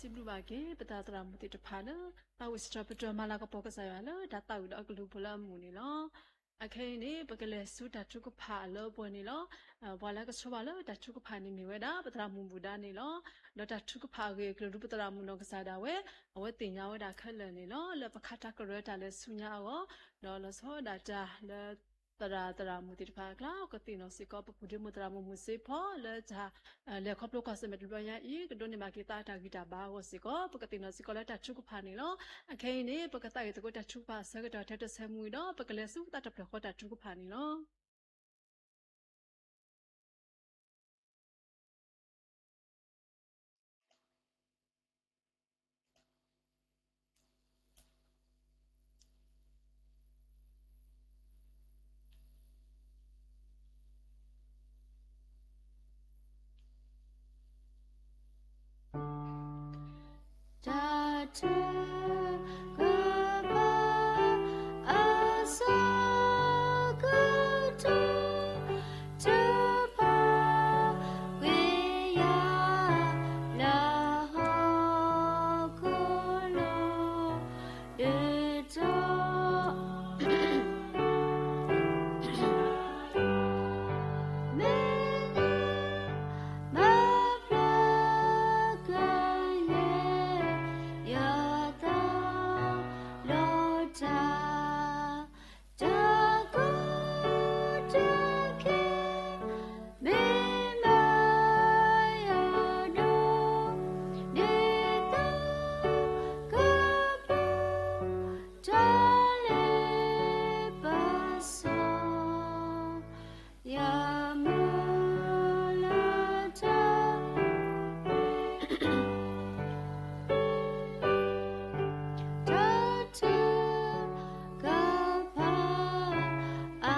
စံးဘျုးဘၣ်က့ၤ ပသရၣ်သရၣ်မုၣ်သ့ၣ်တဖၣ်လၢ သးဝံၣ်စံးထီၣ်ပတြၢၤမၤလၤကပီၤကစၢ်ယွၤလၢတၢ်သးဝံၣ်ဒီးအကလုၢ်ပူၤလၢအမုာ်န့ၣ်လီၤ. အခဲအံၤန့ၣ် ပကလဲၤဆူတၢ်ထုကဖၣ်အလၢပှဲၤန့ၣ်လီၤ. ပှၤလၢကဆိၣ်ဘၣ်လၢတၢ်ထုကဖၣ်န့ၣ်မ့ၢ်ဝဲဒၣ် ပသရၣ်မုၣ်ဘူၣ်ဒါန့ၣ်လီၤ. ဒီးတၢ်ထုကဖၣ်အဂ့ၢ်အကျိၤဒုး ပသရၣ်မုၣ်နီၢ်ကစၢ်ဒၣ်ဝဲ အဝဲသ့ၣ်ညါဝဲဒၣ်ခဲလၢာ်န့ၣ်လီၤ. လၢပခါတၢ်ကရၢတၢ်လၢဆူညါအဂီၢ်, ဒီးလီၤဆီဒၣ်တၢ်လၢ သရၣ်သရၣ်မုၣ်သ့ၣ်တဖၣ်အကျါ ကသ့ၣ်နီၣ်စ့ၢ်ကီး ပပုၢ်ဒ့မုၣ်သရၣ်မုၣ်မုၢ်စ့ဖီလၢတၢ် လဲၤခီဖျိကွၢ်ဆၢၣ်မဲာ်တဘျီညါအံၤ ကဒိးန့ၢ်ဘၣ်က့ၤသးတၢ်ဂံၢ်တၢ်ဘါအဂီၢ်စ့ၢ်ကီး ပကသ့ၣ်နီၣ်စ့ၢ်ကီးလၢတၢ်ထုကဖၣ်န့ၣ်လီၤ. အခဲအံၤန့ၣ် ပကသးဝံၣ်သကိးတၢ်ထုကဖၣ်အဆၢကတီၢ်ထဲတဆၢမူအံၤဒီး ပကလဲၤဆူသးတဖျၢၣ်ဃီတၢ်ထုကဖၣ်န့ၣ်လီၤ. တၢ်ထုကဖၣ်အဆၢကတီၢ် ထုကဖၣ်ကွံာ်ယၤလၢဟီၣ်ခိၣ်လိၤ ဒုးတီ မ့ၢ် မၤဖျါကယဲၢ်ယသးလီၤတၢ် တၢ်ကီတၢ်ခဲ မ့ၢ်မၤယၤဒိၣ် ဒ်သိးကပူၤ တၢ်လ့ပစီ ယမုၢ်လၢတၢ် တၢ်ထုကဖၣ်အ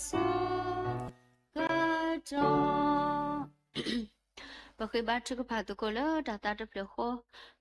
ဆၢကတီၢ် ပဃ့ဘါထုကဖၣ်သကိးလၢတၢ်သးတဖျၢၣ်ဃီ,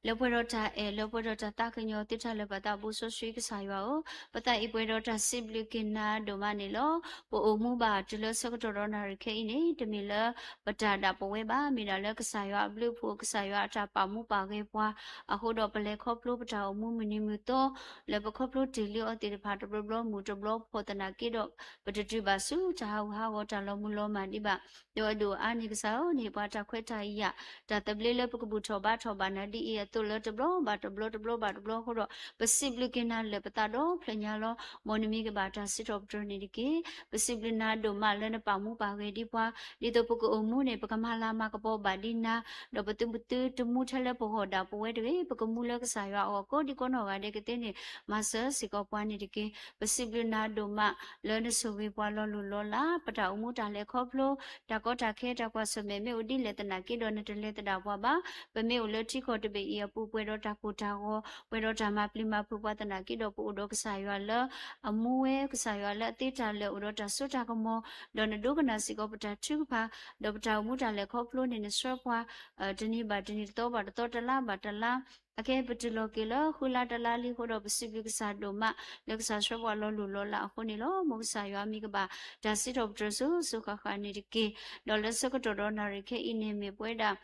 လၢပှဲၤဒီးတၢ်အဲၣ် လၢပှဲၤဒီးတၢ်သးကညီၤသုတၢ်လၢာ်ပသး ဘိးစီဆှံကစၢ်ယွၤဧၢ, ပသးအံၤပှဲၤဒီးတၢ်စံးဘျုးက့ၤနၤဒိၣ်မးန့ၣ်လီၤ. ပအိၣ်မူဘၣ်တုၤလၢဆၢကတီၢ်ဒီးနၣ်ရံၣ်ခဲအံၤန့ၣ် တမ့ၢ်လၢပတၢ်ဒၣ်ပဝဲဘၣ်, မ့ၢ်ဒၣ်လၢကစၢ်ယွၤအဘျုးအဖှိၣ် ကစၢ်ယွၤအတၢ်ပာ်မူပာ်ဂဲၤပှၤအဃိဒီး ပလဲၤခီဖျိပတၢ်အိၣ်မူမုၢ်နံၤမုၢ်သီ လၢပခီဖျိတ့ၢ်လံအီၤသ့ၣ်တဖၣ် တဘျီဘျီမုၢ်တဘျီဖှီၣ်သနာ်က့ဒီး ပတတုၤဘၣ်ဆူတၢ်ဟးဂူာ်ဟးဂီၤတၢ်လီၤမုၢ်လီၤမၢ်ဒံးဘၣ်. ဒီးအဒိၣ်အါန့ၣ်ကစၢ်ဧၢ, နဟ့ၣ်ပှၤတၢ်ခွဲးတၢ်ယာ် တၢ်သဘျ့လၢပကဘူၣ်ထီၣ်ဘါထီၣ်ဘၣ်နၤဒ်အံၤအသိးလၢတဘျီဘၣ်တဘျီ တဘျီဘၣ်တဘျီအဃိဒီး ပစံးဘျုးက့ၤနၤလၢာ်ပသးဒီဖျၢၣ်ညါလီၤ. မ်နမံၤကဘၣ်တၢ်စံးထီၣ်ပတြၢၤန့ၣ်တက့ၢ်. ပစံးဘျုးနၤဒိၣ်မးလၢနပာ်မူပာ်ဂဲၤဒံးပှၤ, ဒ်သိးပကအိၣ်မူန့ၣ် ပကမၤလၤမၤကပီၤဘၣ်ဒံးနၤ, ဒီးပသုးမုၢ်သုးတမူထဲလၢပဂီၢ်ဒၣ်ပဝဲတဂ့ၤ, ပကမူလၢကစၢ်ယွၤအဂီၢ်ကိးဒံကိးနီၢ်ဂၤဒဲးကသ့န့ၣ် မၤစၢၤစ့ၢ်ကီးပှၤန့ၣ်တက့ၢ်. ပစံးဘျုးနၤဒိၣ်မးလၢနဆိၣ်ဂ့ၤပှၤလီၤလိၢ်လီၤလး, ပတၢ်အိၣ်မူတၢ်လဲၤခီဖျိ တၢ်ကီတၢ်ခဲ တၢ်ကွၢ်ဆၢၣ်မဲာ်မ့ၢ်အိၣ်ဒ်လဲၣ်သနာ်က့ဒီး နတလဲၤသဒၣ်ပှၤဘၣ်. ပမ့ၢ်အိၣ်လၢထံကီၢ်တဘ့ၣ်အံၤအပူၤ ပှဲၤဒီးတၢ်ကိၢ်တၢ်ဂီၤ, ပှဲၤဒီးတၢ်မၤပျံၤမၤဖုးပှၤသနာ်က့ဒီး ပအိၣ်ဒီးကစၢ်ယွၤလၢအမူဝဲ, ကစၢ်ယွၤလၢအသ့တၢ်လၢာ် အိၣ်ဒီးတၢ်စိတၢ်ကမီၤ, ဒီးနဒိကနၣ်စ့ၢ်ကီးပတၢ်ထုကဖၣ်, ဒီးပတၢ်အိၣ်မူတၢ်လဲၤခီဖျိန့ၣ် နဆှၢပှၤ တနံၤဘၣ်တနံၤ တသီဘၣ်တသီ တလါဘၣ်တလါ, အခဲအံၤပတုၤလီၤက့ၤလၢဃုလါတလါလံအဃိဒီး ပစံးဘျုးကစၢ်ဒိၣ်မး လၢကစၢ်ဆှၢပှၤလီၤလိၢ်လီၤလးအဃိန့ၣ်လီၤ. မ်ကစၢ်ယွၤမံၤကဘၣ်တၢ်စံးထီၣ်ပတြၢၤဆူစိၤစိၤဃၣ်ဃၣ်န့ၣ်တက့ၢ်. ဒီးလၢဆၢကတီၢ်ဒီးနၣ်ရံၣ်ခဲအံၤန့ၣ် မ့ၢ်ပဝဲဒၣ်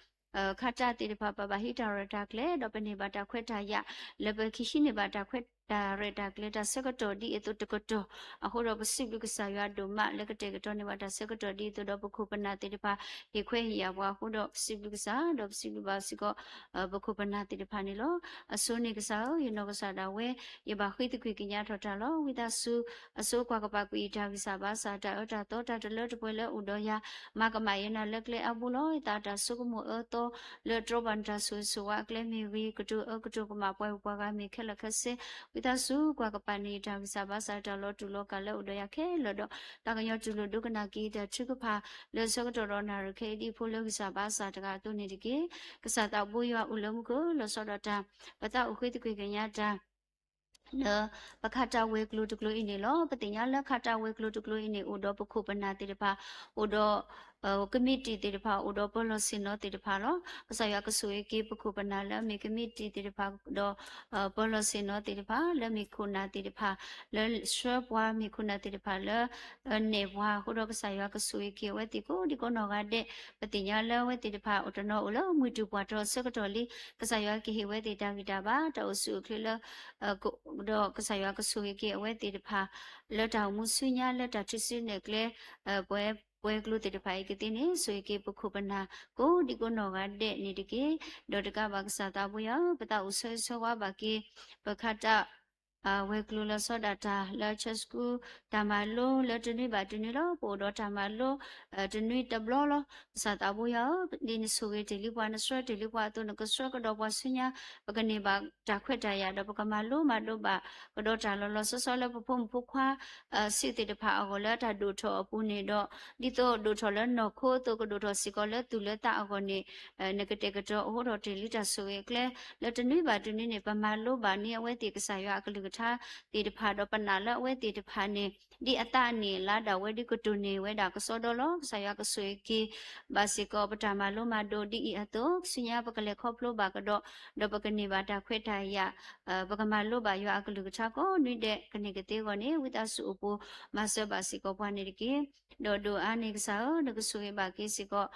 ခါတၢ်သ့ၣ်တဖၣ် ပဘၣ်ဟံးတၢ်ရဲၣ်တၢ်ကျဲၤ ဒီးပန့ၢ်ဘၣ်တၢ်ခွဲးတၢ်ယာ် လၢပကဟံးန့ၢ်ဘၣ်တၢ်ခွဲးတၢ်ရဲၣ်တၢ်ကျဲၤ တၢ်ဆၢကတီၢ်ဒ်အသိးတကတီၢ်အဃိဒီး ပစံးဘျုးကစၢ်ယွၤဒိၣ်မး လၢကတဲာ်ကတီၤန့ၢ်ဘၣ်တၢ်ဆၢကတီၢ်ဒ်အသိးဒီး ပခိၣ်ပနၢ်သ့ၣ်တဖၣ် ဟ့ၣ်ခွဲးဟ့ၣ်ယာ်ပှၤအဃိဒီး ပစံးဘျုးကစၢ် ဒီးပစံးဘျုးဘၣ်စ့ၢ်ကီး ပခိၣ်ပနၢ်သ့ၣ်တဖၣ်န့ၣ်လီၤ. အဆိန့ၣ်ကစၢ်ဧၢ, ယနီၢ်ကစၢ်ဒၣ်ဝဲ ယဘၣ်ဃ့သကွံာ်ကညးထီၣ်တၢ်လီၤ. ဝံသးစူၤ အဆိကွၢ်ကပာ်ကွံာ်အတၢ်ဂံၢ်စၢ်ဘါစၢ် တၢ်အၢတၢ်သီ တၢ်တလၢတပှဲၤလၢအအိၣ်ဒီးယၤ မၤကမၣ်ယဲနၤလၢကျဲအါဘိလီၤ. ယသးအတၢ်ဆိကမိၣ်အၢသီ လၢတြီဘၣ်နတၢ်ဆိၣ်ဂ့ၤဆိၣ်ဝါအကျဲမ့ၢ်ဂ့ၤ, ကတိၤအၢကတိၤကမၣ်ပှၤဂုၤပှၤဂၤမ့ၢ်ခဲလၢာ်ခဲဆ့, ဝံသးစူၤကွၢ်ကပာ်န့ၢ်ယတၢ်ဂံၢ်စၢ်ဘါစၢ် တၢ်လီၤတူာ်လီၤကာ်လၢအအိၣ်ဒီးယၤခဲလၢာ်ဒီး သးကညီၤတူၢ်လိာ်ဒိကနၣ်က့ၤယတၢ်ထုကဖၣ် လၢဆၢကတီၢ်ဒီးနၣ်ရံၣ်ခဲအံၤဒ်အဖိလၢဂံၢ်စၢ်ဘါစၢ်တဂၤအသိးန့ၣ်တက့ၢ်. ကစၢ်သးဘိယွၤအိၣ်လၢမူခိၣ် လီၤဆီဒၣ်တၢ် ပသးအိၣ်ဃ့သကွံာ်ကညးတၢ် လၢပခးတၢ်ဝဲၤကျိၤတကျိၤအံၤန့ၣ်လီၤ. ပသ့ၣ်ညါလၢခးတၢ်ဝဲၤကျိၤတကျိၤအံၤန့ၣ် အိၣ်ဒီးပခိၣ်ပနၢ်သ့ၣ်တဖၣ် အိၣ်ဒီး ကမံးတံာ်သ့ၣ်တဖၣ်အိၣ်ဒီးပၢၤလီၢ်ဆ့ၣ်နီၤသ့ၣ်တဖၣ်လီၤ. ကစၢ်ယွၤကဆိၣ်ဂ့ၤက့ၤပခိၣ်ပနၢ်လၢအမ့ၢ်ကမံးတံာ်သ့ၣ်တဖၣ်ဒီး ပၢၤလီၢ်ဆ့ၣ်နီၤသ့ၣ်တဖၣ် လၢမ့ၢ်ခိၣ်နၢ်သ့ၣ်တဖၣ် လၢဆှၢပှၤ မ့ၢ်ခိၣ်နၢ်သ့ၣ်တဖၣ်လၢ နဲၣ်ပှၤအဃိဒီး ကစၢ်ယွၤကဆိၣ်ဂ့ၤက့ၤအဝဲသ့ၣ်ကိးဒံကိးနီၢ်ဂၤဒဲး. ပသ့ၣ်ညါလၢအဝဲသ့ၣ်တဖၣ်အိၣ်တနီၤအိၣ်လၢမုၢ်တူၢ်ပှၢ်တီၤအဆၢကတီၢ်လံ. ကစၢ်ယွၤကဟ့ၣ်ဝဲသ့ၣ်တၢ်ဂံၢ်တၢ်ဘါ တၢ်အိၣ်ဆူၣ်အိၣ်ချ့လၢ ဒီးကစၢ်ယွၤကဆိၣ်ဂ့ၤက့ၤအဝဲသ့ၣ်တဖၣ် လၢတၢ်အိၣ်မူဆူညါ လၢတၢ်ထုးစုနဲၣ်ကျဲ ပှဲၤကျိသ့ၣ်တဖၣ်အံၤကသ့န့ၣ် ဆိၣ်ဂ့ၤက့ၤပခိၣ်ပနၢ် ကိးဒံကိးနီၢ်ဂၤဒဲးန့ၣ်တက့ၢ်. ဒီးတကးဘၣ်ကစၢ်သးဘိယွၤဧၢ, ပသးအိၣ်ဆၢဂ့ၤဆၢဝါဘၣ်က့ၤ ပခးတၢ် ဝဲၤကျိၤလီၤဆီဒၣ်တၢ်လၢ Sunday school တၢ်မၤလိလၢတနွံဘၣ်တနွံလီၤ. ပအိၣ်ဒီးတၢ်မၤလိ တနွံတဘျီလီၤ. ကစၢ်သးဘိယွၤဧၢ, ဒ်နဆိၣ်ဂ့ၤတ့ၢ်လံပှၤ နဆှၢတ့ၢ်လံပှၤအသိး နကဆှၢကဒီးပှၤဆူညါ ပကန့ၢ်ဘၣ်တၢ်ခွဲးတၢ်ယာ် ဒီးပကမၤလိမၤဒိးဘၣ်ကဒီးတၢ်လီၤလီၤဆီဆီလၢပဖိမုၣ်ဖိခွါ စုသ့ၣ်တဖၣ်အဂီၢ်လၢတၢ်ဒိၣ်ထီၣ်အပူၤန့ၣ်ဒီး ဒ်သိးဒိၣ်ထီၣ်လၢနီၢ်ခိအသိး ကဒိၣ်ထီၣ်စ့ၢ်ကီးလၢသူၣ်လၢသးအဂီၢ်န့ၣ် နကတဲာ်ကတီၤအိးထီၣ်တ့ၢ်လံတၢ်ဆိၣ်ဂ့ၤအကျဲ လၢတနွံဘၣ်တနွံန့ၣ် ပမၤလိဘၣ်န့ၢ်အဝဲသ့ၣ်ကစၢ်ယွၤအကလုၢ်ကထါသ့ၣ်တဖၣ် ဒီးပနာ်လၢအဝဲသ့ၣ်တဖၣ်န့ၣ် ဒ်အသးအနံၣ်အလါဒၣ်ဝဲ ဒ်ကတိၢ်န့ၢ်ဝဲဒၣ်ကစီဒီလီၤ. ကစၢ်ယွၤကဆိၣ်ဂ့ၤက့ၤဘၣ်စ့ၢ်ကီး ပတၢ်မၤလိမၤဒိးဒ်အံၤအသိး ဆူညါပကလဲၤခီဖျိဘၣ်ကဒီး ဒီးပကန့ၢ်ဘၣ်တၢ်ခွဲးတၢ်ယာ် ပကမၤလိဘၣ်ယွၤအကလုၢ်ကထါကိးနွံဒဲး ကန့ၢ်ကသ့အဂီၢ်န့ၣ် ဝံသးစူၤအိၣ်ပိၤမၤစၢၤဘၣ်စ့ၢ်ကီးပှၤန့ၣ်တက့ၢ်. ဒီးဒိၣ်အါန့ၢ်ကစၢ်ဧၢ, နကဆိၣ်ဂ့ၤဘၣ်က့ၤစ့ၢ်ကီး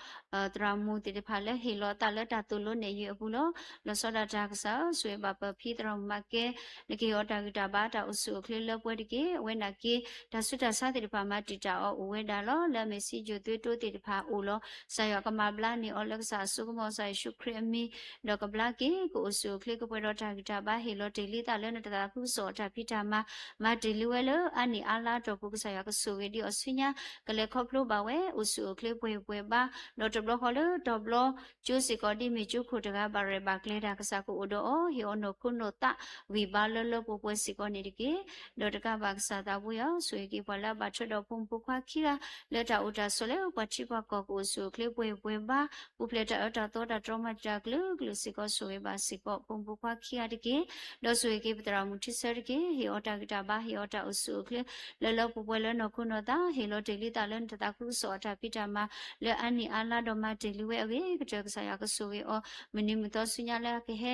သရၣ်မုၣ်သ့ၣ်တဖၣ်လၢဟ့ၣ်လီၤအသးလၢတၢ်သိၣ်လိနဲၣ်ယုာ်အပူၤလီၤ. လီၤဆီဒၣ်တၢ်ကစၢ်ဧၢ, ဆိၣ်ဂ့ၤဘၣ်ပဖံသရၣ်မုၣ်မၤကဲ, နကဟ့ၣ်အီၤတၢ်ဂံၢ်တၢ်ဘါ တၢ်အိၣ်ဆူၣ်အိၣ်ချ့လၢပှဲၤတက့ၢ်. အဝဲန့ၣ်က့ၤ တၢ်ဆူးတၢ်ဆါသ့ၣ်တဖၣ်မၤတံာ်တာ်အီၤအိၣ်ဝဲဒၣ်လီၤ. လၢအမ့ၢ်စံယိၣ်သွ့တိသ့ၣ်တဖၣ်အိၣ်လီၤ. ကစၢ်ယွၤကမၤဘျါန့ၢ်အီၤလၢကစၢ်အစိကမီၤ ကစၢ်ယ့ၣ်ၡူးခရံာ်အမံၤ ဒီးကဘျါက့ၤ ကအိၣ်ဆူၣ်အိၣ်ချ့ကပှဲၤဒီးတၢ်ဂံၢ်တၢ်ဘါ ဟ့ၣ်လီၤတ့ၢ်လံသးလၢနတသးခုကစီၣ်အတၢ်ဖံးတၢ်မၤ မၤတ့ၢ်လံဝဲလၢအါနံၣ်အါလါအတီၢ်ပူၤ ကစၢ်ယွၤကဆိၣ်ဂ့ၤဒံးအီၤဆူညါ ကလဲၤခီဖျိဘၣ်ဝဲ အိၣ်ဆူၣ်အိၣ်ချ့ပှဲၤပှဲၤဘါ ဒီးတဘျီဃီလၢတဘျီ ကၠိစ့ၢ်ကီးဒ်မ့ၢ်ကၠိခိၣ်တဂၤဘၣ်ရဲၣ်ဘၣ်ကျဲၤတၢ် ကစၢ်ကအိၣ်ဒီးအီၤ ဟ့ၣ်အီၤနီၢ်ခိနီၢ်သးဂံၢ်ဘါလၢလၢပှဲၤပှဲၤစ့ၢ်ကီးန့ၣ်တက့ၢ်. ဒီးတကးဘၣ်ကစၢ်သးဘိယွၤ ဆိၣ်ဂ့ၤက့ၤပှၤလၢအဘၣ်ထွဲဒီးဖိမုၣ်ဖိခွါခံဂၤ လၢတၢ်အိၣ်တၢ်ဆိးလၢပှၤထံပှၤကီၢ်ကအိၣ်ဆူၣ်အိၣ်ချ့ပှဲၤပှဲၤဘါ ပူၤဖျဲးတၢ်အၢတၢ်သီတၢ်တြီမၤတံာ်တာ်ကလုာ်ကလုာ်စ့ၢ်ကီး ဆိၣ်ဂ့ၤဘၣ်စ့ၢ်ကီး ဖိမုၣ်ဖိခွါခံဂၤတက့ၢ်. ဒီးဆိၣ်ဂ့ၤက့ၤပသရၣ်မုၣ်ထံဆၢတက့ၢ်. ဟ့ၣ်အီၤတၢ်ဂံၢ်တၢ်ဘါ ဟ့ၣ်အီၤတၢ်အိၣ်ဆူၣ်အိၣ်ချ့ လၢလၢပှဲၤပှဲၤလၢနီၢ်ခိနီၢ်သး ဟ့ၣ်လီၤတ့ၢ်လံသးလၢနတသးခုကစီၣ်အတၢ်ဖံးတၢ်မၤ လၢအါနံၣ်အါလါဒီးမၤတ့ၢ်လံဝဲအဂ့ၤကတၢၢ် ကစၢ်ယွၤကဆိၣ်ဂ့ၤအီၤ မုၢ်နံၤမုၢ်သီဆူညါလၢအကဟဲ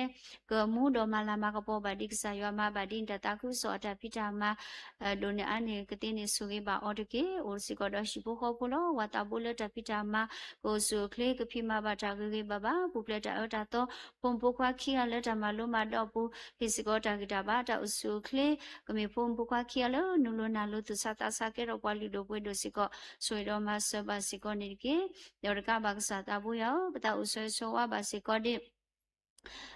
ကမူဒီးမၤလၤမၤကပီၤဘၣ်ဒ်ကစၢ်ယွၤမၤဘၣ်ဒ်နတၢ်သးခုကစီၣ်အတၢ်ဖံးတၢ်မၤ ဒိၣ်န့ၢ်အါန့ၢ်ကသ့န့ၣ် ဆိၣ်ဂ့ၤဘၣ်အီၤတက့ၢ်. အိၣ်စ့ၢ်ကီးဒီးဟံၣ်ဖိဃီဖိလီၤ. ဝၤသးဘိလၢတၢ်ဖံးတၢ်မၤ ကအိၣ်ဆူၣ်အိၣ်ချ့ ကဖံးမၤဘၣ်တၢ်ဂ့ၤဂ့ၤဘၣ်ဘၣ် ပူၤဖျဲးတၢ်အၢတၢ်သီ ဖိမုၣ်ဖိခွါခံဂၤလၢတၢ်မၤလိမၤဒိးအပူၤ ဟ့ၣ်စ့ၢ်ကီးတၢ်ဂံၢ်တၢ်ဘါ တၢ်အိၣ်ဆူၣ်အိၣ်ချ့ ကမ့ၢ်ဖိမုၣ်ဖိခွါခံဂၤလၢနူလိၤနၢ်လိၤ သူၣ်ဆါသးဆါကဲထီၣ်ပှၤလုၢ်ဒိၣ်ပှ့ၤဒိၣ်စ့ၢ်ကီး ဆိၣ်ဂ့ၤဒီးမၤစၢၤဘၣ်စ့ၢ်ကီးန့ၣ်တက့ၢ်. ဒီးတကးဘၣ်ကစၢ်သးဘိယွၤဧၢ, ပသးအိၣ်ဆၢဂ့ၤဆၢဝါဘၣ်စ့ၢ်ကီးဒ်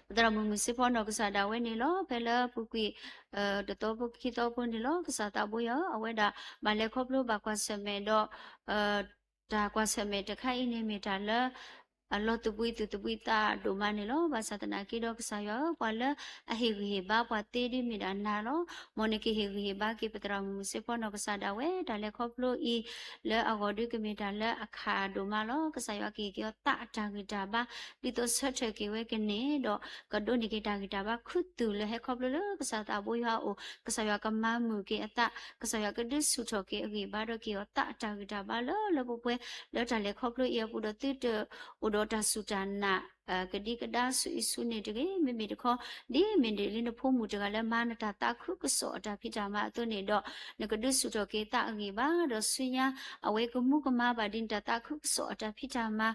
ပသရၣ်မုၣ်မုၢ်စ့ဖီနီၢ်ကစၢ်ဒၣ်ဝဲန့ၣ်လီၤ. ဖဲလၢပူၤကွံာ် တသီဖိခံသီဖိန့ၣ်လီၤ. ကစၢ်သးဘိယွၤဧၢ, အဝဲဒၣ်ဘၣ်လဲၤခီဖျိဘၣ်ကွၢ်ဆၢၣ်မဲာ်ဒီး တၢ်ကွၢ်ဆၢၣ်မဲာ်တခါအံၤန့ၣ်မ့ၢ်တၢ်လၢ အလီၤသူၣ်ဘှံးသူၣ်သးဘှံးသးဒိၣ်မးန့ၣ်လီၤ. ဘၣ်ဆၣ်သနာ်က့ဒီးကစၢ်ယွၤဧၢ, ပှၤလၢအဟ့ၣ်ဂံၢ်ဟ့ၣ်ဘါပှၤသ့ဒ်မ့ၢ်ဒၣ်နၤလီၤ. မ်နကဟ့ၣ်ဂံၢ်ဟ့ၣ်ဘါက့ၤပသရၣ်မုၣ်မုၢ်စ့ဖီနီၢ်ကစၢ်ဒၣ်ဝဲ တၢ်လဲၤခီဖျိအံၤ လၢအဂီၢ်ဒုကမ့ၢ်တၢ်လၢအခးဒိၣ်မးလီၤ. ကစၢ်ယွၤကဟ့ၣ်က့ၤအီၤသးအတၢ်ဂံၢ်တၢ်ဘါ ဒ်သိးဆၢထၢၣ်က့ၤဝဲကန့ၢ်ဒီး ကဒိးန့ၢ်က့ၤတၢ်ဂံၢ်တၢ်ဘါ ခူသူၣ်လၢဟဲခီဖျိလၢကစၢ်သးဘိယွၤအအိၣ်, ကစၢ်ယွၤကမၤမုာ်က့ၤအသး, ကစၢ်ယွၤကဒုးဆူၣ်ထီၣ်က့ၤအဂံၢ်ဘါဒီးက့ၤအီၤသးအတၢ်ဂံၢ်တၢ်ဘါလၢလၢပှဲၤပှဲၤ လၢတၢ်လဲၤခီဖျိအံၤအပူၤဒီးသုတအိၣ်ဒီးတၢ်စူၢ်တၢ်နာ် ကဒံကဒါဆူအံၤဆူန့ၣ်တဂ့ၤ. မ့မ့ၢ်တခီ ဒ်မ့ၢ်ဒ်လၢနဖိမုၣ်တဂၤလၢမၤနတၢ်သးခုကစီၣ်အတၢ်ဖံးတၢ်မၤအသိးန့ၣ်ဒီး နကဒုးဆူၣ်ထီၣ်က့ၤသးအဂံၢ်ဘါ ဒီးဆူညါ အဝဲကမူကမၣ်ဘၣ်ဒ်နတၢ်သးခုကစီၣ်အတၢ်ဖံးတၢ်မၤ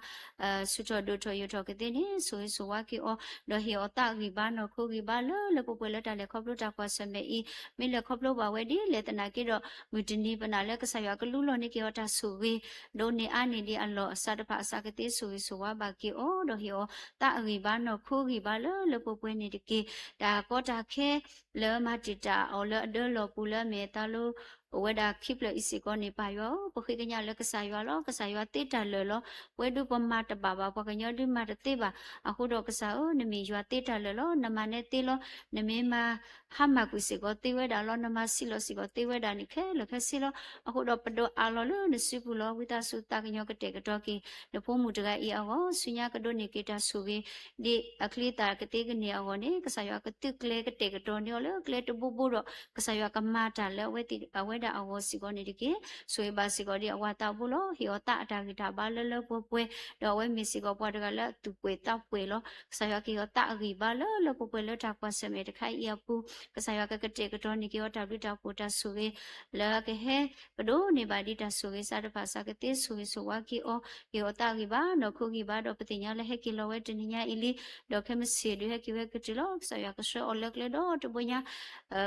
ဆူၣ်ထီၣ်ဒိၣ်ထီၣ်ယိာ်ထီၣ်ကသ့န့ၣ် ဆိၣ်ဂ့ၤဆိၣ်ဝါက့ၤအီၤ, ဒီးဟ့ၣ်အီၤသးဂံၢ်ဘါနီၢ်ခိဂံၢ်ဘါလၢလၢပှဲၤပှဲၤလၢတၢ်လဲၤခီဖျိတၢ်ကွၢ်ဆၢၣ်မဲာ်အံၤ, မ့ၢ်လဲၤခီဖျိဘၣ်ဝဲဒ်လဲၣ်သနာ်က့ဒီး မုၢ်တနံၤပနာ်လၢကစၢ်ယွၤကလူလီၤန့ၢ်က့ၤအီၤတၢ်ဆိၣ်ဂ့ၤ ဒိးန့ၢ်အါန့ၢ်ဒံးအလီၢ်အစးတဖၣ်အစးကသ့ ဆိၣ်ဂ့ၤဆိၣ်ဝါဘၣ်က့ၤအီၤ, ဒီးဟ့ၣ်အီၤသးအဂံၢ်ဘါနီၢ်ခိဂံၢ်ဘါလၢလၢပှဲၤပှဲၤန့ၣ်တက့ၢ်. တၢ်ကီတၢ်ခဲ လၢမၤတံာ်တာ်အီၤလၢအဒၢလီၢ်ပူၤလၢအမ့ၢ်အသးလၢ အိၣ်ဝဲဒၣ်ခံဖျၢၣ်အံၤစ့ၢ်ကီးန့ၣ် ပၢ်ယွၤဧၢ, ပဃ့ကညးလၢကစၢ်ယွၤလီၤ. ကစၢ်ယွၤသ့တၢ်လၢာ်လီၤ. ပဝဲဒုးပမၤတဘၣ်ဘၣ်, ပှၤကညီဒုးမၤတသ့ဘၣ်. အဃိဒီးကစၢ်ဧၢ, နမ့ၢ်ယွၤသ့တၢ်လၢာ်လီၤ. နမၤနဲသ့လီၤ. နမ့ၢ်မၤဟါမၢ်ကွံာ်စ့ၢ်ကီးသ့ဝဲဒၣ်လီၤ. နမၤစံးလီၤစ့ၢ်ကီးသ့ဝဲဒၣ်န့ၣ် ခဲလၢာ်ခဲဆ့လီၤ. အဃိဒီးပဒိးအးလီၤလၢနစုပူၤလီၤ. ဝံသးစူၤသးကညီၤကတဲာ်ကတီၤက့ၤ နဖိမုၣ်တဂၤအံၤအဂီၢ်, ဆူညါကဒိးန့ၢ်က့ၤတၢ်ဆိၣ်ဂ့ၤ ဒ်အချံအသၣ်ကသ့ကန့ၢ်အဂီၢ်န့ၣ် ကစၢ်ယွၤကသုးကျဲၤကတဲာ်ကတီၤန့ၢ်အီၤလၢကျဲတဘိဘိဒီး ကစၢ်ယွၤကမၤတၢ်လၢအဝဲသ့ၣ်အဝဲ အဝဲဒၣ်အဂီၢ်စ့ၢ်ကီးန့ၣ်တက့ၢ်. ဆိၣ်ဂ့ၤဘၣ်စ့ၢ်ကီးဒ်အဝၤသးဘိလီၤ. ဟ့ၣ်အီၤသးအတၢ်ဂံၢ်တၢ်ဘါလၢလၢပှဲၤပှဲၤ, ဒီးအဝဲမ့ၢ်စ့ၢ်ကီးပှၤတဂၤလၢအသူၣ်ပှဲၤသးပှဲၤလီၤ. ကစၢ်ယွၤကဟ့ၣ်အီၤသးအဂံၢ်ဘါလၢလၢပှဲၤပှဲၤလၢတၢ်ကွၢ်ဆၢၣ်မဲာ်တခါအံၤအပူၤ, ကစၢ်ယွၤကကတဲာ်ကတီၤန့ၢ်က့ၤအီၤတၢ်ဘျုးတၢ်ဖှိၣ်တၢ်ဆိၣ်ဂ့ၤ လၢအကဟဲ ပဒိးန့ၢ်ဘၣ်ဒ်တၢ်ဆိၣ်ဂ့ၤစးတဖၣ် စးကသ့ဆိၣ်ဂ့ၤဆိၣ်ဝါက့ၤအီၤ, ဟ့ၣ်အီၤသးဂံၢ်ဘါ နီၢ်ခိဂံၢ်ဘါ ဒီးပသ့ၣ်ညါလၢဟဲက့ၤလီၤဝဲတနံၤညါအံၤလံ, ဒီးခဲမုၢ်ဆ့ၣ်ဒုးဟဲက့ၤဝဲကတၢၢ်လီၤ. ကစၢ်ယွၤကဆှၢအီၤလၢကျဲဒီတဘိညါ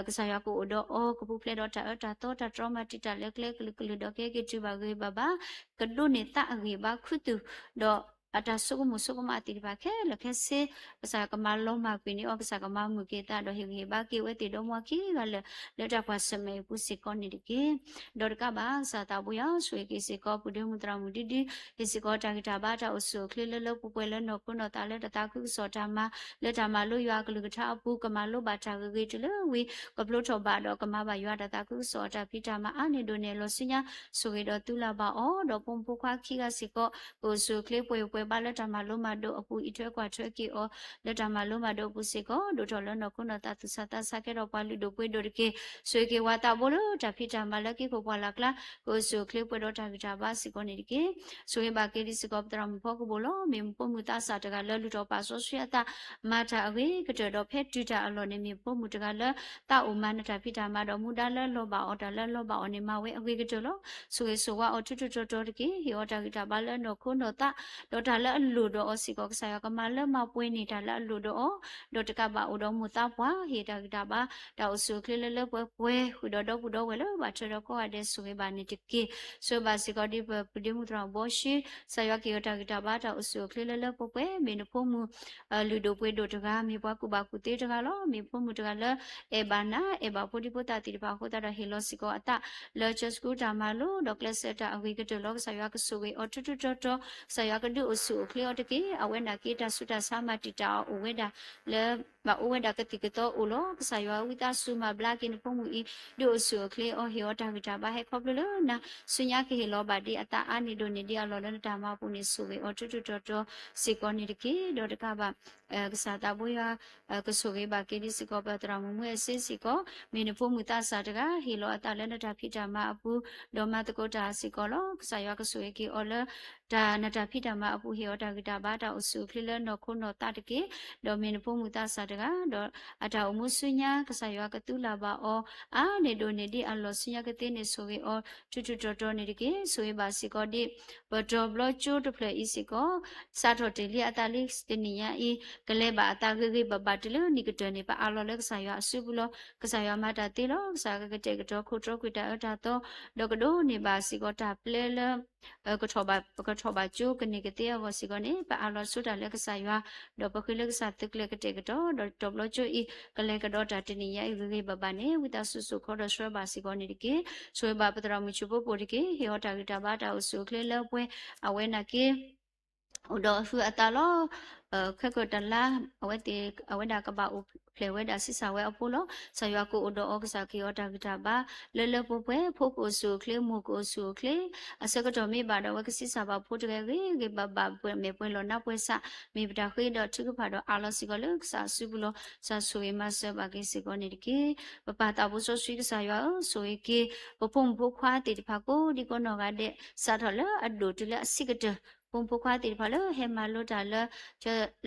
ကစၢ်ယွၤကအိၣ်ဒီးအီၤ ကပူၤဖျဲးဒီးတၢ်အၢတၢ်သီတၢ်တြီမၤတံာ်တာ်လၢကျဲကလုာ်ကလုာ် ဒီးကဟဲက့ၤတုၤဘၣ်ဂ့ၤဂ့ၤဘၣ်ဘၣ်, ကဒိးန့ၢ်သးအဂံၢ်ဘါခူသူၣ်, ဒီးအတၢ်ဆိကမိၣ်ဆိကမးသ့ၣ်တဖၣ်ခဲလၢာ်ခဲဆ့ ကစၢ်ယွၤကမၤလီၤမၢ်ကွံာ်န့ၢ်အီၤ, ကစၢ်ကမၤမုာ်က့ၤသး ဒီးဟ့ၣ်ဂံၢ်ဟ့ၣ်ဘါက့ၤဝဲသ့ၣ်ဒီမါခံဂၤလၢာ် လၢတၢ်ကွၢ်ဆၢၣ်မဲာ်အံၤပူၤစ့ၢ်ကီးန့ၣ်တက့ၢ်. ဒီးတကးဘၣ် ကစၢ်သးဘိယွၤဆိၣ်ဂ့ၤက့ၤစ့ၢ်ကီး ပုၢ်ဒ့မုၣ်သရၣ်မုၣ်ဒုဒု, ဟ့ၣ်စ့ၢ်ကီးတၢ်ဂံၢ်တၢ်ဘါတၢ်အိၣ်ဆူၣ်အိၣ်ချ့လၢလၢပှဲၤပှဲၤ လၢနီၢ်ခိနီၢ်သးလၢတၢ်သးခုကစီၣ်တၢ်မၤ လၢတၢ်မၤလိယွၤအကလုၢ်ကထါအပူၤ ကမၤလိဘၣ်တၢ်ဂ့ၤဂ့ၤတုၤလၢဝံၤ ကဖျိထီၣ်ဘးဒီးကမၤဘၣ်ယွၤတၢ်သးခုကစီၣ်အတၢ်ဖံးတၢ်မၤအါန့ၢ်ဒိၣ်န့ၢ်အလီၢ်ဆူညါ ဆိၣ်ဂ့ၤဒီးသုလၢ်ဘၣ်အီၤ, ဒီးဖိမုၣ်ဖိခွါခံဂၤစ့ၢ်ကီး ကအိၣ်ဆူၣ်အိၣ်ချ့ပှဲၤပှဲၤဘၣ်လၢတၢ်မၤလိမၤဒိးအပူၤ အံးထွဲကွၢ်ထွဲက့ၤအီၤ လၢတၢ်မၤလိမၤဒိးအပူၤစ့ၢ်ကီး ဒိၣ်ထီၣ်လၢနီၢ်ခိနီၢ်သးသူၣ်ဆးသးဆးကဲထီၣ်ပှၤလုၢ်ဒိၣ်ပှ့ၤဒိၣ်တက့ၢ်. ဆိၣ်ဂ့ၤက့ၤဝၤသးဘိလၢတၢ်ဖံးတၢ်မၤလၢက့ခိၣ်ပှၢ်လၢ်ကျါ ကအိၣ်ဆူၣ်အိၣ်ချ့ပှဲၤဒီးတၢ်ဂံၢ်တၢ်ဘါစ့ၢ်ကီးန့ၣ်တက့ၢ်. ဆိၣ်ဂ့ၤဘၣ်က့ၤဒ်စ့ၢ်ကီးပသရၣ်မုၣ်ဖီကဘိၣ်လီၤ. မ့ၢ်မုၢ်ဖိမုၢ်သးစၢ်တဂၤလၢလုၢ်ထီၣ်ပာ်စီဆှံအသး မၤတၢ်အဂ့ၤကတၢၢ်ဒီးဖဲတုၤတၢ်အလီၢ်န့ၣ် မ့ၢ်ဖိမုၣ်တဂၤလၢ သးအိၣ်မၤနတၢ်ဖံးတၢ်မၤဒီးမူဒါလၢလီၤဘၣ်အီၤ တၢ်လၢလီၤဘၣ်အီၤန့ၣ် မၤဝဲအဂ့ၤကတၢၢ်လီၤ. ဆိၣ်ဂ့ၤဆိၣ်ဝါအီၤထူထူတီတီတက့ၢ်. ဟ့ၣ်အီၤတၢ်ဂံၢ်တၢ်ဘါလၢနီၢ်ခိနီၢ်သး ဒီးတၢ်လၢအလိၣ်ဒီးအီၤစ့ၢ်ကီး ကစၢ်ယွၤကမၤလၢမၤပှဲၤန့ၢ်တၢ်လၢအလိၣ်ဒီးအီၤ ဒီးတကးဘၣ်အိၣ်ဒီးမိၢ်သးပှၢ် ဟ့ၣ်တၢ်ဂံၢ်တၢ်ဘါ တၢ်အိၣ်ဆူၣ်အိၣ်ချ့လၢလၢပှဲၤပှဲၤ ဃုာ်ဒီးဒီပုၢ်ဒီဝဲၢ်လၢဘၣ်ထွဲဒီးကိးဂၤဒဲး ဆိၣ်ဂ့ၤဘၣ်န့ၣ်တက့ၢ်. ဆိၣ်ဂ့ၤဘၣ်စ့ၢ်ကီးဒ်ပပုၢ်ဒ့မုၣ်သရၣ်ဘီၡ့ ကစၢ်ယွၤကဟ့ၣ်အီၤတၢ်ဂံၢ်တၢ်ဘါတၢ်အိၣ်ဆူၣ်အိၣ်ချ့လၢလၢပှဲၤပှဲၤ မ့ၢ်နဖိမုၣ် လုၢ်ဒိၣ်ပှ့ၤဒိၣ်တဂၤ မ့ၢ်ပှၤကူၣ်ဘၣ်ကူၣ်သ့တဂၤလီၤ. မ့ၢ်ဖိမုၣ်တဂၤလၢ အဲၣ်ဘၣ်နၤ အဲၣ်ဘၣ်ဖိဒံဖိသၣ်သ့ၣ်တဖၣ်အဃိသတးဒီး ဟ့ၣ်လီၤစ့ၢ်ကီးအသးလၢ Church School တၢ်မၤလိ ဒီးကျဲးစၢးတၢ်အဂ့ၤကတၢၢ်လီၤ. ကစၢ်ယွၤကဆိၣ်ဂ့ၤအီၤထူထူတီတီ, ကစၢ်ယွၤကဒုးအိၣ်ဆူၣ်အိၣ်ချ့အီၤတက့ၢ်. အဝဲနာ်က့တၢ်ဆူးတၢ်ဆါမၤတံာ်တာ်အီၤအိၣ်ဝဲဒၣ်လၢ ဘၣ်အိၣ်ဝဲဒၣ်ကသံၣ်ကသီအိၣ်လီၤ. ကစၢ်ယွၤဝံသးစူၤမၤဘျါက့ၤနဖိမုၣ်အံၤ ဒုးအိၣ်ဆူၣ်အိၣ်ချ့အီၤ ဟ့ၣ်အီၤတၢ်ဂံၢ်တၢ်ဘါ ဟဲခီဖျိလၢနၤ ဆူညါကဟ့ၣ်လီၤဘၣ်ဒ်အသးအါန့ၢ်ဒိၣ်န့ၢ်ဒ်အလီၢ် လၢနတၢ်မၤအပူၤန့ၣ် ဆိၣ်ဂ့ၤအီၤထူထူတီတီစ့ၢ်ကီးန့ၣ်တက့ၢ်. ဒီးတကးဘၣ် ကစၢ်သးဘိယွၤ ကဆိၣ်ဂ့ၤဘၣ်က့ၤဒ်စ့ၢ်ကီး ပသရၣ်မုၣ်မူအဲၣ်စ့စ့ၢ်ကီး မ့ၢ်နဖိမုၣ်သးစၢ်တဂၤ ဟ့ၣ်လီၤအသးလၢနတၢ်ဖံးတၢ်မၤအပူၤ ဒီးမၤသကိးတၢ်စ့ၢ်ကီးလီၤ. ကစၢ်ယွၤကဆိၣ်ဂ့ၤက့ၤအီၤလၢ တၢ်နတၢ်ဖံးတၢ်မၤအပူၤ ဟ့ၣ်အီၤတၢ်ဂံၢ်တၢ်ဘါ တၢ်အိၣ်ဆူၣ်အိၣ်ချ့လၢနီၢ်ခိနီၢ်သးတက့ၢ်. ဒီးမ့ၢ်နဖိမုၣ်သးစၢ်တဂၤ ဒီးအတၢ်အိၣ်မူဆူညါ ကစၢ်ယွၤကသူလၢ်ဘၣ်အီၤ အါန့ၢ်ဒိၣ်န့ၢ်ဒ်အလီၢ်ဆူညါကသ့န့ၣ် ဆိၣ်ဂ့ၤအီၤထူထူတီတီန့ၣ်တက့ၢ်. ဆိၣ်ဂ့ၤဘၣ်စ့ၢ်ကီးဒ် ပတီၤဘျီကၠိတဖျၢၣ်အံၤစ့ၢ်ကီး စးထီၣ်တ့ၢ်လံအသးလံတနံၤညါအံၤ ကလဲၤဘၣ်အသးဂ့ၤဂ့ၤဘၣ်ဘၣ်တုၤလၢနံၣ်ကတၢၢ်န့ၣ် ပအးလီၤလၢကစၢ်ယွၤအစုပူၤလီၤ. ကစၢ်ယွၤမၤတၢ်သ့လီၤ. ကစၢ်ယွၤကကတဲာ်ကတီၤခိၣ်တြီကွံာ်တၢ်အၢတၢ်သီ ဒီးကဒိးန့ၢ်ဘၣ်စ့ၢ်ကီးတၢ်ပျဲလၢ ကထီၣ်ဘၣ် ကထီၣ်ဘၣ်ကၠိကန့ၢ်ကသ့အဂီၢ်စ့ၢ်ကီးန့ၣ် ပအးလီၤဆိတၢ်လၢကစၢ်ယွၤ ဒီးပဃ့လၢကစၢ်သုးကျဲၤကတဲာ်ကတီၤ ဒီးတီၤဘျီကၠိအံၤ ကလဲၤကဒီးတၢ်တနံၤညါအံၤဂ့ၤဂ့ၤဘၣ်ဘၣ်န့ၣ် ဝံသးစူၤစိာ်ခီဒီးဆှၢဘၣ်စ့ၢ်ကီးန့ၣ်တက့ၢ်. ဆိၣ်ဂ့ၤဘၣ်ပသရၣ်မုၣ်ဆူၣ်ဖိပိာ်တက့ၢ်. ဟ့ၣ်အီၤတၢ်ဂံၢ်တၢ်ဘါတၢ်အိၣ်ဆူၣ်အိၣ်ချ့လၢပှဲၤ အဝဲနာ်က့ အိၣ်ဒီးအဟုအသးလီၤ. ခဲကတလါ အဝဲသ့ၣ် အဝဲဒၣ်ကဘၣ်အိၣ်ဖျဲၣ်ဝဲဒၣ်ဆံးစၢ်ဝဲအဖိလီၤ. ကစၢ်ယွၤကအိၣ်ဒီးအီၤ ကစၢ်ကဟ့ၣ်အီၤတၢ်ဂံၢ်တၢ်ဘါ လၢလၢပှဲၤပှဲၤ ဖိကအိၣ်ဆူၣ်အိၣ်ချ့ မိၢ်ကအိၣ်ဆူၣ်အိၣ်ချ့ အဆၢကတီၢ်မ့ၢ်ဘၣ်ဒီး အဝဲကဆံးစၢ်ဘၣ်ဖိတဂၤဂ့ၤဂ့ၤဘၣ်ဘၣ် ပှဲၤမဲာ်ပှဲၤလီၢ်နါပှဲၤဆး မ့ၢ်ပတၢ်ဃ့ဒီးထုကဖၣ်ဒီးအးလီၤစ့ၢ်ကီးလၢကစၢ်အစုပူၤလီၤ. ကစၢ်ဆိၣ်ဂ့ၤမၤစၢၤဘၣ်က့ၤစ့ၢ်ကီးန့ၣ်တက့ၢ်. ပပၢ်သးဘိစီဆှံကစၢ်ယွၤဧၢ, ဆိၣ်ဂ့ၤက့ၤ ပဖိမုၣ်ဖိခွါသ့ၣ်တဖၣ်ကိးဒံကိးနီၢ်ဂၤဒဲး စးထီၣ်လၢအဒိၣ်တုၤလၢအဆံးကတၢၢ် ဖိမုၣ်ဖိခွါသ့ၣ်တဖၣ်လၢဟဲမၤလိတၢ်လၢ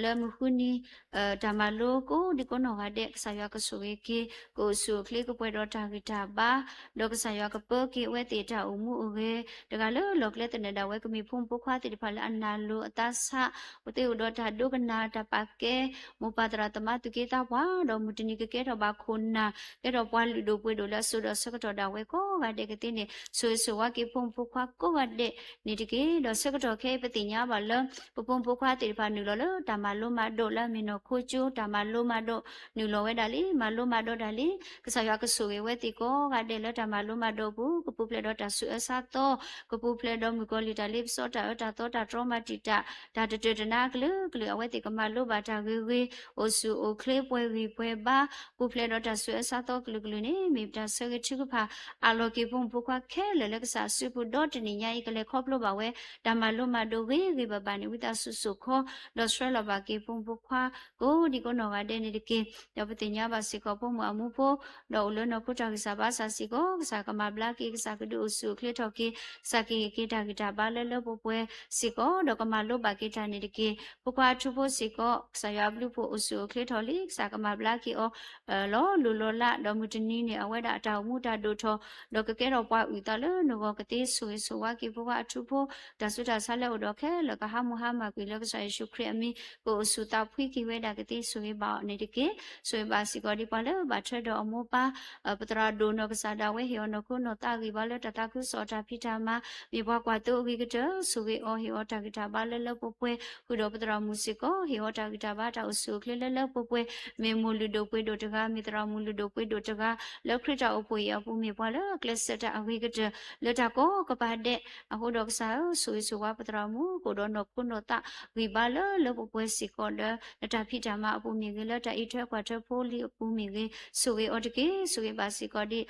လၢမုၢ်ဃုနံၤ တၢ်မၤလိကိးဒံကိးနီၢ်ဂၤဒဲး ကစၢ်ယွၤကဆိၣ်ဂ့ၤက့ၤ ကအိၣ်ဆူၣ်အိၣ်ချ့ကပှဲၤဒီးတၢ်ဂံၢ်တၢ်ဘါ ဒီးကစၢ်ယွၤကပၢက့ၤအဝဲသ့ၣ်တၢ်အိၣ်မူအိၣ်ဂဲၤ တဂၤလၢလီၢ်ကျဲသနၢၣ်ဒၣ်ဝဲ ကမ့ၢ်ဖိမုၣ်ဖိခွါသ့ၣ်တဖၣ်လၢအနၢ်လိၤအသးဆး သ့အိၣ်ဒီးတၢ်ဒိကနၣ်တၢ်ပာ်ကဲ မိၢ်ပၢ်သရၣ်သမါသူၣ်က့သးပှၢ် ဒီးမုၢ်တနံၤကကဲထီၣ်ဘၣ်ခိၣ်နၢ် ကဲထီၣ်ပှၤလုၢ်ဒိၣ်ပှ့ၤဒိၣ်လၢအစိၤဒီးအဆၢကတီၢ်ဒၣ်ဝဲကိးဂၤဒဲးကသ့န့ၣ် ဆိၣ်ဂ့ၤဆိၣ်ဝါက့ၤဖိမုၣ်ဖိခွါကိးဂၤဒဲးန့ၣ်တက့ၢ်. ဒီးဆၢကတီၢ်ခဲအံၤပသ့ၣ်ညါဘၣ်လၢ ပဖိမုၣ်ဖိခွါသ့ၣ်တဖၣ်နုာ်လီၤလၢတၢ်မၤလိမၤဒိးလၢအမ့ၢ်နီၢ်ခိကၠိ တၢ်မၤလိမၤဒိး နုာ်လီၤဝဲဒၣ်လံ မၤလိမၤဒိးတၢ်လံ. ကစၢ်ယွၤကဆိၣ်ဂ့ၤဝဲသ့ၣ်ကိးဂၤဒဲးလၢတၢ်မၤလိမၤဒိးအပူၤ ကပူၤဖျဲးဒီးတၢ်ဆူးအၢဆါသီ ကပူၤဖျဲးဒီးမုၣ်ကီၤလံၢ်တၢ်လ့ပစီတၢ်အၢတၢ်သီတၢ်တြီမၤတံာ်တာ် တၢ်တတၢာ်တနါအကလုာ်ကလုာ် အဝဲသ့ၣ်ကမၤလိဘၣ်တၢ်ဂ့ၤဂ့ၤ အိၣ်ဆူၣ်အိၣ်ချ့ပှဲၤဂံၢ်ပှဲၤဘါ ပူၤဖျဲးဒီးတၢ်ဆူးအၢဆါသီကလုာ်ကလုာ်န့ၣ် မ့ၢ်ပတၢ်ဆၢဂ့ၤထုကဖၣ် အးလီၤက့ၤဖိမုၣ်ဖိခွါခဲလၢာ်လၢကစၢ်အစုပူၤဒီတနံၤညါအံၤ ကလဲၤခီဖျိဘၣ်ဝဲ တၢ်မၤလိမၤဒိး ဂ့ၤဂ့ၤဘၣ်ဘၣ်န့ၣ် ဝံသးစူၤစိာ်ခီ ဒီးဆှၢလီၤဘၣ်က့ၤဖိမုၣ်ဖိခွါ ကိးဒံကိးနီၢ်ဂၤဒဲးန့ၣ်တက့ၢ်. ဒီးပသ့ၣ်ညါဘၣ်စ့ၢ်ကီး ဖိမုၣ်အမူဖိ ဒီးအိၣ်လၢနီၢ်ခိတၢ်ဂံၢ်စၢ်ဘါစၢ်စ့ၢ်ကီး ကစၢ်ကမၤဘျါက့ၤ ကစၢ်ကဒုးအိၣ်ဆူၣ်အိၣ်ချ့ထီၣ်က့ၤ ကစၢ်ကဟ့ၣ်က့ၤတၢ်ဂံၢ်တၢ်ဘါလၢလၢပှဲၤပှဲၤစ့ၢ်ကီး ဒီးကမၤလိဘၣ်က့ၤတၢ်န့ၣ်တက့ၢ်. ဖိခွါအထူဖိစ့ၢ်ကီး ကစၢ်ယွၤအဘျုးအဖှိၣ်အိၣ်ဆူၣ်အိၣ်ချ့ထီၣ်လံ ကစၢ်ကမၤဘျါက့ၤအီၤ လီၤလိၤလီၤလး ဒီးမုၢ်တနံၤန့ၣ် အဝဲဒၣ်အတၢ်အိၣ်မူတၢ်ဒိၣ်ထီၣ် ဒီးကကဲထီၣ်ပှၤအုၣ်သးလၢနဂီၢ် ကသ့ဆိၣ်ဂ့ၤဆိၣ်ဝါက့ၤဖိခွါအထူဖိ တၢ်ဆူးတၢ်ဆါလၢအိၣ်ဒီးခဲလၢာ် ကဟါမၢ်ဟါမၢ်ကွံာ်လၢကစၢ်ယ့ၣ်ၡူးခရံာ်အမံၤ ကအိၣ်ဆူၣ်သးဖှံက့ၤဝဲဒၣ် ကသ့ဆိၣ်ဂ့ၤဘၣ်အီၤန့ၣ်တက့ၢ်. ဆိၣ်ဂ့ၤဘၣ်စ့ၢ်ကီးဒ်ပှၤလၢဘၣ်ထွဲဒီးအမိၢ်ပၢ် ပသရၣ်ဒိၣ်နီၢ်ကစၢ်ဒၣ်ဝဲ ဟ့ၣ်အီၤနီၢ်ခိနီၢ်သးဂံၢ်ဘါလၢတၢ်သးခုကစီၣ်အတၢ်ဖံးတၢ်မၤ မ့ၢ်ပှၤကွၢ်သိအဂ့ၤကတၢၢ် ဆိၣ်ဂ့ၤအီၤ ဟ့ၣ်အီၤတၢ်ဂံၢ်တၢ်ဘါလၢလၢပှဲၤပှဲၤ ဃုာ်ဒီးပသရၣ်မုၣ်စ့ၢ်ကီး ဟ့ၣ်အီၤတၢ်ဂံၢ်တၢ်ဘါတၢ်အိၣ်ဆူၣ်အိၣ်ချ့လၢလၢပှဲၤပှဲၤ မ့ၢ်မိၢ်လုၢ်ဒိၣ်ပှ့ၤဒိၣ်တဂၤ မ့ၢ်သရၣ်မုၣ်လုၢ်ဒိၣ်ပှ့ၤဒိၣ်တဂၤ လၢခရံာ်တၢ်အိၣ်ဖှိၣ်အံၤအပူၤ မ့ၢ်ပှၤလၢအကျဲးစၢးတၢ်အဂ့ၤကတၢၢ် လၢတၢ်ကိးကပၤဒဲး အဃိဒီးကစၢ်ဧၢ ဆိၣ်ဂ့ၤဆိၣ်ဝါပသရၣ်မုၣ် ကအိၣ်ဒီးနီၢ်ခိနီၢ်သးဂံၢ်ဘါလၢလၢပှဲၤပှဲၤစ့ၢ်ကီး လၢနတၢ်ဖံးတၢ်မၤအပူၤမ့ၢ်ဂ့ၤ လၢတၢ်အံးထွဲကွၢ်ထွဲဖိလံၤအပူၤမ့ၢ်ဂ့ၤ ဆိၣ်ဂ့ၤအီၤတက့ၢ်. ဆိၣ်ဂ့ၤဘၣ်စ့ၢ်ကီးဒ်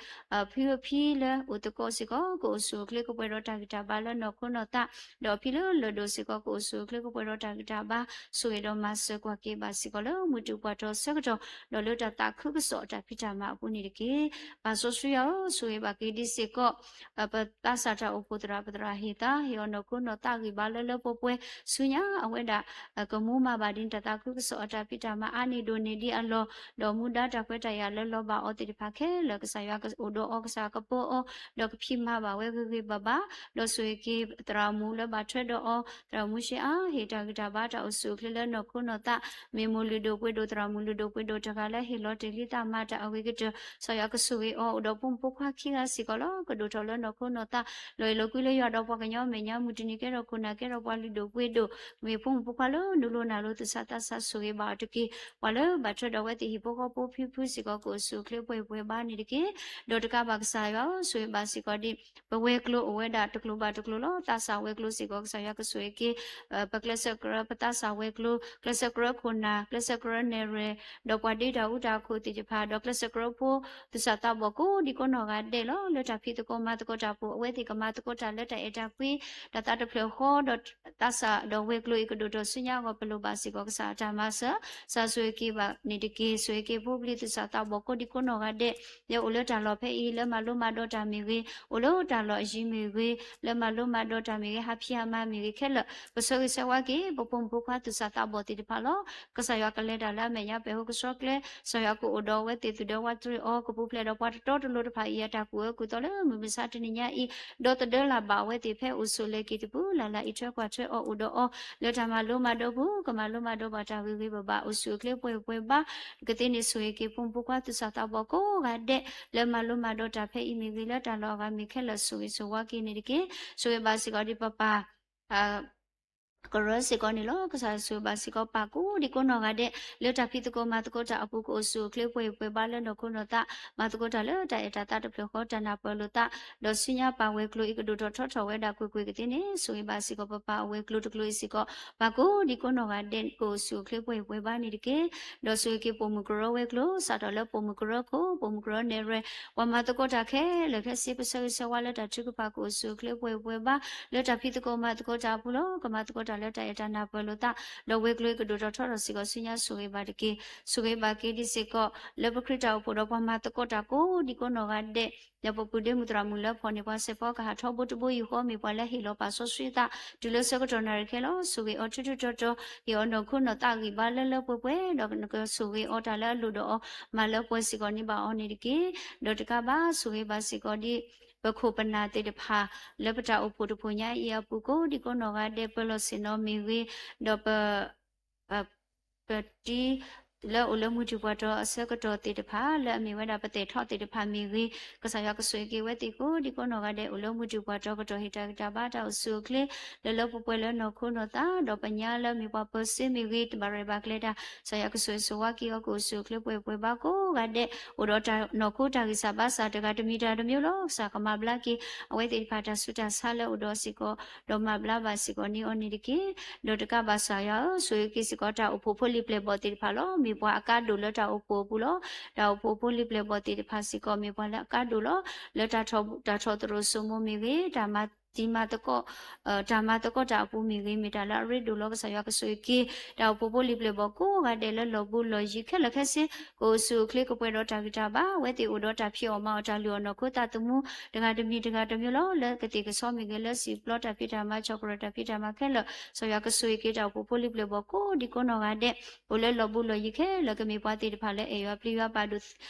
ဖုအဖံလၢအိၣ်သကိးစ့ၢ်ကီး ကအိၣ်ဆူၣ်အိၣ်ချ့ကပှဲၤဒီးတၢ်ဂံၢ်တၢ်ဘါလၢနီၢ်ခိနီၢ်သး ဒီးအဖံလၢလၢၢ်ဒိၣ်စ့ၢ်ကီး ကအိၣ်ဆူၣ်အိၣ်ချ့ကပှဲၤဒီးတၢ်ဂံၢ်တၢ်ဘါ ဆိၣ်ဂ့ၤဒီးမၤစၢၤကွၢ်က့ၤဘၣ်စ့ၢ်ကီးလၢမုၢ်တူာ်ပှၢ်ထီအဆၢကတီၢ် ဒီးလၢတၢ်သးခုကစီၣ်အတၢ်ဖံးတၢ်မၤအပူၤန့ၣ်တက့ၢ်. ပၢ်စီဆှံယွၤဧၢ ဆိၣ်ဂ့ၤဘၣ်က့ၤဒ်စ့ၢ်ကီး ပသးစၢ်တၢ်အိၣ်ဖှိၣ်သရၣ် ပသရၣ်ဟ့ၣ်သါ ဟ့ၣ်အီၤနီၢ်ခိနီၢ်သးဂံၢ်ဘါလၢလၢပှဲၤပှဲၤ ဆူညါအဝဲဒၣ် ကမူမၤဘၣ်ဒ်န့ၣ် တၢ်သးခုကစီၣ်အတၢ်ဖံးတၢ်မၤအါန့ၢ်ဒိၣ်န့ၢ်ဒံးအလီၢ် ဒီးမူဒါတၢ်ခွဲးတၢ်ယာ်လၢလီၤဘၣ်အီၤသ့ၣ်တဖၣ်ခဲလၢာ် ကစၢ်ယွၤကအိၣ်ဒီးအီၤ ကစၢ်ကပၢအီၤ ဒီးကဖံးမၤဘၣ်ဝဲဂ့ၤဂ့ၤဘၣ်ဘၣ် ဒီးဆိၣ်ဂ့ၤက့ၤသရၣ်မုၣ်လၢဘၣ်ထွဲဒီးအီၤ သရၣ်မုၣ်ရှ့အါ ဟ့ၣ်တၢ်ဂံၢ်တၢ်ဘါတၢ်အိၣ်ဆူၣ်အိၣ်ချ့လၢနီၢ်ခိနီၢ်သး မ့ၢ်မိၢ်လုၢ်ဒိၣ်ပှ့ၤဒိၣ် သရၣ်မုၣ်လုၢ်ဒိၣ်ပှ့ၤဒိၣ်တဂၤလၢဟ့ၣ်လီၤတ့ၢ်လံသးမၤတၢ်အဂ့ၤကတၢၢ် ကစၢ်ယွၤကဆိၣ်ဂ့ၤအီၤ အိၣ်ဒီးဖိမုၣ်ဖိခွါခံဂၤစ့ၢ်ကီးလီၤ. ကဒိၣ်ထီၣ်လၢနီၢ်ခိနီၢ်သး လီၤအဲၣ်လီၤကွံလၢယွၤဒီးပှၤကညီမဲာ်ညါ မုၢ်တနံၤကဲထီၣ်ခိၣ်နၢ် ကဲထီၣ်ပှၤလုၢ်ဒိၣ်ပှ့ၤဒိၣ် မ့ၢ်ဖိမုၣ်ဖိခွါလၢနူလိၤနၢ်လိၤ သူၣ်ဆးသးဆး ဆိၣ်ဂ့ၤဘၣ်အီၤတက့ၢ်. ပှၤလၢဘၣ်ထွဲဒီးအဝဲသ့ၣ်ဟံၣ်ဖိဃီဖိဖံဖုစ့ၢ်ကီး ကအိၣ်ဆူၣ်အိၣ်ချ့ပှဲၤပှဲၤဘါန့ၣ်တက့ၢ်. ဒီးတကးဘၣ်ကစၢ်ယွၤဧၢ ဆိၣ်ဂ့ၤဘၣ်စ့ၢ်ကီးဒ် ပဝဲၤကျိၤအိၣ်ဝဲဒၣ်တကျိၤဘၣ်တကျိၤလီၤ. သးစၢ်ဝဲၤကျိၤစ့ၢ်ကီး ကစၢ်ယွၤကဆိၣ်ဂ့ၤက့ၤ ပကျဲးစၢးကြၢး ပသးစၢ်ဝဲၤကျိၤ ကျဲးစၢးကြၢးခိၣ်နၢ် ကျဲးစၢးကြၢးနဲၣ်ရွဲၣ် ဒီးပှၤဒ့တၢ်အူတၢ်အခိၣ်သ့ၣ်တဖၣ် ဒီးကျဲးစၢးကြၢးဖိ သူၣ်စၢ်သးဘီၣ်ကိးဒံကိးနီၢ်ဂၤဒဲးလီၤ. လၢတၢ်ဖံးသကိးမၤသကိးတၢ်အပူၤ အဝဲသ့ၣ်ကမၤသကိးတၢ်လၢတၢ်အဲၣ်တၢ်ကွံ တၢ်သးတဖျၢၣ်ဃီ ဒီးသးစၢ်ဒီးဝဲၤကျိၤအံၤကဒိၣ်ထီၣ်ဆူညါအဂီၢ် ပလိၣ်ဘၣ်စ့ၢ်ကီးကစၢ်အတၢ်မၤစၢၤ ကစၢ်ဆိၣ်ဂ့ၤက့ၤဘၣ်န့ၣ်တက့ၢ်. ဆိၣ်ဂ့ၤက့ၤဖိပလံၤသူၣ်စၢ်သးဘီၣ်ကိးဒံကိးနီၢ်ဂၤဒဲး လၢအိၣ်လၢတၢ်လီၢ်ဖဲအံၤ လၢမၤလိမၤဒိးတၢ်မ့ၢ်ဂ့ၤ အိၣ်လၢတၢ်လီၢ်အယံၤမ့ၢ်ဂ့ၤ လၢမၤလိမၤဒိးတၢ်မ့ၢ်ဂ့ၤ ဟးဖံးဟးမၤမ့ၢ်ဂ့ၤခဲလၢာ် ပဆၢဂ့ၤဆၢဝါက့ၤ ပဖိမုၣ်ဖိခွါသူၣ်စၢ်သးဘီၣ်သ့ၣ်တဖၣ်လီၤ. ကစၢ်ယွၤကလဲၤတၢ်လၢအမဲာ်ညါပှဲၤဟူးကဆှီကျဲ ကစၢ်ယွၤကအိၣ်ဒီးအဝဲသ့ၣ်သူၣ်ဒၢဝးတရံးအီၤ ကပူၤဖျဲးဒီးပှၤတတီတလိၤတဖၣ်အံၤအတၢ်ကူၣ်အၢကူၣ်သီလၢမုၢ်မဆါတနံၤညါအံၤ ဒီသဒၢလၢ်ဘၣ်အဝဲသ့ၣ်ဖဲအိၣ်ဆိးလဲၤက့ၤတပူၤလၢ်လၢ် အံးထွဲကွၢ်ထွဲအီၤအိၣ်ဒီးအီၤ လၢတၢ်မၤလိမၤဒိးပူၤ ကမၤလိမၤဒိးဘၣ်တၢ်ဂ့ၤဂ့ၤဘၣ်ဘၣ် အိၣ်ဆူၣ်အိၣ်ချ့ပှဲၤပှဲၤဘါ ကသ့န့ၣ်ဆိၣ်ဂ့ၤက့ၤဖိမုၣ်ဖိခွါသူၣ်စၢ်သးဘီၣ်ကိးဂၤဒဲး လၢမၤလိမၤဒိးတၢ်ဖဲအံၤမ့ၢ်ဂ့ၤ လၢတၢ်လီၢ်အဂၤမ့ၢ်ခဲလၢာ် ဆိၣ်ဂ့ၤဆိၣ်ဝါက့ၤန့ၣ်တက့ၢ်. ဆိၣ်ဂ့ၤဘၣ်စ့ၢ်ကီးဒ်ပပၢ် ကရၢစ့ၢ်ကီးန့ၣ်လီၤ. ကစၢ်ဆိၣ်ဂ့ၤဘၣ်စ့ၢ်ကီးပၢ်ကိးဒံကိးနီၢ်ဂၤဒဲး လၢတၢ်ဖံးသကိးမၤသကိးတၢ်အပူၤ ကအိၣ်ဆူၣ်အိၣ်ချ့ပှဲၤပှဲၤဘါလၢနီၢ်ခိနီၢ်သး မၤသကိးတၢ်လၢတၢ်အဲၣ်တၢ်သးတဖျၢၣ်ဃီ တၢ်နၢ်ပၢၢ်လိာ်သး ဒီးဆူညါပၢ်ဝဲၤကျိၤအံၤကဒိၣ်ထီၣ်ထီထီၣ်ဝဲဒၣ်ကွ့ၢ်ကွ့ၢ်ကသ့န့ၣ် ဆိၣ်ဂ့ၤဘၣ်စ့ၢ်ကီးပပၢ်အဝဲၤကျိၤတကျိၤအံၤစ့ၢ်ကီး ပၢ်ကိးဒံကိးနီၢ်ဂၤဒဲး ကအိၣ်ဆူၣ်အိၣ်ချ့ပှဲၤပှဲၤဘါန့ၣ်တက့ၢ်. ဒီးဆိၣ်ဂ့ၤက့ၤပိာ်မုၣ်ကရၢဝဲၤကျိၤ စးထီၣ်လၢပိာ်မုၣ်ကရၢခိၣ် ပိာ်မုၣ်ကရၢနဲၣ်ရွဲၣ် ပှၤမၤသကိးတၢ်ခဲလၢာ်ခဲဆ့ ပဆၢဂ့ၤဆၢဝါလၢတၢ်ထုကဖၣ်ကအိၣ်ဆူၣ်အိၣ်ချ့ပှဲၤပှဲၤဘါ လၢတၢ်ဖံးသကိးမၤသကိးတၢ်အပူၤလီၤ. ကမၤသကိးတၢ်လၢတၢ်အဲၣ်တၢ်နၢ်ပၢၢ်လိာ်သး ဒီးဝဲၤကျိၤအံၤကဒိၣ်ထီၣ်ထီထီၣ်စ့ၢ်ကီးဆူညါဆိၣ်ဂ့ၤဘၣ်တက့ၢ်. ဆိၣ်ဂ့ၤဘၣ်က့ၤဒ်စ့ၢ်ကီး လၢပခရံာ်တၢ်အိၣ်ဖှိၣ်ဒီးပှၤမၤသကိးတၢ်ကိးဒံကိးနီၢ်ဂၤဒဲး ဒီးပပုၢ်ဒ့မုၣ်သရၣ်မုၣ်လၢဖီၣ်န့ၢ်ပှၤစဲးဖီကဟၣ်ထီဘိတဘိယူၢ်ဃီ မ့ၢ်ပှၤလၢဟ့ၣ်လီၤပာ်စီဆှံသး တုၤလၢဆၢကတီၢ်နၣ်ရံၣ်ခဲလၢာ် ဆိၣ်ဂ့ၤအီၤထူထူတီၤတီၤ ဟ့ၣ်အီၤနီၢ်ခိနီၢ်သးဂံၢ်ဘါလၢလၢပှဲၤပှဲၤ ဒီးနကဆိၣ်ဂ့ၤအီၤတၢ်လၢအလိၣ်ဒီးအီၤ မၤလၢပှဲၤစ့ၢ်ကီးန့ၢ်ဘၣ်အီၤန့ၣ်တက့ၢ်. ဒီးတကးဘၣ်ဆိၣ်ဂ့ၤဘၣ်စ့ၢ်ကီးဒ် ပခိၣ်ပနၢ်သ့ၣ်တဖၣ် လၢပတၢ်အိၣ်ဖှိၣ်တဖှိၣ်ညါအံၤအပူၤကိးဒံကိးနီၢ်ဂၤဒဲး ပၢၤလီၢ်ဆ့ၣ်နီၤမ့ၢ်ဂ့ၤ ဒီးပ ပတံၤ လၢအိၣ်လၢမုၢ်တူၢ်ပှၢ်တီၤအဆၢကတီၢ်သ့ၣ်တဖၣ် လၢအမ့ၢ်ဝဲဒၣ်ပသဲးထီၣ်သ့ၣ်တဖၣ်မ့ၢ်ဂ့ၤ ကစၢ်ယွၤကဆိၣ်ဂ့ၤက့ၤဝဲသ့ၣ်ကိးဒံကိးနီၢ်ဂၤဒဲး အိၣ်လၢမုၢ်တူၢ်ပှၢ်တီၤကတီၢ် ဟ့ၣ်တၢ်ဂံၢ်တၢ်ဘါတၢ်အိၣ်ဆူၣ်အိၣ်ချ့ လၢလၢပှဲၤပှဲၤလၢနီၢ်ခိနီၢ်သး ဒီးပညါလၢမ့ၢ်ပှၤပၢၤစ့မ့ၢ်ဂ့ၤ တဘၣ်ရဲၣ်ဘၣ်ကျဲၤတၢ် ကစၢ်ယွၤကဆိၣ်ဂ့ၤဆိၣ်ဝါက့ၤအီၤ ကအိၣ်ဆူၣ်အိၣ်ချ့ပှဲၤပှဲၤဘါကိးဂၤဒဲး အိၣ်ဒီးတၢ်နီၢ်ခိတၢ်ဂံၢ်စၢ်ဘါစၢ်တဂၤတမံၤတဂၤတမံၤလီၤ. ကစၢ်ကမၤဘျါက့ၤ အဝဲသ့ၣ်တဖၣ်တၢ်ဆူးတၢ်ဆါလၢအိၣ်ဒီးစ့ၢ်ကီး ဒီးမၤဘျါဘၣ်စ့ၢ်ကီးန့ၢ်အီၤန့ၣ်တက့ၢ်. ဒီးတကးဘၣ်ကစၢ်ယွၤဧၢ ဆိၣ်ဂ့ၤက့ၤစ့ၢ်ကီးတၢ်အိၣ်ဖှိၣ်ဖိလံၤပျဲၢ်ဘီၣ်သ့ၣ်တဖၣ်လီၤ. မ့ၢ်ပှၤအကါဒိၣ်လၢတၢ်အိၣ်ဖှိၣ်အပူၤလီၤ. တၢ်အိၣ်ဖှိၣ်ဖိလံၤပျဲၢ်ဘီၣ်သ့ၣ်တဖၣ်စ့ၢ်ကီး မ့ၢ်ပှၤလၢအကါဒိၣ်လီၤ. လၢတၢ်ထီၣ် တၢ်ထီၣ်သရိာ်စိမိၤမ့ၢ်ဂ့ၤ တၢ်မၤ မၤတံၤမၤသကိး တၢ်မၤသကိးတၢ်အပူၤမ့ၢ်ဂ့ၤ, မ့ၢ်တၢ်လၢအရ့ဒိၣ်လီၤ. ကစၢ်ယွၤကဆိၣ်ဂ့ၤက့ၤ တၢ်အိၣ်ဖှိၣ်ဖိလံၤပျဲၢ်ဘီၣ်ကိးဂၤဒဲးလၢလီၢ်ဘူးလီၢ်ယံၤခဲလၢာ်ခဲဆ့, ကအိၣ်ဆူၣ်အိၣ်ချ့ကပှဲၤဒီးတၢ်ဂံၢ်တၢ်ဘါ, အဝဲသ့ၣ်အိၣ်ဒီးတၢ်ဖံးအီၣ်မၤအီၣ်တၢ်လုၢ်အီၣ်နီၢ်ခိသးသမူ တဂၤတမံၤတဂၤတမံၤလီၤ. လၢကသ့ၣ်ကဆီမ့ၢ်ဂ့ၤ, လၢစံာ်ပျီတၢ်ဖံးတၢ်မၤ ဆီၣ်ကရၢၢ်တၢ်ဖံးတၢ်မၤခဲလၢာ်, ကစၢ်ယွၤကဆိၣ်ဂ့ၤက့ၤတၢ်အိၣ်ဖှိၣ်ဖိလံၤပျဲၢ်ဘီၣ်ကိးဒံကိးနီၢ်ဂၤဒဲး အိၣ်လၢလီၢ်ဘူးလီၢ်ယံၤခဲလၢာ် ကမ့ၢ်ပှၤသ့ၣ်တဖၣ်လၢအဲၣ်ယွၤပျံၤယွၤပာ်ဒိၣ်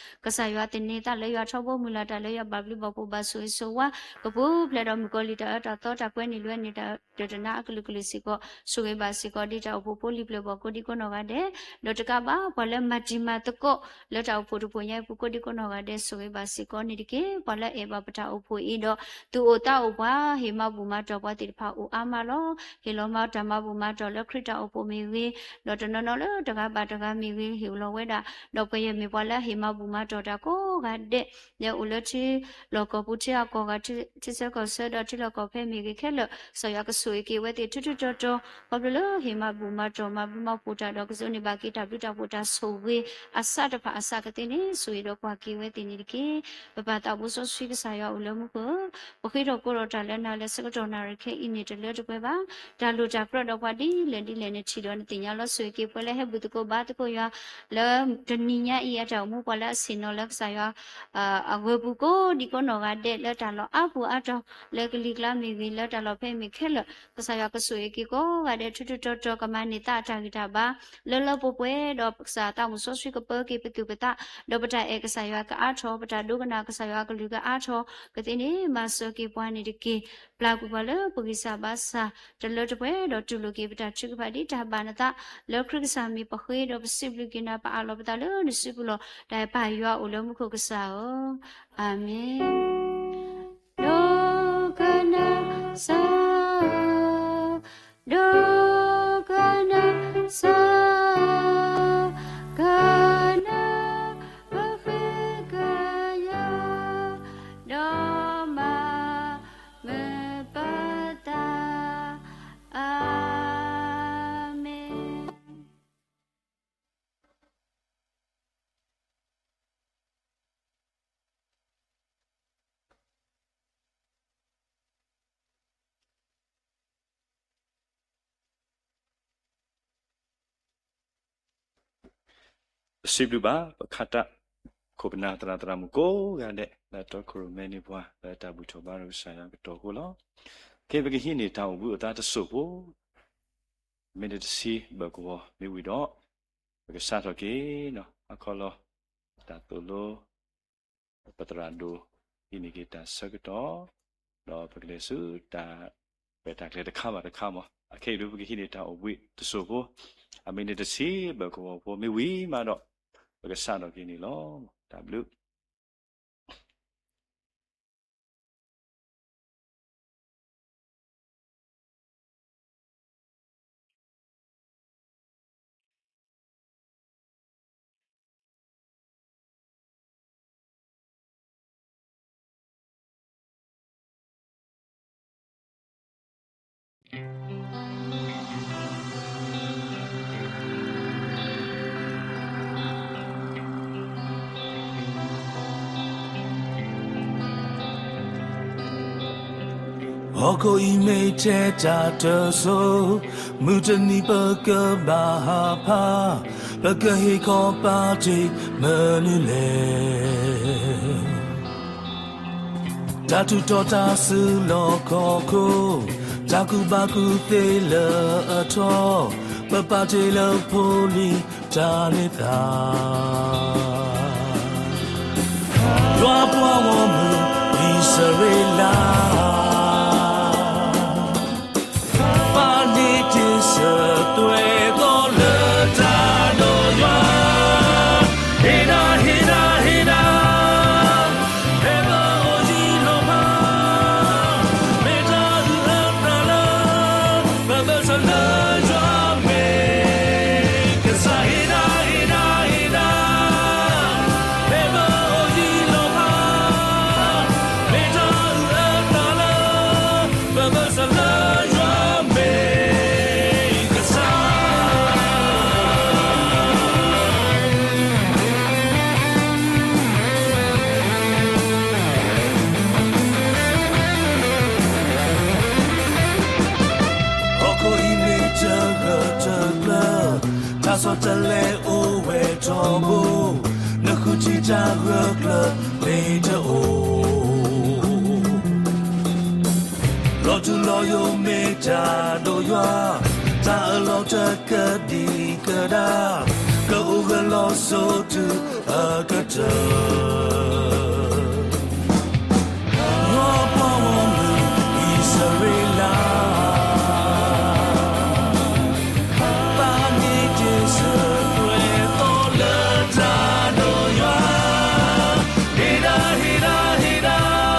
ကစၢ်ယွၤသန့ၤသးလၢယွၤထီဘိ မုၢ်လၢ်တၢ်လၢယွၤဘၣ်ဘျုးဘၣ်ဖှိၣ်ဘၣ်ဆိၣ်ဂ့ၤဆိၣ်ဝါ ကပူၤဖျဲးဒီးမုၣ်ကီၤလံၢ်တၢ်အၢတၢ်သီတၢ်ကွဲနံၣ်လွဲနံၣ်တၢ်တၢတနါအကလုာ်ကလုာ်စ့ၢ်ကီး ဆိၣ်ဂ့ၤဘၣ်စ့ၢ်ကီးဒံးတၢ်အိၣ်ဖှိၣ်ဖိလံၤပျဲၢ်ဘီၣ်ကိးဒံကိးနီၢ်ဂၤဒဲး ဒီးတကးဘၣ် ပှၤလၢမၤတံၤမၤသကိး လၢတၢ်အိၣ်ဖှိၣ်တဖှိၣ်ညါအပူၤကိးဒံကိးနီၢ်ဂၤဒဲး ဆိၣ်ဂ့ၤဘၣ်စ့ၢ်ကီးန့ၣ်တက့ၢ်. ပှၤလၢအဲၣ်ဘၣ်ပတၢ်အိၣ်ဖှိၣ်အံၤဒီး သူၣ်အိၣ်သးအိၣ်ပှၤ ဟ့ၣ်မၤဘူၣ်မၤတီၢ်ပှၤသ့ၣ်တဖၣ်အိၣ်အါမးလီၤ. ဟ့ၣ်လီၤမၤတၢ်မၤဘူၣ်မၤတီၢ်လၢခရံာ်တၢ်အိၣ်ဖှိၣ်မ့ၢ်ဂ့ၤ, ဒီးတနီၤနီၤလၢတဂၤဘၣ်တဂၤမ့ၢ်ဂ့ၤ ဟ့ၣ်လီၤဝဲဒၣ်, ဒီးပှၤယဲၢ်မ့ၢ်ပှၤလၢအဟ့ၣ်မၤဘူၣ်မၤတီၢ်တၢ်ကိးဂၤဒဲး လၢအိၣ်လၢထံလီၢ်ကီၢ်ပူၤ ထံအကီၢ်ဂၤ ထံဆၢကီၢ်ဆၢဒီးထံလီၢ်ကီၢ်ဖဲမ့ၢ်ဂ့ၤခဲလၢာ် ကစၢ်ယွၤကဆိၣ်ဂ့ၤက့ၤအဝဲသ့ၣ်ထူထူတီတီ ခီဖျိလၢဟ့ၣ်မၤဘူၣ်မၤတီၢ်မၤဘျုးမၤဖှိၣ်တၢ်ဒီး ကစိာ်န့ၢ်ဘၣ်က့ၤတၢ်ဘျုးတၢ်ဖှိၣ်တၢ်ဆိၣ်ဂ့ၤအစးတဖၣ်အစးကသ့န့ၣ် ဆိၣ်ဂ့ၤဒီးကွၢ်က့ၤဝဲသ့ၣ်န့ၣ်တက့ၢ်. ပပၢ်သးဘိစီဆှံကစၢ်ယွၤအိၣ်လၢမူခိၣ်ဧၢ, ပဃ့ထီၣ်ကိးထီၣ်တၢ်လၢနၤလၢဆၢကတီၢ်နၣ်ရံၣ်ခဲအံၤန့ၣ် တလၢတပှဲၤဘၣ်. တၢ်လိၣ်တၢ်ကြၢးဒီးပှၤဒ်လဲၣ်ဒ်လဲၣ်န့ၣ် ထံၣ်ဒီးနသ့ၣ်ညါလီၤ. ဆိၣ်ဂ့ၤက့ၤပှၤလၢဟဲဘူၣ်သကိးဘါသကိးယွၤ လၢတနံၤညါအံၤအတၢ်အိၣ်မူ ပှၤလၢအဆ့ၣ်နီၤလၢကစၢ်ယွၤ အဂၢၤပူၤကိးဒံကိးနီၢ်ဂၤဒဲး လၢတၢ်လီၢ်အါပူၤအါတီၤ လၢကလံၤကျါမ့ၢ်ဂ့ၤ လၢတၢ်လီၢ်ဖဲမ့ၢ်ခဲလၢာ် ကစၢ်ယွၤကဆိၣ်ဂ့ၤက့ၤကိးဂၤဒဲး ထူထူတီတီ ကမၤန့ၢ်သးအတၢ်ဂံၢ်တၢ်ဘါ လၢလၢပှဲၤပှဲၤ ဒီးကစၢ်သးမုၣ်စီဆှံကပၢက့ၤပသူၣ်ပသး ဒီးပတၢ်အဲၣ်ကစၢ်ယွၤကအါထီၣ် ပတၢ်ဒိကနၣ်ကစၢ်ယွၤအကလုၢ်ကအါထီၣ် ကသ့န့ၣ် မၤစၢၤက့ၤပှၤန့ၣ်တက့ၢ်. ပျၢ်ကွံာ်ပှၤလၢပဂံၢ်စၢ်ဘါစၢ် တလၢတပှဲၤဒီးတူၢ်လိာ်က့ၤပတၢ်ထုကဖၣ်ဒ်တၢ်ဘၣ်နသး လၢခရံာ်ကစၢ်မံၤပဃ့ဒီးပစံးဘျုးက့ၤနၤ ပအးလီၤပသးလၢနစုပူၤလီၤ. တၢ်အဲၣ်ပၢ်ယွၤအိၣ်လၢမူခိၣ်ကစၢ်ဧၢ, အၤမ့ၣ်. ဒိကနၣ်စၢၤ, ဒိကနၣ်စၢၤ, ကနၣ်ပဃ့ကယၤ, ဒီးမၤမုာ်ပသး, အၤမ့ၣ်. စံးဘျုးဘၣ် ပခးတၢ် ခိၣ်ပနၢ်သရၣ်သရၣ်မုၣ်ကိးဂၤဒဲး လၢအတီခိၣ်ရိၣ်မဲန့ၢ်ပှၤ လၢတၢ်ဘူၣ်ထီၣ်ဘါထီၣ်ကစၢ်ယွၤကတီၢ်အဃိလီၤ. ခဲအံၤပကဟံးန့ၢ်တၢ်အိၣ်ဘှံးအိၣ်သါတစိၢ်ဖိ မ့ၢ်တဆံဘၢၣ်ကဝီၤမ့ၢ်ဝံၤဒီး ပကစးထီၣ်က့ၤ အခီလီၤ တၢ်သိၣ်လိ ပသရၣ်ဒိၣ် ဟံးန့ၢ်က့ၤတၢ်ဆၢကတီၢ် ဒီးပကလဲၤဆူတၢ်ရဲၣ်တၢ်ကျဲၤတခါဘၣ်တခါမး. အခဲအံၤဒုး ပကဟံးန့ၢ်တၢ်အိၣ်ဘှံးတစိၢ်ဖိ အမ့ၢ်န့ၣ်တဆံဘၢၣ်ကဝီၤဖိမ့ၢ်ဝံၤမးဒီး ပကစးထီၣ်က့ၤန့ၣ်လီၤ. တၢ်ဘျုး ဟီၣ်ခိၣ်အံၤမ့ၢ်ထဲတၢ်တစိၤ, မုၢ်တနံၤပကဘၣ်ဟးဖး, ပကဟ့ၣ်ခီၣ်ပာ်တ့ၢ်မနုၤလဲၣ်. တၢ်ထူးထီၣ်တၢ်စုလီၢ်ခီၣ်ခိၣ်, တၢ်ကူၣ်ဘၣ်ကူၣ်သ့လၢအထီ, ပပာ်တ့ၢ်လၢဖိလံၤတၢ်န့ၢ်သါ ယွၤပှၤဂီၢ်မုၢ်အံၣ်စရ့လး, ပာ်န့ၢ်တ့ၢ်စၢၤသွဲၣ်သီလၢတၢ်ဒိၣ်ယွၤ, ဟ့ၣ်နၤ ဟ့ၣ်နၤ ဟ့ၣ်နၤ, ဖဲပအိၣ်ယံၤလီၤဖး, မ့ၢ်တၢ်အုၣ်အသးလၢ ပဘၢၣ်စၢၤလၢယွၤမ့ၢ်ကစၢ်, ဟ့ၣ်နၤ ဟ့ၣ်နၤ ဟ့ၣ်နၤ, ဖဲပအိၣ်ယံၤလီၤဖး, မ့ၢ်တၢ်အုၣ်အသး တၢ်လဲၤအိၣ်ဝဲထီဘိ, နဃုထံၣ်တၢ်ဂၢၢ်ကျၢၤမ့ၢ်တအိၣ်, လီၤထူလီၤယိာ်မ့ၢ်တၢ်ဒိၣ်ယွၤ, တၢ်အၢၣ်လီၤတကဒံကဒါ, ကအိၣ်ဂၢၢ်လီၤစိၤတုၤအကတၢၢ်. ယွၤပှၤဂီၢ်မုၢ်အံၣ်စရ့လး, ပာ်န့ၢ်တ့ၢ်စၢၤပှဲၤသီလၢတၢ်ဒိၣ်ယွၤ, ဟ့ၣ်ဒၣ်ဟ့ၣ်ဒၣ်ဟ့ၣ်ဒၣ်,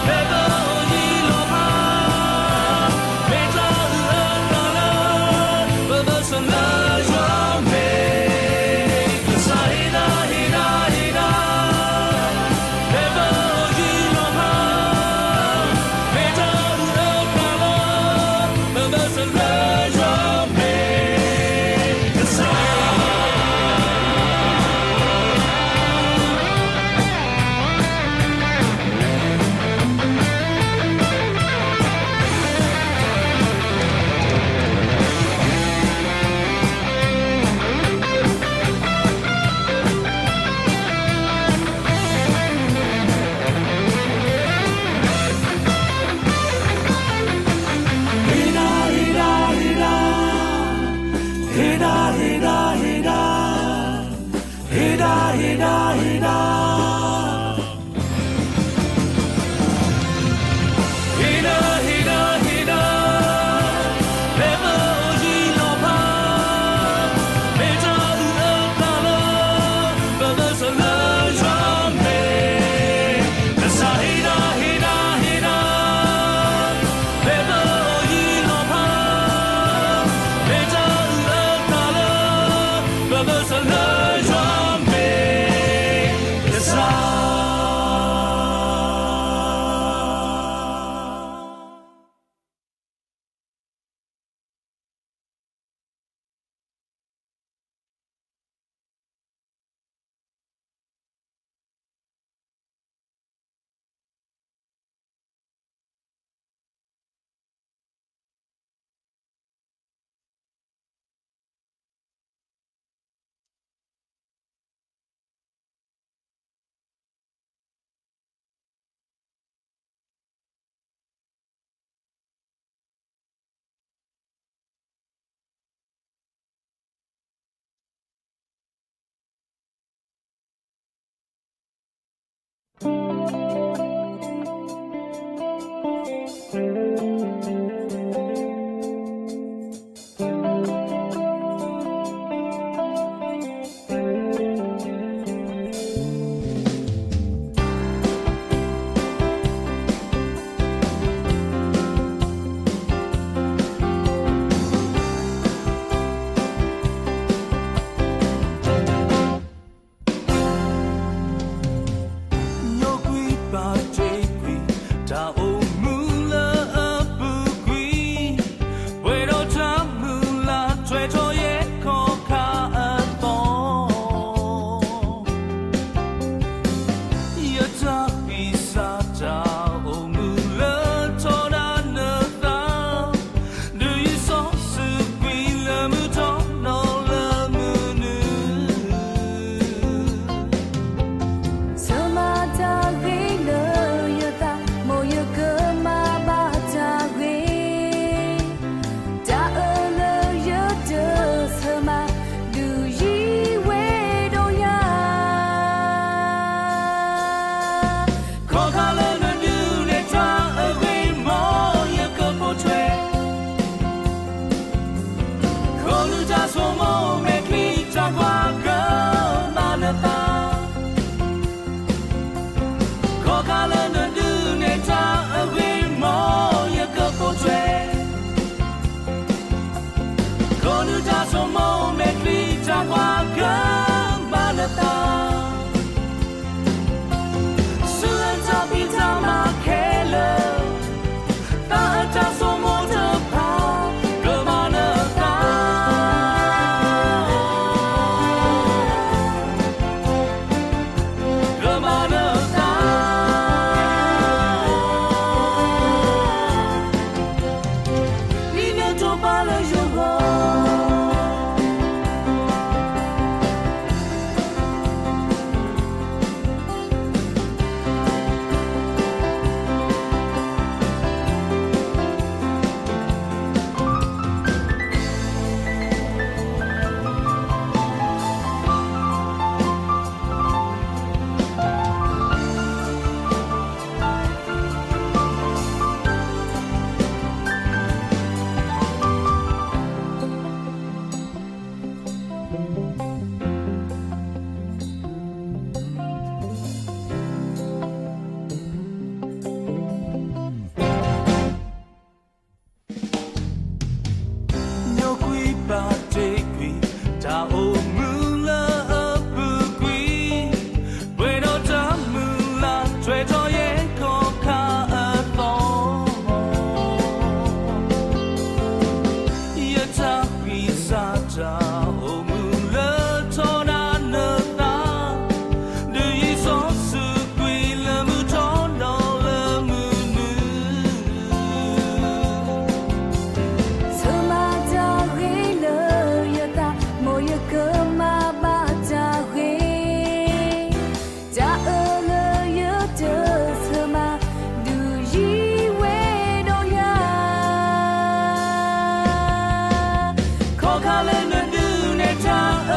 ဖဲပအိၣ်ယံၤလီၤဖး, မ့ၢ်တၢ်အုၣ်အသးလၢ ပဘၢၣ်စၢၤလၢယွၤမ့ၢ် ကစၢ်ဟ့ၣ်ဒၣ်ဟ့ၣ်ဒၣ်ဟ့ၣ်ဒၣ်, ဖဲပအိၣ်ယံၤလီၤဖး, မ့ၢ်တၢ်အုၣ်အသးလၢ ပဘၢၣ်စၢၤလၢယွၤမ့ၢ်ကစၢ်.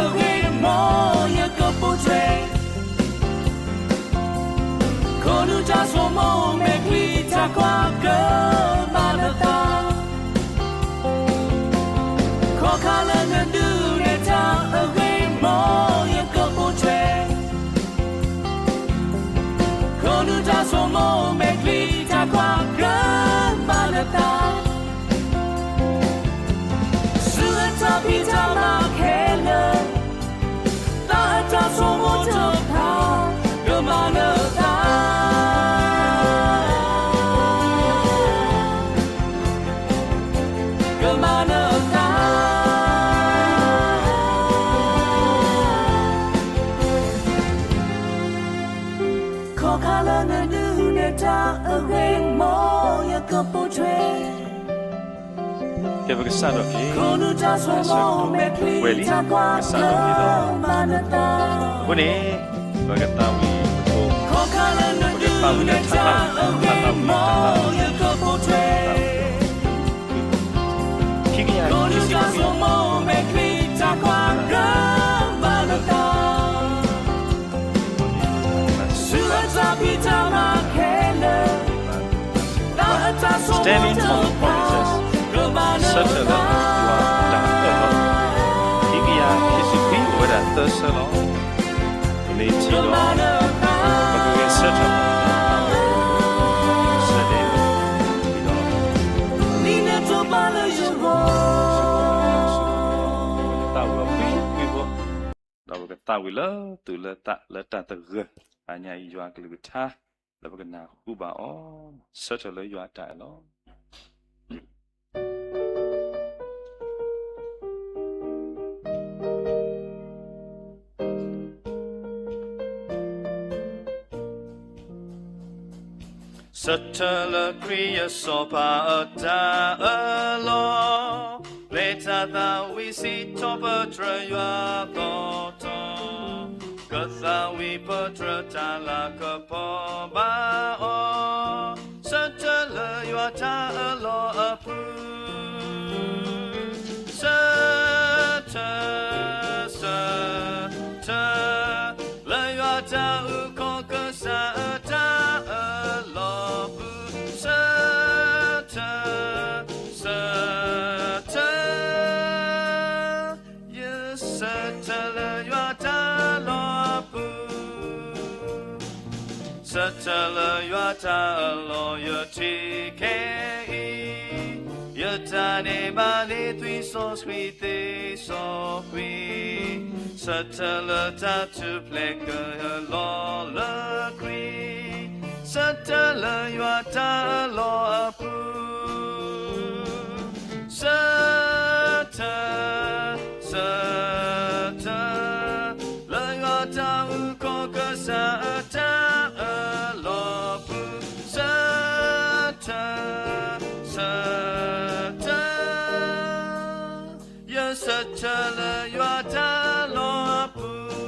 အဂ့ၢ်မိၢ်ယကပိာ်ထွဲ ခိၣ်နူာ်တၢ်ဆိမိၣ်မဲာ်ချံတၢ်ကွၢ် ကမၤနသး ခီခါလၢနဒုးနဲၣ်တၢ် အဂ့ၢ်မိၢ်ယကပိာ်ထွဲ ခိၣ်နူာ်တၢ်ဆိမိၣ်မဲာ်ချံတၢ်ကွၢ် ကမၤနသး ဆူအတၢ်ဖံးတၢ်မၤခဲလၢာ် သးအတၢ်ဆိကမိၣ်တဖၣ် ကမၤနသး ကမၤနသး ခီခါလၢနဒုးနဲၣ်တၢ် အဂ့ၢ်မိၢ်ယကပိာ်ထွဲ ကဲ ပကစးထီၣ်က့ၤ ခိၣ်နူာ်တၢ်ဆိမိၣ်မဲာ်ချံတၢ်ကွၢ် ကမၤနသး အဃိန့ၣ် ပကသးဝံၣ် ခီခါလၢနဒုးနဲၣ်တၢ် အဂ့ၢ်မိၢ်ယကပိာ်ထွဲ ခံကယၤ ခိၣ်နူာ်တၢ်ဆိမိၣ်မဲာ်ချံတၢ်ကွၢ် ကမၤနသး ဆူအတၢ်ဖံးတၢ်မၤခဲလၢာ် သးအတၢ်ဆိကမိၣ်တဖၣ် ကမၤနသး ဆၢထၢၣ်လၢယွၤအတၢ်အၢၣ်လီၤ ခံကယၤခံဆံခွံ အိၣ်ဝဲဒၣ်သၢဆၢလီၤ. ပမ့ၢ်ထံၣ်ဒီး ပကဂဲၤဆၢထၢၣ် ဆၢဒဲး ဒီး နံၤနထိးပာ်လၢယဂီၢ် သးဝံၣ်အီၤကွံာ်ကွံာ်ဖိ ဒီးပကသးဝံၣ်လၢသူၣ်လၢသးလၢတၢ်သဂၢၢ် အညါအံၤ ယွၤအကလုၢ်ကထါ လၢပကနၢ်ဟူဘၣ်အီၤ ဆၢထၢၣ်လၢယွၤအတၢ်အၢၣ်လီၤ. ဆၢထၢၣ်လၢခရံာ်အစီၤပၤအတၢ်အၢၣ်လီၤ, လၢတၢ်သးဝံၣ်စံးထီၣ်ပတြၢၤယွၤသီထီၣ်, ကသးဝံၣ်ပတြၢၤတၢ်လၤကပီၤဘၣ်အီၤ, ဆၢထၢၣ်လၢယွၤတၢ်အၢၣ်လီၤအပူၤ ဆၢထၢၣ်, ဆၢထၢၣ်, လၢယွၤတၢ်အုၣ်ကီၤကစၢ်အတၢ်အၢၣ်လီၤပူၤ, ဆၢထၢၣ်, ဆၢထၢၣ်, ယဆၢထၢၣ်လၢယွၤတၢ်အၢၣ်လီၤအပူၤ ဆၢထၢၣ်လၢယွၤတၢ်အၢၣ်လီၤယထံၣ်ခဲအံၤ, ယတၢ်န့ၢ်ဘၣ်လံသွံၣ်စီဆှံသ့စီကွံာ်, ဆၢထၢၣ်လၢတၢ်ထူၣ်ဖျဲးကဟၢလီၤလၢခရံာ်, ဆၢထၢၣ်လၢယွၤတၢ်အၢၣ်လီၤအပူၤ ဆၢထၢၣ်, ဆၢထၢၣ်, လၢယွၤတၢ်အုၣ်ကီၤကစၢ်အတၢ်အၢၣ်လီၤပူၤ, ဆၢထၢၣ်, ဆၢထၢၣ်, ယဆၢထၢၣ်လၢယွၤတၢ်အၢၣ်လီၤအပူၤ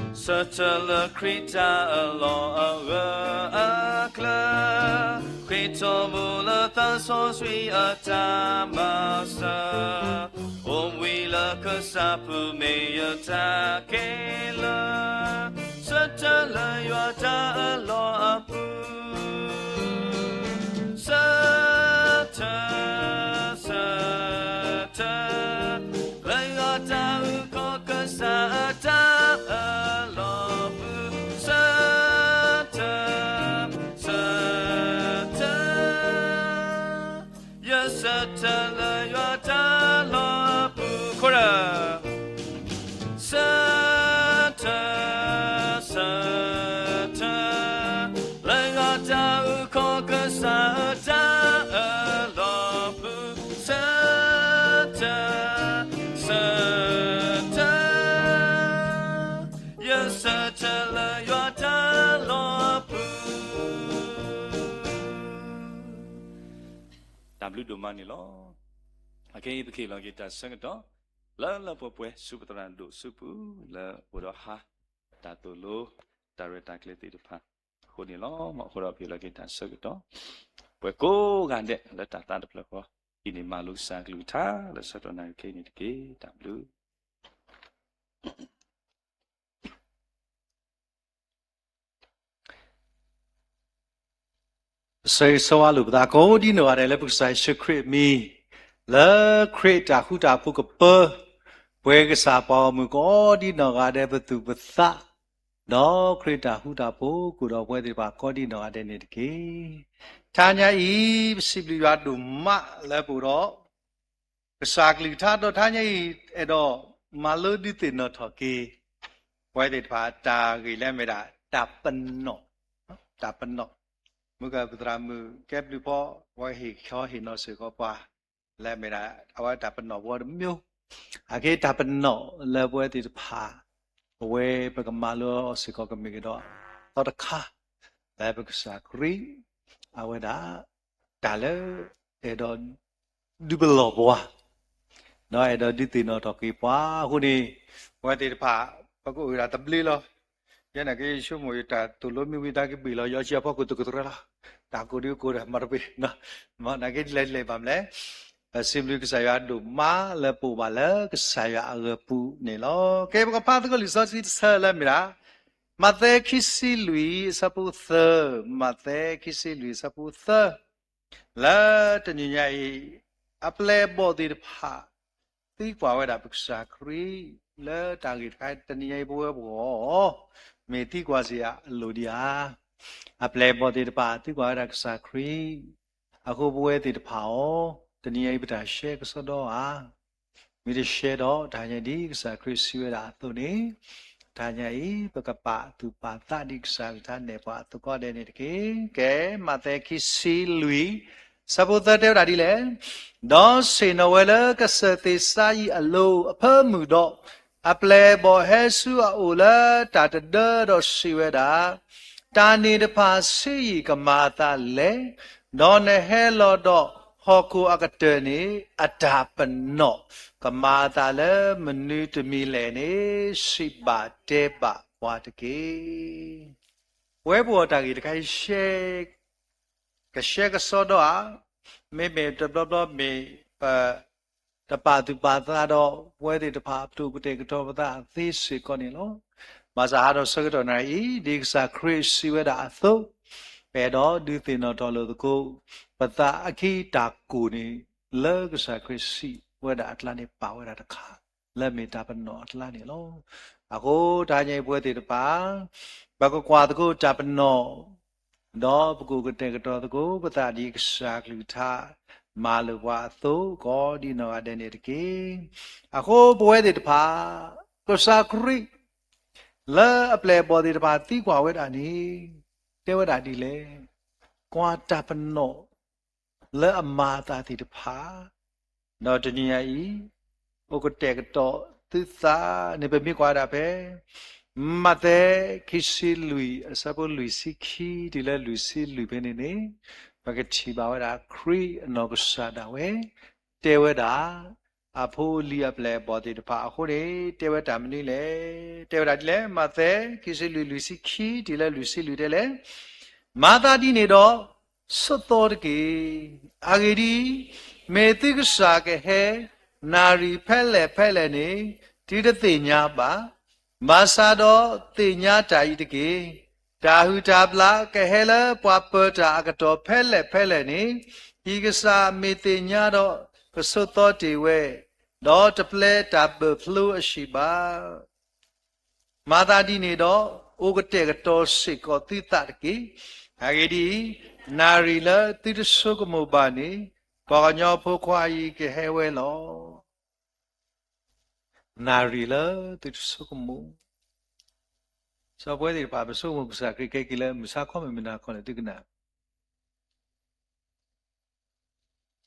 ဆၢထၢၣ်လၢခရံာ်တၢ်အၢၣ်လီၤအဂၢၢ်အကျၢၤ, ဃ့ထီၣ်ဘိလၢသးစီဆှံအတၢ်မၤစၢၤ, အိၣ်ဘှံးလၢကစၢ်ပူၤမ့ၢ်ယတၢ်ကဲလၢာ်, ဆၢထၢၣ်လၢယွၤတၢ်အၢၣ်လီၤအပူၤ ဆၢထၢၣ်, ဆၢထၢၣ်, လၢယွၤတၢ်အုၣ်ကီၤကစၢ်အတၢ်အၢၣ်လီၤပူၤ, ဆၢထၢၣ်, ဆၢထၢၣ်, ယဆၢထၢၣ်လၢယွၤတၢ်အၢၣ်လီၤအပူၤ, ခိၣ်ရၢ ဆၢထၢၣ်, ဆၢထၢၣ်, လၢယွၤတၢ်အုၣ်ကီၤကစၢ်အတၢ်အၢၣ်လီၤပူၤ, ဆၢထၢၣ်, ဆၢထၢၣ်, ယဆၢထၢၣ်လၢယွၤတၢ်အၢၣ်လီၤအပူၤ တၢ်ဘျုးဒိၣ်မးန့ၣ်လီၤ. အခဲအံၤပကဟ့ၣ်လီၤက့ၤတၢ်ဆၢကတီၢ် လၢလၢပှဲၤပှဲၤဆူပသရၣ်ဒိၣ်စုပူၤ လၢအိၣ်ဒီးဟါ တၢ်သိၣ်လိ တၢ်ရဲၣ်တၢ်ကျဲၤသ့ၣ်တဖၣ်အဃိန့ၣ်လီၤ. အဃိဒီးပဟ့ၣ်လီၤက့ၤတၢ်ဆၢကတီၢ် ပှၤကိးဂၤဒဲးလၢတၢ်သးတဖျၢၣ်ဃီအံၤန့ၣ် မၤလိကစၢ်ကလုၢ်ကထါလၢဆၢကတီၢ်နၣ်ရံၣ်ခဲအံၤန့ၣ်တက့ၢ်. တၢ်ဘျုး ပဆၢဂ့ၤဆၢဝါလိာ်ပသးကိးဒ်နီၢ်ဂၤဒဲးလၢပကစၢ်ယ့ၣ်ၡူးခရံာ်အမံၤ, လၢခရံာ်တၢ်ဃူတၢ်ဖိးကပၢ, ပှၤကစၢ်ပှၤဂီၢ်မုၢ်ကိးဒ်နီၢ်ဂၤဒဲးပသူၣ်ပသး, ဒီးခရံာ်တၢ်ဃူတၢ်ဖိးကအိၣ်ဒီးပဝဲသ့ၣ်တဖၣ်ကိးဒ်နီၢ်ဂၤဒဲးန့ၣ်တက့ၢ်. တဟါညါအံၤ ပစံးဘျုးယွၤဒိၣ်မးလၢပအိၣ်ဒီး ကစၢ်ကလုၢ်ကထါဒီးတဟါညါအံၤ အဲၣ်ဒိးမၤလိဒုးသ့ၣ်နီၣ်ထီၣ်က့ၤ ပဝဲသ့ၣ်တဖၣ်တၢ်ဂ့ၢ်လၢအမ့ၢ်ဒၣ် တၢ်ပနီၣ်, တၢ်ပနီၣ်, မုၢ်ကပသရၣ်မုၣ်ကဲဘျုးဖီ အဝဲဟ့ၣ်ခီဟ့ၣ်နီၤစ့ၢ်ကီးပှၤ လၢအမ့ၢ်ဒၣ် အဝဲတၢ်ပနီၣ်ဖိတမံၤ, အက့တၢ်ပနီၣ်လၢပဝဲသ့ၣ်တဖၣ် ပဝဲပကမၤလိအီၤစ့ၢ်ကီးကမ့ၢ်ကဒီး သီတခါ လၢပကစၢ်ခရံာ် အဝဲဒၣ် တၢ်လၢ အဲၣ်ဒိး ဒုးပလီၢ်ပှၤ ဒီးအဲၣ်ဒိးဒုးသ့ၣ်နီၣ်ထီၣ်က့ၤပှၤအဃိန့ၣ် ပဝဲသ့ၣ်တဖၣ် ပကအိၣ်ဒၣ်တဘျ့လီၤ. ယဲန့ၣ်က့ ယဆိကမိၣ်ယတၢ်သိၣ်လိမ့ၢ်ဝံၤတၢ်ကဘ့ၣ်လီၤ ယီၤဆံအဖီခိၣ်တကတြၢလီၤ. တၢ်ကိးဒုးကိးဒီးမၤတပှဲၤ မ့ၢ်နာ်က့ဒ်လဲၣ်ဒ်လဲၣ်ဘၣ်မလဲၣ်. ပစံးဘျုးကစၢ်ယွၤဒိၣ်မးလၢပအိၣ်ဘၣ်လၢကစၢ်ယွၤအဂီၢ်ပူၤန့ၣ်လီၤ. ကဲ ပကဖးသကိးလံာ်စီဆှံတဆၢလၢအမ့ၢ်ဒၣ် မးသဲခံဆံလွံၢ်အဆၢဖိသၢ, မးသဲခံဆံလွံၢ်အဆၢဖိသၢ လၢတနံၤညါအံၤ အပျဲၢ်အဘီၣ်သ့ၣ်တဖၣ် သံကွၢ်ဝဲဒၣ်ပကစၢ်ခရံာ် လၢတၢ်ဂ့ၢ်တခါတနံၤညါအံၤ ပဝဲပဂီၢ် မ့ၢ်သံကွၢ်စ့ၢ်အလိၤဒံးဧါ. အပျဲၢ်အဘီၣ်သ့ၣ်တဖၣ်သံကွၢ်ဝဲဒၣ်ကစၢ်ခရံာ် အဃိပဝဲသ့ၣ်တဖၣ်အီၤ တနံၤညါအံၤပတၢ်ရှဲကစီဒီဧါ. မ့ၢ်တရှဲဒီး တဟါညါဒ်ကစၢ်ခရံာ်စံးဝဲဒၣ်အသိးန့ၣ် တဟါညါအံၤ ပကပာ်သူၣ်ပာ်သးဒ်ကစၢ်ကလုၢ်ကထါနဲၣ်ပှၤအသိးကိးဂၤဒဲးန့ၣ်တက့ၢ်. ကဲ မးသဲခံဆံလွံၢ် ဆၢဖိသၢတဲဝဲဒၣ်ဒ်လဲၣ်, ဒီးဆ့ၣ်နီၤဝဲလၢကစၢၢ်သ့ၣ်စါယံးအလိၤအဖၢမုၢ်ဒီး အပျဲၢ်အဘီၣ်ဟဲဆူအအိၣ်လၢတၢ်တဒၢဒီးစံးဝဲဒၣ်, တၢ်န့ၣ်တဖၣ်ဆံးယံာ်ကမၤအသးလဲၣ်. ဒီးနဟဲလီၤဒီးဟီၣ်ခိၣ်အကတၢၢ်န့ၣ် အတၢ်ပနီၣ် ကမၤအသးလၢမနုၤတမံၤလဲၣ်န့ၣ် စံးဘၣ်တဲဘၣ်ပှၤတက့ၢ်. ပဝဲပဂီၢ်တၢ်ဂ့ၢ်တခါအံၤ ကရှဲကစီဒီဧါ, မ့မ့ၢ်တဘျီဘျီမ့ၢ်ပ တပာ်သူၣ်ပာ်သးဒီး ပဝဲသ့ၣ်တဖၣ်အပဒိၣ်ကတဲာ်ကတီၤပသးသ့စ့ၢ်ကီးန့ၣ်လီၤ. ဘၣ်ဆၣ်ဟးထီၣ်ဆၢကတီၢ်နၣ်ရံၣ်အံၤ ဒ်ကစၢ်ခရံာ်စံးဝဲဒၣ်အသိး, ပအဲၣ်ဒိးဒုးသ့ၣ်နီၣ်ထီၣ်လိာ်သကိး ပသးအခံတၢ်ကိၢ်န့ၣ် လၢကစၢ်ခရံာ်စံးဝဲဒၣ်အကျါန့ၣ် ပာ်ဝဲဒၣ်တခါ လၢမ့ၢ်တၢ်ပနီၣ်အကျါန့ၣ်လီၤ. အဃိတဟါညါအံၤပဝဲသ့ၣ်တဖၣ် ပကကွၢ်သကိးတၢ်ပနီၣ် ဒီးပကအိၣ်ကတဲာ်ကတီၤသကိးပသးဒ်ကစၢ်ကလုၢ်ကထါ မၤလိာ်ပှၤအသိး ကိးဒ်နီၢ်ဂၤဒဲးန့ၣ်တက့ၢ်. အဃိပဝဲသ့ၣ်တဖၣ် ကစၢ်ခရံာ် လၢအပျဲၢ်အဘီၣ်သ့ၣ်တဖၣ်သံကွၢ်ဝဲဒၣ်န့ၣ် တဲဝဲဒၣ်ဒ်လဲၣ်, ကွၢ်တၢ်ပနီၣ် လၢအမၤအသးသ့ၣ်တဖၣ် ဒီးတနံၤညါအံၤ အိၣ်ကတဲာ်ကတီၤသုသးန့ၣ် ပမ့ၢ်ကွၢ်ဒၣ်ဖဲ မးသဲ ခံဆံလွံၢ် အဆၢဖိလွံၢ်ဆံခံ တုၤလၢလွံၢ်ဆံလွံၢ်ဖဲန့ၣ်န့ၣ် ပကထံၣ်ဘၣ်ဝဲဒၣ် ခရံာ်အနီၢ်ကစၢ်ဒၣ်ဝဲ တဲဝဲဒၣ် အဖိအလံၤအပျဲၢ်အဘီၣ်သ့ၣ်တဖၣ်အဃိန့ၣ် တဲဝဲတၢ်မနုၤလဲၣ်. တဲဝဲဒၣ်ဒ်လဲၣ်, မးသဲ ခံဆံလွံၢ် လွံၢ်ဆံခံ တုၤလၢလွံၢ်ဆံလွံၢ်တဲလဲၣ်, မၤသးဒ်န့ၣ်ဒီး ဆိးသီတက့ၢ်. အဂ့ၢ်ဒ်အံၤ, မ့ၢ်သုကစၢ်ကဟဲ နၣ်ရံၣ်ဖဲလဲၣ်ဖဲလဲၣ်န့ၣ် သုတသ့ၣ်ညါဘၣ်. ဘၣ်ဆၣ်ဒီးသ့ၣ်ညါတၢ်အံၤတက့ၢ်. တၢ်ဟုၣ်တၢ်ဘျၣ်ကဟဲလၢပှၤပၢၤတၢ်အကတီၢ်ဖဲလဲၣ်ဖဲလဲၣ်န့ၣ် ဟံၣ်ကစၢ်မ့ၢ်သ့ၣ်ညါဒီး ကဆိးသီတ့ၢ်ဝဲ, ဒီးတပျဲတၢ်ဘၢၣ်ဖျိအဟံၣ်ဘၣ်. မၤသးဒ်န့ၣ်ဒီး အိၣ်ကတဲာ်ကတီၤစ့ၢ်ကီးသုသးတက့ၢ်. အဂ့ၢ်ဒ်အံၤ, နၣ်ရံၣ်လၢသုတဆိကမိၣ်ဘၣ်န့ၣ် ပှၤကညီဖိခွါအံၤကဟဲဝဲလီၤ. နၣ်ရံၣ်လၢသုတဆိကမိၣ်, စီၤပဝဲသ့ၣ်တဖၣ် ပဆိကမိၣ်ကစၢ်ခရံာ်ကဟဲက့ၤလၢမုၢ်ဆါခီမ့ၢ်မုၢ်နၤခီန့ၣ် သုကနၣ်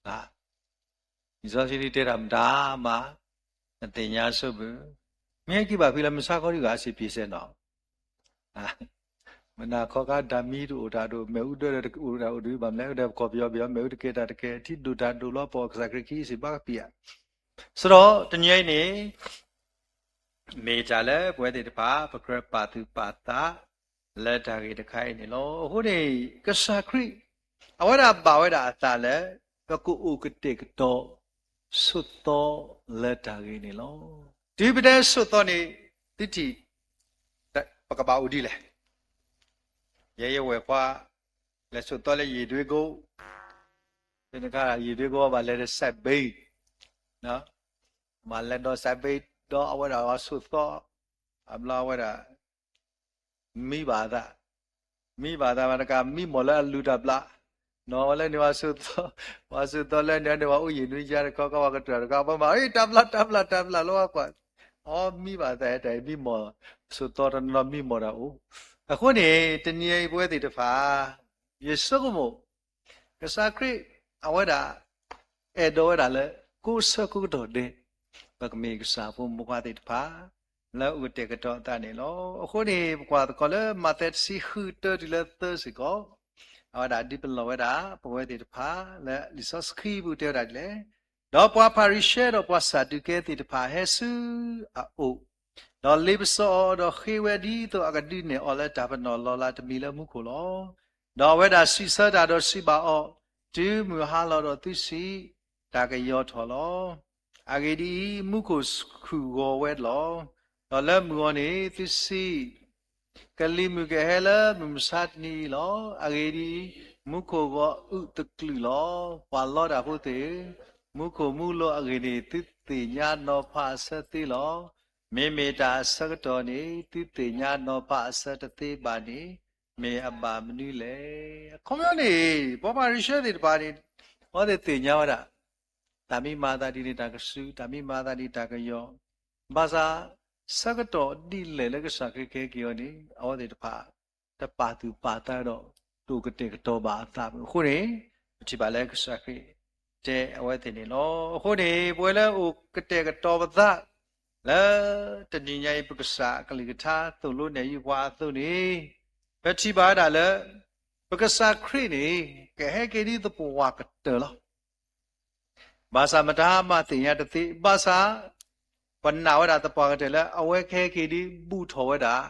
လံာ်စီဆှံဒ်တဲတၢ်မတၤမး နသ့ၣ်ညါဆိဘၣ်, မ့ၢ်ဟဲက့ၤဘၣ်ဖဲလၢမုၢ်ဆါခီဒ်ဂၤစ့ၢ်ကီးနီၤ, မုၢ်နၤခီကါ တၢ်မံတအိၣ်တၢ်ဒိၣ် မ့ၣ်အူဒၢဒီးတအိၣ်တၢ်အိၣ်ဒံးဘၣ်မလဲၣ်, အိၣ်ဒီးပကီၢ်ပယီၤပယီၤ မ့ၣ်အူတကဲတၢ်တကဲ ထံဒိၣ်တၢ်ဒိၣ်လီၤ ပှၤကစၢ်ခရံာ်ခံစ့ၢ်ဘၣ်ကပံာ်ဧါ. စရီတနံၤအံၤန့ၣ် မ့ၢ်တၢ်လၢပဝဲသ့ၣ်တဖၣ် ပကြၢးပာ်သူၣ်ပာ်သး လၢတၢ်ဂ့ၢ်တခါအံၤန့ၣ်လီၤ. အဃိန့ၣ် ကစၢ်ခရံာ် အဝဲဒၣ်ဘၣ်ဝဲဒၣ်အသးလၢ ပကအိၣ်ကတဲာ်ကတီၤ ဆိးသီလၢတၢ်ဂ့ၤန့ၣ်လီၤ. တုၤပတဲဆိးသီန့ၣ် သုထံၣ် ပကဘၣ်အိၣ်ဒ်လဲၣ်. ယဲယဝဲၢ်ခွါ လဲၤဆိးသီလၢယံာ်ဒွ့ကိ, ဖဲန့ၣ်အခါ ယံာ်ဒွ့ကိဘၣ်လဲၤဒီးစဲးဘ့, ဘၣ်လဲၤဒီးစဲးဘ့ ဒီးအဝဲဒၣ်အဆိးသီ, အဘျီအဝဲဒၣ် မံဘၣ်အသး, မံဘၣ်အသးမးတကး မံမီၢ်လၢအလုၢ်တၢ်ဘျး, နီၢ်ဝဲလၢန့ၣ် ပှၤဆိးသီ, ပှၤဆိးသီလၢန့ၣ်န့ၣ် ပှၤအိၣ်ယံာ်နွံယါတခီ ကီၢ်ပှၤကတၢၢ်တခီ ပှၤမၤ အ့ တၢ်ဘျး တၢ်ဘျး တၢ်ဘျးလီၤကွၢ်, အီ မံဘၣ်အသး တၢ်အံၤမံမီၢ်, ဆိးသီတနီၤမံမီၢ်တၢ်အိၣ်. အဃိန့ၣ် တနံၤအံၤပဝဲသ့ၣ်တဖၣ် ယဆိကမိၣ် ကစၢ်ခရံာ် အဝဲဒၣ် အဲၣ်ဒိးဝဲဒၣ်လၢ ကိးဆၢကိးကတီၢ်ဒဲး ပကမ့ၢ်ကစၢ်ဖိမုၣ်ခွါသ့ၣ်တဖၣ် လၢအအိၣ်ကတဲာ်ကတီၤအသးန့ၣ်လီၤ. အဃိန့ၣ် ပကွၢ်သကိးလၢမးသဲတဆံဃုတၢတုၤလၢသၢစ့ၢ်ကီး, အဝဲဒၣ်ဒုးပလီၢ်ဝဲဒၣ် ပဝဲသ့ၣ်တဖၣ် လၢလံာ်စီဆှံပူၤတဲဝဲဒၣ်ဒ်လဲၣ်. ဒီးပှၤဖၤရံၤၡဲဒီးပှၤစၤဒူးကဲသ့ၣ်တဖၣ်ဟဲဆူအအိၣ်, ဒီးလ့ပစီအီၤ ဒီးဃ့ဝဲဒ်သိးအကဒုးနဲၣ်အီၤလၢတၢ်ပနီၣ်လီၤလးတမံၤလၢမူခိၣ်လီၤ. ဒီးအဝဲဒၣ်စံးဆၢတၢ်ဒီးစံးဘၣ်အီၤ, တုၤမုၢ်ဟါလီၤဒီးသုစံး, တၢ်ကယီၤထီၣ်လီၤ. အဂ့ၢ်ဒ်အံၤ, မူခိၣ်ခုၣ်ဂီၤဝဲလီၤ. ဒီးလၢမုၢ်ဂီၤန့ၣ်သုစံး, ကလံၤမုၢ်ကဟဲလၢမုၢ်မဆါတနံၤအံၤလီၤ. အဂ့ၢ်ဒ်အံၤ, မူခိၣ်ဂီၤအုၣ်သကလုာ်လီၤ. ပှၤလီတၢ်ဖိသ့ၣ်ဧၢ, မူခိၣ်မူလိၤအဂ့ၢ်န့ၣ် သုသ့ၣ်ညါနီၤဖးအဆၢသ့လီၤ. မ့မ့ၢ်တၢ်အဆၢကတီၢ်န့ၣ် သုသ့ၣ်ညါနီၤဖးအဆၢတသ့ဘၣ်န့ၣ် မ့ၢ်အဘၣ်မနုၤလဲၣ်. အခီပညီန့ၣ် ပှၤဖၤရံၤၡဲသ့ၣ်တဖၣ်န့ၣ် အဝဲသ့ၣ်သ့ၣ်ညါဝဲဒၣ် တၢ်မ့ၢ်မၤအသးဒ်န့ၣ် တၢ်ကစူၢ်, တၢ်မ့ၢ်မၤအသးဒ်န့ၣ် တၢ်ကယီၤ, ဘၣ်ဆၣ် ဆၢကတီၢ်ဒ်လဲၣ်လၢကစၢ်ခရံာ်ကဟဲက့ၤအီၤန့ၣ် အဝဲသ့ၣ်တဖၣ် တပာ်သူၣ်ပာ်သးဒီး တအိၣ်ကတဲာ်ကတီၤဘၣ်အသးဘၣ်. အဃိန့ၣ် ပထံၣ်ဘၣ်လၢကစၢ်ခရံာ် တဲအဝဲသ့ၣ်န့ၣ်လီၤ. အဃိန့ၣ် ပဝဲလၢအိၣ်ကတဲာ်ကတီၤပသး လၢတနံၤညါအံၤ ပကစၢ်အကလုၢ်ကထါသိၣ်လိနဲၣ်ယုၢ်ပှၤအသိးန့ၣ် ပထံၣ်ဘၣ်ဝဲဒၣ်လၢ ပကစၢ်ခရံာ်န့ၣ် ကဟဲက့ၤဒ်သပှၢ်ကတၢၢ်လီၤ. ဘၣ်ဆၣ်မတၤမၤသ့ၣ်ညါတသ့, ဘၣ်ဆၣ် ပနာ်ဝဲဒၣ်သပှၢ်ကတၢၢ်လၢအဝဲကဟဲက့ၤဒ်ဘူးထီၣ်ဝဲဒၣ်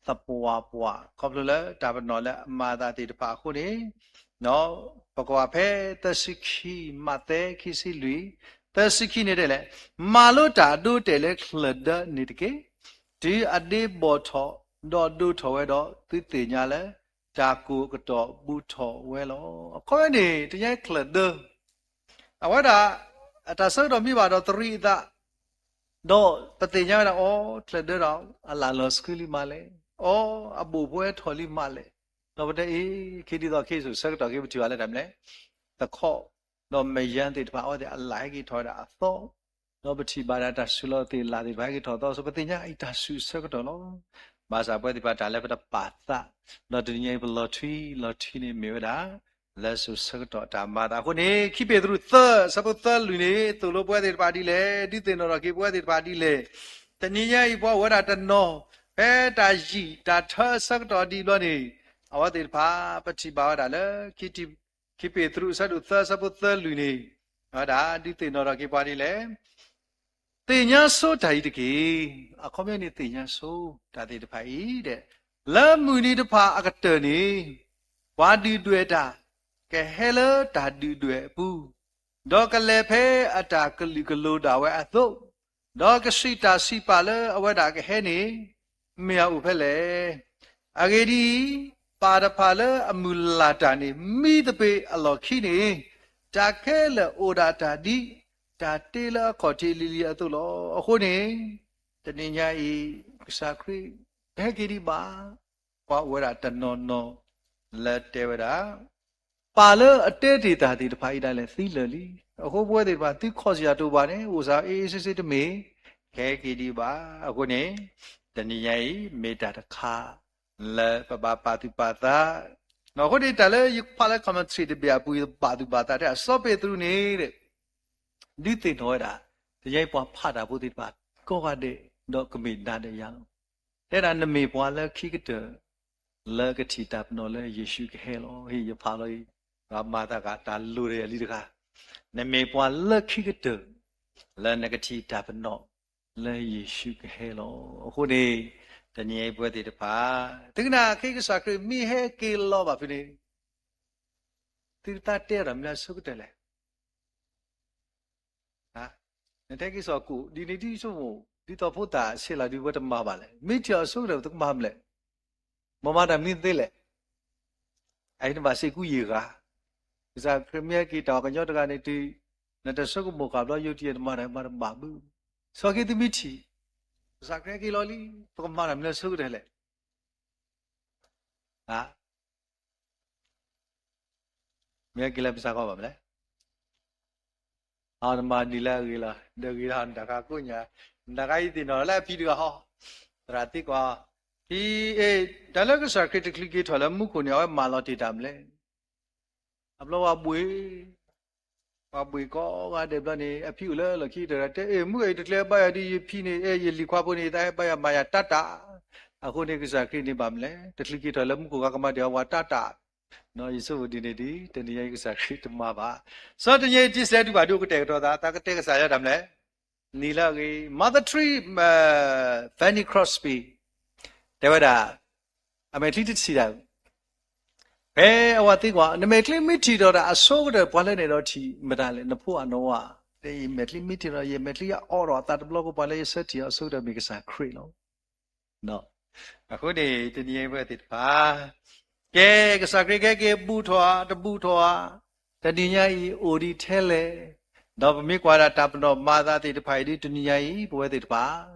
သပှၢ်ပှၢ် ခီဖျိလၢတၢ်ပနီၣ်လၢအမၤအသးသ့ၣ်တဖၣ်အဃိန့ၣ် ပကွၢ်ဖဲသၢဆံခံ မးသဲခံဆံလွံၢ် သၢဆံခံန့ၣ်တဲလဲၣ်, မၤလိတၢ်အဒိအတဲာ်လၢချၢၣ်ဒၢန့ၣ်တက့ၢ်. တုၤအဒ့ဘီၣ်ထီၣ် ဒီးဒိၣ်ထီၣ်ဝဲဒီး သုသ့ၣ်ညါလၢ တၢ်ကိၢ်အကတီၢ်ဘူးထီၣ်ဝဲလီၤ. အခီပညီန့ၣ် တနံၤညါအံၤချၢၣ်ဒၢ အဝဲဒၣ် အတၢ်ဆၢကတီၢ်မ့ၢ်ဘၣ်ဒီးသရံးအသး ဒီးပသ့ၣ်ညါဝဲဒၣ် အိ ချၢၣ်ဒၢဒီး အလၢ်လီၤဆှံလံမးလဲၣ်, အိ အဘူးအဖှဲထီၣ်လံမးလဲၣ်, ဒီးပတဲအ့ ခ့ဒ်သိးခ့စိာ်ဆၢကတီၢ်ခ့ပထံၣ်ဘၣ်လၢတၢ်မနုၤလဲၣ်, သခီၣ် ဒီးမယါသ့ၣ်တဖၣ် အဝဲသ့ၣ်အလၢ်ဟဲက့ၤထီၣ်ဝဲဒၣ်အသီ, ဒီးပထံၣ်ဘၣ်ဒၣ်တၢ်စုလီၤသ့ၣ်လၢ်သ့ၣ်တဖၣ်ဟဲက့ၤထီၣ်အသီ ဆိပသ့ၣ်ညါအံၤတၢ်ဆူၣ်ဆၢကတီၢ်လီၤ. ဘၣ်ဆၣ်ပဝဲသ့ၣ်တဖၣ်တၢ်လၢပတပာ်သး, ဒီးတနံၤညါအံၤပလီၤထွံလီၤထွံန့ၣ်မ့ၢ်ဝဲဒၣ် လၢစိၤဆၢကတီၢ်တၢ်မၤသးအဃိန့ၣ် ခံပ့းတရူးသၢ ဆၢဖိသၢလွံၢ်န့ၣ် သိၣ်လိပဝဲသ့ၣ်တဖၣ်ဒ်လဲၣ်, ဒုးသ့ၣ်နီၣ်ထီၣ်က့ၤပဝဲသ့ၣ်တဖၣ်ဒ်လဲၣ်. တနံၤညါအံၤပှၤအိၣ်ဝဲဒၣ်တနီၤ ဖဲတၢ်ယံာ်တၢ်ထၢဆၢကတီၢ်ဒ်အံၤဘျီန့ၣ် အဝဲသ့ၣ်တဖၣ် ပထံၣ်ဘၣ်ဝဲဒၣ်လၢ ခံပ့းတရူးအဆၢဒိၣ်သၢ ဆၢဖိသၢလွံၢ်န့ၣ် ဝဲဒၣ်ဒုးသ့ၣ်နီၣ်ထီၣ်က့ၤပှၤဒ်လဲၣ် သ့ၣ်ညါဆိတၢ်အံၤတက့ၢ်. အခီပညီန့ၣ်သ့ၣ်ညါဆိတၢ်သ့ၣ်တဖၣ်အံၤဒီး လၢမုၢ်နံၤတဖၣ်အကတၢၢ်န့ၣ် ပှၤဒုၣ်ဒွဲၣ်တၢ် ကဟဲလၢတၢ်ဒုၣ်ဒွဲၣ်အပူၤ, ဒီးကလဲၤဖဲအတၢ်ကလုာ်ကလိၤဒၣ်ဝဲအသိး, ဒီးကဆံးတၢ်ဆံးပာ်လၢအဝဲဒၣ်ကဟဲန့ၣ် မ့ၢ်အအိၣ်ဖဲလဲၣ်. အဂ့ၢ်ဒ်အံၤ, ပၢ်တဖၣ်လၢအမုၢ်လၢ်တၢ်န့ၣ် မံသပ့ၤအလီၢ်ခံန့ၣ် တၢ်ခဲလၢာ်အိၣ်ဒၣ်တၢ်ဒ် တၢ်တ့လၢအခီၣ်ထံးလံၤလံၤအသိးလီၤ. အဃိန့ၣ် တနံၤညါအံၤ ကစၢ်ခရံာ် ကဟဲက့ၤဒံးဘၣ်. ပှၤအိၣ်ဝဲဒၣ်တနီၤနီၤ လၢတဲဝဲဒၣ် ပၢ်လၢအတဲတ့ၢ်တၢ်သ့ၣ်တဖၣ်အံၤဒၣ်လဲာ်သံလၢာ်လံ. အဃိပဝဲသ့ၣ်တဖၣ် သုခီၣ်စယၤတအိၣ်ဘၣ်န့ၣ် အိၣ်စ့ၢ်အ့ၣ်အ့ၣ်စ့ၢ်စ့ၢ်တမ့ၢ် ကဟဲက့ၤဒံးဘၣ်. အဃိန့ၣ် တနံၤညါအံၤ မ့ၢ်တၢ်တခါ လၢပဘၣ်ပာ်သူၣ်ပာ်သး, အဃိန့ၣ် တၢ်လၢယဖးလၢ commentary တဘ့ၣ်အပူၤ ယပာ်သူၣ်ပာ်သးတဲ စီၤပ့းတရူးန့ၣ် ဒုးသ့ၣ်နီၣ်ဝဲဒၣ် တနံၤညါအံၤပှၤဖးတၢ်ဖိသ့ၣ်တဖၣ် ကိးဂၤဒဲး ဒီးကမ့ၢ်နၤဒီးယၤလီၤ. တဲဒၣ်နမ့ၢ်ပှၤလၢခံကတၢၢ် လၢကထံၣ်တၢ်ပနီၣ်လၢယ့ၣ်ၡူးကဟဲလီၤ. ဟ့ၣ်ယဖးလီၤအံၤ ပှၤမၤသးဂၤတၢ်လိၤဒီးယၤလံတဂၤ, နမ့ၢ်ပှၤလၢခံကတၢၢ် လၢနကထံၣ်တၢ်ပနီၣ် လၢယ့ၣ်ၡူးကဟဲလီၤ. အဃိန့ၣ် တနံၤအံၤပဝဲသ့ၣ်တဖၣ် သုကနၣ် ခဲအံၤကစၢ်ခရံာ်မ့ၢ်ဟဲက့ၤလီၤဘၣ်ဖဲန့ၣ် သုတၢ်တဲတၢ်မနုၤအဆိကတၢၢ်လဲၣ်. နတဲက့ၤစီၤကိၣ် ဒ်န့ၣ်ဒ်ဆိကမိၣ် ဒ်သိးဖိသၣ်ဆဲးလီၤဒ်ဝဲတမၤဘၣ်လဲၣ်. မ့ၢ်ထံၣ်အီၤအဆိကတၢၢ် ပတကမၤမနုၤလဲၣ်. မ့ၢ်မၤတၢ်မနုၤသ့လဲၣ်. အအံၤနဘၣ်စ့ၢ်ကီးယံာ်ဂၤ, ကစၢ်ခရံာ်မ့ၢ်ဟဲက့ၤတၢ်အီၤကညီတဂၤန့ၣ်တုၤ နတဆိကမိၣ်ဃာ်ဘျီယိၤတံၢ်နမၤတၢ်မၤတဘၣ်ဘု စီၤက့ၤသုမ့ၢ်ထံၣ် ကစၢ်ခရံာ်ဟဲက့ၤလီၤလံ ပကမၤတၢ်မနုၤအဆိကတၢၢ်လဲၣ်. မ့ၢ်ဟဲက့ၤလၢပစးခီဘၣ်မနုၤလဲၣ်. နမၤဒ်လၢအဂ့ၤလီၤ ဒီးဂ့ၤဒီးနတၢ်ခါကိးညါ, နတၢ်ခါအံၤသ့ၣ်နီၣ်လၢအဖံတဂၤဟီ, သရၣ်သံကွၢ်, ဖံ, တၢ်လၢကစၢ်ခရံာ်တချုးက့ၤထီၣ်လၢမူခိၣ်န့ၣ် အဝဲမၢလီၤတ့ၢ်တၢ်မနုၤလဲၣ်. အဘျီဝဲဘှ့ၣ် ပှၤဘှ့ၣ်ကိးဂၤဒဲးဘျီန့ၣ် အဖံအိၣ်လၢလီၢ်ခံကတၢၢ်ဒီးတဲ အ့ၣ် မုၣ်ဂၤအံၤတချုးဘါယွၤဒ်ယဖံန့ၣ် အဲ ယလံၤခွါဖိန့ၣ် ယသးဟဲဘါယွၤမၤယၤတၢ်တၢ်, အဃိန့ၣ်ကစၢ်ခရံာ်န့ၣ်ဘၣ်မနုၤလဲၣ် တချုးက့ၤထီၣ်လၢမူခိၣ်ဂၤကမၤတ့ၢ်အီၤပှၤတၢ်တၢ်, ယဆိကမိၣ်ဒ်န့ၣ်ဒ် တနံၤညါအံၤကစၢ်ခရံာ်တမၤဘၣ်. စီၤတနံၤညါအံၤတံစဲဒုးဘၣ်ဒုးကတဲာ်ကတီၤသး သးကတဲကစၢ်ယွၤတၢ်မနုၤလဲၣ်, နံၤလၢအဂ့ၤ Mother Tree, Fanny Crosby တဲဝဲဒၣ် အမဲာ်ချံတဆံးဒၣ် ဖဲအဝဲသံကွၢ် နမဲာ်ချံမ့ၢ်ထံၣ်ထီၣ်တၢ်အဆိကတၢၢ် ပှၤလၢန့ၣ်ဒီးထံၣ်မတၤလဲၣ် နဖိအနီၢ်ဝဲ, ယမဲာ်ချံမ့ၢ်ထံၣ်ထီၣ် ယမဲာ်ချံယအီၣ်ထီၣ်အသးတဘျီဃီ ပှၤလၢယဆၢထံၣ်အီၤအဆိကတၢၢ်မ့ၢ်ကစၢ်ခရံာ်လီၤ. အဃိန့ၣ် တနံၤညါအံၤပဝဲသ့ၣ်တဖၣ် ကဲ ကစၢ်ခရံာ်ကဟဲက့ၤဘူးထီၣ်ဧါ တဘူးထီၣ်ဧါ, တနံၤညါအံၤအိၣ်ဒံးထဲလဲၣ်, ဒီးပမ့ၢ်ကွၢ်ဒၣ်တၢ်ပနီၣ်မၤအသးသ့ၣ်တဖၣ်အံၤဒ်တနံၤညါအံၤ ပဝဲသ့ၣ်တဖၣ်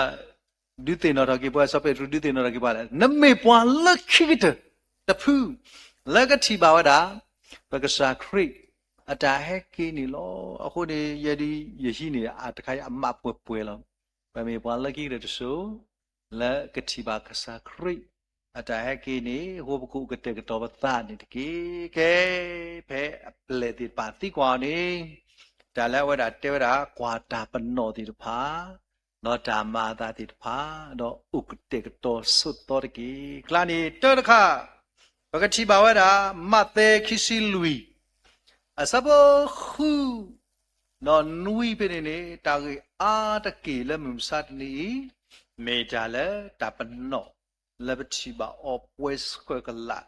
စီၤပီလူးဒုး ဒုးသ့ၣ်နီၣ်ထီၣ်က့ၤပှၤ စီၤပ့းတရူးဒုးသ့ၣ်နီၣ်ထီၣ်က့ၤပှၤလဲၣ်, နမ့ၢ်ပှၤလၢခံကတၢၢ်တဖု လၢကထံၣ်ဘၣ်ဝဲဒၣ် ပကစၢ်ခရံာ်အတၢ်ဟဲက့ၤန့ၣ်လီၤ. အဃိန့ၣ် ယဲဒၣ်ယဟံးန့ၢ်အတခါအံၤအမးပှဲၤပှဲၤလီၤ. ပမ့ၢ်ပှၤလၢခံကတၢၢ်တစိၤ လၢကထံၣ်ဘၣ်ကစၢ်ခရံာ်အတၢ်ဟဲက့ၤန့ၣ် အဃိပကအိၣ်ကတဲာ်ကတီၤပသးန့ၣ်တက့ၢ်. ကဲ ဖဲအပျဲၢ်သ့ၣ်တဖၣ်သံကွၢ်အီၤန့ၣ် တၢ်လၢအဝဲဒၣ်တဲဝဲဒၣ် ကွၢ်တၢ်ပနီၣ်သ့ၣ်တဖၣ် ဒီးတၢ်မၤအသးသ့ၣ်တဖၣ် ဒီးအိၣ်ကတဲာ်ကတီၤဆိးသီတက့ၢ်. ကျါန့ၣ်တၢ်တခါ ပကထံၣ်ဘၣ်ဝဲဒၣ် မးသဲခံဆံလွံၢ် အဆၢဖိဃု ဒီးနွံဖဲန့ၣ်န့ၣ် တၢ်ဂ့ၢ်အါတက့ၢ်လၢမုၢ်မဆါတနံၤအံၤ မ့ၢ်တၢ်လၢတၢ်ပနီၣ် လၢပထံၣ်ဘၣ်အီၤပှဲၤဆှၢကလာ်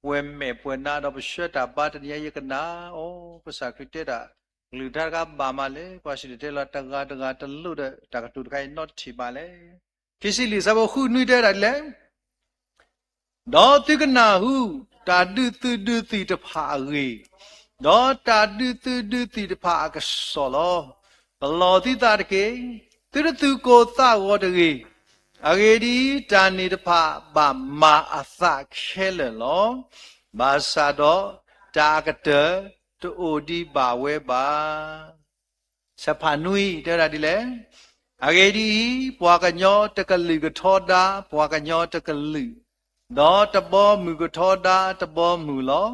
ပှဲၤမဲာ်ပှဲၤနါ ဒီးပဆှၢတၢ်ဘါတနံၤအံၤ ယကနၣ်အီၤ ကစၢ်ခရံာ်တဲတၢ် ကလုၢ်ကထါတခါဘၣ်မးလဲၣ်, ပှၤစံၣ်တဲၤတဲလီၤတဂၤတဂၤတလိၣ်ဒီး တၢ်ကတိၤတခါအံၤနီတထံၣ်ဘၣ်လဲၣ်. ခံဆံလွံၢ်ဆၢဖိဃုနွံတဲဒၣ်ဒ်လဲၣ် ဒီးသုကနၢ်ဟူ တၢ်ဒုးသုးဒုးသံၣ်တဖၣ်အဂ့ၢ်, ဒီးတၢ်ဒုးသုးဒုးသံၣ်တဖၣ်အကစီၣ်လီၤ. ပလီၢ်သုသးတက့ၢ်. သုတသူၣ်ကိၢ်သးဂီၤတဂ့ၤ. အဂ့ၢ်ဒ်အံၤ, တၢ်န့ၣ်တဖၣ်ဘၣ်မၤအသးခဲလၢာ်လီၤ. ဘၣ်ဆၣ်ဒီးတၢ်အကတၢၢ်တအိၣ်ဒံးဘၣ်ဝဲဘၣ်. ဆၢဖးနွံတဲဝဲဒၣ်ဒ်လဲၣ်, အဂ့ၢ်ဒ်အံၤ, ပှၤကညီတကလုာ်ကထီဒါ ပှၤကညီတကလုာ်, ဒီးတဘီမုၢ်ကထီဒါတဘီမုၢ်လီၤ.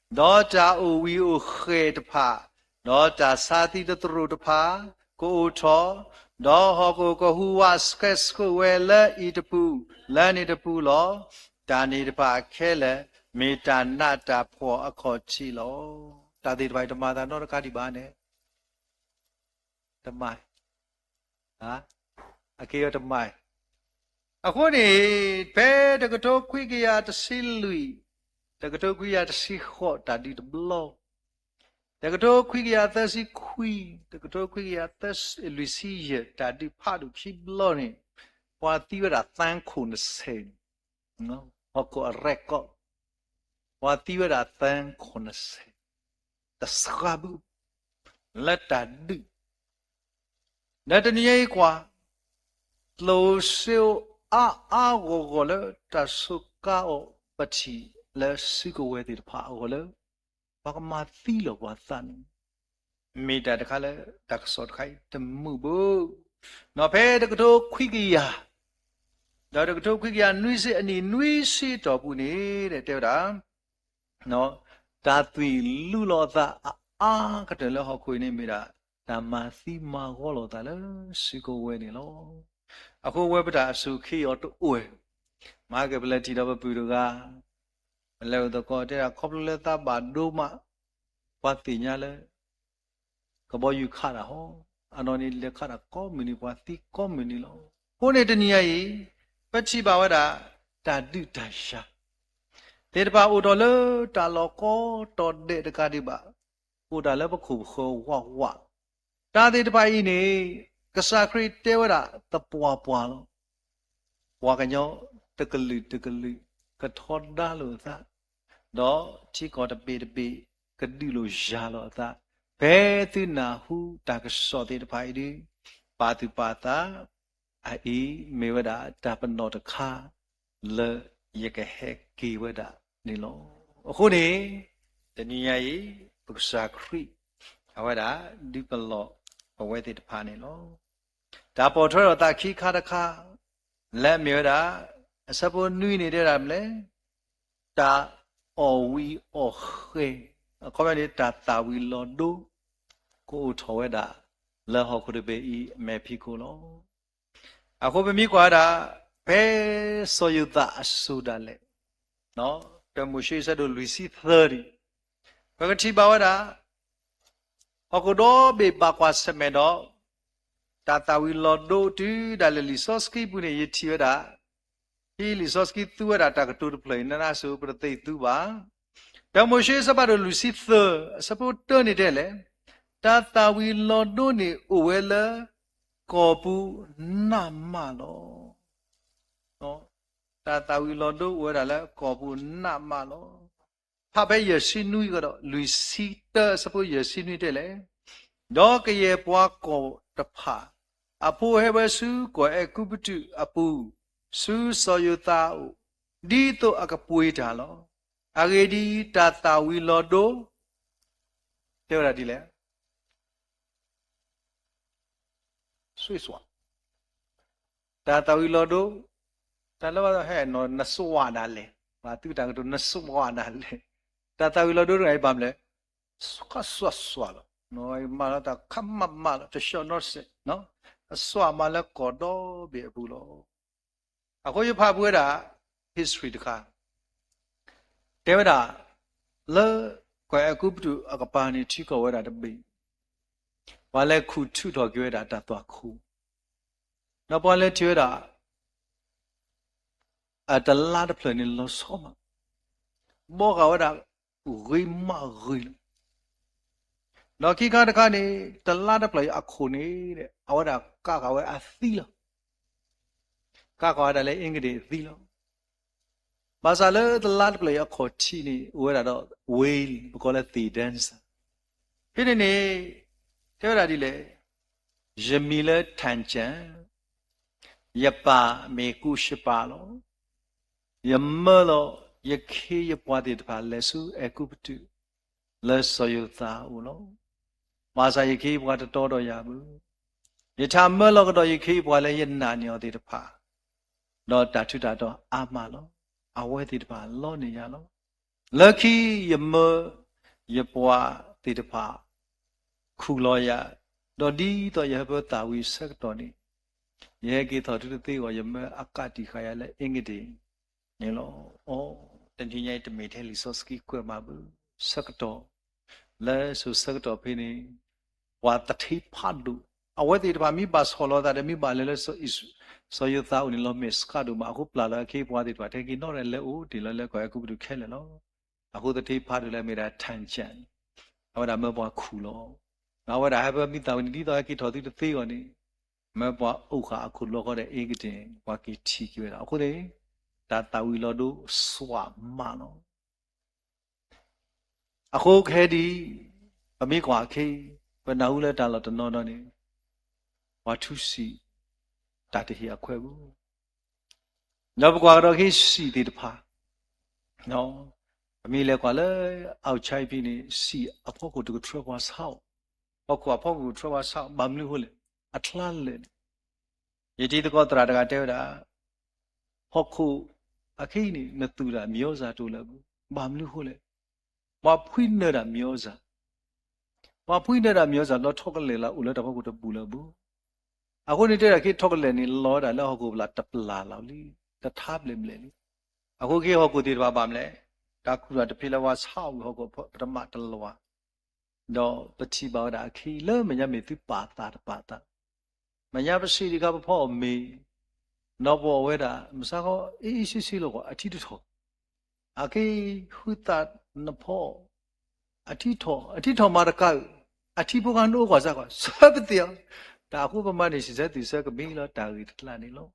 ဒီးတၢ်အိၣ်ဝံၤအိၣ်ဃဲၤတဖၣ်, ဒီးတၢ်ဆါသံတသရိာ်တဖၣ် ကအိၣ်ထီၣ်, ဒီးဟီၣ်ခိၣ်ကဟူးဝးဆှဲးဆှိးဝဲလၢအံၤတပူၤ လၢန့ၣ်တပူၤလီၤ. တၢ်န့ၣ်တဖၣ်ခဲလၢာ် မ့ၢ်တၢ်နးတၢ်ဖှီၣ်အခီၣ်ထံးလီၤ. တၢ်သ့ၣ်တဖၣ်အံၤတမၤသးနီတခါဒံးဘၣ်န့ၣ် တမၤ, အက့ၤအီၤတမၤ. အဃိန့ၣ် ဖဲတကထိခွံကယၤတဆံလွံၢ်, တကထိခွံကယၤတဆံဃိး တၢ်ဒုးတဘျီ, တကထိခွံကယၤသၢဆံခွံ, တကထိခွံကယၤသၢဆံလွံၢ်ဆံယဲၢ် တၢ်ဒုးဖးဒိၣ်ခံဘျီန့ၣ် ပှၤသံဝဲဒၣ်သၢခိၣ်နဆဲး, ဟီၣ်ခိၣ်အရဲၣ်ကီး ပှၤသံဝဲဒၣ်သၢခိၣ်နဆဲး, တစှၤဘု လၢတၢ်ဒုး, ဒီးတနံၤအံၤကွၢ်, ကျိၣ်စ့အိၣ်အါအါဂီၢ်ဂီၢ်လၢတၢ်စူးကါအီၤပထံၣ်လၢစုကဝဲၤသ့ၣ်တဖၣ်အဂီၢ်လၢ ပှၤကမၤသံလီၤပှၤသးန့ၣ် မ့ၢ်တၢ်တခါလၢတၢ်ကစီၣ်တခါအံၤတမုာ်ဘၣ်. နီၢ်ဖဲတကထိခွံကယၤ, ဒီးတကထိခွံကယၤနွံဆံအနံၣ်နွံဆံတီၢ်ပူၤန့ၣ် တဲဝဲဒၣ် တၢ်သွံၣ်လူလီၤအသးအအါကတၢၢ်လၢဟီၣ်ခိၣ်အံၤန့ၣ်မ့ၢ်ဒၣ် တၢ်မၤသံမၤဂီၢ်လိာ်သးလၢစုကဝဲၤန့ၣ်လီၤ. အဃိဝဲပတၢ်အစူၢ်ခ့အီၤတအိၣ်, မၤက့ၤပလဲၤထံၣ်ဒီးပပုၢ်တဂၤ, ပလဲၤအိၣ်သကိးတဲဒၣ်ခီဖျိလၢသးဘၣ်ဒိမး, ပှၤသ့ၣ်ညါလၢ ကဘီယူၤခးတၢ်ဟီ, အနီၢ်န့ၣ်လဲၤခးတၢ်ကိးမုၢ်နံၤ ပှၤသံကိးမုၢ်နံၤလီၤ. အဃိန့ၣ်တနံၤညါအံၤ ပထံၣ်ဘၣ်ဝဲဒၣ် တၢ်ဒုးတၢ်ယၤ သ့ၣ်တဖၣ်အိၣ်ထီၣ်လၢတၢ်လီၢ်ကိးတီၤဒဲးတကးဒံးဘၣ်, အိၣ်တၢ်လၢပခိၣ်ပဃၢၤဝးဝး, တၢ်သ့ၣ်တဖၣ်အံၤန့ၣ် ကစၢ်ခရံာ်တဲဝဲဒၣ်သပှၢ်ပှၢ်လီၤ. ပှၤကညီတကလုာ်တကလုာ် ကထီဒါလိာ်အသး, ဒီးထံကီၢ်တဘ့ၣ်တဘ့ၣ် ကဒုးလိာ်ယၤလိာ်အသး, ဖဲသုနၢ်ဟူတၢ်ကစီၣ်သ့ၣ်တဖၣ်အံၤဒီး ပာ်သူၣ်ပာ်သး အအံၤမ့ၢ်ဝဲဒၣ်တၢ်ပနီၣ်တခါ လၢယကဟဲက့ၤဝဲဒၣ်န့ၣ်လီၤ. အဃိန့ၣ် တနံၤညါအံၤ ပကစၢ်ခရံာ် အဝဲဒၣ်ဒုးပလီၢ်ပဝဲသ့ၣ်တဖၣ်န့ၣ်လီၤ. တၢ်ပိာ်ထွဲထီၣ်သးခံခါတခါ လၢအမ့ၢ်ဝဲဒၣ် အဆၢဖိနွံန့ၣ်တဲဝဲဒၣ်မနုၤလဲၣ်, တၢ်အီၣ်ဝံၤအီၣ်ဃဲၤ, အခီပညီန့ၣ် တၢ်သၣ်ဝံၤလီၤဒိ ကအိၣ်ထီၣ်ဝဲဒၣ် လၢဟီၣ်ခိၣ်တဘ့ၣ်အံၤအမဲာ်ဖံးခိၣ်လီၤ. အဃိပမ့ၢ်ကွၢ်ဝဲဒၣ် ဖဲစီၤယိၤသးအစိၤဒၣ်လဲာ် တၢမိၤၡ့အဆၢဒိၣ်လွံၢ်ဆံသၢဒံး, ပကထံၣ်ဘၣ်ဝဲဒၣ် ဟီၣ်ခိၣ်ဒီဘ့ၣ်ဘၣ်ကွၢ်ဆၢၣ်မဲာ်ဒီး တၢ်သၣ်ဝံၤလီၤဒိတုၤဒၣ်လဲာ်လံာ်စီဆှံပူၤန့ၣ် ယထံၣ်ဝဲဒၣ် ဟံးလံာ်စီဆှံသူဝဲဒၣ်တၢ်ကတိၤတဖျၢၣ်အံၤ နနါစိၤပတသ့သူဘၣ်. တၢမိၤၡ့အဆၢဖးဒိၣ်လွံၢ်ဆံသၢ အဆၢဖိတၢန့ၣ်တဲလဲၣ်, တၢ်သၣ်ဝံၤလီၤဒိန့ၣ်အိၣ်ဝဲလၢကီၢ်ပူၤနးမးလီၤ. တၢ်သၣ်ဝံၤလီၤဒိအိၣ်ဝဲဒၣ်လၢကီၢ်ပူၤနးမးလီၤ. ဖးဖဲယဲၢ်ဆံနွံကဒီး လွံၢ်ဆံတၢအဆၢဖိယဲၢ်ဆံနွံတဲလဲၣ်, ဒီးကယဲၢ်ပှၤကီၢ်တဖၣ် အဖိဟဲဝဲဆူကီၢ်အဲၤကူပတူးအပူၤ ဆူစီၤယိၤသးအအိၣ် ဒ်သိးအကပှ့ၤတၢ်လီၤ. အဂ့ၢ်ဒ်အံၤ, တၢ်သၣ်ဝံၤလီၤဒိ တဲဝဲဒၣ်ဒ်လဲၣ် စွ့စွး, တၢ်သၣ်ဝံၤလီၤဒိ, တၢ်လၢဘၣ်ဟဲနီၤ နစွးနၤလဲၣ်, ပှၤသုတၢ်ကတိၤ နစွးနၤလဲၣ်, တၢ်သၣ်ဝံၤလီၤဒိတဂၤအံၤဘၣ်မနုၤလဲၣ်, ခးစွးစွးလီၤ, မၤလီၤတၢ်ခးမးမးလီၤ တဆှီနီတစဲး, အစွးမးလၢကီၢ်ဒီဘ့ၣ်အပူၤလီၤ. အဃိယဖးပူၤဝဲဒၣ် history တခါ တဲဝဲဒၣ် လၢကီၢ်အဲၤကူပတူးအကပၤန့ၣ် ထံကီၢ်ဝဲဒၣ်တဘ့ၣ်, ပှၤလဲၤခူၣ်ထုးထီၣ်က့ၤဝဲဒၣ်တၢ်သွၣ်ခိၣ်, ဒီးပှၤလဲၤထံၣ်ဝဲဒၣ် အတလါတဖျၢၣ်န့ၣ်လီၤဆီမး, ဘီဃာ်ဝဲဒၣ်ဂ့ၤမးဂ့ၤလီၤ. ဒီးခံခါတခါန့ၣ် တလါတဖျၢၣ်အံၤအခိၣ်န့ၣ် အဝဲဒၣ်ကးဃာ်ဝဲအသံလီၤ. ကးဃာ်ဝဲဒၣ်လၢအ့ကဒံၣ်အသံလီၤ. ဘၣ်ဆၣ်လၢတလါတဖျၢၣ်အံၤအခီၣ်ထံးန့ၣ် အိၣ်ဝဲဒၣ်ဒီး ဝ့ၢ် ပကိးလၢသ့ၣ်ဒဲစၢ်, ဖဲန့ၣ်န့ၣ် တဲဝဲဒၣ်ဒ်လဲၣ်, ယမံၤလၢ ထၣ်ကၠၣ်, ယပၢ်မ့ၢ်ကူးရှပၤလီၤ. ယမၢလီၤယခ့ယပှၤသ့ၣ်တဖၣ်လဲၤဆူအဲၤကူပတူး လၢစီၤယိၤသးအအိၣ်လီၤ. ဘၣ်ဆၣ်ယခ့ယပှၤတတီဒီးယၤဘၣ်. ယထးမၢလီၤကဒီးယခ့ယပှၤလၢယနာ်န့ၢ်အီၤသ့ၣ်တဖၣ် ဒီးတၢ်ထူးတၢ်တီၤအါမးလီၤ. အဝဲသ့ၣ်တဖၣ်လီန့ၢ်ယၤလီၤ. လၢခံယမၢယပှၤသ့ၣ်တဖၣ် ခူၣ်လီၤယၤ, ဒီးဒ်သိးယဟၢဖၢသၣ်ဝံၤဆၢကတီၢ်န့ၣ် ယဟဲက့ၤထီၣ်သုတသ့အဂီၢ် ယမၢအကးတံာ်ဃာ်ယၤလၢအ့ကဒံၣ်န့ၣ်လီၤ. အိ, တနံၤညါအံၤတမ့ၢ်ထဲလံာ်စီဆှံကွဲးမးဘၣ်, ဆၢကတီၢ် လၢစိၤဆၢကတီၢ်ဖဲန့ၣ် ပှၤသထ့ဖးဒိၣ် အဝဲသ့ၣ်တဖၣ်မ့ၢ်ဘၣ်ဆီၣ်လီၤသးဒီး မ့ၢ်ဘၣ်လဲၤလၢ စီၤယိၤသးအအိၣ်န့ၣ် လီၤမဲာ်ဆှးဒိၣ်မး. အဃိပျၢ်လီၤအခ့အပှၤသ့ၣ်တဖၣ် ထဲက့ၤနီၣ်ဒီးလဲၤအိၣ်တ့ၢ်လီၤလၢကီၢ်အဲၤကူပတူးခဲလၢာ်လီၤ. အဃိသထ့ဖးဒိၣ်လၢအမ့ၢ်ဒၣ် ထၣ်ကၠၣ်န့ၣ် အဝဲဒၣ်မၢပှၤခူၣ်လီၤ. အဝဲဒၣ်ဟၢဖၢမံသးဝံၤန့ၣ် ဒ်သိးဟဲက့ၤထီၣ်သုတသ့အဂီၢ်န့ၣ် မၢပှၤအိၣ်ဃာ်အခိၣ်လီၤဃီဒီးအ့ကဒံၣ် ပှၤက့ၤထံၣ်က့ၤဝဲဒၣ်. အဃိန့ၣ် တၢ်သၣ်ဝံၤလီၤဒိစွးမးလီၤ. အဃိခဲဒံး ပမ့ၢ်ကွၢ်ခဲအံၤ ပနၢ်ဟူလၢတၢ်လီၢ်တနီၤနီၤန့ၣ် ပှၤထူစံး တၢ်တဟ့ၣ်အခွဲးဘၣ်. ဒီးပကွၢ်ကဒီးက့ၤစံးသ့ၣ်တဖၣ် ပမ့ၢ်လဲၤကွၢ်လၢ outside ဖဲန့ၣ် စံးအဖီခိၣ်တကထြၢပှၤဆါအီၤ, ဟီၣ်ခိၣ်အဖီခိၣ်ကထြၢပှၤဆါအီၤ ဘၣ်မနုၤအဃိလဲၣ်, အချါလဲၣ်န့ၣ် ယတံၤသကိးသရၣ်တဂၤတဲဝဲဒၣ်, ဟီၣ်ခိၣ်အခဲအံၤန့ၣ် နသူၣ်တၢ် မျိုးစား တအိၣ်လၢၤဘၣ်. ဘၣ်မနုၤအဃိလဲၣ်, ပှၤဖှံနၢၤတၢ် မျိုးစား, ပှၤဖှံနၢၤတၢ် မျိုးစား လီၤ ထိးကလဲာ်လၢအိၣ်လၢတၢ်ဖီခိၣ်တဘူၣ်လၢၤဘၣ်. အဃိန့ၣ်တဲဒၣ်က့ၤ ထိးကလဲာ်န့ၣ် လီၤဝဲဒၣ်လၢဟီၣ်ခိၣ်ဖျၢၣ်တပျၢ်လီၤလံ, တထါဘျဲၣ်ဘျဲၣ်လံ. အဃိက့ၤဟီၣ်ခိၣ်သ့ၣ်တဖၣ်ဘၣ်မနုၤလဲၣ်, တၢ်ခူၣ်တၢ်တဖျ့လၢပှၤဆါအီၤဝံၤ ဟီၣ်ခိၣ်ပထမတလီၤ ဒီးပထံၣ်ဘၣ်ဝဲဒၣ်အခံလၢမဲာ်ညါမ့ၢ်သုပာ်သးတပာ်သး, မဲာ်ညါပစံးဒံးခါပဖီအီၣ်မ့ၤ, ဒီးပအီၣ်ဝဲဒၣ် မုၢ်ဆါခီ အ့အ့ဆ့ဆ့လီၤ အထံတထီၣ်, အက့ၤဃုသးနဖီ အထံထီၣ် အထံထီၣ်မၤတကးဧိၤ, အထံဖိခါနအိၣ်ကွၢ်စၢ်ကွၢ် ဆၢပသ့ၣ်အီၤ, တၢ်အဃိပမၤန့ၣ် စံးဆၢသုဆၢကမံၤလီၤ တၢ်ဂ့ၢ်တကျါန့ၣ်လီၤ.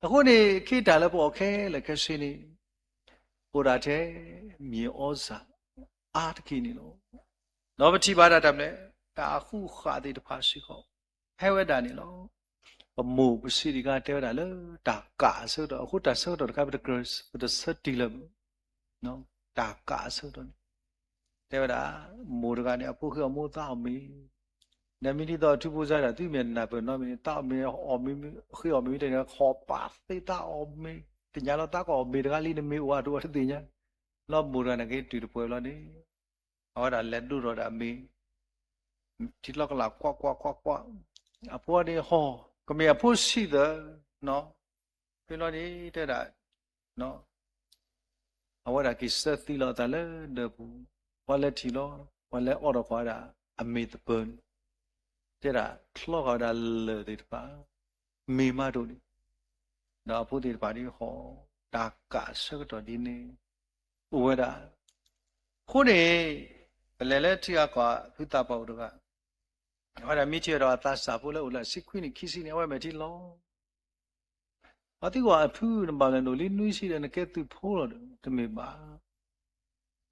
အဃိန့ၣ် ခ့တၢ်လၢပအီၣ်ခဲလၢာ်ခဲဆ့န့ၣ် အိၣ်ဒၣ်ထဲ မြေဩဇာ အါတက့ၢ်န့ၣ်လီၤ. ဒီးပထံၣ်ဘၣ်ဒၣ်တၢ်မနုၤလဲၣ် တၢ်အဃူဃာ်သ့ၣ်တဖၣ်စ့ၢ်ကီး ဟဲဝဲဒၣ်န့ၣ်လီၤ. ပမိၢ်ပစံးဒံးခါတဲဝဲဒၣ်လၢတၢ်ကးအဆၢကတီၢ်, အဃိတၢ်ဆၢကတီၢ်တခါ ပတကြၢး ပတဆၢတုၤလၢၤဘၣ်, တၢ်ကးအဆၢကတီၢ်န့ၣ် တဲဝဲဒၣ် မိၢ်တဂၤန့ၣ် အဖိဃ့အီၣ်မိၢ်သးအီၣ်မ့ၤ, ဒီးမ့ၢ်ဒ်သိးထူဖိစါဒၣ် သုမ့ၢ်နၢ်ပၢၢ်နီတမံၤန့ၣ် သးအီၣ်မ့ၤအီၣ်မ့ၤ ဃ့အီၣ်မ့ၤမ့ၢ်တဲန့ၣ် ခီၣ်ပာ်သ့သးအီၣ်မ့ၤ, သ့ၣ်ညါလီၤသးကအီၣ်မ့ၤတဂၤလံ နမ့ၢ်အိၣ်အါတအိၣ်တသ့ၣ်ညါ, လီၤမိၢ်တဂၤန့ၣ်က့ၤတုၤတပှဲၤဘျီန့ၣ် အဝဲဒၣ်လဲၤဒိးထီၣ်ဒၣ်မ့ၤ ထံလီၤကလၢ်ကွၢ်ကွၢ်ကွၢ်ကွၢ်, အဖိန့ၣ်ဟီၣ် ကမ့ၢ်အဖိဆံးသၢ, ဖဲလီၤန့ၣ်တဲဒၣ် အဝဲဒၣ်က့ၤဆၢသံလီၤအသးလၢဒၢးပူၤ, ပှၤလဲၤထံၣ်လီၤ, ပှၤလဲၤအိးထီၣ်ကွၢ်ဝဲဒၣ် အမ့ၤသပၢၤန့ၣ်, တဲဒၣ်ချီဃာ်ဝဲဒၣ်လၢၢ်သ့ၣ်တဖၣ်, မ့ၤမးတအိၣ်န့ၣ်, ဒီးအဖိသ့ၣ်တဖၣ်ဒ်ဟီၣ်, တၢ်ကးအဆၢကတီၢ်ဒ်န့ၣ် အိၣ်ဝဲဒၣ် အဃိန့ၣ် ပလဲၤလၢထံဂၤကီၢ်ဂၤ ဖုသးပှၢ်အိၣ်တဂၤ, အဝဲဒၣ်မ့ၢ်ထံၣ်ဒီးအသးစၢ်ဖိလၢအိၣ်လၢအဆံခွံနံၣ်ခံဆံနံၣ် အဝဲမဲာ်ထံလီၤ အသံကွၢ်အဖု နဘၣ်လဲၣ်နအိၣ်လံနွံဆံဒီး နကဲသုးဖိလီၤဒီး တမ့ၢ်ဘၣ်.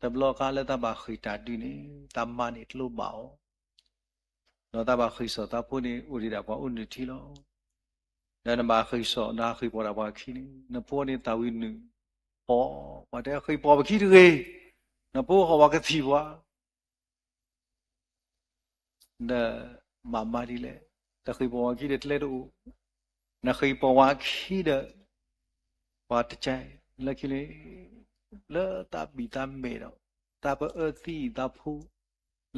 တဘျီခါလၢသးဘၣ်ဃ့ၢ်တၢ်ဒုးန့ၣ် သးမၤန့ၢ်ကျိဘၣ်အီၤ, ဒီးသးဘၣ်ဃ့ၢ်စိာ်သးဖိန့ၣ် အိၣ်ဒံးဒၣ်ပှၤအိၣ်နုၢ်ထံလီၤ. ဒီးနဘၣ်ဃ့ၢ်စိာ် နဃ့ၢ်ပီၣ်ဒၣ်ပှၤခံန့ၣ် နဖိန့ၣ်သးဝံၤနုာ်, ပှၤတဲဃ့ၢ်ပီၣ်ပခံတဂ့ၤ, နဖိဟီၣ်ပှၤကသံၣ်ပှၤ ဒီးဘၣ်မၤဒ်လဲၣ်, တဃ့ၢ်ပီၣ်ဝဲခံဒီးကျဲတအိၣ်, နဃ့ၢ်ပီၣ်ဝဲခံဒီး ပှၤတကဲ, လၢခံန့ၣ် လၢသးဘံၣ်သးမဲာ်ဒီး သးပအၢသံအသးဖိ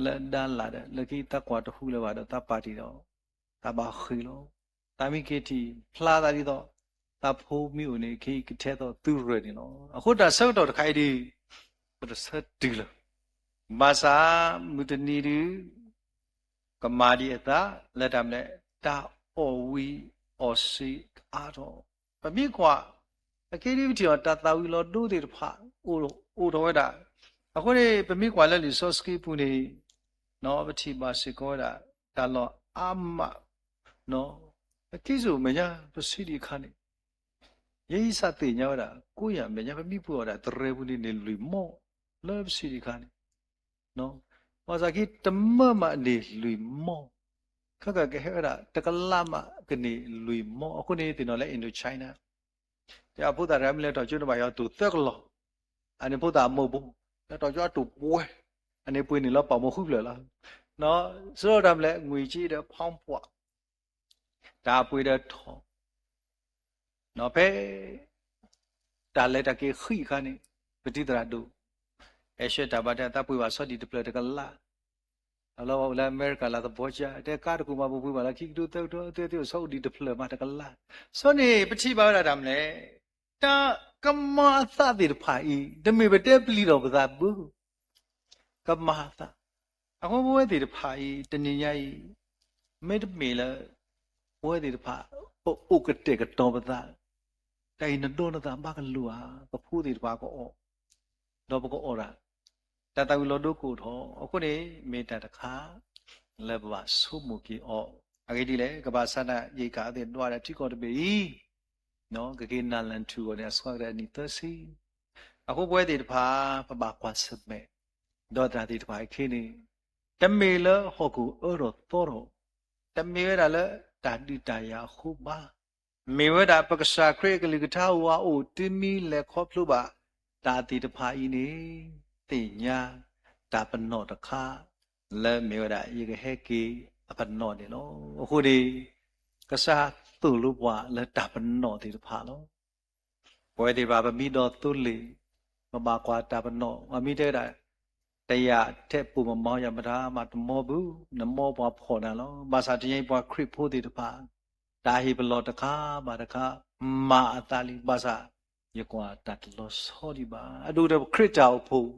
လၢဒါလၢ်ဒီး လၢခံသးကွၢ်တဟူလၢၤဘၣ်ဒီး သးပာ်တ့ၢ်ဒီး သးဘၣ်ဃ့ၢ်လီၤ. သးမ့ၢ်က့ၤထံၣ်ဖျါသးဒ်သိး သးဖိမ့ၢ်အိၣ်န့ၣ် ခဲအံၤကထဲသိးသုရၢၢ်န့ၣ်လီၤ. အဃိတၢ်ဆၢကတီၢ်တခါအံၤဒီး ပတဆၢတုၤလၢၤ ဘၣ်ဆၣ် မုၢ်တနံၤဒုး ကမၤဒံးအသး လၢတၢ်မနုၤလဲၣ် တၢ်အီၣ်ဝံၤအီၣ်စ့အါထီၣ်, ပမ့ၢ်ကွၢ် အက့ဒ်ပထံၣ်အီၤ တၢ်သၣ်ဝံၤလီၤဒိသ့ၣ်တဖၣ် အိၣ်ထီၣ်ဝဲဒၣ်, အဃိန့ၣ် ပမ့ၢ်ကွၢ်လၢလံာ်စီဆှံပူၤန့ၣ် ပထံၣ်ဘၣ်စ့ၢ်ကီးဝဲဒၣ် တၢ်လီၢ်အါမး အခံစ့ၢ်မဲာ်ညါ ပစံးဒံးအခါန့ၣ် ယဲယစးသ့ၣ်ညါဝဲဒၣ် ကိးယၤမဲာ်ညါ ပမ့ၢ်ပှ့ၤအီၣ်ဒၣ်သရဲပူၤန့ၣ်န့ၣ် လွံၢ်မီၢ် လၢပစံးဒံးအခါန့ၣ်, ဘၣ်ဆၣ်ခံတမၢမးန့ၣ်လွံၢ်မီၢ်, ခဲကကဟဲဝဲဒၣ် တကလးမးကန့ၢ်လွံၢ်မီၢ်, အဃိန့ၣ်သ့ၣ်နီၣ်လၢ Indochina တဲအဖိသၣ်တဂၤမ့ၢ်လဲၤထီၣ်ကၠိန့ၣ် ဘၣ်ယွၤတိၢ်သၢကလီၢ်, အန့ၣ်ဖိသၣ်အမိၢ်ဘိ, လဲၤထီၣ်ကၠိအတိၢ်ပှဲၤ, အန့ၣ်ပှ့ၤန့ၢ်လီၤပာ်မီၢ်ဃုဖျၢၣ်လီၤ, စရီတၢ်မနုၤလဲၣ် ငွေကြေးဒီး ဖီၣ်ပှၢ် တၢ်ပှ့ၤဒီးထီၣ်, ဖဲ တၢ်လဲၤတၢ်က့ၤဃံးအခါန့ၣ် ပတံၤသရၣ်ဒိၣ် အဲၣ်ဆှၢတၢ်ဘၣ်တဲ သးပှ့ၤဘၣ်ဆီဒံၣ်တဖျၢၣ်တကလး, အလီၤအိၣ်လၢအမဲရကၤလၢသဘီကၠါ တဲကါတကိၢ်မး ပပှ့ၤဘၣ်လၢခံကဒိသၢကဒိ အသုသုအိၣ်ဆီအိၣ်ဒံၣ်တဖျၢၣ်မးတကလး, ဆီန့ၣ် ပထံၣ်ဘၣ်ဝဲဒၣ်တၢ်မနုၤလဲၣ် တၢ်ကမၤအသးသ့ၣ်တဖၣ်အံၤ တမ့ၢ်ပတဲပျံၤထီၣ်ပသးဘၣ် ကမၤအသး, အဃိပဝဲသ့ၣ်တဖၣ်အံၤ တနံၤညါအံၤ မ့တမ့ၢ်လၢ ပဝဲသ့ၣ်တဖၣ် ပအိၣ်ကတဲာ်ကတီၤပသး, တၢ်အံၤနဒိနသးဘၣ်ကလိၤဧါ, ပဖိသ့ၣ်တဖၣ်ကအီၣ်, ဒီးပကအီၣ်ဒၣ်, တၢ်သၣ်ဝံၤလီၤဒိကအိၣ်ထီၣ်, အဃိန့ၣ် မ့ၢ်တၢ်တခါ လၢပဘၣ်ဆိကမိၣ်က့ၤအီၤ, အဂ့ၢ်ဒ်လဲၣ် ကဘၣ်ဆၣ်နာ် ယဲၢ်ကၤအသ့ၣ်ဒွးဒၣ်ထံကီၢ်တဘ့ၣ်အံၤ ကက့ၤနၢ်လၢၢ်ထူၣ်အဂီၢ်န့ၣ် အဆှါကတၢၢ်နံၣ်သၢဆံ, အဃိပဝဲသ့ၣ်တဖၣ် ပဘၣ်ကွၢ်ဆၢၣ်မဲာ်, ဒီးတၢ်သ့ၣ်တဖၣ်အံၤခဲအံၤန့ၣ် တမ့ၢ်လၢဟီၣ်ခိၣ်အၢထီၣ်သီထီၣ်, တမ့ၢ်ဝဲဒၣ်လၢတၢ်ဒုးတၢ်ယၤအဃိဘၣ်, မ့ၢ်ဝဲဒၣ်ပကစၢ်ခရံာ်အကလုၢ်ကထါအိၣ်အအိၣ် တုၤမ့ၢ်လဲၤခီဖျိဘၣ်တၢ်သ့ၣ်တဖၣ်အံၤန့ၣ် သ့ၣ်ညါတၢ်ပနီၣ်တခါ လၢမ့ၢ်ဝဲဒၣ်ယကဟဲက့ၤအပနီၣ်န့ၣ်လီၤ. အဃိန့ၣ် ကစၢ်သိၣ်လိပှၤလၢတၢ်ပနီၣ်သ့ၣ်တဖၣ်လီၤ. ပဝဲသ့ၣ်တဖၣ် ပမ့ၢ်ဒီသိလ့ၣ်, ပဘၣ်ကွၢ်တၢ်ပနီၣ်, ပှၤမ့ၢ်တဲဝဲဒၣ် တယာ်ထဲပိာ်မမီယၤမတၤမးတမီဘၣ်, နမီပှၤဖှီၣ်နၤလီၤ. ဘၣ်ဆၣ်တနံၤအံၤပှၤခရံာ်ဖိသ့ၣ်တဖၣ် တၢ်ဟ့ၣ်ပလီၢ်တခါဘၣ်တခါ မၤအသးလံ, ဘၣ်ဆၣ် ယကွၢ်တၢ်တလီၤဆီဒံးဘၣ်. အဒိဒီးပခရံာ်တၢ်အိၣ်ဖှိၣ်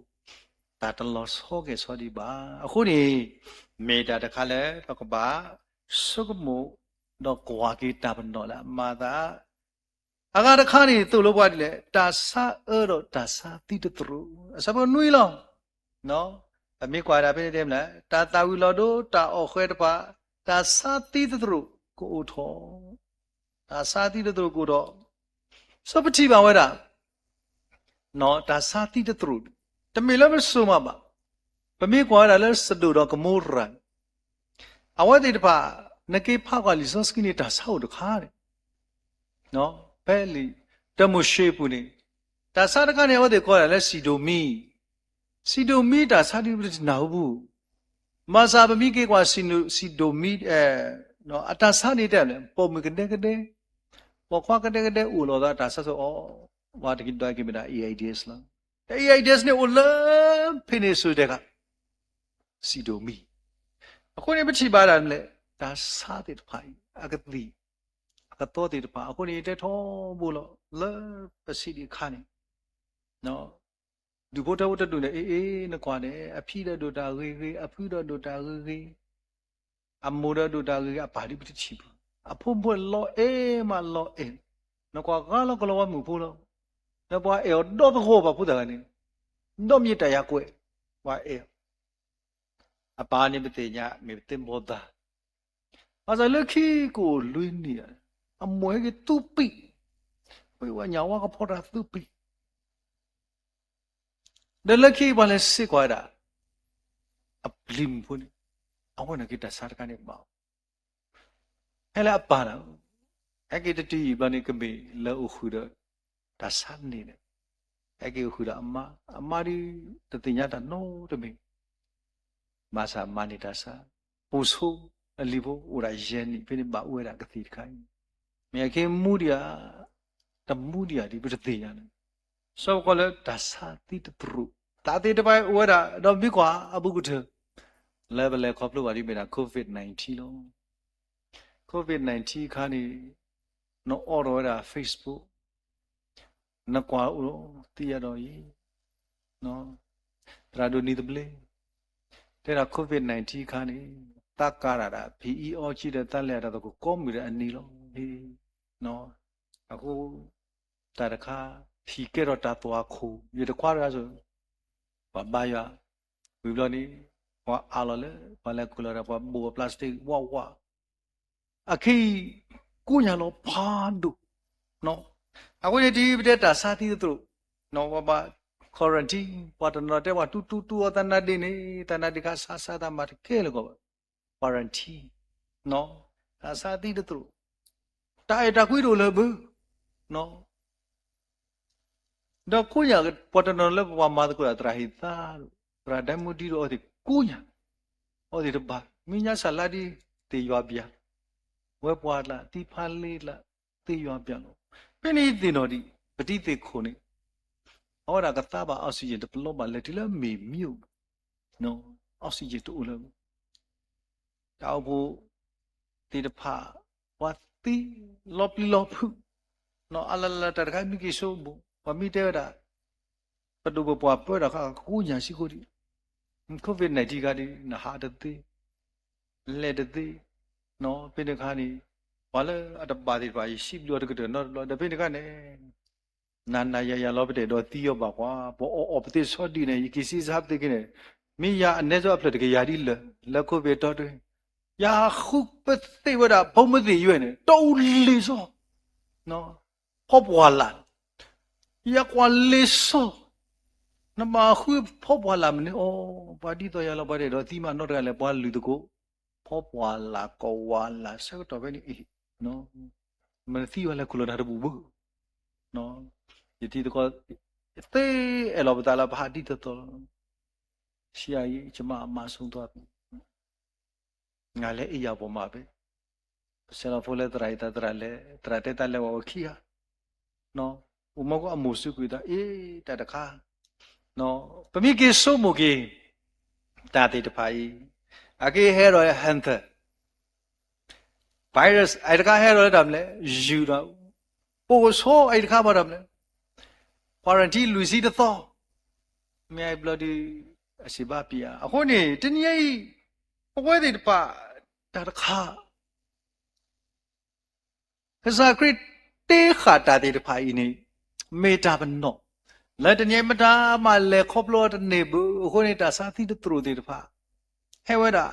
တၢ်တလီၤဆီကဲၤဆီဒံးဘၣ်. အဃိန့ၣ် မ့ၢ်တၢ်တခါလၢပကဘၣ်ဆိကမိၣ် ဒီးကွၢ်က့ၤတၢ်ပနီၣ်လၢအမၤအသး အဂၤတခါန့ၣ် သိၣ်လိပှၤဒ်လဲၣ်, တၢ်ဆါအၢဒီးတၢ်ဆါသံတသရူး, အဆၢဖိနွံလီၤ. ပမ့ၢ်ကွၢ်ဒၣ်ဖဲန့ၣ်တဲမလဲၣ်, တၢ်သၣ်ဝံၤလီၤဒိ တၢ်အီၣ်ဃဲၤတဖၣ်, တၢ်ဆါသံတသရူးကအိၣ်ထီၣ်, တၢ်ဆါသံတသရူးကအိၣ်ထီၣ်. စီၤပထံၣ်ဘၣ်ဝဲဒၣ် တၢ်ဆါသံတသရူး, တမ့ၢ်လၢပစိၤမးဘၣ်. ပမ့ၢ်ကွၢ်ဝဲဒၣ်လၢစဒိၣ်ဒီးကမိရၤန့ၣ်, အဝဲသ့ၣ်တဖၣ် နက့ၤဖးကွၢ်လံာ်စီဆှံန့ၣ် တၢ်ဆါအိၣ်တခါန့ၣ်, ဖဲလံာ်တၢမိၤၡ့ပူၤန့ၣ်, တၢ်ဆါတခါန့ၣ် အဝဲသ့ၣ်ကိးဒၣ်လၢစံဒိၣ်မံ, စံဒိၣ်မံတၢ်ဆါဒ်ပတနၢ်ဟူပူၤ, ဘၣ်ဆၣ်ပမ့ၢ်က့ၤကွၢ်စံဒိၣ်မံ အတၢ်ဆါန့ၣ်တဲလဲၣ်, ပိာ်မုၣ်ကဒဲကဒဲ, ပိာ်ခွါကဒဲကဒဲအိၣ်လီၤသးတၢ်ဆါဆၢအီၤ, ပှၤတကဒွးက့ၤမ့ၢ်ဒၣ် AIDS လီၤ. တ AIDS န့ၣ်အိၣ်လၢ ဖဲန့ၣ်စိၤဒဲးခါ စံဒိၣ်မံ. အဃိန့ၣ် ပထံၣ်ဘၣ်ဒၣ်လဲၣ်, တၢ်ဆါသ့ၣ်တဖၣ်အံၤ အကသံၣ် အကသီသ့ၣ်တဖၣ်, အဃိန့ၣ် ယတဲထီဘိလီၤ လၢပစံးဒံးအခါန့ၣ်, ဒူၣ်ဖိထၢဖိတဒူၣ်န့ၣ် အ့ အ့ နကွၢ်န့ၣ် အဖံဒီးဒိၣ်တၢ်ဂ့ၤဂ့ၤ, အဖုဒီးဒိၣ်တၢ်ဂ့ၤဂ့ၤ, အမိၢ်ဒီးဒိၣ်တၢ်ဂ့ၤဂ့ၤ, အပၢ်ဒ်ပတထံၣ်ဘၣ်. အဖိမုၣ်ဖိလီၤအဲၣ်မးလီၤအဲၣ်, နကွၢ်ဂၤလီၤကလီဝါမုၣ်ဖိလီၤ, နပှၤအဲၣ်အီၤဒီးပဃိပှၤဖိသၣ်ဂၤန့ၣ်, ဒီးမ့ၢ်တၢ်ယၤကွဲး, ပှၤအဲၣ်အီၤ အပၢ်န့ၣ်ပသ့ၣ်ညါ မ့ၢ်ပသ့ၣ်ဘီၣ်သး, ဘၣ်ဆၣ်လၢခံကအိၣ်လွံၢ်နံၣ်, အမိၢ်ဟဲက့ၤသူပံာ်, ဝဲညၣ်ဝါကဖီတၢ်သူပံာ်, ဒီးလၢခံပှၤလဲၤစ့ၢ်ကီးဝဲဒၣ် အပျံၤမုၣ်ဖိန့ၣ်, အဝဲန့ၣ်က့ၤတၢ်ဆါတခါန့ၣ်ဘၣ်, ဟဲလၢအပၢ်န့ၣ်, ဟဲက့ၤတတုၤအံၤဘျီန့ၣ် ကမ့ၢ်လၢအိၣ်ဃုာ်ဒီး တၢ်ဆါန့ၣ်န့ၣ်, ဟဲက့ၤအိၣ်ဃုာ်ဒီးအမါ, အမါဒ်တသ့ၣ်ညါတၢ်နီတမံၤ, ဘၣ်ဆၣ်မၤန့ၢ်တၢ်ဆါ, ပိာ်ဆိအလံၤဖိအိၣ်ဒၣ်ယဲၢ်နံၣ် ဖဲန့ၣ်ဘၣ်အိၣ်ဝဲဒၣ်ကသံၣ်တခါအံၤ, မ့ၢ်အက့ၤမူဒံးဧါ, တမူဒံးဧါဒ်ပတသ့ၣ်ညါန့ၣ်, စီၤပကီးလၢတၢ်ဆါသံတသရူး, တၢ်သ့ၣ်တဖၣ်အိၣ်ဝဲဒၣ် ဒီးမ့ၢ်ကွၢ်အဘူးကတၢၢ်, လၢပလဲၤခီဖျိဘၣ်ဒ်မ့ၢ်ဒၣ် COVID nineteen လီၤ. COVID nineteen အခါန့ၣ်, နအိးထီၣ်ဝဲဒၣ် Facebook, နကွၢ်အိၣ်လီၤ သံယၤဒီးအံၤ, သရၣ်ဒိၣ်နံၤသဘျ့, တဲဒၣ် COVID nineteen အခါန့ၣ်, သးကါတၢ်ဒၣ် ဖံးအံၤအီကံဒီး သးလဲၤတၢ်သကိးကိးမုၢ်ဒီးအနံၤလီၤ. အဃိ တၢ်တခါ ဟံၣ်ကဲထီၣ်တၢ်သွၣ်ခိၣ် ယတခွါတဂၤစ့ၢ်, ပှၤဘါယွၤ, ဝံၤဘျီန့ၣ် ပှၤအးလီၤလၢ ပှၤလဲၤခူၣ်လီၤဒီး ပှၤဘိၣ်အီၤ plastic ဝးဝး, အခဲအံၤ ကိးညါလီၤဖးဒိၣ်, အဃိန့ၣ် ဒ်ပတဲတၢ်ဆါသံတသရူး, ပှၤဘၣ် quarantine, ပှၤတနီၤတဲပှၤတူတူတူအီၤ သးနါဒ့န့ၣ်, သးနါဒ့ခါဆါဆါ သးမၤတကဲလၢၤကီးဘၣ်, quarantine, တၢ်ဆါသံတသရူး, တၢ်အဲၣ်တၢ်ကွံတအိၣ်လၢၤဘၣ်, ဒီးကိးညါ ပှၤတနီၤလၢပှၤမၤသကိးဒီးသရၣ်ဟ့ၣ်သါ, သရၣ်ဒဲမူဒံဒီးအီၤသ့ၣ်ကိးညါ, အီၤသ့ၣ်တဘၣ်, မ့ၢ်ညါစၢ်လါဒ်သ့ၣ်ယွၤပျၢ်, ဝဲပှၢ်လၢ သံဖးလ့လၢ သ့ၣ်ယွၤပျၢ်လီၤ. ဖဲန့ၣ်ယသ့ၣ်နီၣ်ဒံး ပတံၤသ့ၣ်ခိၣ်န့ၣ်, အဝဲဒၣ်ကသါဘၣ် oxygen တပလီၢ်ဘၣ် လဲၤတုၤလၢမ့ၢ်မံအိၣ်, oxygen တအိၣ်လၢၤ တၢ်အိၣ်ဖှိၣ်သ့ၣ်တဖၣ် ပှၤသံလီၤပျံၤလီၤဖုး, အလၢလၢတၢ်တခါမံက့ၤဆိကမိၣ်, ပှၤမ့ၢ်တဲဝဲဒၣ် ပဒိၣ်ပပှၢ်ပၢတၢ်ခါ ကိးညါစ့ၢ်ကီးဒံး, COVID nineteen ခါဒ် နဟးတသ့, လဲၤတသ့, ဖဲန့ၣ်အခါန့ၣ် ပှၤလၢအတဘၣ်သ့ၣ်တဖၣ် ယစံးဘျုးအီၤတကတၢၢ်နီတဘျီ, ဒီးဖဲန့ၣ်အခါန့ၣ် နၤနၤယၤယၤလီၤ ပတအဲၣ်ဒိးသံအီၤဘၣ်ကွၢ်, ပအီၣ်အီၣ်ပသ့ၣ်ဆီဒံၣ်န့ၣ် ယက့ၤစံးဆါပသ့ၣ်က့ၤန့ၣ်, မ့ၢ်ယၤအနဲစိအဖျၢၣ်တကယၤဒ်လၢာ် လၢ COVID အတီတြၢ်, ယဃုပသ့ၣ်ဝဲဒၣ် ဘိမသ့ၣ်ယွဲၢ်န့ၣ် တအိၣ်လ့ၤစီ ဖီပှၢ်လၢ်, ယကွၢ်လ့ၤစီ, နဘၣ်ဃုဖီပှၢ်လၢ်မနုၤအီၤ, ပှၤဒ်သိးယၤလီၤ ပှၤတအဲၣ်ဒိးသံမးနီတဂၤလဲၣ်, ပှၤလုၢ်သကိး ဖီပှၢ်လၢ်ကဝီၤလၢ်ဆၢကတီၢ်ဖဲန့ၣ်အံၤ, မ့ၢ်နသံဝဲလဲၤခူၣ်လီၤနၤတဘူၣ်ဘၣ်, ယတံၤသကိး သ့အဲၣ်လီၤပသးလၢပဟးဒ်သိးသိးလီၤ, ဆံးအံၤ ယမါအမါဆိးသွါ နလဲၤအ့ၣ်ယၤပှၤမၤဖဲ ပဆဲးလီၤဖိလၢသရၣ်အံၤ သရၣ်လဲၤ သရၣ်တဲတၢ်လဲၤဝဲခံဂၤ, အိၣ်မီကီၢ်အမိၢ်စုကွံာ်သး အ့ၣ် တၢ်တခါ, ပမ့ၢ်က့ၤဆိကမိၣ်က့ၤ တၢ်သ့ၣ်တဖၣ်အံၤ အက့ၤဟဲဒီး hamster, virus အံၤတခါဟဲဒီးလၢတၢ်မနုၤလဲၣ်, ယုၢ်ဒီး ပိာ်ကဆိအံၤတခါဘၣ်တၢ်မနုၤလဲၣ်, quarantine လွံၢ်ဆံတသီ, မ့ၢ်အံၤဘျီဒုး အစံးဘၣ်ပျံၤဧါ. အဃိန့ၣ် တနံၤအံၤ ပဝဲသ့ၣ်တဖၣ် တၢ်တခါ ကစၢ်ခရံာ်တ့ဃာ်တၢ်သ့ၣ်တဖၣ်အံၤန့ၣ် မ့ၢ်တၢ်ပနီၣ်, လၢတနံၤအံၤမတၤမးလဲၤခီဖျိအီၤတန့ၢ်ဘၣ်. အဃိန့ၣ် တၢ်ဆါသံသတြိာ်သ့ၣ်တဖၣ် ဟဲဝဲဒၣ်,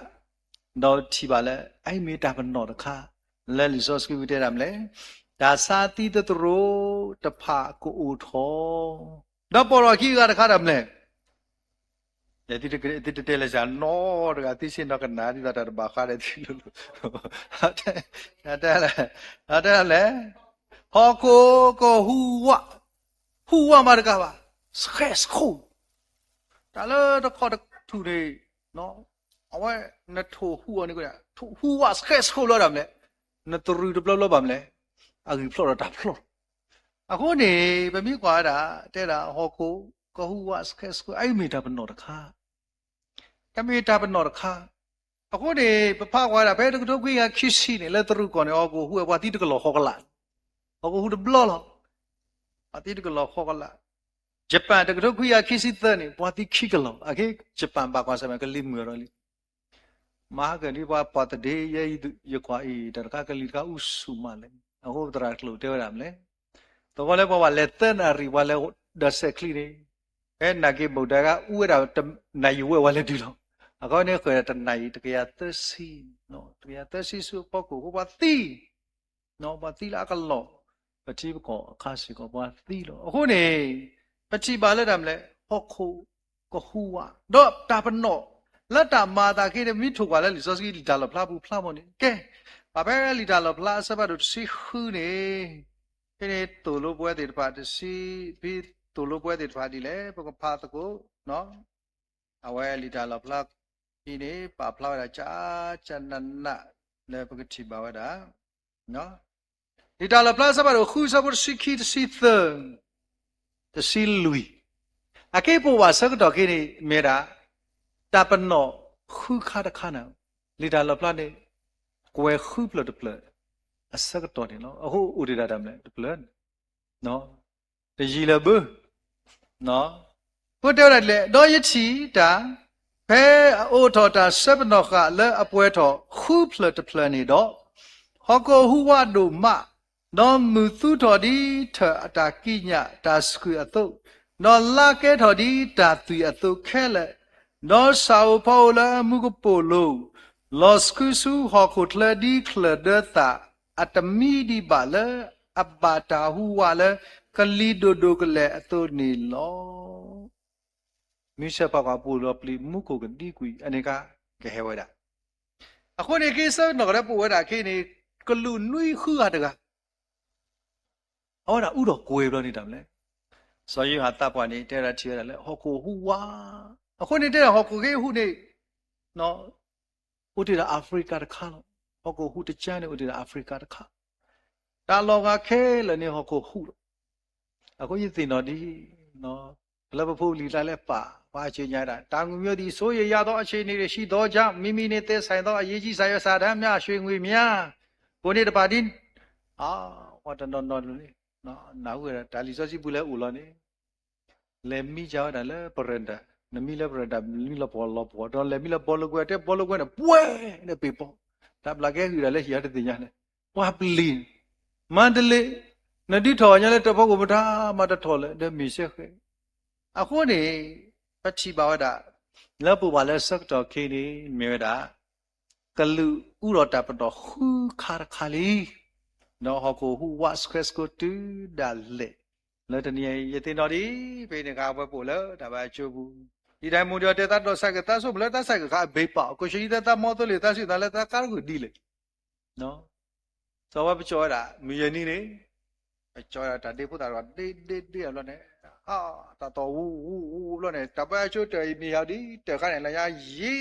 ဒီးထံၣ်ဘၣ်လၢ အအံၤမ့ၢ်တၢ်ပနီၣ်တခါ လၢလံာ်စီဆှံပူၤတဲဒၣ်မလဲၣ်, တၢ်ဆါသံသတြိာ်တဖၣ်ကအိၣ်ထီၣ်, ဒီးပိာ်ထီၣ်ခံဂၤတခါဒၣ်မလဲၣ် သုတတဲလၢစၢ်နီတဂၤ သုစ့ၢ်နီၤကနၣ်ဒ်သိးတၢ်တဘၣ်ဃးဒီးသုလိၤလိၤ, တဲလဲၣ်, ဟီၣ်ခိၣ်ကဟူးဝး, ဟူးဝးမးတကးဘၣ်, ဆှဲးဆှိး, တၢ်လၢတခီတထူၣ်န့ၣ်, အဝဲနထိၣ်ဟူးအီၤန့ၣ်, ထိၣ်ဟူးဝးဆှဲးဆှိးလီၤဒၣ်မလဲၣ်, နတရူးတဘျီဘျီဘၣ်မလဲၣ်, အဂံၢ်ဖျိးဒီးတၢ်ဖျိးလီၤ. အဃိန့ၣ် ပမ့ၢ်ကွၢ်ဝဲဒၣ် တဲဒၣ်ဟီၣ်ခိၣ်ကဟူးဝးဆှဲးဆှိး အအံၤမ့ၢ်တၢ်ပနီၣ်တခါ, တမ့ၢ်တၢ်ပနီၣ်တခါ. အဃိန့ၣ် ပဖးကွၢ်ဝဲဒၣ် ဖဲတကထိခွံကယၤခံဆံန့ၣ် လၢတရူးကီၢ်န့ၣ် ဟီၣ်ခိၣ်ဟူးဝဲပှၤသံတကလီၢ်ဃိးကလး, ဟီၣ်ခိၣ်ဟူးတဘျီလီၤ, ပှၤသံတကလီၢ်ဃိးကလး. Japan တကထိခွံကယၤခံဆံသၢန့ၣ် ပှၤသံခံကလီၢ်, အခဲ Japan ဘၣ်ကွၢ်ဆၢၣ်မဲာ် ကလံၤမုၢ်အီၤဒီးလံ မၤဟါကၢၣ်ဒ်ပှၤပှၤသဒ့ ယဲယကွၢ်အံၤ တၢ်တခါကလံၤတခါအူဆူၣ်မးလဲၣ်. အဃိပသရၣ်ကျိာ်တဲဝဲဒၣ်မလဲၣ်, သဝီလၢပှၤဘၣ်လဲၤသၢနၣ်ရံၣ် ပှၤလဲၤဒီးစဲးချံန့ၣ်, ဖဲနၢ်က့ၤဘိၣ်ဒၣ်ဂၤ အူဝဲဒၣ်နၢ်ရံၣ်ဝဲ ပှၤလဲၤတုၤလီၤ. အဃိန့ၣ်ဃၢၤတၢ်တနၣ်ရံၣ် တကယၤသၢဆံ, တကယၤသၢဆံဆူအဖီခိၣ် အဃိပှၤသံ ပှၤသံလၢအကလီၢ်, ပထံပကီၢ်အခါစ့ၢ်ကီး ပှၤသံလီၤ. အဃိန့ၣ် ပထံၣ်ဘၣ်လၢတၢ်မလဲၣ် ဟီၣ်ခိၣ်ကဟူးဝး, ဒီးတၢ်ပနီၣ် လၢတၢ်မၤအသးခဲအံၤန့ၣ် မ့ၢ်ထိၣ်ကွၢ်လၢလံာ်စီဆှံလံာ်တၢ်လီၣ်ဖျါပူၤဖျါမီၢ်န့ၣ် ကဲ, ပာ်ဖဲလံာ်တၢ်လီၣ်ဖျါအဆၢဖးဒိၣ်တဆံဃုန့ၣ်, ဖဲန့ၣ်သိၣ်လိပဝဲသ့ၣ်တဖၣ်တဆံ, ဖဲသိၣ်လိပဝဲသ့ၣ်တဖၣ်ဒ်လဲၣ် ပကဖးသကိး အဝဲလံာ်တၢ်လီၣ်ဖျါအံၤန့ၣ် ပာ်ဖျါဝဲဒၣ် ကကနးနး လၢပကထံၣ်ဘၣ်ဝဲဒၣ် လံာ်တၢ်လီၣ်ဖျါအဆၢဖးဒိၣ်ဃု အဆၢဖိတဆံခံ တဆံသၢ, တဆံလွံၢ်, အက့ၢ်ပိာ်ဘၣ်ဆၢကတီၢ်ခဲအံၤန့ၣ် မ့ၢ်ဝဲဒၣ် တၢ်ပနီၣ်ဃုခါတခါန့ၣ်, လံာ်တၢ်လီၣ်ဖျါန့ၣ် ကွဲၤဃုဖျၢၣ်တဖျၢၣ် အဆၢကတီၢ်န့ၣ်လီၤ. အဃိအိၣ်ဒံးဒၣ်တၢ်မလဲၣ် တဖျၢၣ် တယံာ်လၢၤဘၣ်. အဃိတဲဝဲဒၣ်ဒ်လဲၣ်, ဒီးယထံၣ်တၢ်, ဖဲအအိးထီၣ်တၢ်ဆၢပနီၣ်ဃာ်လၢအပှဲၤထီၣ်ဃုဖျၢၣ်တဖျၢၣ်န့ၣ်ဒီး, ဟီၣ်ခိၣ်ဟူးဝးဒိၣ်မး, ဒီးမုၢ်သူထီၣ်ဒ်ထၢၣ်အတၢ်ကံးညာ်တၢ်ဆှုၣ်အသိး, ဒီးလါကဲထီၣ်ဒ်တၢ်သွံၣ်အသိးခဲလၢာ်, ဒီးဆၣ်ဧိၤဖီဧိၤလၢအမူကပိာ်လိၤ, လီၤဆှုဆူဟီၣ်ခိၣ်ချၢဒ်ချၢၣ်ဒၢသၣ် အတမံဒံးဘၣ်လၢအဘၣ်တၢ်ဟူးဝးလၢကလံၤဒိၣ်ဒိၣ်ကလဲာ်အသိးန့ၣ်လီၤ. မ့ၢ်ဆၢဖးကွၢ်ပူၤလီၤပျံၤမူခိၣ်ကဒံကွံာ် အန့ၣ်ခါ ကဟဲဝဲဒၣ်. အဃိန့ၣ် က့ၤဆၢကတီၢ်ကဒီးပဝဲဒၣ်ခဲအံၤန့ၣ် ကလူးနွံဃုဂၤတဂၤ အဝဲဒၣ်အူထီၣ်ကွဲၤဘျီန့ၣ်တၢ်မလဲၣ်. စီၤယိၤဟၣ်သးပှၢ်န့ၣ် တဲဝဲဒၣ်ထံၣ်ဝဲဒၣ်လၢ ဟီၣ်ခိၣ်ဟူးဝး, အဃိန့ၣ်တဲဒၣ်ဟီၣ်ခိၣ်က့ၤဟူးန့ၣ် အိၣ်တ့ၢ်ဒီးအၤဖရံကၤတခါလီၤ. ဟီၣ်ခိၣ်ဟူးတကါန့ၣ် အိၣ်တ့ၢ်ဒီးအၤဖရံကၤတခါ, တၢ်လီၢ်ဂၤခဲလၢာ်န့ၣ် ဟီၣ်ခိၣ်ဟူးလီၤ. အဃိယသ့ၣ်နီၣ်ဒ် လၢပဖိပလံၤတၢ်လဲၤပာ် ပှၤအစ့ညါဒၣ် တောင်ငူမြို့သည် စိုးရိမ်ရသော အခြေအနေတွေ ရှိသောကြောင့် မိမိနှင့်သက်ဆိုင်သော အရေးကြီး စာရွက်စာတမ်းများ ရွှေငွေများ ကိုယ်နှင့်တပါတည်း အဝဲတနီၤနီၤန့ၣ် နၢ်ဟူဝဲဒၣ် တၢ်လံာ်စီဆှံပူၤလၢအိၣ်လီၤန့ၣ် လဲၤမံကဝဲဒၣ်လၢပရၢဒၢ်, နမံလၢပရၢဒၢ် မံလီၤပှီၢ်လီၤပှီၢ်, ဒီးလဲၤမံလၢဘီလိကွဲၢ် တဲဘီလိကွဲၢ်န့ၣ် ပှဲၤန့ၣ်ပ့ၤပီၤ, တၢ်ဘျးကဲဟုၣ်ဒၣ်လၢဟံၣ်အတသ့ၣ်ညါန့ၣ်, ပှၤပျံၤ မၤတလ့ၣ်, နဒုးထီၣ်ညါလၢတၢ်ဖီခိၣ်မတၤမၤတထီၣ်လၢၤ ဒီးမ့ၢ်စ့ၢ်ကီး အဃိန့ၣ် ပထံၣ်ဘၣ်ဝဲဒၣ် လၢပဝဲလၢဆၢကတီၢ်ခဲအံၤန့ၣ် မ့ၢ်ဝဲဒၣ် ကလူးအူထီၣ်တၢ်ပနီၣ်ဃုခါတခါလံ, ဒီးဟီၣ်ခိၣ်ဟူးဝးဆှဲးဆှိးတုၤဒၣ်လဲာ် လၢတနံၤအံၤ ယသ့ၣ်နီၣ်ဒ် ဖဲန့ၣ်အခါ ပှၤပိာ်လၢတၢ်ဘါအကၠိပူၤ, ဒ်ဒၣ်မူဒီးတဲသးဒီးစဲးကသးဆိကမိၣ်လၢတၢ်စဲးကခါအဘ့ၣ်ပာ် ကၠိဆံယသးမီသလ့ၣ်သးစံးသးလၢတၢ်ကါတဂ့ၢ်ဒ်လဲၣ် စီၤဝဲပကၠီဝဲဒၣ် မုၢ်ယဲၢ်နံၤန့ၣ် ပကၠီဝဲဒၣ်တၢ်ဒ့ဖိသၣ်တဂၤ ဒ့ဒ့ဒ့အဘျီန့ၣ် တၢ်သီၣ်ဝူဝူဝူဘျီန့ၣ် တၢ်ဘါအကၠိတၢၢ်အံၤမ့ၢ်ယၤဒ်တၢ်ခါန့ၣ် လၢညါယံာ်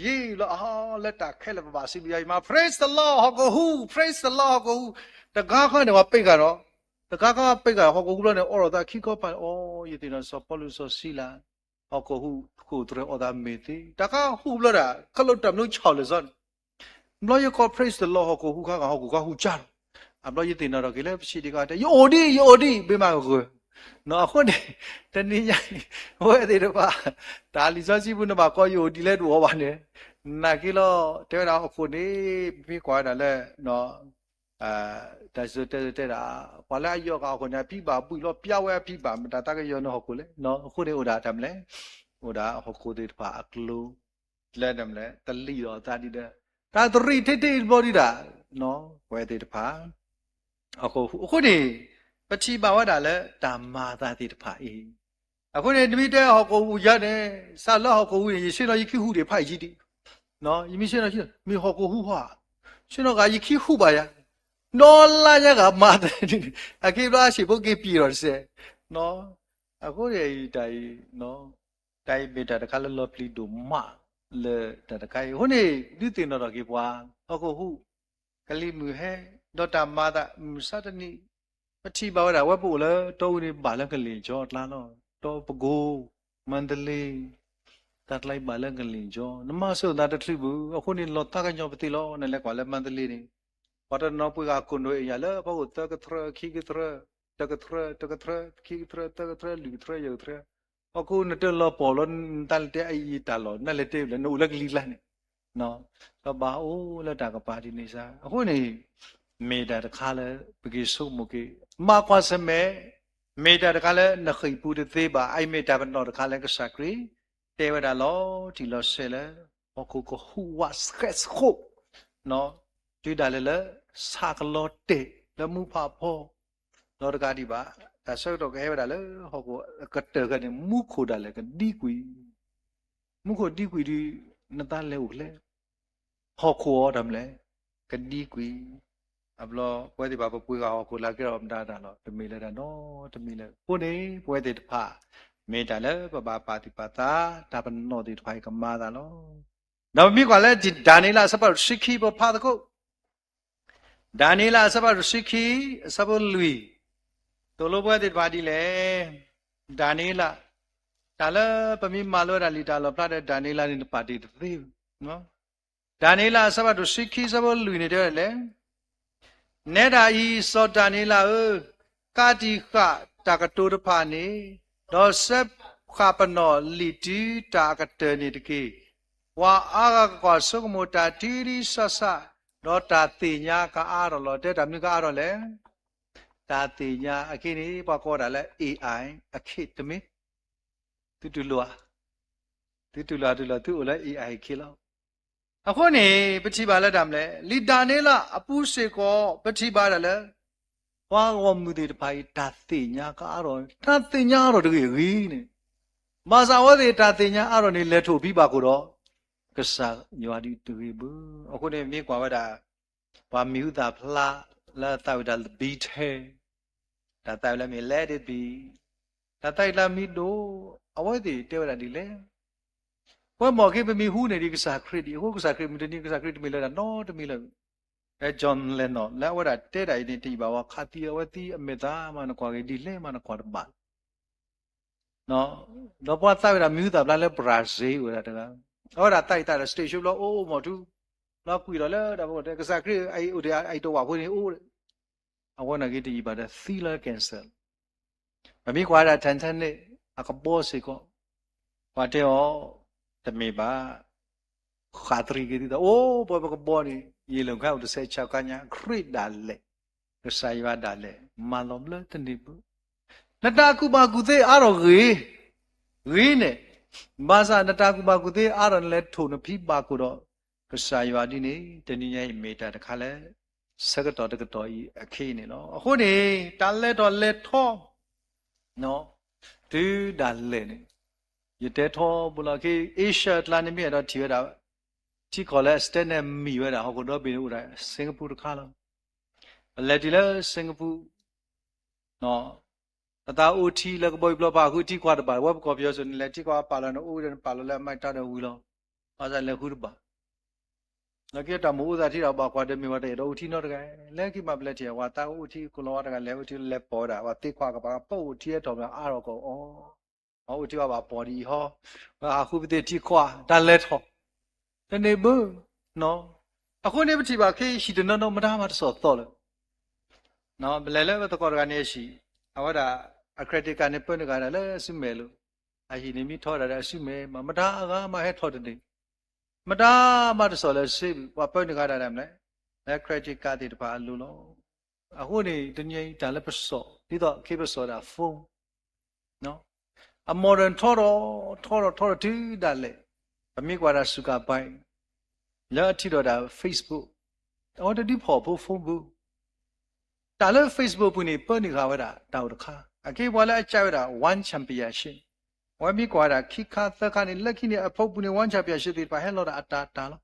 ယံာ်လီၤ လၢတၢ်ခဲလၢာ်ပဘၣ်စံးဘျုးယွၤအံၤမး Praise the Lord ဟီၣ်ခိၣ်ဟူး Praise the Lord ဟီၣ်ခိၣ်ဟူး တဂၤခီန့ၣ် ပှၤပ့းဃာ်ဒီး တဂၤခီပ့းဃာ် ဟီၣ်ခိၣ်ဟူးဘျီန့ၣ် အိးထီၣ်သးခံခီပၤ အိ ယသ့ၣ်နီၣ်စီၤပီလူးစီၤစံလၤ ဟီၣ်ခိၣ်ဟူးဃိၣ်တြဲၤအီၣ်သးမ့ၢ်သ့ တၢ်ခါဟူးဘျီဒၣ် ခီလၢတၢ်မနုၤဆီၣ်လၢာ်စီန့ၣ် ဘျီယကိး Praise the Lord ဟီၣ်ခိၣ်ဟူးခါဂၤ ဟီၣ်ခိၣ်ခါဟူးကၢ်လီၤ. အဘျီယသ့ၣ်နီၣ်ထီၣ်က့ၤလၢပဆံးဒံးခါတဲ ယအိၣ်ဒံး ယအိၣ်ဒံး ဘ့မးဂၢၢ် အဃိန့ၣ် တနံၤညါအံၤ အဝဲသ့ၣ်တဖၣ် တၢ်လံာ်စီဆှံပူၤ နဘၣ်ကိးယအိၣ်ဒ်လဲၣ်တအိၣ်ဘၣ်န့ၣ်, နာ်က့လီၤ တဲဝဲဒၣ်ဟီၣ်ခိၣ်န့ၣ် ပမ့ၢ်ကွၢ်ဝဲဒၣ်လၢ တၢ်စံၣ်စိၤတဲစိၤတဲဒၣ် ပှၤလၢအယီၤဃာ်ဟီၣ်ခိၣ်န့ၣ် အဖံဘၣ်ဘှံးလီၤ ပျၢ်ဝဲအဖံဘၣ် မတၤတၢ်ကယီၤန့ၣ်ဟီၣ်ခိၣ်လဲၣ်. အဃိန့ၣ်အိၣ်ဒၣ်တၢ်မနုၤလဲၣ်, အိၣ်ဒၣ်ဟီၣ်ခိၣ်သ့ၣ်တဖၣ်အကျိၤ လၢတၢ်မနုၤလဲၣ် တလံာ်ဒီးအသးဒ်ဒီး တၢ်တရံးထဲထဲအံၤတဘျီဒံးဒၣ် ပဝဲသ့ၣ်တဖၣ် ဟီၣ်ခိၣ်ဟူး အဃိန့ၣ် ပထံၣ်ဘၣ်ဝဲဒၣ်လၢတၢ်မၤအသးသ့ၣ်တဖၣ်အံၤ, အဃိန့ၣ် နမ့ၢ်တဲဟီၣ်ခိၣ်ဟူးယါန့ၣ် စးလၢဟီၣ်ခိၣ်ဟူးန့ၣ် ယဆ့ၣ်နီၤယခံဟူးဒံးဖးယံၤဒံး, ယမ့ၢ်ဆ့ၣ်နီၤ မ့ၢ်ဟီၣ်ခိၣ်ဟူးဟီၣ်, ဆ့ၣ်နီၤဂၤယခံဟူးဘၣ်ယၤ, ဒီလါညါဂၤမၤသးဒ်န့ၣ် အက့ဘျီအဆံးဖိက့ၤပံၤဒီးတစဲး, အဃိန့ၣ် တၢ်အံၤ တၢ်အံၤမ့ၢ်တၢ်တခါလၢလီၤပျံၤဒိၣ်မးလၢတၢ်တခါအံၤ အဃိန့ၣ် ဒုးသ့ၣ်နီၣ်ထီၣ်က့ၤပှၤ ဟီၣ်ခိၣ်ဟူး ကလံၤမုၢ်ဟဲ ဒီးတၢ်မၤသးမုၢ်မဆါတနံၤ ပထံၣ်ဘၣ်ဝဲဒၣ် ဝဲပအိၣ်လၢတီအူန့ၣ် ဘၣ်လၢကလံၤကၠီအကျါလီၤ. တီပကိ မါတလ့ တၢ်ကျါအံၤဘၣ်လၢကလံၤကၠီ နမၤစၢၤအသးတချုးဘၣ်. အဃိန့ၣ် လီၤသးကညီၤပသ့လီၤ. နလဲၤကွၢ်လၢမါတလ့န့ၣ် ပှၤတနီၤပှ့ၤဂၤကိၣ်နိၣ်အ့ၣ်ယၤလၢ ဖီခိၣ်သၢကထြၢ ခံကထြၢ တကထြၢ တကထြၢ ခံကထြၢ သၢကထြၢ လွံၢ်ကထြၢ ယဲၢ်ကထြၢ ဟီၣ်ခိၣ်နတလီၤပှီၢ်လီၤ နတၢ်လဲၤတဲအအံၤတၢ်လီၢ် နလဲၤတဲလဲၣ် နအိၣ်လၢကလံၤကျါန့ၣ် ဒီးဘၣ်အိၣ်လၢတၢ်ကပၤဒ်န့ၣ်စ့ၢ် အဃိန့ၣ် မ့ၢ်တၢ်တခါလၢ ပက့ၤဆိကမိၣ်က့ၤ မၤကွၢ်ဆၢၣ်မဲာ် မ့ၢ်တၢ်တခါလၢနဃံၢ်ပူၤတသ့ဘၣ်. အအံၤမ့ၢ်တၢ်ပနီၣ်တခါလၢကစၢ်ခရံာ် တဲဝဲဒၣ်လီၤတံၢ်လီၤဆဲးလၢ ဟီၣ်ခိၣ်ကဟူးဝးဆှဲးဆှိး တုၤဒၣ်လဲာ်လၢ ဆၣ်ကလီၤတဲာ်လၢမူဖးဖီ ဒီးတကးဒံးဘၣ် တၢ်ဆၢကတီၢ်ကဟဲဝဲဒၣ်လၢဟီၣ်ခိၣ်အကတၢၢ်ခဲန့ၣ် မူခိၣ်ဒၣ်လဲာ်ကဒံကွံာ် မူခိၣ်ဒံကွံာ်ဒီး နသးလဲၤအိၣ်ဖဲလဲၣ် ဟီၣ်ခိၣ်အီၤတၢ်မနုၤလဲၣ် ကဒံကွံာ် အဘျီ ပဝဲသ့ၣ်တဖၣ်ပပှ့ၤဂၤဟီၣ်ခိၣ်လၢကဲထီၣ်မတၤတၢ်လီၤ တမ့ၢ်လၢတၢ်နီတမံၤလၢၤ. အဃိန့ၣ် ပဝဲသ့ၣ်တဖၣ် မ့ၢ်တၢ်လၢပဘၣ်ပာ်သူၣ်ပာ်သး တၢ်ပနီၣ်သ့ၣ်တဖၣ်အံၤကမၤသးလီၤ. ဒီးပမ့ၢ်ကွၢ်လၢဒၤနံးယ့လးအဆၢဖးဒိၣ်တဆံခံ ပဖးသကိး ဒၤနံးယ့လးအဆၢဖးဒိၣ်တဆံခံ အဆၢဖိလွံၢ် သိၣ်လိပဝဲသ့ၣ်တဖၣ်ဒ်လဲၣ်. ဒၤနံးယ့လး တၢ်လၢပမ့ၢ်မၤလိဝဲဒၣ်လံာ်တၢ်လီၣ်ဖျါဒီး ဒၤနံးယ့လးန့ၣ် နပာ်တ့ၢ်တသ့ဘၣ်. ဒၤနံးယ့လးအဆၢဖးဒိၣ်တဆံခံ အဆၢဖိလွံၢ်န့ၣ်တဲဝဲဒ်လဲၣ်. နဲဒၣ်အံၤ စီၤဒၤနံးယ့လးဧၢ, ကးတံာ်ဃာ်တၢ်ကတိၤတဖၣ်န့ၣ်, ဒီးစဲးဃာ်ပနီၣ်လံာ်တုၤတၢ်အကတၢၢ်န့ၣ်တက့ၢ်. ပှၤအါဂၤကကွၢ်ဆိကမိၣ်တၢ်တုၤဒံးဆၢဆၢ, ဒီးတၢ်သ့ၣ်ညါကအါထီၣ်လီၤ. တဲတၢ်မနုၤကအါထီၣ်လဲၣ်. တၢ်သ့ၣ်ညါအခံန့ၣ် ပှၤကိးဝဲဒၣ်လၢ AI အခ့တမ့ၢ် သုတူၢ်လိာ်ဧါ, သုတူၢ်လိာ်အတူၢ်လိာ် သုအိၣ်လၢ AI အခ့လီၤ. အဃိန့ၣ် ပထံၣ်ဘၣ်လၢတၢ်မနုၤလဲၣ်, လံာ်ဒၤနံးယ့လးအပူၤစ့ၢ်ကီး ပထံၣ်ဘၣ်ဒၣ်လၢ ပှၤဂီၢ်မုၢ်သ့ၣ်တဖၣ်အံၤ တၢ်သ့ၣ်ညါကအါထီၣ်, တၢ်သ့ၣ်ညါအါထီၣ်တဂ့ၤအဂ့ၤန့ၣ်, ဘၣ်ဆၣ်အဝဲသ့ၣ်တၢ်သ့ၣ်ညါအါထီၣ်န့ၣ် လဲၤထိၣ်ဖံးဘၣ်ခိၣ်ဒီး ကစၢ်ယွၤဒ်တဂ့ၤဘၣ်. အဃိန့ၣ် မ့ၢ်ကွၢ်ဝဲဒၣ် ပှၤမံၤဟူသၣ်ဖျါလၢအသးဝံၣ်တၢ် Be it, တၢ်သးဝံၣ်လၢမ့ၢ် Let it be, တၢ်သးဝံၣ်လၢမံၤဒိၣ်, အဝဲသ့ၣ်တဲဝဲဒၣ်ဒ်လဲၣ်. ပဝဲမ့ၢ်က့ ပမံၤဟူန့ၣ်ဒ်ကစၢ်ခရံာ်ဒံး, အဃိကစၢ်ခရံာ်မုၢ်တနံၤ ကစၢ်ခရံာ်တမ့ၢ်လၢတၢ်နီတမံၤလၢၤ. ဖဲ John Lennon လၢအဝဲဒၣ်တဲဒၣ်အံၤန့ၣ် တယံာ်ဘၣ်ဝဲ ခးသံအဝဲသံအမဲာ်သၣ်မး နကွၢ်ဂ့ၤဒ်လဲၣ်မး နကွၢ်တဘၣ် ဒီးပှၤသးဝံၣ်တၢ်မံၤဟူသၣ်ဖျါလၢ Brazil ဝဲဒၣ်တဂၤ, အဝဲဒၣ်သးဝံၣ်တၢ်ဒီး stage show ဘျီအိၣ်အိၣ်မီၢ်ထူ, ဘျီကွံာ်ဒီးလၢတၢ်ဖိတၢ်ကစၢ်ခရံာ်အအိၣ်တအိၣ်ဝဲအဃိန့ၣ်အိၣ်, အဝဲန့ၣ်က့တယံာ်ဘၣ်ဒီးသံလၢ cancer. ပမ့ၢ်ကွၢ်ဝဲဒၣ် Titanic အကဘီစ့ၢ်ကီး, ပှၤတဲအီၤ, တမ့ၢ်ဘၣ် ဃးတရံးက့ၤသုသး အိၣ်ပှၤပကဘီန့ၣ် ယံာ်လၢခါအိၣ်တဆဲးဆၢခါညါ ခရံာ်ဒၣ်လဲာ်, ကစၢ်ယွၤဒၣ်လဲာ် မၤလီၤဘျၢတန့ၢ်ဘၣ်. နတၢ်ကူၣ်ဘၣ်ကူၣ်သ့အါထီၣ်ဂ့ၤ, ဂ့ၤန့ၣ်, ဘၣ်ဆၣ်နတၢ်ကူၣ်ဘၣ်ကူၣ်သ့အါထီၣ် နလဲၤထိၣ်နဖံးဘၣ်ခိၣ်ဒီး ကစၢ်ယွၤဒ်န့ၣ် တနံၤညါအံၤမ့ၢ်တၢ်တခါလၢ ဆၢကတီၢ်တကတီၢ်အံၤအခ့အန့ၣ်လီၤ. အဃိန့ၣ် တၢ်လဲၤထီၣ်လဲၤထီ တုၤဒၣ်လဲာ်န့ၣ်, ယတဲထီဘိလီၤ ခ့အ့ရှၢၣ်အကျါန့ၣ် မ့ၢ်အဲၣ်ဒိးထံၣ်ဝဲဒၣ် ထံကီၢ်လၢအစတဲနဲၣ်မံၤဝဲဒၣ် ဟီၣ်ခိၣ်ဒီဘ့ၣ်န့ၣ်အိၣ်ဒၣ် Singapore တခါလီၤ. ပလဲၤတုၤလၢ Singapore, ပသးအိၣ်ထံလၢကဘီယူၤပျီပာ်ဃုထံခွါတဘၣ်, ဝဲပကီၢ်ပယီၤစိၤန့ၣ် လဲၤထံခွါပာ်လီၤန့ၣ် အိၣ်ဝဲဒီးနပာ်လီၤလၢအမၤတၢ်ဒီးဝံၤလီၤ. ဘၣ်ဆၣ်လဲၤဃုတဘၣ် လီၢ်ခံတၢ်မုၢ်အိၣ်သးထံဒီး ဘၣ်ကွၢ်ဒီးမ့ၢ်ဝဲတအဲၣ်ဒိးအိၣ်ထံနီတဂၤ, လဲၤခံမးပလဲၤထံၣ် ပှၤသးအိၣ်ထံကိးလီၤဝဲတဂၤ လဲၤအိၣ်ထံလဲၤပိာ်ဝဲဒၣ် ပှၤသ့ခွါကပၤ ပအိၣ်ထံဟဲထီၣ်မးအါထီၣ်ကအီၤ, ပှၤအိၣ်ထံဘၣ်ပှၤပိာ်ဒ်အံၤဟီ, ပှၤဟးဃုပသ့ၣ်ထံခွါ တၢ်လဲၤထီၣ် တန့ၢ်ဘၣ်. အဃိန့ၣ်ပထံၣ်ဘၣ်ခဲအံၤ ဟံၣ်တနီၤနီၤမတၤမၤတစီၣ်သီလၢၤ ပလဲၤလၢပသကိးတဂၤန့ၣ်အဟံၣ်, အဝဲဒၣ် အ credit card န့ၣ် ပၢနုာ်ဃာ်တၢ်လၢအစုမဲာ်လိၤ, အဟံၣ်န့ၣ်မ့ၢ်ထီတၢ်ဒီးအစုမဲာ်မး, မတၤအဂၤမးဟဲထီၣ်တန့ၢ်, မတၤမးတစိာ်လၢ safe ဘၣ်, ပှၤပၢနုာ်ဃာ်တၢ်ဒၣ်မလဲၣ်, လၢ credit card သ့ၣ်တဖၣ်အလိၤလီၤ. အဃိန့ၣ် တနံၤအံၤတၢ်လၢပစိာ် ဒ်သိးခဲအံၤပစိာ်ဒၣ် phone အ modern ထီထီၣ် ထီထီၣ်ထီထီၣ်တုၤဒၣ်လဲာ်, ပမ့ၢ်ကွၢ်ဒၣ်စူးကါဘဲး လၢအထံၣ်ဒီးတၢ် Facebook, အဝဲတဒုးဖီၣ်ဖိ phone ပူၤ, တၢ်လၢ Facebook ပူၤန့ၣ် ပၢနုာ်ဃာ်ဝဲဒၣ်တၢ်အိၣ်တခါ, အက့ပှၤလၢအကဲဝဲဒၣ် one championship, အဝဲမ့ၢ်ကွၢ်ဝဲဒၣ်ခံခါသၢခါန့ၣ် လၢခံန့ၣ် အဖိပူၤန့ၣ် one championship သ့ၣ်တဖၣ်ဟဲလီၤဒၣ်အတၢ်တၢ်လီၤ.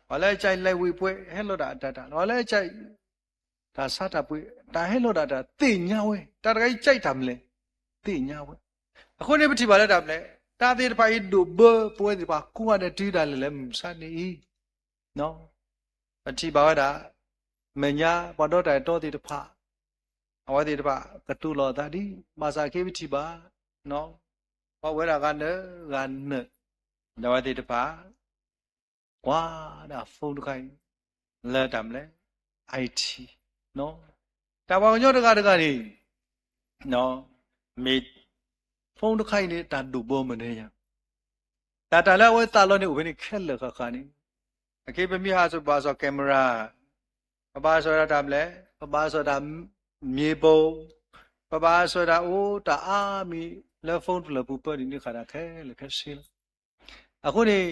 ပှၤလၢအကဲ lightweight ပှဲၤဟဲလီၤဒၣ်အတၢ်တၢ်လီၤ, ပှၤလၢအကဲ တၢ်ဆါတၢ်ပှ့ၤ တၢ်ဟဲလီၤဒၣ်တၢ်သ့ၣ်ညါဝဲ, တၢ်တဂၤအံၤကဲတၢ်မလဲၣ် သ့ၣ်ညါဝဲ. အဃိန့ၣ်ပထံၣ်ဘၣ်လၢတၢ်မလဲၣ်, တၢ်သ့ၣ်တဖၣ်အံၤဒိၣ်ဘၢပဝဲသ့ၣ်တဖၣ်ကိးဂၤဒဲးတုၤဒၣ်လဲာ်လၢမုၢ်မဆါတနံၤအံၤ, ပထံၣ်ဘၣ်ဝဲဒၣ် မဲာ်ညါပှၤဒီတၢ်အဲၣ်တီသ့ၣ်တဖၣ်, အဝဲသ့ၣ်တဖၣ်ကတိၤလီၤအသးဒ် ဘၣ်ဆၣ်က့ပထံၣ်ဘၣ် ပှၤဝဲဒၣ်ဂၤနၢၤဂၤနၢၤ, ဒီးအဝဲသ့ၣ်တဖၣ် ကွၢ်ဒၣ် phone တခါအံၤ လၢတၢ်မလဲၣ် IT, တၢ်ပှၤကညီတဂၤတဂၤန့ၣ် မ့ၢ် phone တခါအံၤန့ၣ် တၢ်ဒိၣ်ဘၢမနုၤညါ, တၢ်တၢ်လၢအဝဲသးလီန့ၣ် အိၣ်ဖဲန့ၣ်ခဲလၢာ်ဃၣ်ဃၣ်န့ၣ်, အက့ပမ့ၢ်ဟးစိာ်ဘၣ်စိာ် camera, ပဘၣ်စိာ်ဒၣ်တၢ်မလဲၣ်, ပဘၣ်စိာ်ဒၣ် မြေပုံ, ပဘၣ်စိာ်ဒၣ်အိၣ်တၢ်အါမံၤလၢ phone တဖျၢၣ်ပူၤ ပၢနုာ်န့ၢ်ဃာ်တၢ်ခဲလၢာ်ခဲဆ့လီၤ. အဃိန့ၣ်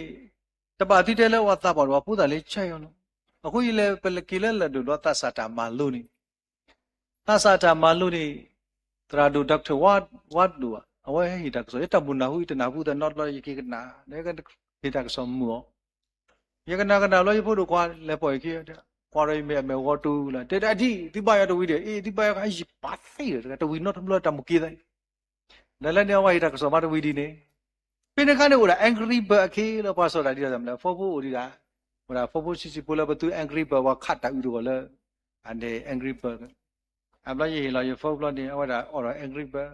တဘၣ်သုတဲလၢပှၤသးပှၢ်တအိၣ်ဘၣ်, ဖိသၣ်လၢကဲအီၤလီၤ. အဃိယလဲၤပက့ၤလၢလၢၢ်ဒိၣ်ဒီးသးစၢ်တၢ်မၤလိန့ၣ်, သးစၢ်တၢ်မၤလိန့ၣ် သရၣ်ဒိၣ် Doctor ဝါဒိၣ်ဧါ, အဝဲဟဲဟ့ၣ်တၢ်ကစီၣ်, ယတၢ်မုၢ်နၢ်ဟူ ယတနၢ်ဟူသးနီတဘျီ ယက့ၤကနၣ် ဟ့ၣ်တၢ်ကစီၣ်မုာ်အီၤ, ယကနၣ်ကနၣ်ဘျီ ယဖိဒိၣ်ခွါလဲၤပိာ်ယခံ, ကွၢ်ဒီးယမဲာ်အမဲာ်ဂီၤတူၣ်လီၤ, တဲဒၣ်ဒ် သုဘၣ်ယၤတဝံၤဒီး အ့ သုဘၣ်ယၤ ယပာ်သ့ဒီး တဝံၤနီတဘျီတၢ်မုၢ်က့သးအံၤ ဒီးလၢန့ၣ်အဝဲဟ့ၣ်တၢ်ကစီၣ်မးတဝံၤဒ်န့ၣ်, ဖဲန့ၣ်အခါန့ၣ်အိၣ်ဒၣ် Angry Bird အခ့လီၤ, ပှၤစိာ်တၢ်ဒ်သိးတၢ်မလဲၣ်, ဖိဖိအိၣ်ဒံးဒၣ်, အိၣ်ဒၣ်ဖိဖိဆံးဆံးဖိလၢပသူ Angry Bird ပှၤခးတၢ်အုးတဂီၢ်လၢ အန့ၣ် Angry Bird, အဘျီယဟ့ၣ်လီၤယ phone ဘျီန့ၣ် အဝဲဒၣ်အိၣ်ဒီး Angry Bird,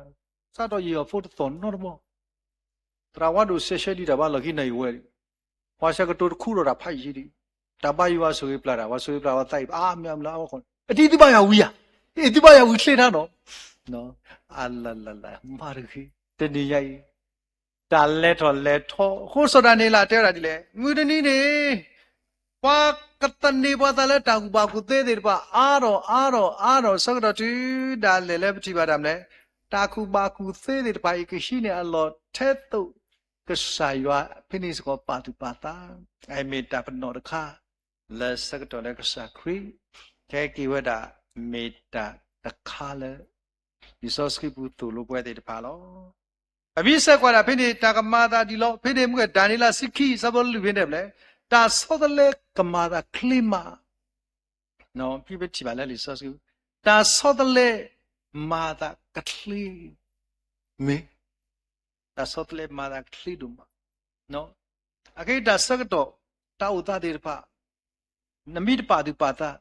စးထီၣ်ယဟ့ၣ်အီၤ phone တသီၣ်နီတဘျီ, သရၣ်ဝါဒိၣ်စဲးဆှၢဒံးတၢ်ဘၣ်လီၢ်ခံန့ၣ်ယဝဲဒၣ်, ပှၤဆၢကတိၤတခူထီၣ်တၢ်ဖးယံာ်ဒံး, တၢ်ဘါယွၤဆိၣ်ဂ့ၤပျၢ်တၢ်, ပှၤဆိၣ်ဂ့ၤပျၢ်ပှၤသးအံၤ အါမးလၢအဝဲခီ, အတံၤသုဘၣ်ယၤဝံၤဧါ, အ့ သုဘၣ်ယၤဝံၤချ့ထါနီၤ, အလၢလၢလၢ မၤတဂ့ၤ, တနံၤညါအံၤ တၢ်လဲၤထီၣ်လဲၤထီ အဃိစီၤဒၤနံးယ့လးတဲဝဲဒၣ်ဒ်လဲၣ်, မုၢ်တနံၤန့ၣ် ပှၤကသန့ၤပှၤသးလၢတၢ်ကူၣ်ဘၣ်ကူၣ်သ့သ့ၣ်တဖၣ် အါထီၣ်အါထီၣ်အါထီၣ် ဆၢကတီၢ်တုၤဒၣ်လဲာ်လၢပထံၣ်ဘၣ်တၢ်မလဲၣ်, တၢ်ကူၣ်ဘၣ်ကူၣ်သ့သ့ၣ်တဖၣ်အံၤ ကဟံးန့ၢ်အလီၢ်ထဲသိး ကစၢ်ယွၤဖဲန့ၣ်စ့ၢ်ကီးပာ်သူၣ်ပာ်သး, အမ့ၢ်တၢ်ပနီၣ်တခါ လၢဆၢကတီၢ်လၢကစၢ်ခရံာ် ကဟဲက့ၤဝဲဒၣ် မ့ၢ်တၢ်တခါလၢ လံာ်စီဆှံပူၤသိၣ်လိပဝဲသ့ၣ်တဖၣ်လီၤ. ပမ့ၢ်ဆဲးကွၢ်ဒၣ်ဖဲန့ၣ် တၢ်ကမၤသးဒ်လဲၣ်, ဖဲန့ၣ်မ့ၢ်ဒၤနံးယ့လးဆံခံ ဆၢဖိလွံၢ်ဖဲန့ၣ်မလဲၣ်, တၢ်ဆီတလဲကမၤသးချ့မး, ဖဲပထံၣ်ဘၣ်လၢလံာ်စီဆှံ, တၢ်ဆီတလဲမၤသးကချ့, မ့ၢ် တၢ်ဆီတလဲမၤသးကချ့ဒိၣ်မး, အကဲတၢ်ဆၢကတီၢ် တၢ်အိၣ်သးသ့ၣ်တဖၣ် နမ့ၢ်တပာ်သူၣ်ပာ်သး,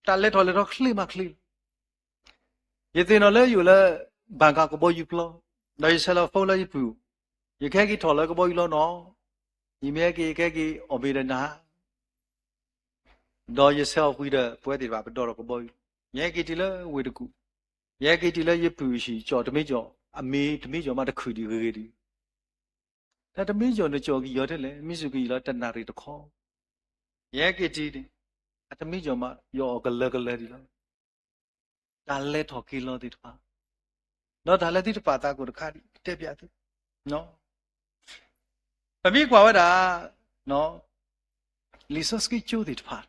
တၢ်လဲၤထီၣ်လဲၤထီချ့မးချ့လီၤ. ယသ့ၣ်နီၣ်လၢယအိၣ်လၢ ဘန်ကောက်ကဘီယူၤပျီ, ဒီးယဆဲးလီၤ phone လၢယပုၢ်, ယကဟဲက့ၤထီၣ်လၢကဘီယူၤလီၤနီၤ, ယမ့ၢ်ဟဲက့ၤ ယကဟဲက့ၤအီၣ်ဘ့ၣ်ဒီးနၤ, ဒီးယဆဲးအီၤကွံာ်ဒီး ပဝဲသ့ၣ်တဖၣ်ပဒီထီၣ်ကဘီယူၤ, ယဟဲက့ၤတုၤလၢဝ့ၢ်တကူၣ်, ယဟဲက့ၤတုၤလၢယပုၢ်ဟံၣ် ကၠီၣ်တမ့ၢ်ကၠီၣ်, အမ့ၢ်တမ့ၢ်ကၠီၣ်မးတခုၣ်ဒံးဂ့ၤဂ့ၤဒံး တၢ်တမ့ၢ်ကၠီၣ်နကၠီၣ်ကယီၤထဲလဲၣ်, မ့ၢ်စူၢ်ကယံာ်လီၤတနၣ်ရံၣ်တခီ, ယဟဲက့ၤတုၤန့ၣ်, အတမ့ၢ်ကၠီၣ်မး ယအီၣ်ကလၢၤကလၢၤဒံးလီၤ. တၢ်လဲၤထီၣ်က့ၤလီၤသ့ၣ်တဖၣ်, ဒီးတၢ်လၢသုတပာ်သးကိၣ်တခါဒံး တဲပျးသု ပမ့ၢ်ကွၢ်ဝဲဒၣ် လံာ်စီဆှံကၠိသ့ၣ်တဖၣ်,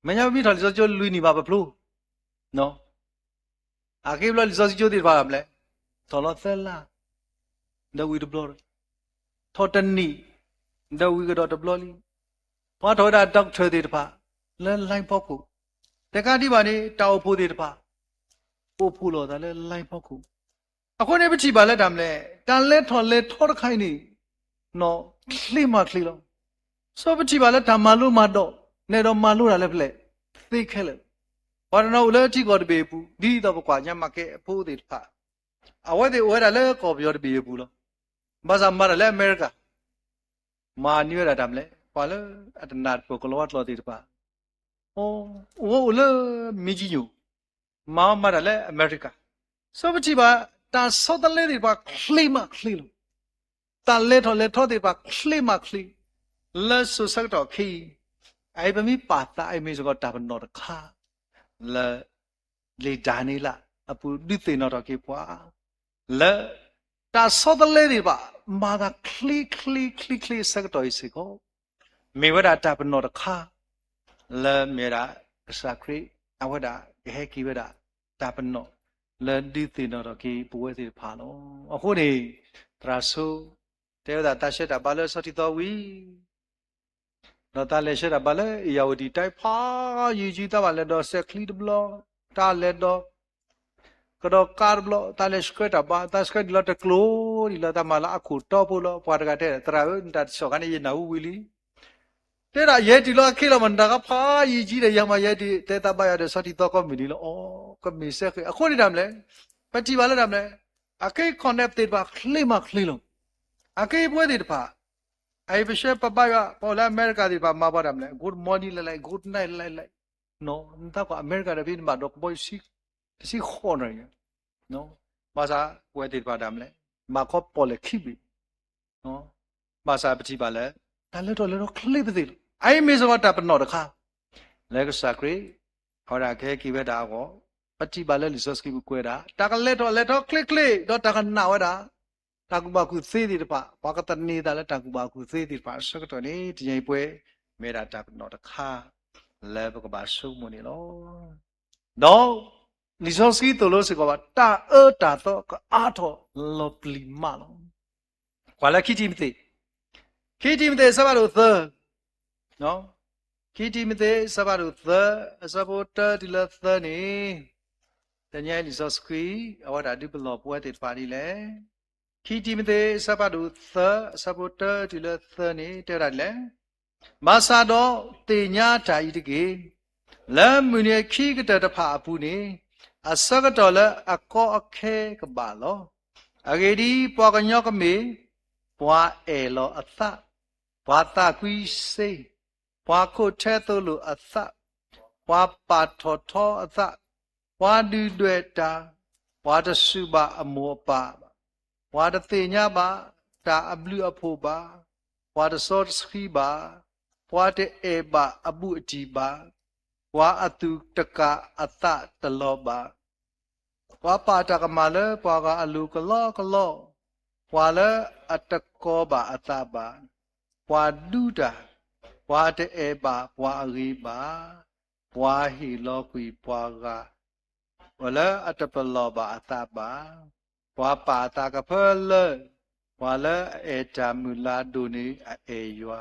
မဲာ်ညါပမ့ၢ်ထီၣ်လံာ်စီဆှံကၠိလွံၢ်နံၣ်ဘၣ်ပဖျိ, အက့ဘျီလံာ်စီဆှံကၠိသ့ၣ်တဖၣ်မလဲၣ်, ထီၣ်လီၤသၢလါ, ဒီးဝံၤတဘျီ, ထီၣ်တနံၣ်, ဒီးဝံၤကဒီးတဘျီလံ. ပှၤထီၣ်ဝဲဒၣ် doctor သ့ၣ်တဖၣ် လၢ line ဖီခိၣ်, တကးဒံးဘၣ်န့ၣ် တၢ်အိၣ်ဖှိၣ်သ့ၣ်တဖၣ် အိၣ်ဖှိၣ်လိာ်သးလၢ line ဖီခိၣ်, အဃိန့ၣ်ပထံၣ်ဘၣ်လၢတၢ်မလဲၣ် တၢ်လဲၤထီၣ်လဲၤထီတခါအံၤန့ၣ် နီၢ်ချ့မးချ့လီၤ. ဆိပထံၣ်ဘၣ်လၢတၢ်မၤလိမၤဒိး နဲဒီးမၤလိတၢ်လၢဖဲလဲၣ် သ့ခဲလၢာ်, ပှၤတနီၤအိၣ်လၢထံကီၢ်တဘ့ၣ်အပူၤ ဒ်သိးပကွၢ်ညါမၤကဲအဖိသ့ၣ်တဖၣ်, အဝဲသ့ၣ်အိၣ်ဝဲဒၣ်လၢကီၢ်ပယီၤတဘ့ၣ်အပူၤလီၤ. ဘၣ်ဆၣ်မၤတၢ်လၢအမဲရကၤ မၤန့ၢ်ဝဲဒၣ်တၢ်မလဲၣ် ပှၤလၢအတနၢ်တပၢၢ်ကလီဝါကျိာ်သ့ၣ်တဖၣ်, အိၣ်အိၣ်လၢမ့ၢ်ကံညိၣ်, မၤမၤတၢ်လၢအမဲရကၤ, ဆိပထံၣ်ဘၣ် တၢ်ဆီတလဲသ့ၣ်တဖၣ်ချ့မးချ့လီၤ. တၢ်လဲၤထီၣ်လဲၤထီသ့ၣ်တဖၣ်ချ့မးချ့ လၢစိၤဆၢကတီၢ်ခဲအံၤ, အအံၤပမ့ၢ်ပာ်သးအံၤမ့ၢ်စ့ၢ်ကီးတၢ်ပနီၣ်တခါ လၢ လံာ်ဒၤနံးယ့လးအပူၤဒုးသ့ၣ်နီၣ်ထီၣ်က့ၤပှၤ လၢ တၢ်ဆီတလဲသ့ၣ်တဖၣ် မၤသးချ့ချ့ချ့ချ့အဆၢကတီၢ်အံၤစ့ၢ်ကီး မ့ၢ်ဝဲဒၣ်တၢ်ပနီၣ်တခါ လၢမ့ၢ်ဝဲဒၣ်ကစၢ်ခရံာ် အဝဲဒၣ်ကဟဲက့ၤဝဲဒၣ် တၢ်ပနီၣ် လၢဒုးသ့ၣ်နီၣ်ထီၣ်က့ၤပဝဲသ့ၣ်တဖၣ်လီၤ. အဃိန့ၣ် သရၣ်ဆိ တဲဝဲဒၣ်တၢ်ဆှၢတၢ်ဘါလၢဆီထံသီဝံၤ ဒီးတၢ်လဲၤဆှၢတၢ်ဘါလၢအ့ၣ်ယၣ်ဝတံၣ်တၢ်ဖးယံာ်ကၠံ တၢ်ဘၣ်လဲၤဒီးစဲးချံတဘျီ, တၢ်လဲၤဒီး ကဒီးကါတဘျီ, တၢ်လဲၤဆှၢတၢ်ဘါ, တၢ်ဆှၢဒံးလီၤတကျိၤဒံးလၢတၢ်မၤလၢအခိၣ်တီဖိလီၤ. ပှၤတဂၤတဲ သရၣ်ဧၢ, နတၢ်တဆီၣ်ခါန့ၣ် ယနၢ်ဟူဝံၤလံ တဲဒၣ် ယဟဲတုၤလီၤအခ့လီၤမး, နတၢ်ကဖးယံာ်ကၠံဒီး ယၤမးယဟဲတုၤ တဲတၢ်ဘါယွၤဒီးဆီထံသီကိးမုၢ်နံၤလီၤ. အီၤ ကမ့ၢ်စဲဃဲၤ အဃိန့ၣ်ဒၣ်မလဲၣ်, ပထံၣ်ဘၣ်လၢဒၣ်မလဲၣ်, အခဲအံၤ connect သ့ၣ်တဖၣ်ချ့မးချ့လီၤ. အခဲအံၤပဝဲသ့ၣ်တဖၣ် အအံၤပဆှၢပဘါယွၤ ပအိၣ်လၢအမဲရကၤသ့ၣ်တဖၣ် မၤပှၤဒၣ်မလဲၣ်, good morning လၢ like, good night လၢ like, နသးကွၢ်အမဲရကၤဒီးဖဲန့ၣ်ဘၣ်ဒီးကဘီယူၤ တဆံဃိးနၣ်ရံၣ်, ဘၣ်ဆၣ်ပဝဲသ့ၣ်တဖၣ်ဒၣ်မလဲၣ်, ဘၣ်ခီပီၣ်လဲၣ်ခံဘ့ၣ် ဘၣ်ဆၣ်ပထံၣ်ဘၣ်လၢ တၢ်လဲၤထီၣ်လဲၤထီချ့ပသ့ၣ်လီၤ. အအံၤမ့ၢ်စ့ၢ်ကီးတၢ်ပနီၣ်တခါ လၢကစၢ်ခရံာ် အဝဲဒၣ်ကဟဲက့ၤဝဲဒၣ်အဂီၢ်, ပထံၣ်ဘၣ်လၢလံာ်စီဆှံပူၤကွဲးဒၣ် တၢ်ကလဲၤထီၣ်လဲၤထီချ့ချ့ ဒီးတၢ်ကနၣ်ဝဲဒၣ် တၢ်ကူၣ်ဘၣ်ကူၣ်သ့သ့ၣ်တဖၣ်, ပှၤကသန့ၤသးလၢတၢ်ကူၣ်ဘၣ်ကူၣ်သ့သ့ၣ်တဖၣ်အဆၢကတီၢ်န့ၣ် တနံၤအံၤပဝဲ မ့ၢ်ဒၣ်တၢ်ပနီၣ်တခါ လၢပကဘၣ်ဆိကမိၣ်န့ၣ်လီၤ. ဒီး လံာ်စီဆှံသိၣ်လိစ့ၢ်ကီးဘၣ် တၢ်အၢတၢ်သီကအါထီၣ်လီၤပျံၤမးလီၤ. ကွၢ်လၢခံတံၤမသ့း, ခံတံၤမသ့းအဆၢဖးဒိၣ်သၢ, ခံတံၤမသ့းအဆၢဖးဒိၣ်သၢ အဆၢဖိတၢတုၤလၢသၢန့ၣ်, တနံၤအံၤလံာ်စီဆှံ အဝဲဒၣ်ဒုးပလီၢ်ပဝဲသ့ၣ်တဖၣ်ဒ်လဲၣ်. ခံတံၤမသ့းအဆၢဖးဒိၣ်သၢ အဆၢဖိတၢတုၤလၢသၢန့ၣ် တဲဝဲဒၣ်ဒ်လဲၣ်. ဘၣ်ဆၣ်ဒီးသ့ၣ်ညါတၢ်အံၤတက့ၢ်, လၢမုၢ်နံၤအခံကတၢၢ်တဖၣ်အပူၤန့ၣ် အဆၢကတီၢ်လၢအကီအခဲကဘၣ်လီၤ. အဂ့ၢ်ဒ်အံၤ, ပှၤကညီကမ့ၢ် ပှၤအဲၣ်လီၤအသး, ပှၤသးကွံစ့, ပှၤခိးထဲသိလိာ်အသး, ပှၤပာ်ထီၣ်ထီအသး, ပှၤဒုၣ်ဒွဲၣ်တၢ်, ပှၤတစူၢ်ဘၣ်အမိၢ်အပၢ်ဘၣ်, ပှၤတသ့ၣ်ညါဘၣ်တၢ်အဘျုးအဖှိၣ်ဘၣ်, ပှၤတစီတဆှံဘၣ်, ပှၤတအဲၣ်ဘၣ်အဘူးအတံၢ်ဘၣ်, ပှၤအသူၣ်တကၢ်အသးတလီၤဘၣ်, ပှၤပာ်တၢ်ကမၣ်လၢပှၤဂၤအလိၤကလီကလီ, ပှၤလၢအတကီဘၣ်အသးဘၣ်, ပှၤဒူတၢ်, ပှၤတအဲၣ်ဘၣ်ပှၤအဂ့ၤဘၣ်, ပှၤဟ့ၣ်လီၤကွံာ်ပှၤဂၤ, ပှၤလၢအတပလီၢ်ဘၣ်အသးဘၣ်, ပှၤပာ်အသးကဖၢလၢ ပှၤလၢအအဲၣ်တၢ်မုၢ်လၢ်ဒိၣ်န့ၢ်အအဲၣ်ယွၤ,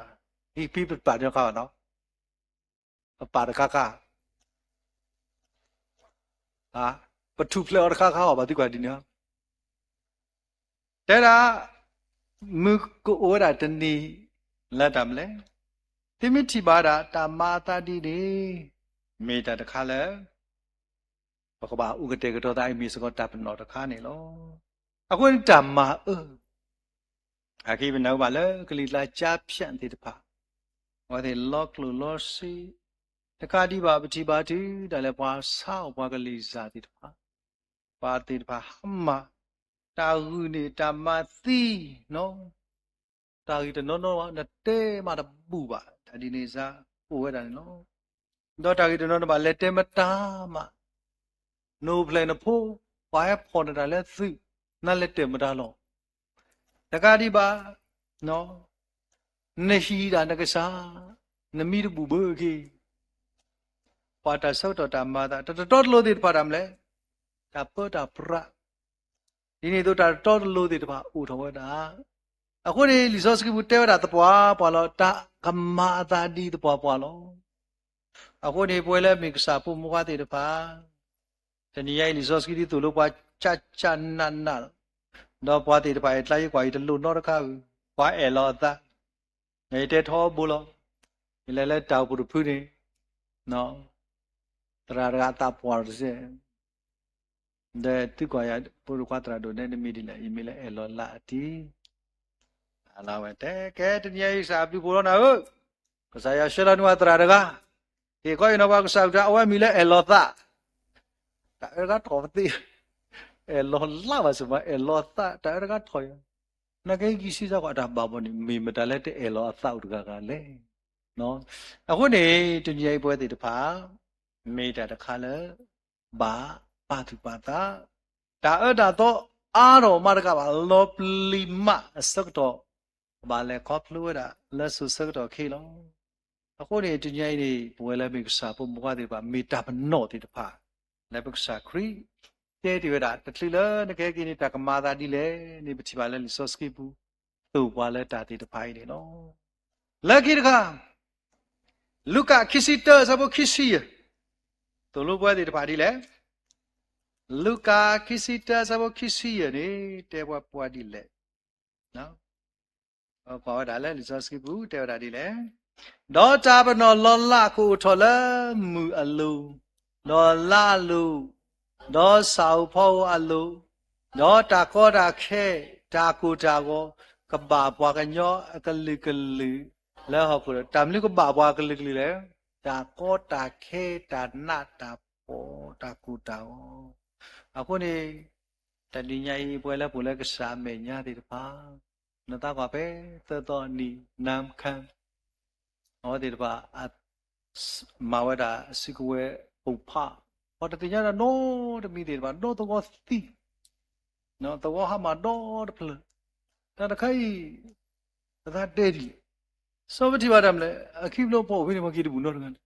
ဟံၣ်ဖံပပာ်တခါဘၣ်နီၤ ပပာ်တခါခါ, ပထူၣ်ဖျဲးအီၤတခါခါအီၤဘၣ် သုကွၢ်ဒ်န့ၣ်, တဲဒၣ် မုၢ်ကအိၣ်ဝဲဒၣ်တနံၤလၢတၢ်မနုၤလဲၣ်, သုမ့ၢ်ထံၣ်ဘၣ်ဒၣ်တၢ်မၤအသးဒ်န့ၣ် မ့ၢ်တၢ်တခါလၢ ပကဘၣ်အိၣ်ကတဲာ်ကတီၤသး အံၤမ့ၢ်စ့ၢ်ကီးတၢ်ပနီၣ်တခါန့ၣ်လီၤ. အဃိန့ၣ်တၢ်မၤအၢ အက့ပနၢ်ဟူဘၣ်လၢကလံၤကျါ ကျားဖြန့် သ့ၣ်တဖၣ်, အဝဲသ့ၣ်လီၤကျိၣ်လီၤစ့, တကးဒံးဘၣ် ပထံၣ်ဘၣ်တုၤဒၣ်လဲာ်ပှၤဆါအီၣ်ပှၤကလံၤစၢ်သ့ၣ်တဖၣ်, ပှၤသ့ၣ်တဖၣ်ဟါမၢ်, တၢ်ဂုာ်န့ၢ်တၢ်မၤသံနီၤ, တၢ်ဂ့ၢ်တနီၤနီၤဘၣ် နတဲမးတဘူၣ်ဘၣ် တၢ်ဒ်န့ၣ်စ့ၢ်အိၣ်ဝဲဒၣ်န့ၣ်လီၤ. ဒီးတၢ်ဂ့ၢ်တနီၤနီၤဘၣ် လဲၤတဲမတၤမး, နအိၣ်ဖျဲၣ်နဖိ, ပှၤဟဲဖီၣ်နတၢ်လၢသုး, နလဲၤတဲမတၤလီၤ. တကးဒံးဘၣ်, နဟံးဒၣ်နကစၢ်, နမံတဘူၣ်ဘၣ်က့ၤ, ပှၤတၢ်ဆၢကတီၢ်တၢ်မၤအသး တၢ်တတီတလိၤသ့ၣ်တဖၣ်ဒၣ်မနုၤလဲၣ်, တၢ်ပၢတၢ်ပြး ဒ်န့ၣ်အသိးတၢ်တတီတလိၤသ့ၣ်တဖၣ်အိၣ်ထီၣ်ဝဲဒၣ်. အဃိန့ၣ် လံာ်စီဆှံပူၤတဲဝဲဒၣ်သပှၢ်ပှၢ်လီၤ, တၢ်ကမၤအသးဒ်သပှၢ်ပှၢ်လီၤ. အဃိန့ၣ် ပဝဲလၢမ့ၢ်ကစၢ်ဖိမုၣ်ဖိသ့ၣ်တဖၣ်, တနံၤညါအံၤ လံာ်စီဆှံဒ်သိးလိပှၤကၢ်ကၢ်နးနးလီၤ. ဒီးပှၤသ့ၣ်တဖၣ်အံၤ ကျါယကွၢ်အံၤတလိၣ်နီတခါဧိၤ, ပှၤအဲၣ်လီၤအသး, ယတဲထီဘိလီၤ. ယလဲၤလၢတၢ်အိၣ်ဖှိၣ်တဖုန့ၣ် သရၣ်တဂၤအသးပှၢ်တစဲး, ဒီးသုကွၢ်ယၤ ဖိဒိၣ်ခွါသရၣ်ဒိၣ်နဲ နမံၤဒ်လဲၣ်, ယမံၤလၢအဲၣ်လီၤလၢအတံၢ်. အဝဲတဲ ကဲတနံၤအံၤ ကစၢ်ဘျုးဖှိၣ်လီၤနၤဧၢ, ကစၢ်ယွၤဆှၢလီၤနုၢ်ဝဲသရၣ်တဂၤ, ဟ့ၣ်ခီအံၤနီၤ ပှၤကစၢ်အုၣ်တၢ် အဝဲမံၤလၢအဲၣ်လီၤသး, တၢ်အၢတဂၤထီၣ်ပသ့ အဲၣ်လီၤလၢ်ဘၣ်စၢၤမး အဲၣ်လီၤအသး တၢ်အၢတဂၤထီၣ်ယၤ, နာ်က့က့ၤစံးစ့ၢ်ကီး အတၢ်ဘၣ်ဘီန့ၣ် မ့ၢ်မတၤလၢတအဲၣ်လီၤအသးအိၣ်တဂၤဂၤလဲၣ်. အဃိန့ၣ် တနံၤအံၤပဝဲသ့ၣ်တဖၣ် မ့ၢ်တၢ်တခါလၢ ဘၣ်ပာ်သူၣ်ပာ်သး, တၢ်အၢတၢ်သီအါထီၣ်မးတကးဘၣ် လီၤပျံၤမးအဆၢကတီၢ်, ကဘၣ်လဲၤခီဖျိဝဲဒၣ်လၢစိၤဆၢကတီၢ်ခဲအံၤလီၤ. အဃိန့ၣ် တနံၤအံၤန့ၣ် ပဝဲလၢမ့ၢ်ကစၢ်ဖိမုၣ်ဖိခွါသ့ၣ်တဖၣ် မ့ၢ်တၢ်ပနီၣ်သ့ၣ်တဖၣ် လၢပကစၢ်ခရံာ် တဲတ့ၢ်ဝဲဒၣ် တချုးလၢနကဟဲက့ၤန့ၣ် တၢ်ကမၤအသးဒ်လဲၣ်န့ၣ် ပထံၣ်ဘၣ်လၢလံာ်စီဆှံပူၤ သိၣ်ပှၤလၢတၢ်သ့ၣ်တဖၣ်အံၤန့ၣ်လီၤ. လၢခံတခါ လူၤကၣ်ခံဆံတၢ အဆၢဖိခံဆံယဲၢ်, သိၣ်လိပဝဲသ့ၣ်တဖၣ်ဒ်လဲၣ်. လူၤကၣ်ခံဆံတၢ အဆၢဖိခံဆံယဲၢ်န့ၣ် တဲပှၤပှၤဒ်လဲၣ်. ကွၢ်ဝဲဒၣ်လၢလံာ်စီဆှံပူၤ တဲဝဲဒၣ်ဒ်လဲၣ်. ဒီးတၢ်ပနီၣ်လီၤလးကအိၣ်ထီၣ်လၢမုၢ်အလိၤ, ဒီးလါအလိၤ, ဒီးဆၣ်ဧိၤဖီဧိၤအလိၤ, ဒီးတၢ်ကီတၢ်ခဲ, တၢ်ကိၢ်တၢ်ဂီၤ, ကဘၣ်ပှၤကညီအကလုာ်ကလုာ်လၢဟီၣ်ခိၣ်ဒီး တၢ်မနုၤကဘၣ်ပှၤကလုာ်ကလုာ်လဲၣ်. တၢ်ကီတၢ်ခဲ, တၢ်နးတၢ်ဖှီၣ်, တၢ်ကိၢ်တၢ်ဂီၤ. အဃိန့ၣ် တနံၤညါအံၤ ပဝဲလၢပအိၣ်လၢကစၢ်အမဲာ်ညါသ့ၣ်တဖၣ် နသးကွၢ်ဖဲသၢသီအနံၤ နၢမ်ခၢမ် အဝဲသ့ၣ်တဖၣ် မၤဝဲဒၣ်စုကဝဲၤပိာ်ဖး, ပှၤတသ့ၣ်ညါတၢ်နီတမံၤသ့ၣ်တဖၣ် ဒီသဝီသံ, သဝီဟါမၢ်ဒီတဖျၢၣ်, တၢ်တခါအံၤ ပသးဒဲဒ်လဲၣ်. စီၤပထံၣ်ဘၣ်တၢ်မနုၤလဲၣ်, အခံဖျိပှၤအိၣ်ဖဲန့ၣ် ပှၤက့ၤတဘူၣ်နီတဂၤန့ၣ်,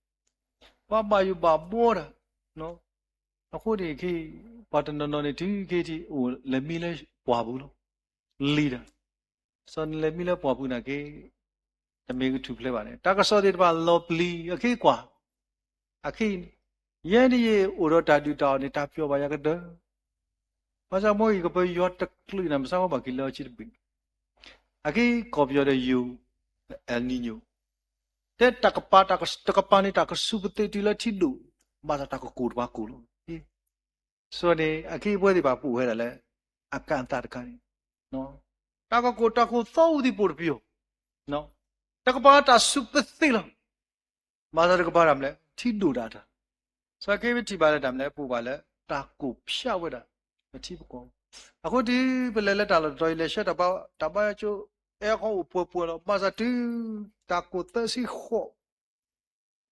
ပှၤဘၣ်ယိၣ်ဘၣ်ဘှီတၢ်, အဃိန့ၣ် ပှၤတနီၤနီၤန့ၣ် တုၤခဲအံၤ အိၣ်လဲၤမံလၢပှၢ်ပူၤလီၤ. လံတၢ်, စီၤနလဲၤမံလၢပှၢ်ပူၤနာ်က့ တမ့ၢ်ကထူၣ်ဖျဲးဘၣ်န့ၣ် တၢ်ကစီၣ်သ့ၣ်တဖၣ်လီၤပျံၤအခံကွၢ်, အခံအံၤန့ၣ် ယဲန့ၣ်ယအိၣ်ဒီးတၢ်ဒုၣ်တၢ်အီၣ်န့ၣ် တၢ်ပျီၤဘၣ်ယၤကတၢၢ်, ဘၣ်ဆၣ်မ့ၢ်အံၤကပၢၤယွၤတချုးန့ၣ် မဆါမ့ၢ်ဘၣ်က့ၤလၢအီၤဆံတဘ့ၣ်, အခံကီၢ်ပယီၤဒီးယိၤ El Niño တဲတၢ်ကပၤ တၢ်ကပၤန့ၣ် တၢ်ကဆူးပသ့ၣ်တုၤလၢထံဒိၣ်, ဘၣ်ဆၣ်တၢ်ကကိၢ်တပှၤကိၢ်လီၤ. စီၤန့ၣ် အခံအပှဲၤသ့ၣ်တဖၣ်ပအိၣ်ဝဲဒၣ်လၢ အကၣ်အသးတခါန့ၣ်, တၢ်ကကိၢ်တၢ်ခိၣ်သီဝံၤသံၣ်ပိၣ်တပယီၤ, တကပၤတၢ်ဆူးပသ့ၣ်လီၤ. ဘၣ်ဆၣ်တကပၤတၢ်မနုၤလဲၣ် ထံဒိၣ်ဒၣ်တၢ်, စီၤခဲပထံၣ်ဘၣ်လၢတၢ်မနုၤလဲၣ် ပအိၣ်ဘၣ်လၢ တၢ်ကိၢ်ဖၠးဝဲဒၣ် ပထံပကီၢ်, အဃိတုၤပလဲၤလၢတၢ်လီၢ်တတီၤအံၤ လဲၤဆှၢတၢ်ဘါ တၢ်ဘါယွၤကၠိ အဲၣ်ခီအိၣ်ပှဲၤပှဲၤလီၤ. ဘၣ်ဆၣ်တုၤ တၢ်ကိၢ်သၢဆံဃိး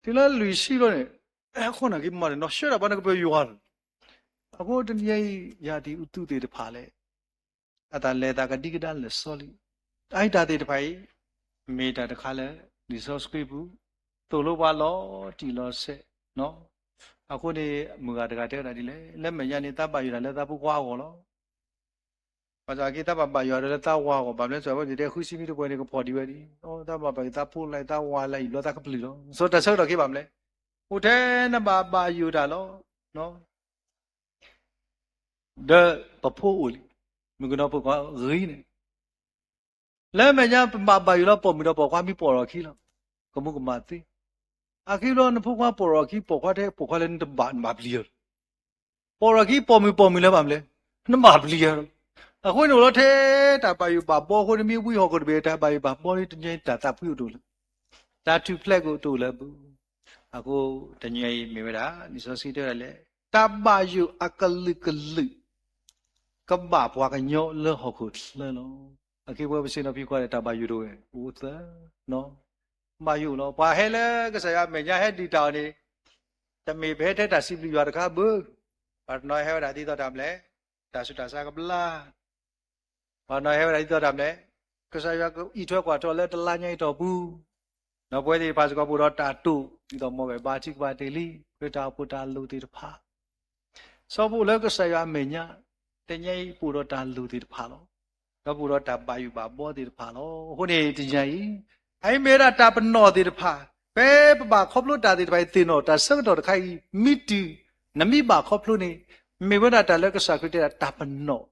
တုၤလၢလွံၢ်ဆံဘျီန့ၣ် အဲၣ်ခီနာ်က့မးန့ၣ် နီၢ်ဆှၢတၢ်ဘါန့ၣ်ကပၢၤယွၤလီၤ. အဃိတနံၤအံၤ ယၤဒ်အူသူသ့ၣ်တဖၣ်လဲၣ် အတၢ်လဲၤသးကဒံကဒါလဲၤစီလံ, အအံၤတၢ်သ့ၣ်တဖၣ်အံၤ မ့ၢ်တၢ်တခါလၢ လံာ်စီဆှံပူၤ သိၣ်လိပှၤလီၤတံၢ်လီၤဆဲး, အဃိန့ၣ် မုၢ်ဂၤတဂၤတဲဝဲဒၣ်ဒ်လဲၣ်, လၢမဲာ်ညါန့ၣ် သးဘၣ်ယိၣ်တၢ်လၢသးဖိခွါအဂီၢ်လီၤ. ဘၣ်ဆၣ်အက့ သးဘၣ်ဘၣ်ယွၤဒီးလၢသးဝၤအဂီၢ် ဘၣ်မနုၤလဲၣ် အဝဲသ့ၣ်တဲဃုဆံနွံတပှဲၤန့ၣ် ကဖီၣ်ဒံးဝဲဒၣ်, သးဘၣ်ဘၣ်ယိၣ်သးဖိလၢသးဝၤလၢအံၤ ဘျီသးကပျုၢ်လီၤ. စီၤတၢ်ဆၢကတီၢ်က့ဘၣ်မနုၤလဲၣ်, အိၣ်ထဲနဘၣ်ဘၣ်ယိၣ်တၢ်လီၤ. ဒီးပဖိအိၣ်လံ, မုၣ်ကနီၤဖိခွါဂ့ၤန့ၣ် လၢမဲာ်ညါပဘၣ်ဘၣ်ယိၣ်လီၤ ပိာ်မုၣ်ဒီးပိာ်ခွါမ့ၢ်ပိာ်ထီၣ်အခံလီၤ. ကမူကမၣ်သ့, အခံဘျီနဖိခွါပိာ်ထီၣ်အခံ ပိာ်ခွါထဲပိာ်ခွါလၢနတဘၣ်နဘၣ်ပျံၤအီၤလီၤ. ပိာ်ထီၣ်အခံ ပိာ်မုၣ်ပိာ်မုၣ်လၢၤဘၣ်မနုၤလဲၣ်, နဘၣ်ပျံၤအီၤလီၤ. အဃိန့ၣ်အိၣ်လီၤထဲတၢ်ဘၣ်ယိၣ်ဘၣ်ဘှီအဃိန့ၣ် မ့ၢ်ဝံဟီၣ်ခိၣ်တဘ့ၣ် တၢ်ဘၣ်ယိၣ်ဘၣ်ဘှီန့ၣ် တနံၤအံၤတၢ်သးဖှံအိၣ်တအိၣ်လၢၤ, တၢ်ထူၣ်ဖျဲးကအိၣ်တအိၣ်လၢၤဘၣ်. အဃိတနံၤအံၤမ့ၢ်ဝဲဒၣ် လံာ်စီဆှံတဲဝဲဒၣ်လၢ တၢ်ဘၣ်ယိၣ်အကလုာ်ကလုာ် ကဘၣ်ပှၤကညီလၢဟီၣ်ခိၣ်ချၢလီၤ. အခံပဝဲပစ့ၣ်နီၤဖံးခွါဒီး တၢ်ဘၣ်ယိၣ်တအိၣ်ဝဲ အိၣ်သၢနီၤ, ဘၣ်ယိၣ်လီၤ. ပှၤဟဲလၢကစၢ်ယွၤအမဲာ်ညါဟဲဒုၣ်တၢ်အီၤန့ၣ် တမ့ၢ်ပဟဲထဲတၢ်စံးဘျုးယွၤတခါဘၣ်. ပှၤတနီၤဟဲဝဲဒၣ်ဒ်သိးတၢ်မနုၤလဲၣ်, တၢ်ဆူးတၢ်ဆါကဘျါ ပှၤနီၤဟဲဝဲဒၣ်ဒ်သိးတၢ်မနုၤလဲၣ်, ကစၢ်ယွၤကအံးထွဲကွၢ်ထွဲလၢတလါညါအံၤအတီၢ်ပူၤ, ဒီးပဝဲသ့ၣ်တဖၣ်စ့ၢ်ကီးပအိၣ်ဒီးတၢ်တိာ် ဒ်သိးမ်ပဘါထုကဖၣ်တ့ၢ်လံ ခရံာ်တၢ်အိၣ်ဖှိၣ်တၢ်လိၣ်သ့ၣ်တဖၣ်, စီၤပအိၣ်လၢကစၢ်ယွၤအမဲာ်ညါ, တနံၤအံၤပအိၣ်ဒီးတၢ်လိၣ်သ့ၣ်တဖၣ်လီၤ. ဒီးပအိၣ်ဒီးတၢ်ဘၣ်ယိၣ်ဘၣ်ဘှီသ့ၣ်တဖၣ်လီၤ. အဃိန့ၣ်တနံၤအံၤ, အအံၤမ့ၢ်ဝဲဒၣ်တၢ်ပနီၣ်သ့ၣ်တဖၣ်, ဖဲပဘၣ်ခီဖျိတၢ်သ့ၣ်တဖၣ်အံၤသ့ၣ်နီၣ် တၢ်ဆၢကတီၢ်တခါအံၤ မ့ၢ်တုၤ နမ့ၢ်ဘၣ်ခီဖျိန့ၣ်, မ့ၢ်ဝဲဒၣ်တၢ်လၢကစၢ်ခရံာ်တဲဒၣ်တၢ်ပနီၣ်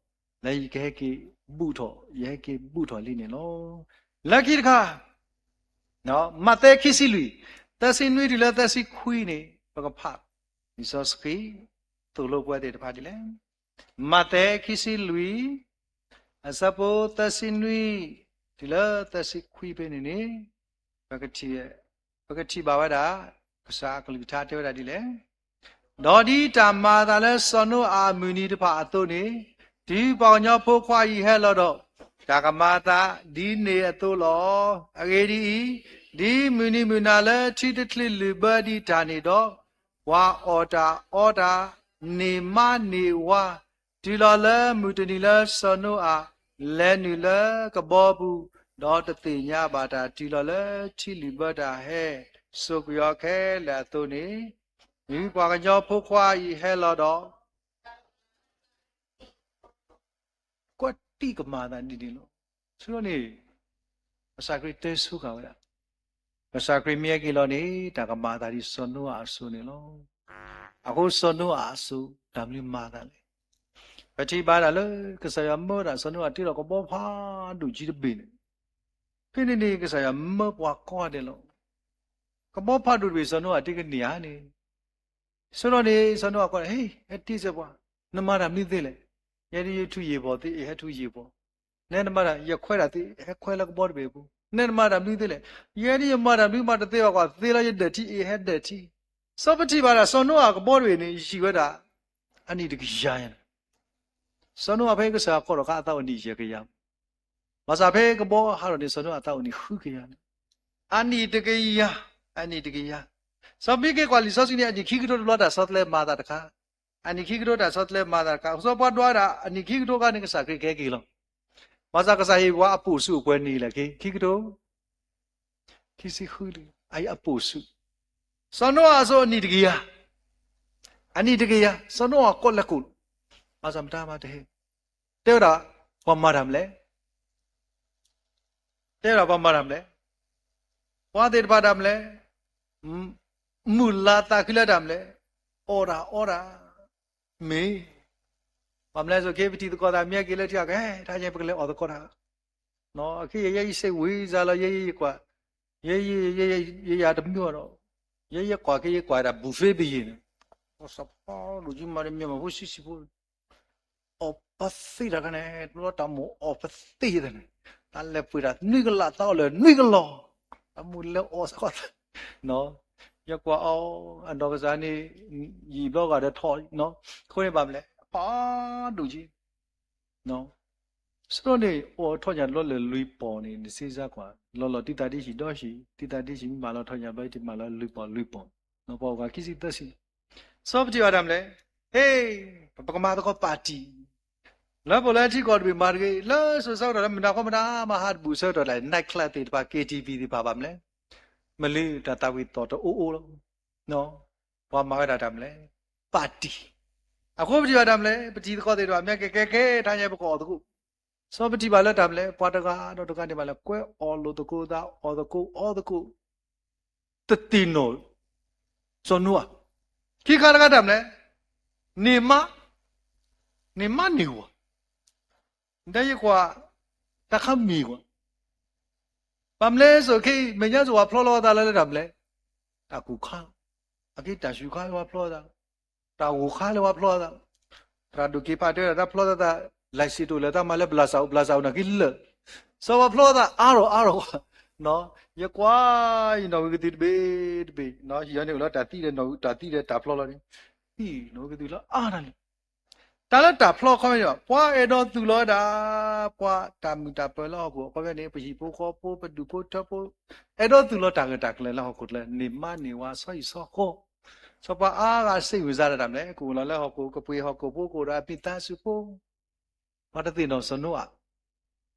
လၢယကဟဲက့ၤဘူးထီၣ်, ယဟဲက့ၤဘူးထီၣ်လံန့ၣ်လီၤ. လၢခံတခါ မးသဲခံဆံလွံၢ်, သၢဆံနွံတုၤလၢသၢဆံခွံန့ၣ် ပကဖး လံာ်စီဆှံ သိၣ်လိပဝဲသ့ၣ်တဖၣ်ဒ်လဲၣ်. မးသဲခံဆံလွံၢ်, အဆၢဖိသၢဆံနွံ တုၤလၢသၢဆံခွံဖဲန့ၣ်န့ၣ် ပကထံၣ်, ပကထံၣ်ဘၣ်ဝဲဒၣ် ကစၢ်အကလုၢ်ကထါတဲဝဲဒၣ်ဒ်လဲၣ်. ဒီးဒ်တၢ်မၤအသးလၢစီၤနိအၤအမုၢ်နံၤတဖၣ်အသိးန့ၣ်, တုၤပှၤကညီဖိခွါအံၤဟဲလီၤဒီး, တၢ်ကမၤအသးဒ်န့ၣ်အသိးလီၤ. အဂ့ၢ်ဒ်အံၤ, ဒ်မုၢ်နံၤမုၢ်နၤလၢထံတချုးလုာ်ဘၢဒံးတၢ်န့ၣ်ဒီး, ပှၤအီၣ်တၢ်အီတၢ်, န့ၢ်မါန့ၢ်ဝါ, တုၤလီၤလၢမုၢ်တနံၤလၢစီၤနိအၤ လဲၤနုာ်လၢကဘီပူၤ, ဒီးတသ့ၣ်ညါဘၣ်တၢ်တုၤလီၤလၢထံလုာ်ဘၢတၢ်ဟဲစိာ်ကွံာ်အီၤခဲလၢာ်အသိးန့ၣ်, တုၤပှၤကညီဖိခွါအံၤဟဲလီၤဒီး ကွၢ်တံၢ်ကမၤသးဒ်န့ၣ်လီၤ. ဆိန့ၣ် ကစၢ်ခရံာ်တဲဆိဃာ်ဝဲဒၣ်, ကစၢ်ခရံာ်မ့ၢ်ဟဲက့ၤလီၤန့ၣ် တၢ်ကမၤအသးဒ်စီၤနိအၤအစိၤန့ၣ်လီၤ. အဃိစီၤနိအၤအစိၤ တၢ်မနုၤမၤသးလဲၣ်. ပထံၣ်ဘၣ်ဒၣ်လၢကစၢ်ယွၤမၢဒၣ်စီၤနိအၤတ့ဒီးကဘီဖးဒိၣ်ကံတဘ့ၣ်န့ၣ်, ဖဲန့ၣ်န့ၣ် ကစၢ်ယွၤမၢပှၤကိးဂၤဒဲးလီၤ. ကဘီဖးဒိၣ်တဘ့ၣ် စီၤနိအၤတ့ကန့ၢ်ဧါန့ၣ်, ဆိန့ၣ် စီၤနိအၤကိးဒၣ်, ဟ့ၣ် ဟဲတ့စၢၤပှၤ, နမၤတၢ်မနုၤသ့လဲၣ်. ယဲဒ်ယထူးယံၤဘီၣ်သ့ အဟဲထူးယံၤဘီၣ်, နဲနမၤတၢ် ယခွဲးတၢ်သ့ ဟဲခွဲးလၢကဘီတဘ့ၣ်အပူၤ, နဲနမၤတၢ်မနုၤသ့လဲၣ်. ယဲဒ်ယမၤတၢ်မနုၤမၤတသ့ဘၣ်ကွၢ် သ့လီၤယဒၢးထံ အဟဲဒၢးထံ. စီၤပထံၣ်ဘၣ်ဒၣ် စီၤနိအၤကဘီတဘ့ၣ်န့ၣ် ယံာ်ဝဲဒၣ် အနံၣ်တကယၤညါန့ၣ်, စီၤနိအၤဖဲကစၢ်ယွၤကိးထီၣ်အခါ အသးအိၣ်နံၣ်ယဲၢ်ကယၤ, ဘၣ်ဆၣ်ဖဲကဘီဟးထီၣ်န့ၣ် စီၤနိအၤအသးအိၣ်နံၣ်ဃုကယၤန့ၣ်, အနံၣ်တကယၤ, အနံၣ်တကယၤ. စီၤပမ့ၢ်က့ၤကွၢ်လံာ်စီဆှံန့ၣ် အနံၣ်ခံကထိတဘျီတၢ်ဆီတလဲမၤအသးတခါ, အနံၣ်ခံကထိတၢ်ဆီတလဲမၤအသးတခါ, စီၤပှၤဒွးဒၣ် အနံၣ်ခံကထိခါန့ၣ် ကစၢ်ခရံာ်ကဟဲက့ၤလီၤ. ဘၣ်ဆၣ်ကစၢ်ဟ့ၣ်ပှၤအပိာ်ဆူၣ်အပှဲၤနံၣ်လဲၣ်, ခံကထိ ခံဆံဃု, အအံၤအပိာ်ဆူၣ်. စီၤနိအၤအစိၤအနံၣ်တကယၤ, အနံၣ်တကယၤ စီၤနိအၤကိးလဲၤကိး, ဘၣ်ဆၣ်မတၤမၤတဟဲ, တဲဝဲဒၣ် ပှၤမၤတၢ်မနုၤလဲၣ်, တဲဝဲဒၣ်ပှၤမၤတၢ်မနုၤလဲၣ်, ပှၤသ့ၣ်တဖၣ်တၢ်မနုၤလဲၣ်, မုၢ်လၢ်သးခုလၢတၢ်မနုၤလဲၣ်, အီၣ်တၢ်အီတၢ်, မ့ၢ် ဘၣ်မနုၤလဲၣ် ဆိက့ၤ ပတံၤသကိးသးမ့ၢ်ဟဲက့ၤလၢထံအကဟဲ တဟါညါပကလဲၤအီၣ်သကိးတၢ်, အခဲအံၤ ယဲယစ့ဝံၤစါလီၤ ယဲယကွၢ်, ယဲယယယတမုာ်အီၤဒီး, ယဲယကွၢ်က့ၤ ယကွၢ်ဒၣ် buffet ဘယ့ၣ်န့ၣ်, စီၤပီလူးကမၤတမ့ၢ်မၤဖိဆံးဆံးဖိ, အီၣ်ပသ့တၢ်ခါန့ၣ် တဘျီတၢ်မိၣ်အီၣ်ပသ့သးန့ၣ်, တၢ်လဲၤပှ့ၤတၢ်နွံကလး သးအီၣ်လၢနွံကလး, တၢ်မိၣ်လဲၤအီၣ်စ့ၢ်ကီး, ယကွၢ်အီၤ အနီၢ်ကစၢ်န့ၣ် ယံာ်ဘျီဂာ်ဒီးထီၣ်, အဃိန့ၣ်ဘၣ်မနုၤလဲၣ် ဖးဒိၣ်က့ၤ ဆိန့ၣ် အိၣ်ထီၣ်ညါတဘျီလၢလွံၢ်ပီၢ်န့ၣ် နစ့စါကွၢ် လီၤလီၤတံၢ်သးတံၢ်ဟံၣ်ဒီဟံၣ်, တံၢ်သးတံၢ်ဟံၣ်မ့ၢ်မၤလီၤထီၣ်ညါဘျီ တံၢ်မၤလီၤလွံၢ်ပီၢ်လွံၢ်ပီၢ်, ပှၤအိၣ်ဂၤခံဆံသၢဆံ, စီၤပထံၣ်ဘၣ်တၢ်မနုၤလဲၣ်, ဟ့ၣ် ပကမၤသကိးပၣ်တံၣ်, လၢပှၤလၢထံကီၢ်တဘ့ၣ်မၤတဂ့ၤ, လၢစိၤဆၢကတီၢ်လၢမုၢ်နၤခီမတၤမၤဟးတဘူၣ်ဆၢကတီၢ်ဒၣ် night club သ့ၣ်တဖၣ် K T V သ့ၣ်တဖၣ်ဘၣ်မနုၤလဲၣ်, မ့ၢ်လၢတၢ်သးဝံၣ်သီၣ်တအိၣ်အိၣ်လီၤ. ပှၤမၤဝဲဒၣ်တၢ်မနုၤလဲၣ်, ပၣ်တံၣ်, အဃိပထံၣ်ဘၣ်တၢ်မနုၤလဲၣ်, ပတံၤသကိးသ့ၣ်တဖၣ် မ့ၢ်ကဲကဲကဲ တဟါညါပကအီၣ်သကိး, စီၤပထံၣ်ဘၣ်လၢတၢ်မနုၤလဲၣ်, ပှၤတဂၤဒီးတဂၤန့ၣ်ဘၣ်လဲၤကွဲအီၣ်လိာ်သကိးသး အီၣ်သကိးအီသကိး, တသ့ၣ်နီၣ်စီၤနိအၤ, ခံခါတခါတၢ်မနုၤလဲၣ်, န့ၢ်မါ, န့ၢ်မါန့ၢ်ဝၤ, ဒီးယကွၢ် တၢ်ခါမံၤကွၢ် ဘၣ်မနုၤလဲၣ် ဆိက့ၤ မဲာ်ညါစိၤပှၤဖျီလီၤသးလၢတၢ်မနုၤလဲၣ်, တၢ်ကူၣ်ခါ, အက့တၢ်ဆူၣ်ခါ ပှၤဖျီသး, တၢ်ဂိၢ်ခါလၢပှၤဖျီသး, သရၣ်ဒိၣ်က့ၤဖးတဲဝဲဒၣ် တၢ်ဖျီသးသး license တအိၣ်လၢၤ တၢ်မၤလၢဘျးစၢ်အိၣ် ဘျးစၢ်အိၣ် နာ်က့လၢာ်, စီၤပှၤဖျီသးအါထီၣ်အါထီၣ်, ယကွၢ် ယနီၣ်ဝံၤကသံၣ်တဘ့ၣ်တဘ့ၣ်, ဟံၣ်အီၤန့ၣ်အိၣ်လၢတၢ်သံဒီး နီၣ်ဝံၤတၢ်သံဒီးတၢ်ဖျီလီၤန့ၣ်, သံနီၣ်ဝံၤကသံၣ်လၢအါတၢ်န့ၣ် တၢ်လၢတၢ်ဖျီခီမ့ၢ်န့ၣ် ပှၤအဲၣ်ဒိးသူၣ်လီၤဝဲဒၣ် ပှၤတၢ်မုာ်တၢ်ပၢၤလၢဟီၣ်ခိၣ်အခီပညီန့ၣ် ပဟံၣ်ဖိဃီဖိ ပဒူၣ်ဖိထၢဖိ အဲၣ်ဒိးသူၣ်လီၤတၢ်ဂၢၢ်တၢ်ကျၢၤလၢဟီၣ်ခိၣ်ချၢ န့ၢ်မါန့ၢ်ဝၤ ဆီဟံၣ်ဆီဃီ, စီၤပှၤအါဂၤစ့ဝံၤစါတၢ်မနုၤလဲၣ် ကအိၣ်လီၤလၢဟီၣ်ခိၣ် ကပှ့ၤဟီၣ်ခိၣ်ဖိ ကအိၣ်ဒီးအမံၤသးစူၤဖိ ပှၤတသ့ၣ်နီၣ်စီၤနိအၤ,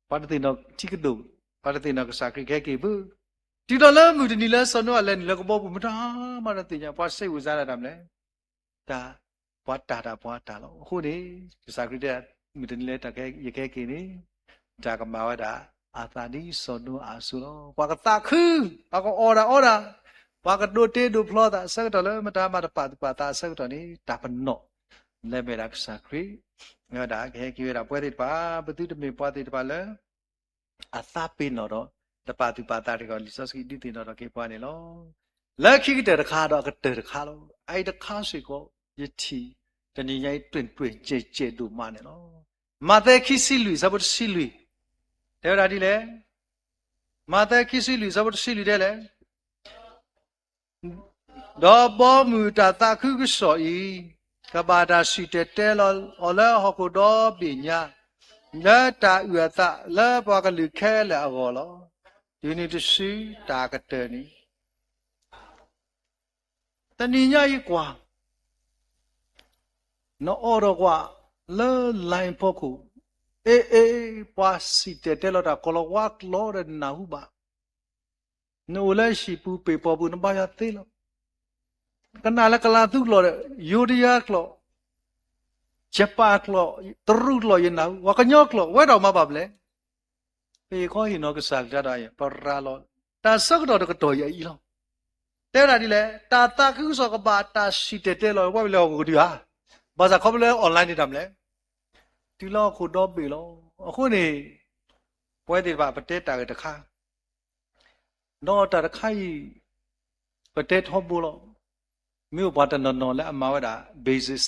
ပှၤတသ့ၣ်နီၣ်ထံကဒိၣ်, ပှၤတသ့ၣ်နီၣ်ကစၢ်ခရံာ်ကဟဲက့ၤဘၣ်, တုၤလီၤလၢမုၢ်တနံၤလၢစီၤနိအၤလဲၤနုာ်လၢကဘီပူၤ မတၤမးတသ့ၣ်ညါ ပှၤစ့ဝံၤစါတၢ်မနုၤလဲၣ် တၢ်, ပှၤတၢ်တၢ်ပှၤတၢ်လီၤ. အဃိန့ၣ် ကစၢ်ခရံာ်တဲ မုၢ်တနံၤလၢတၢ်ကဟဲ ယကဟဲက့ၤန့ၣ်, တၢ်ကမၤဝဲဒၣ် အသးဒ်စီၤနိအၤအစိၤလီၤ. ပှၤကသးခု, ပှၤကအီၣ်တၢ်အီတၢ်, ပှၤကဒိးတ့ဒိးဖျီသးအဆၢကတီၢ်လၢမတၤမးတပာ်သူၣ်ပာ်သးအဆၢကတီၢ်န့ၣ် တၢ်ပနီၣ် လၢမ့ၢ်ဒၣ်ကစၢ်ခရံာ်, ဝဲဒၣ်ကဟဲက့ၤဝဲဒၣ်ပှၤသ့ၣ်တဖၣ်, ပသုတမ့ၢ်ပှၤသ့ၣ်တဖၣ်လၢ အသးပ့ၤနီၣ်ဒီး တပာ်သူၣ်ပာ်သးတဂ့ၤ, လံာ်စီဆှံဒုးသ့ၣ်နီၣ်ထီၣ်က့ၤပှၤန့ၣ်လီၤ. လၢခံကတၢၢ်တခါဒီးအကတၢၢ်တခါလီၤ. အအံၤတခါစ့ၢ်ကီး ယထံၣ် တနံၤညါအံၤ တွ့ၢ်တွ့ၢ်ကဲးကဲးဒိၣ်မးန့ၣ်လီၤ. မးသဲခံဆံလွံၢ် ဆၢဖိတဆံလွံၢ် တဲဝဲဒၣ်ဒ်လဲၣ်. မးသဲခံဆံလွံၢ် ဆၢဖိတဆံလွံၢ်တဲလဲၣ်. ဒီးဘီမုၢ်တၢ်သးခုကစီၣ်အံၤ ကဘၣ်တၢ်စံၣ်တဲၤတဲလီၤအီၤလၢဟီၣ်ခိၣ်ဒီဘ့ၣ်ညါ, လၢတၢ်အုၣ်အသးလၢပှၤကလုာ်ခဲလၢာ်အဂီၢ်လီၤ. တုၤနုၤတစုတၢ်ကတၢၢ်န့ၣ် တနံၤညါအံၤကွၢ် နအိၣ်ဒီးကွၢ်လၢ line ဖီခိၣ်, အ့ အ့ ပှၤစံၣ်တဲၤတဲလီၤတၢ်ကိးလီၤဝါကျိာ်ဒီးနနၢ်ဟူဘၣ်, နအိၣ်လၢဟံၣ်ပူၤပ့ၤပီၤပူၤ နဘါယွၤသ့လီၤ. ကနၣ်လၢကလၤသူကျိာ်ဒီး ယိၤတယၤကျိာ်, ယပၣ်ကျိာ်, တရူးကျိာ်ယနၢ်ဟူ, ပှၤကညီကျိာ် ဝဲဒၣ်မၤဘၣ်မနုၤလဲၣ်. ပဟ့ၣ်ခီဟ့ၣ်နီၤကစၢ်ကလုၢ်ကထါဒီး ပရၤလီၤ တၢ်ဆၢကတီၢ်တကတီၢ်အံၤလီၤ. တဲဝဲဒၣ်ဒ်လဲၣ်, တၢ်သးခုကစီၣ်ကဘၣ်တၢ်စံၣ်တဲၤတဲလီၤ ပှၤဝံၤလၢဟီၣ်ခိၣ်ကဒုဧါ. ဘၣ်ဆၣ်ခီဖျိလၢ online န့ၣ်တၢ်မနုၤလဲၣ်, တုၤလၢဟီၣ်ခိၣ်ဒီဘ့ၣ်လီၤ. အဃိန့ၣ် ပဝဲသ့ၣ်တဖၣ်ပတဲတၢ်ဂ့ၢ်တခါ ဒီးတၢ်တခါအံၤ ပတဲထီဘိလီၤ. မ့ၢ်အိၣ်ပှၤတနီၤနီၤလၢအမၤဝဲဒၣ် business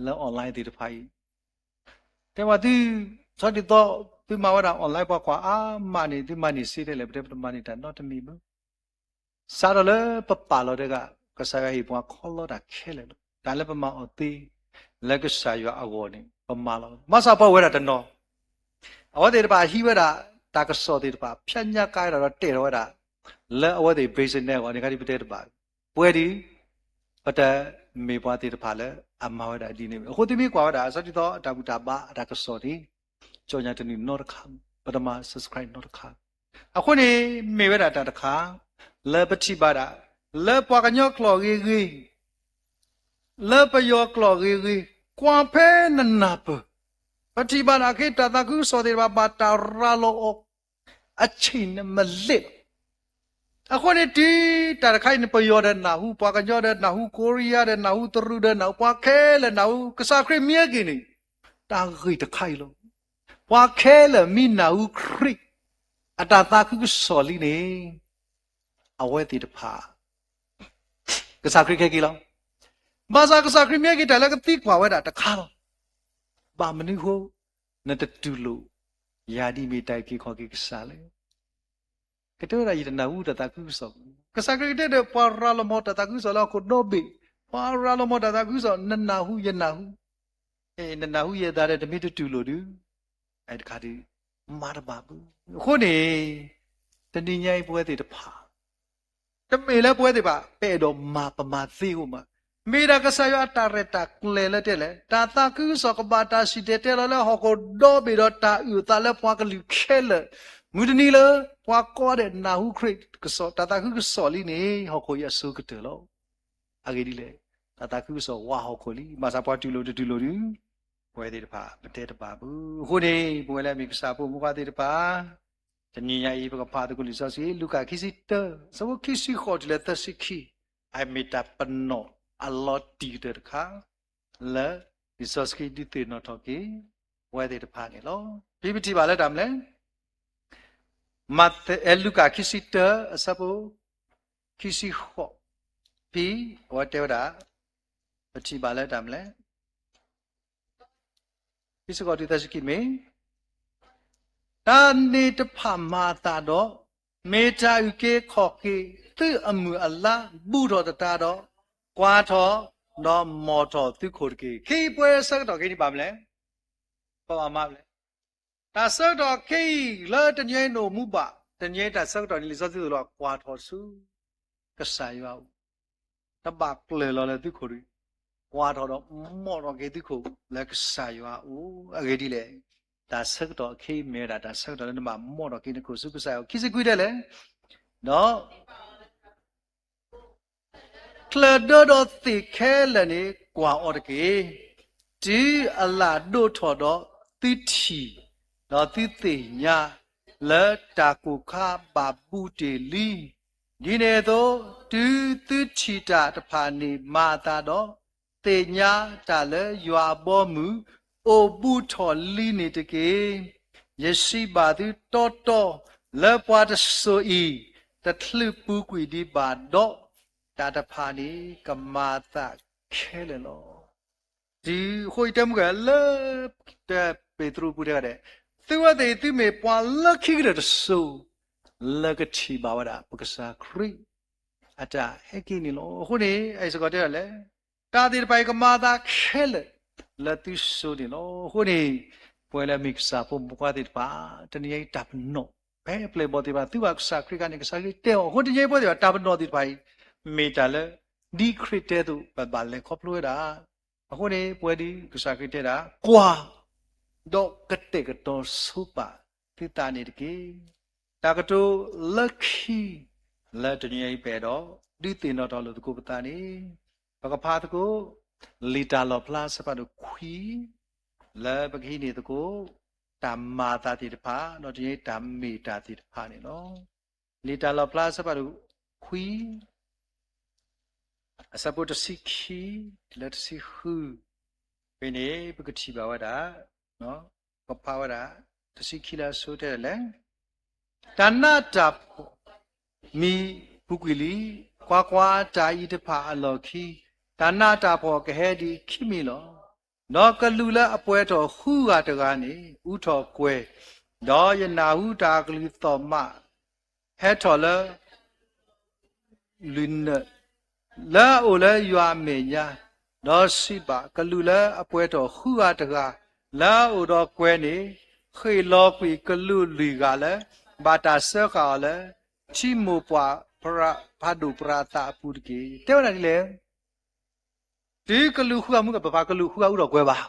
လၢ online သ့ၣ်တဖၣ်အံၤ, တဲဘၣ်သု, ဆီဒ်သိး သုမၤဝဲဒၣ် online ပှၤကွၢ်အါမးန့ၣ် သုမၤန့ၢ်စ့တဲလဲၣ်, ပတဲပတမၤန့ၢ်တၢ်နီတမံၤဘၣ်. စးထီၣ်လၢပပာ်လီၤတဂၤ ကစၢ်ယွၤဟ့ၣ်ပှၤခီလီတၢ်ခဲလၢာ်လီၤ. တၢ်လၢပမၤအီၤသ့ လၢကစၢ်ယွၤအဂီၢ်န့ၣ် ပမၤလီၤ. ဘၣ်ဆၣ်ပှၤဝဲဒၣ်တနီၤ အဝဲသ့ၣ်တဖၣ်ဟံးဝဲဒၣ် တၢ်ကစီၣ်သ့ၣ်တဖၣ် ဖၠါညါကါဝဲဒၣ်ဒီးတဲထီၣ်ဝဲဒၣ် လၢအဝဲသ့ၣ် business အဂီၢ်န့ၣ် ခါဒ်ပတဲတဘၣ်, ပဝဲဒၣ် ပတမ့ၢ်ပှၤသ့ၣ်တဖၣ်လၢအမၤဝဲဒၣ်ဒ်န့ၣ်. အဃိသုမ့ၢ်ကွၢ်ဝဲဒၣ် ဆီဒ်သိး အတၢ်ဘူၣ်တၢ်ဘါအတၢ်ကစီၣ်န့ၣ် ကၠီၣ်ညါတနံၣ်နီတခါ, ပတမၤ subscribe နီတခါ. အဃိန့ၣ် မ့ၢ်ဝဲဒၣ်တၢ်တခါ လၢပထံၣ်ဘၣ်ဒၣ် လၢပှၤကညီကျိာ်ဂ့ၤဂ့ၤ လၢပယီၤကျိာ်ဂ့ၤဂ့ၤ, ကွၢ်ဖဲနနၢ်ပၢၢ်, ပထံၣ်ဘၣ်ဒၣ်က့ၤ တၢ်သးခုကစီၣ်သ့ၣ်တဖၣ် ဘၣ်တၢ်ရၤလီၤအီၤ အဆံၣ်နမလ့းလီၤ. အဃိန့ၣ် တုၤတၢ်တခါအံၤန့ၣ် ပယီၤဒီးနၢ်ဟူ, ပှၤကညီဒီးနၢ်ဟူ, ကိရံယါဒီးနၢ်ဟူ, တရူးဒီးနၢ်ဟူ, ပှၤခဲလၢာ်နၢ်ဟူ, ကစၢ်ခရံာ်မံအက့ၤန့ၣ် တၢ်ဂ့ၢ်တခါအံၤလီၤ. ပှၤခဲလၢာ်မ့ၢ်နၢ်ဟူခရံာ် အတၢ်သးခုကစီၣ်လံန့ၣ် အဝဲသ့ၣ်တဖၣ် ကစၢ်ခရံာ်ခဲက့ၤလီၤ. ဘၣ်ဆၣ်ကစၢ်ခရံာ်မံအက့ၤ တၢ်လၢကသံကွၢ်ဝဲဒၣ်တခါလီၤ. ဘၣ်မနုၤအဃိ နတတူၢ်လိာ် ယၤဒ်မ့ၢ်တၢ်အုၣ်က့ၤခီၣ်က့ၤကစၢ်လဲၣ်. ကတဲဝဲဒၣ် ယတနၢ်ဟူတၢ်သးခုကစီၣ်. ကစၢ်ခရံာ်ကတဲဒီး ပှၤရၤလီၤမီၤတၢ်သးခုကစီၣ်လၢဟီၣ်ခိၣ်ဒီဘ့ၣ်, ပှၤရၤလီၤမီၤတၢ်သးခုကစီၣ် နနၢ်ဟူယနၢ်ဟူ, နနၢ်ဟူယသးဒီး တမ့ၢ်တတူၢ်လိာ်ဒုး အတခါဒုး မၤတဘၣ်ဘၣ်. အဃိန့ၣ် တနံၤညါအံၤပဝဲသ့ၣ်တဖၣ် တမ့ၢ်လၢပဝဲသ့ၣ်တဖၣ် ပအဲၣ်ဒိးမၤပမၤသ့အဃိမး, မ့ၢ်ဒၣ်ကစၢ်ယွၤအတၢ်ရဲၣ်တၢ်ကျဲၤလၢတဲလဲၣ်, တၢ်သးခုကစီၣ်ကဘၣ်တၢ်စံၣ်တဲၤတဲလီၤလၢဟီၣ်ခိၣ်ဒီဘ့ၣ်ဒီးတၢ်အုၣ်အသးလၢပှၤကလုာ်ခဲလၢာ်, မုၢ်တနံၤလၢ ပှၤကိးဂၤဒဲးနၢ်ဟူခရံာ်ကစီၣ် တၢ်သးခုကစီၣ်လံန့ၣ် ဟီၣ်ခိၣ်အံၤအစိကတၢၢ်လီၤ. အဂ့ၢ်ဒ်လဲၣ်, တၢ်သးခုကစီၣ်ဝးဟီၣ်ခိၣ်လံ, ဘၣ်ဆၣ်ပှၤတူၢ်လိာ်တတူၢ်လိာ်ဒုး ပဝဲသ့ၣ်တဖၣ် ပတဲတဘၣ်ဘၣ်. အဃိန့ၣ် ပဝဲလၢအမ့ၢ်ကစၢ်ဖိမုၣ်ခွါသ့ၣ်တဖၣ် တနံၤညါအံၤ ပကဖးသကိးလံာ်စီဆှံ လူၤကၣ်ခံဆံတၢ အဆၢဖိခံဆံဃိးတုၤလၢသၢဆံခံ, အမ့ၢ်တၢ်ပနီၣ်အလီၤတံၢ်ကတၢၢ်တခါ လၢလံာ်စီဆှံဒုးသ့ၣ်နီၣ်ထီၣ်က့ၤ ပဝဲသ့ၣ်တဖၣ်န့ၣ်လီၤ. ဖဲပထံၣ်ဘၣ်လၢတၢ်မနုၤလဲၣ်, မးသဲ အဲ လူၤကၣ်ခံဆံတၢ အဆၢဖိခံဆံဃိး, ဖဲအဝဲတဲဝဲဒၣ် ပထံၣ်ဘၣ်လၢတၢ်မနုၤလဲၣ် ခံဆံဃိးတုၤသၢဆံခံမ့ၢ် တၢ်န့ၣ်တဖၣ်မၤအသးဒီး မ့ၢ်တၢ်အုၣ်က့ၤခီၣ်က့ၤသုအမုၢ်အလါ ဘူးထီၣ်သတးဒီး ကွၢ်ထီၣ်ဒီးမီၢ်ထီၣ်သုခိၣ်တက့ၢ်. ခဲအံၤပဝဲဆၢကတီၢ်ခဲအံၤန့ၣ်ဘၣ်မနုၤလဲၣ်, ပဘၣ်မၤမနုၤလဲၣ်. တၢ်ဆၢကတီၢ်ခဲအံၤလၢတနံၤအံၤနအိၣ်မူဘၣ်, တနံၤအံၤတၢ်ဆၢကတီၢ်န့ၣ် လံာ်စီဆှံသိၣ်လိ ကွၢ်ထီၣ်ဆူ ကစၢ်ယွၤအအိၣ်, တဘၣ်ကျၢၤလီၤလၢသုခိၣ်တဂ့ၤ, ကွၢ်ထီၣ်ဒီးမီၢ်ထီၣ်က့ၤသုခိၣ်လၢကစၢ်ယွၤအအိၣ်. အဂ့ၢ်ဒ်လဲၣ်, တၢ်ဆၢကတီၢ်ခဲအံၤမ့ၢ်ဝဲဒၣ် တၢ်ဆၢကတီၢ်လၢနဘၣ်မီၢ်ထီၣ်က့ၤနခိၣ်ဆူကစၢ်ယွၤအအိၣ်. ခံဆံခွံတဲလဲၣ်, ဒီး ချၢၣ်ဒၢဒီးသ့ၣ်ခဲလၢာ်န့ၣ် ကွၢ်အီၤတက့ၢ်. တုၤအလၣ်ဒိၣ်ထီၣ်ဒီးသုထံၣ်, ဒီးသုသ့ၣ်ညါလၢတၢ်ကိၢ်ခါဘၣ်ဘူးတ့ၢ်လံ. ဒ်န့ၣ်အသိး တုၤသုထံၣ်တၢ်တဖၣ်န့ၣ်မၤအသးဒီး သ့ၣ်ညါတၢ်လၢယွၤအဘီအမုၢ်အိၣ်ဘူးထီၣ်လံန့ၣ်တက့ၢ်. ယစံးဘၣ်သုတီတီ လၢပှၤတစိၤအံၤ တချုးပူၤကွံာ်ဒံးဘၣ်ဒီး တၢ်တဖၣ်န့ၣ်ကမၤအသးခဲလၢာ်လီၤ. တုၤအဃိအံၤတဲမုၢ်ဂၤ လၢတၢ်ပ့းတရူးပူၤတဲဂၤဒဲး, သုဝဲသ့ၣ်သုမ့ၢ်ပှၤလၢခံကတၢၢ်တစိၤ လၢကထံၣ်ဘၣ်ဝဲဒၣ်ပကစၢ်ခရံာ် အတၢ်ဟဲက့ၤန့ၣ်လီၤ. အဃိန့ၣ် အစ့ၢ်ကီးတဲဒၣ်လဲၣ်, တၢ်သ့ၣ်တဖၣ်အံၤကမၤအသးခဲလၢာ်လၢသုစိၤန့ၣ်လီၤ. အဃိန့ၣ် ပဝဲလၢမ့ၢ်ကစၢ်ဖိမုၣ်ဖိခွါသ့ၣ်တဖၣ် တနံၤအံၤတၢ်ပနီၣ် ဖဲပျဲၢ်ဘီၣ်သ့ၣ်တဖၣ် သုဘၣ်ကစၢ်ခရံာ်အခါန့ၣ် ကစၢ်ခရံာ်တဲအီၤ. အဃိတနံၤအံၤပဝဲသ့ၣ်တဖၣ် တၢ်ပနီၣ်သ့ၣ်တဖၣ်အံၤ မ့ၢ်တၢ်လၢ ဒ်ခရံာ်တဲအသိး ပဘၣ်လဲၤခီဖျိဝဲဒၣ်. အဃိန့ၣ် ပဝဲဒၣ်ကစၢ်ခရံာ်တဲဒၣ် ကွၢ် ဒီးကတဲာ်ကတီၤဆိပာ်သုသးန့ၣ်တက့ၢ်. တၢ်ကတိၤလၢခံ လၢတနံၤအံၤပအဲၣ်ဒိး ဒုးသ့ၣ်နီၣ်ထီၣ်လိာ်သကိးပသးန့ၣ် ပကဖးသကိး လံာ်တၢ်လီၣ်ဖျါအဆၢဖးဒိၣ်ခွံ လၢပကဟံးန့ၢ်သကိး တၢ်မၤအသးသ့ၣ်တဖၣ် ဒီးတနံၤအံၤတၢ်မ့ၢ်တၢ်သ့ၣ်တဖၣ်န့ၣ်လီၤ. လံာ်တၢ်လီၣ်ဖျါအဆၢဖးဒိၣ်ခွံ အဆၢဖိတဆံခံ တုၤလၢတဆံဃု ဖဲန့ၣ် ပကထံၣ်ဘၣ်ဝဲဒၣ် ပဖးဝဲဒၣ် တဆံခံလၢအဆိတဲဒၣ်လဲၣ်, တၢ်နးတၢ်ဖှီၣ် မံပူၤကွံာ်လံ. ကွၢ်ကွၢ်, တၢ်အံၤတဖၣ်အလီၢ်ခံ တၢ်နးတၢ်ဖှီၣ်ကဟဲဒံးခံမံၤလီၤ. ဒီးကလူးလၢအပှဲၤထီၣ်ဃုဂၤတဂၤန့ၣ် အူထီၣ်ကွဲၤ, ဒီးယနၢ်ဟူတၢ်အကလုၢ်သီၣ်မး ဟဲထီၣ်လၢ လွံၢ်နၢၣ် လၢအအိၣ်လၢယွၤအမဲာ်ညါ, ဒီးစံးဘၣ်, ကလူးလၢအပှဲၤထီၣ်ဃုဂၤတဂၤ လၢအအိၣ်ဒီးကွဲၤန့ၣ် ဃ့ၣ်လီၤကွံာ်ကလူးလွံၢ်ဂၤလၢ ဘၣ်တၢ်စၢဃာ်အီၤလၢ ထံမိၢ်ပှၢ်ဖးဒိၣ်ပရၤသးအပူၤတက့ၢ်. တဲဝဲဒၣ်ဒ်လဲၣ်, တုၤကလူးဃုဂၤမ့ၢ် ပဖးကလူးဃုဂၤအူထီၣ်ကွဲၤဘၣ်,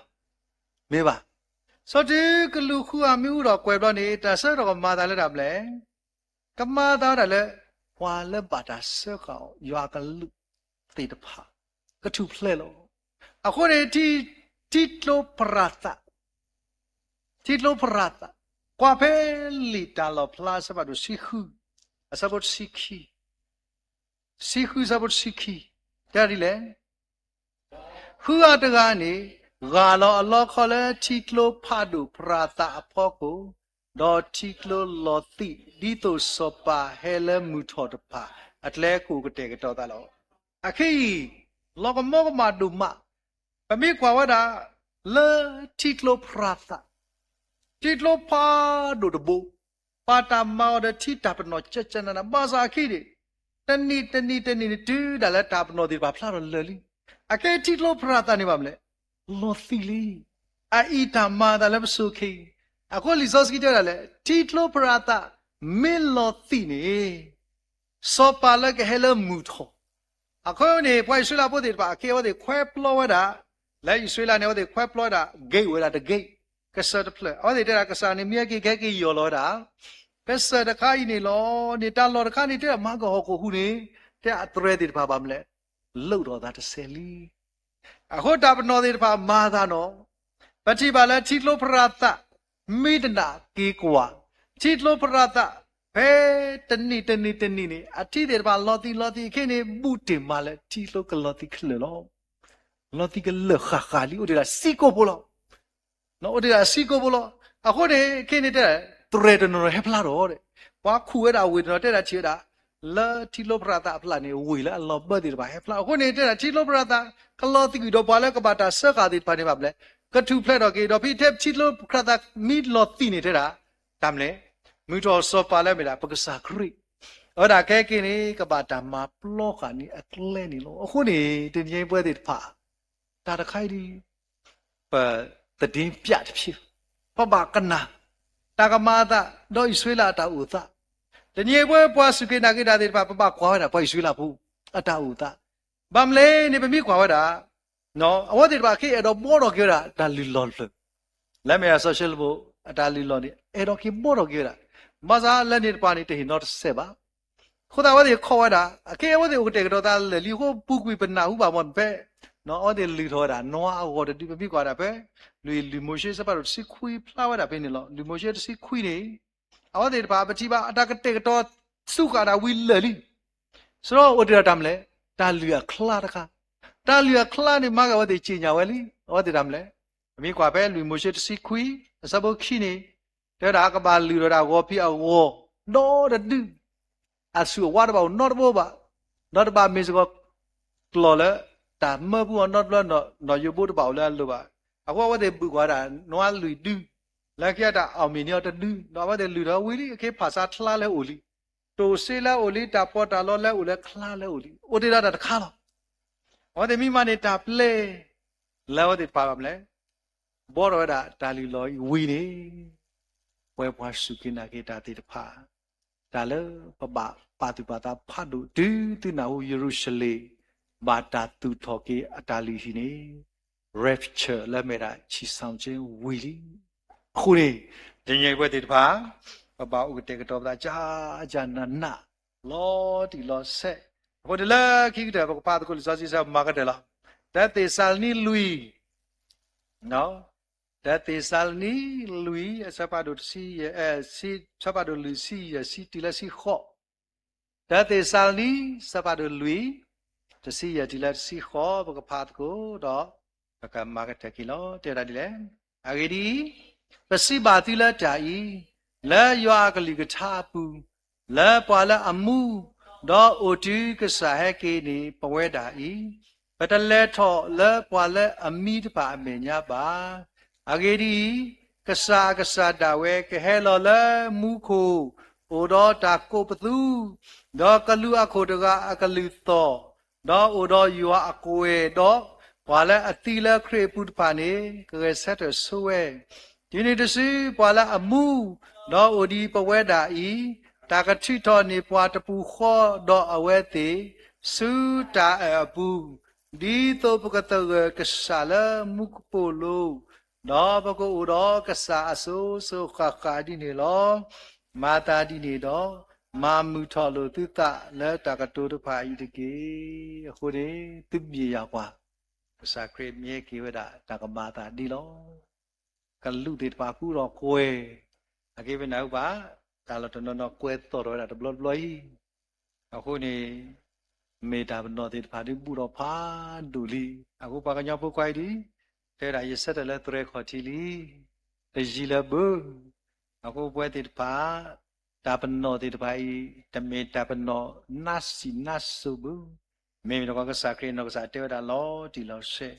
မ့ၢ်ဘၣ်. စီၤတုၤကလူးဃုဂၤမ့ၢ်အူထီၣ်ကွဲၤဘျီန့ၣ် တၢ်ဆၢကတီၢ်ကမၤအသးလၢတၢ်မနုၤလဲၣ်, ကမၤအသးဝဲဒၣ်လၢ ပှၤလၢဘၣ်တၢ်စၢဃာ်အီၤ ယွၤအကလူးသ့ၣ်တဖၣ် ကထူၣ်ဖျဲးလီၤ. အဃိန့ၣ် ထံကျိပရၤသး, ထံကျိပရၤသး, ကွၢ်ဖဲလံာ်တၢ်လီၣ်ဖျါအဆၢဖးဒိၣ်တဆံဃု အဆၢဖိတဆံခံ, တဆံဃု အဆၢဖိတဆံခံ, တဲဒ်လဲၣ်, ဃုဂၤတဂၤန့ၣ် ဂၢ်လီၤအလီခီလၢထံကျိဖးဒိၣ်ပရၤသးအဖီခိၣ်, ဒီးထံကျိလီၤသံး ဒ်သိးစီၤပၤဟဲလၢမုၢ်ထီၣ်တဖၣ် အကျဲကအိၣ်ကတဲာ်ကတီၤအသးလီၤ. အခဲအံၤ လီၤကမီကမၣ်ဒိၣ်မး, ပမ့ၢ်ကွၢ်ဝဲဒၣ် လၢထံကျိပရၤသး, ထံကျိဖးဒိၣ်တဘိ, ဘၣ်တၢ်မၤအီၤဒီးထံတၢ်ပနီၣ်ကၠၢကၠၢနးနး ဘၣ်ဆၣ်အခံန့ၣ် တနံၣ်တနံၣ်တနံၣ်န့ၣ် တုၤဒၣ်လဲာ်တၢ်ပနီၣ်သ့ၣ်တဖၣ်ဖျါထီၣ်လၢာ်လံ. အခဲအံၤထံကျိပရၤသးန့ၣ်ဘၣ်မနုၤလဲၣ်, လီၤသံးလံ. အအံၤတၢ်မၤအသးလၢပစိၤခဲအံၤ, အဃိလံာ်စီဆှံတဲဝဲဒၣ်လဲၣ်, ထံကျိပရၤသးမ့ၢ်လီၤသံးန့ၣ် စီၤပၤလၢကဟဲလၢမုၢ်ထီၣ်, အဃိန့ၣ် ပှၤအံၣ်စရ့လးဖိသ့ၣ်တဖၣ် အခဲအံၤအဝဲသ့ၣ်ခွဲပျီဝဲဒၣ်, လၢအံၣ်စရ့လးန့ၣ် အဝဲသ့ၣ်ခွဲပျီဝဲဒၣ် gate ဝဲဒၣ်တ gate, ကစၢၢ်တဖျၢၣ်, အဝဲသ့ၣ်တဲဒၣ် ကစၢ်န့ၣ်မ့ၢ်ဟဲက့ၤ ကဟဲက့ၤယီၢ်လီၤဝဲဒၣ် ကစၢၢ်တခါအံၤန့ၣ်လီၤ. န့ၣ်တၢ်လီၢ်တခါန့ၣ် တဲဒၣ်မၤကဟီၣ်ခိၣ်ဟူးန့ၣ် တဲအသရဲသ့ၣ်တဖၣ်ဘၣ်မနုၤလဲၣ်, လိၣ်ထီၣ်အသးတစဲးလံ. အဃိတၢ်ပနီၣ်သ့ၣ်တဖၣ်မၤအသးနီၣ်, ပထံၣ်ဘၣ်လၢထံကျိပရၤသး မ့ၢ်တနၢ်က့ၤကွၢ်, ထံကျိပရၤသး ဖဲတနံၣ်တနံၣ်တနံၣ်န့ၣ် အထံသ့ၣ်တဖၣ်လီၤသံးလီၤသံးအခဲအံၤန့ၣ် ဘူးတ့ၢ်မးလၢထံကျိကလီၤသံးခဲလၢာ်လီၤ. လီၤသံးကလၢာ်ဃၣ်ဃၣ်လံ အိၣ်ဒံးဒၣ်စံကိၣ်ဖိလီၤ. အိၣ်ဒံးဒၣ်စံကိၣ်ဖိလီၤ. အဃိန့ၣ် ခဲအံၤန့ၣ်တဲ သရဲတနီၤနီၤဟဲဖျါထီၣ်ဒီး ပှၤခူၣ်ဝဲဒၣ်ဝ့ၢ်တနီၤတဲဒၣ်ထံၣ်ဝဲဒၣ် လၢထံကျိပရၤသးအဖျၢၣ်န့ၣ် ဝ့ၢ်လၢအလီၤဘၢသ့ၣ်တဖၣ်ဟဲဖျါ. အဃိန့ၣ်တဲဒၣ်ထံကျိပရၤသး ကလီၤသံးကွံာ်ဒီးပှၤလၢကဘၣ်တၢ်စၢဃာ်သ့ၣ်တဖၣ်န့ၣ်ဘၣ်မနုၤလဲၣ်, ကထူၣ်ဖျဲးထီၣ်က့ၤ ဒီးဖဲထဲထံကျိပရၤသးမ့ၢ်လီၤသံးန့ၣ်တဲဒၣ် တၢ်မနုၤလဲၣ်, မုၢ်ထီၣ်စီၤပၤလၢအမ့ၢ်ဒၣ်ပကစၢ်ခရံာ် အဝဲဒၣ်ခဲက့ၤန့ၣ် ကဘၣ်တၢ်မၤပျီဃာ်န့ၢ်အကျဲန့ၣ်လီၤ. အဃိန့ၣ် တနံၤအံၤပဝဲသ့ၣ်တဖၣ် တၢ်တခါအံၤဒ် ပသဒ့ပျးတဖျၢၣ် ပဘၣ်ကနၣ် တၢ်ကမၤအသး ဒီးအံၣ်စရ့လးအတၢ်အိၣ်သး, တနံၤအံၤပဝဲပှၤစူၢ်က့ၤနာ်က့ၤတၢ်သ့ၣ်တဖၣ် ပဘၣ်ကွၢ်ဝဲဒၣ်ပှၤအံၣ်စရ့လးဖိအတၢ်အိၣ်သး, ဘၣ်မနုၤလဲၣ်န့ၣ် ပမ့ၢ်ကွၢ်ဝဲဒၣ် အဝဲသ့ၣ်တဖၣ်ခဲအံၤအဲၣ်ဒိးဘှီထီၣ်က့ၤဝဲဒၣ်တၢ်လုၢ်လီၢ်တဖျၢၣ်, လၢမ့ၢ်အစီၤၡလိၤမိၣ်အတၢ်လုၢ်လီၢ်န့ၣ် အဲၣ်ဒိးက့ၤဘှီထီၣ်က့ၤဝဲဒၣ်, ဘၣ်ဆၣ်လၢန့ၣ်တဖၣ်န့ၣ် တဟ့ၣ်နီတစဲးဘၣ်. အဃိသတးအဝဲသ့ၣ်ခီၣ်ဝဲဒၣ် အခဲအံၤအဝဲသ့ၣ်အိၣ်ကတဲာ်ကတီၤသးလၢာ်လံအဃိ ပူၤကွံာ်ပနၢ်ဟူဘၣ်မ့ၢ်ဖဲ အဝဲသ့ၣ်လုၢ်ထီၣ်ဝဲဒၣ် နွၤအဂီၢ်တဒု ပမ့ၢ်ကွၢ်ဒၣ်ဖဲ လွံၢ်လွံၢ်မိၤၡ့အဆၢဖးဒိၣ်တဆံခွံဖျါဝဲဒၣ်ဖဲန့ၣ်လီၤ. လွံၢ်မိၤၡ့တဆံခွံန့ၣ် အဝဲသ့ၣ်တဖၣ်ပထံၣ်ဘၣ်အတၢ်ကတဲာ်ကတီၤသူဃာ်ဒၣ်ဝံၤလၢာ်လံ, စရီအိၣ်တ့ၢ်ဒီးတၢ်မနုၤလဲၣ်, တၢ်လုၢ်အချါတခါ, တၢ်လုၢ်အချါန့ၣ် မၤက့ၤအဝဲသ့ၣ်စ့ၣ်ညါဝဲလံ, အဝဲသ့ၣ်တၢ်မနုၤလဲၣ်, ပမ့ၢ်ကွၢ်ဖဲလွံၢ်မိၤၡ့တဆံခွံ အဆၢဖိခံန့ၣ် တဲဝဲဒၣ်ကဘၣ်လုၢ်ထီၣ်ဝဲဒၣ်ဂီၤဖံးအဂီၤ ဒီတဒု အဆူၣ်အဝါတဘၣ်အိၣ်နီတဘိဘၣ်, ဒီးတဘၣ်မ့ၢ်စ့ၢ်ကီး ကျီၢ်လၢ တၢ်မၢပူၤအီၤနီတဘျီ နီၣ်ယိးဘိတဘၣ်အိၣ်လၢအလိၤဘၣ်. အဃိအဝဲသ့ၣ်ဘုၣ်ကွၢ်ဒၣ် နွၤလွံၢ်ဒု လၢခံအတၢ်အီၣ်မ့ၢ်န့ၢ်အီၤတဒု ဒီးအဝဲသ့ၣ်လုၢ်ထီၣ်ဝံၤလံ အခ့ဖးဆါချါလၢအအိၣ်လံ. တိၢ်စ့လၢအအိၣ်လံ, တၢ်ပီးတၢ်လီလၢအအိၣ်လၢချါလၢအအိၣ်လံ, အိၣ်တ့ၢ်ဒီးတၢ်တခါလီၤ. အဝဲသ့ၣ်မ့ၢ်မၤန့ၢ်တၢ်ပျဲ လၢအဝဲသ့ၣ်တဖၣ်ဘၣ်မနုၤလဲၣ်, ဘှီထီၣ်ဝဲဒၣ်တၢ်လုၢ်လီၤအံၤဝံၤန့ၣ်, ပဝဲပှၤစူၢ်က့ၤနာ်က့ၤတၢ်သ့ၣ်တဖၣ်, တၢ်လၢပဘၣ်ပာ်သူၣ်ပာ်သးဖးဒိၣ်တုၤသုနၢ်ဟူယရူၤၡလ့ၣ် ဘၣ်တၢ်သူၣ်ထီၣ်က့ၤအတၢ်လုၢ်ဟံၣ်န့ၣ်, rapture လၢအမ့ၢ်ဒၣ် ဆံးစၢ်က့ ဝံၤလံ. အဃိန့ၣ်, တနံၤအံၤပဝဲသ့ၣ်တဖၣ် ပဘၣ်အိၣ်ကတဲာ်ကတီၤပသးကၠါကၠါနးနး လီၤတံၢ်လီၤဆဲး. အဃိန့ၣ်လၢခံကတၢၢ် ပကဖးသကိးလံာ်စီဆှံဆၢမၤကတၢၢ်လီၤ. တၢသ့းစၤလနံလွံၢ်, တၢသ့းစၤလနံလွံၢ် အဆၢဖးဒိၣ်တဆံယဲၢ်, ဆၢဖးဒိၣ်လွံၢ်ဆံယဲၢ်ဆံတုၤလၢဆံဃိး, တၢသ့းစၤလနံ ဆၢဖးဒိၣ်လွံၢ် တဆံယဲၢ်တုၤလၢတဆံဃိး ပကဖးသကိးဒီး ပကမၤကတၢၢ်က့ၤလီၤ. တဲဝဲဒၣ်ဒ်လဲၣ်, အဂ့ၢ်ဒ်အံၤ, ပစံးဘၣ်သုလၢတၢ်အံၤ, လၢယွၤအကလုၢ်ကထါအပူၤ, လၢပှၤလၢအမူ, ဒီးအိၣ်တုၤကစၢ်ဟဲက့ၤန့ၢ်ပဝဲဒၣ်အံၤ, ပတလဲၤထီၣ်လၢပှၤလၢအမံတဖၣ်အမဲာ်ညါဘၣ်. အဂ့ၢ်ဒ်အံၤ, ကစၢ်အကစၢ်ဒၣ်ဝဲကဟဲလီၤလၢမူခိၣ်, အိၣ်ဒီးတၢ်ကိးပသူ, ဒီးကလူးအခိၣ်တဂၤအကလုၢ်သီၣ်, ဒီးအိၣ်ဒီးယွၤအကွဲၢ်, ဒီးပှၤလၢအသံလၢခရံာ်အပူၤတဖၣ်န့ၣ် ကဂဲၤဆၢထၢၣ်ဆိဝဲ. တုၤနုၤတစုပှၤလၢအမူ, ဒီးအိၣ်ဒံးပဝဲဒၣ်အံၤ, တၢ်ကထုးထီၣ်န့ၢ်ပှၤတပူၤဃီဒီးအဝဲသ့ၣ် ဆူတၢ်အၢၣ်အပူၤ, ဒ်သိးပကသဂၢၢ်ကစၢ်လၢမူကပိာ်လိၤ, ဒီးပကအိၣ်ဒီးကစၢ်အစိၤစိၤဃၣ်ဃၣ်ဒ်န့ၣ်လီၤ. မၤသးဒ်န့ၣ်ဒီး, မၤမုာ်ထီၣ်လိာ်သုသးလၢတၢ်ကတိၤတဖၣ်အံၤတက့ၢ်. အဃိန့ၣ်, သုမ့ၢ်ယၤကွၢ်, ကစၢ်ခရံာ်မ့ၢ်ဟဲက့ၤဝဲဒၣ် တၢ်ကမၤအသးဒ်လဲၣ်. ကလူးသ့ၣ်တဖၣ်ဃုထီၣ်ကွဲၤ, အက့ပနၢ်ဟူဘၣ်, တၢ်လီၤတနီၤနီၤကွဲၤသီၣ်ထီၣ်ဝဲဒၣ်တဘျီတဘျီအံၤ, အဃိန့ၣ် မ့ၢ်တၢ်ပနီၣ်သ့ၣ်တဖၣ်ဒုးဘူးထီၣ်ဖးဒိၣ်လံ. အဃိပှၤကညီဖိခွါအံၤဒုး, တဲဒၣ်ယဆၢထၢၣ်လၢသရဲၣ်ခီၣ်ထံးလံ. တယံာ်လၢၤဘၣ်. အဃိပဝဲသ့ၣ်တဖၣ်, တၢ်ပနီၣ်သ့ၣ်တဖၣ်အံၤ, တမ့ၢ်တၢ်ပနီၣ်နါစံးနါစိၤဘၣ်. မ့မ့ၢ်တခီ ကစၢ်ခရံာ်အနီၢ်ကစၢ်တဲဝဲဒၣ်လီၤတံၢ်လီၤဆဲး,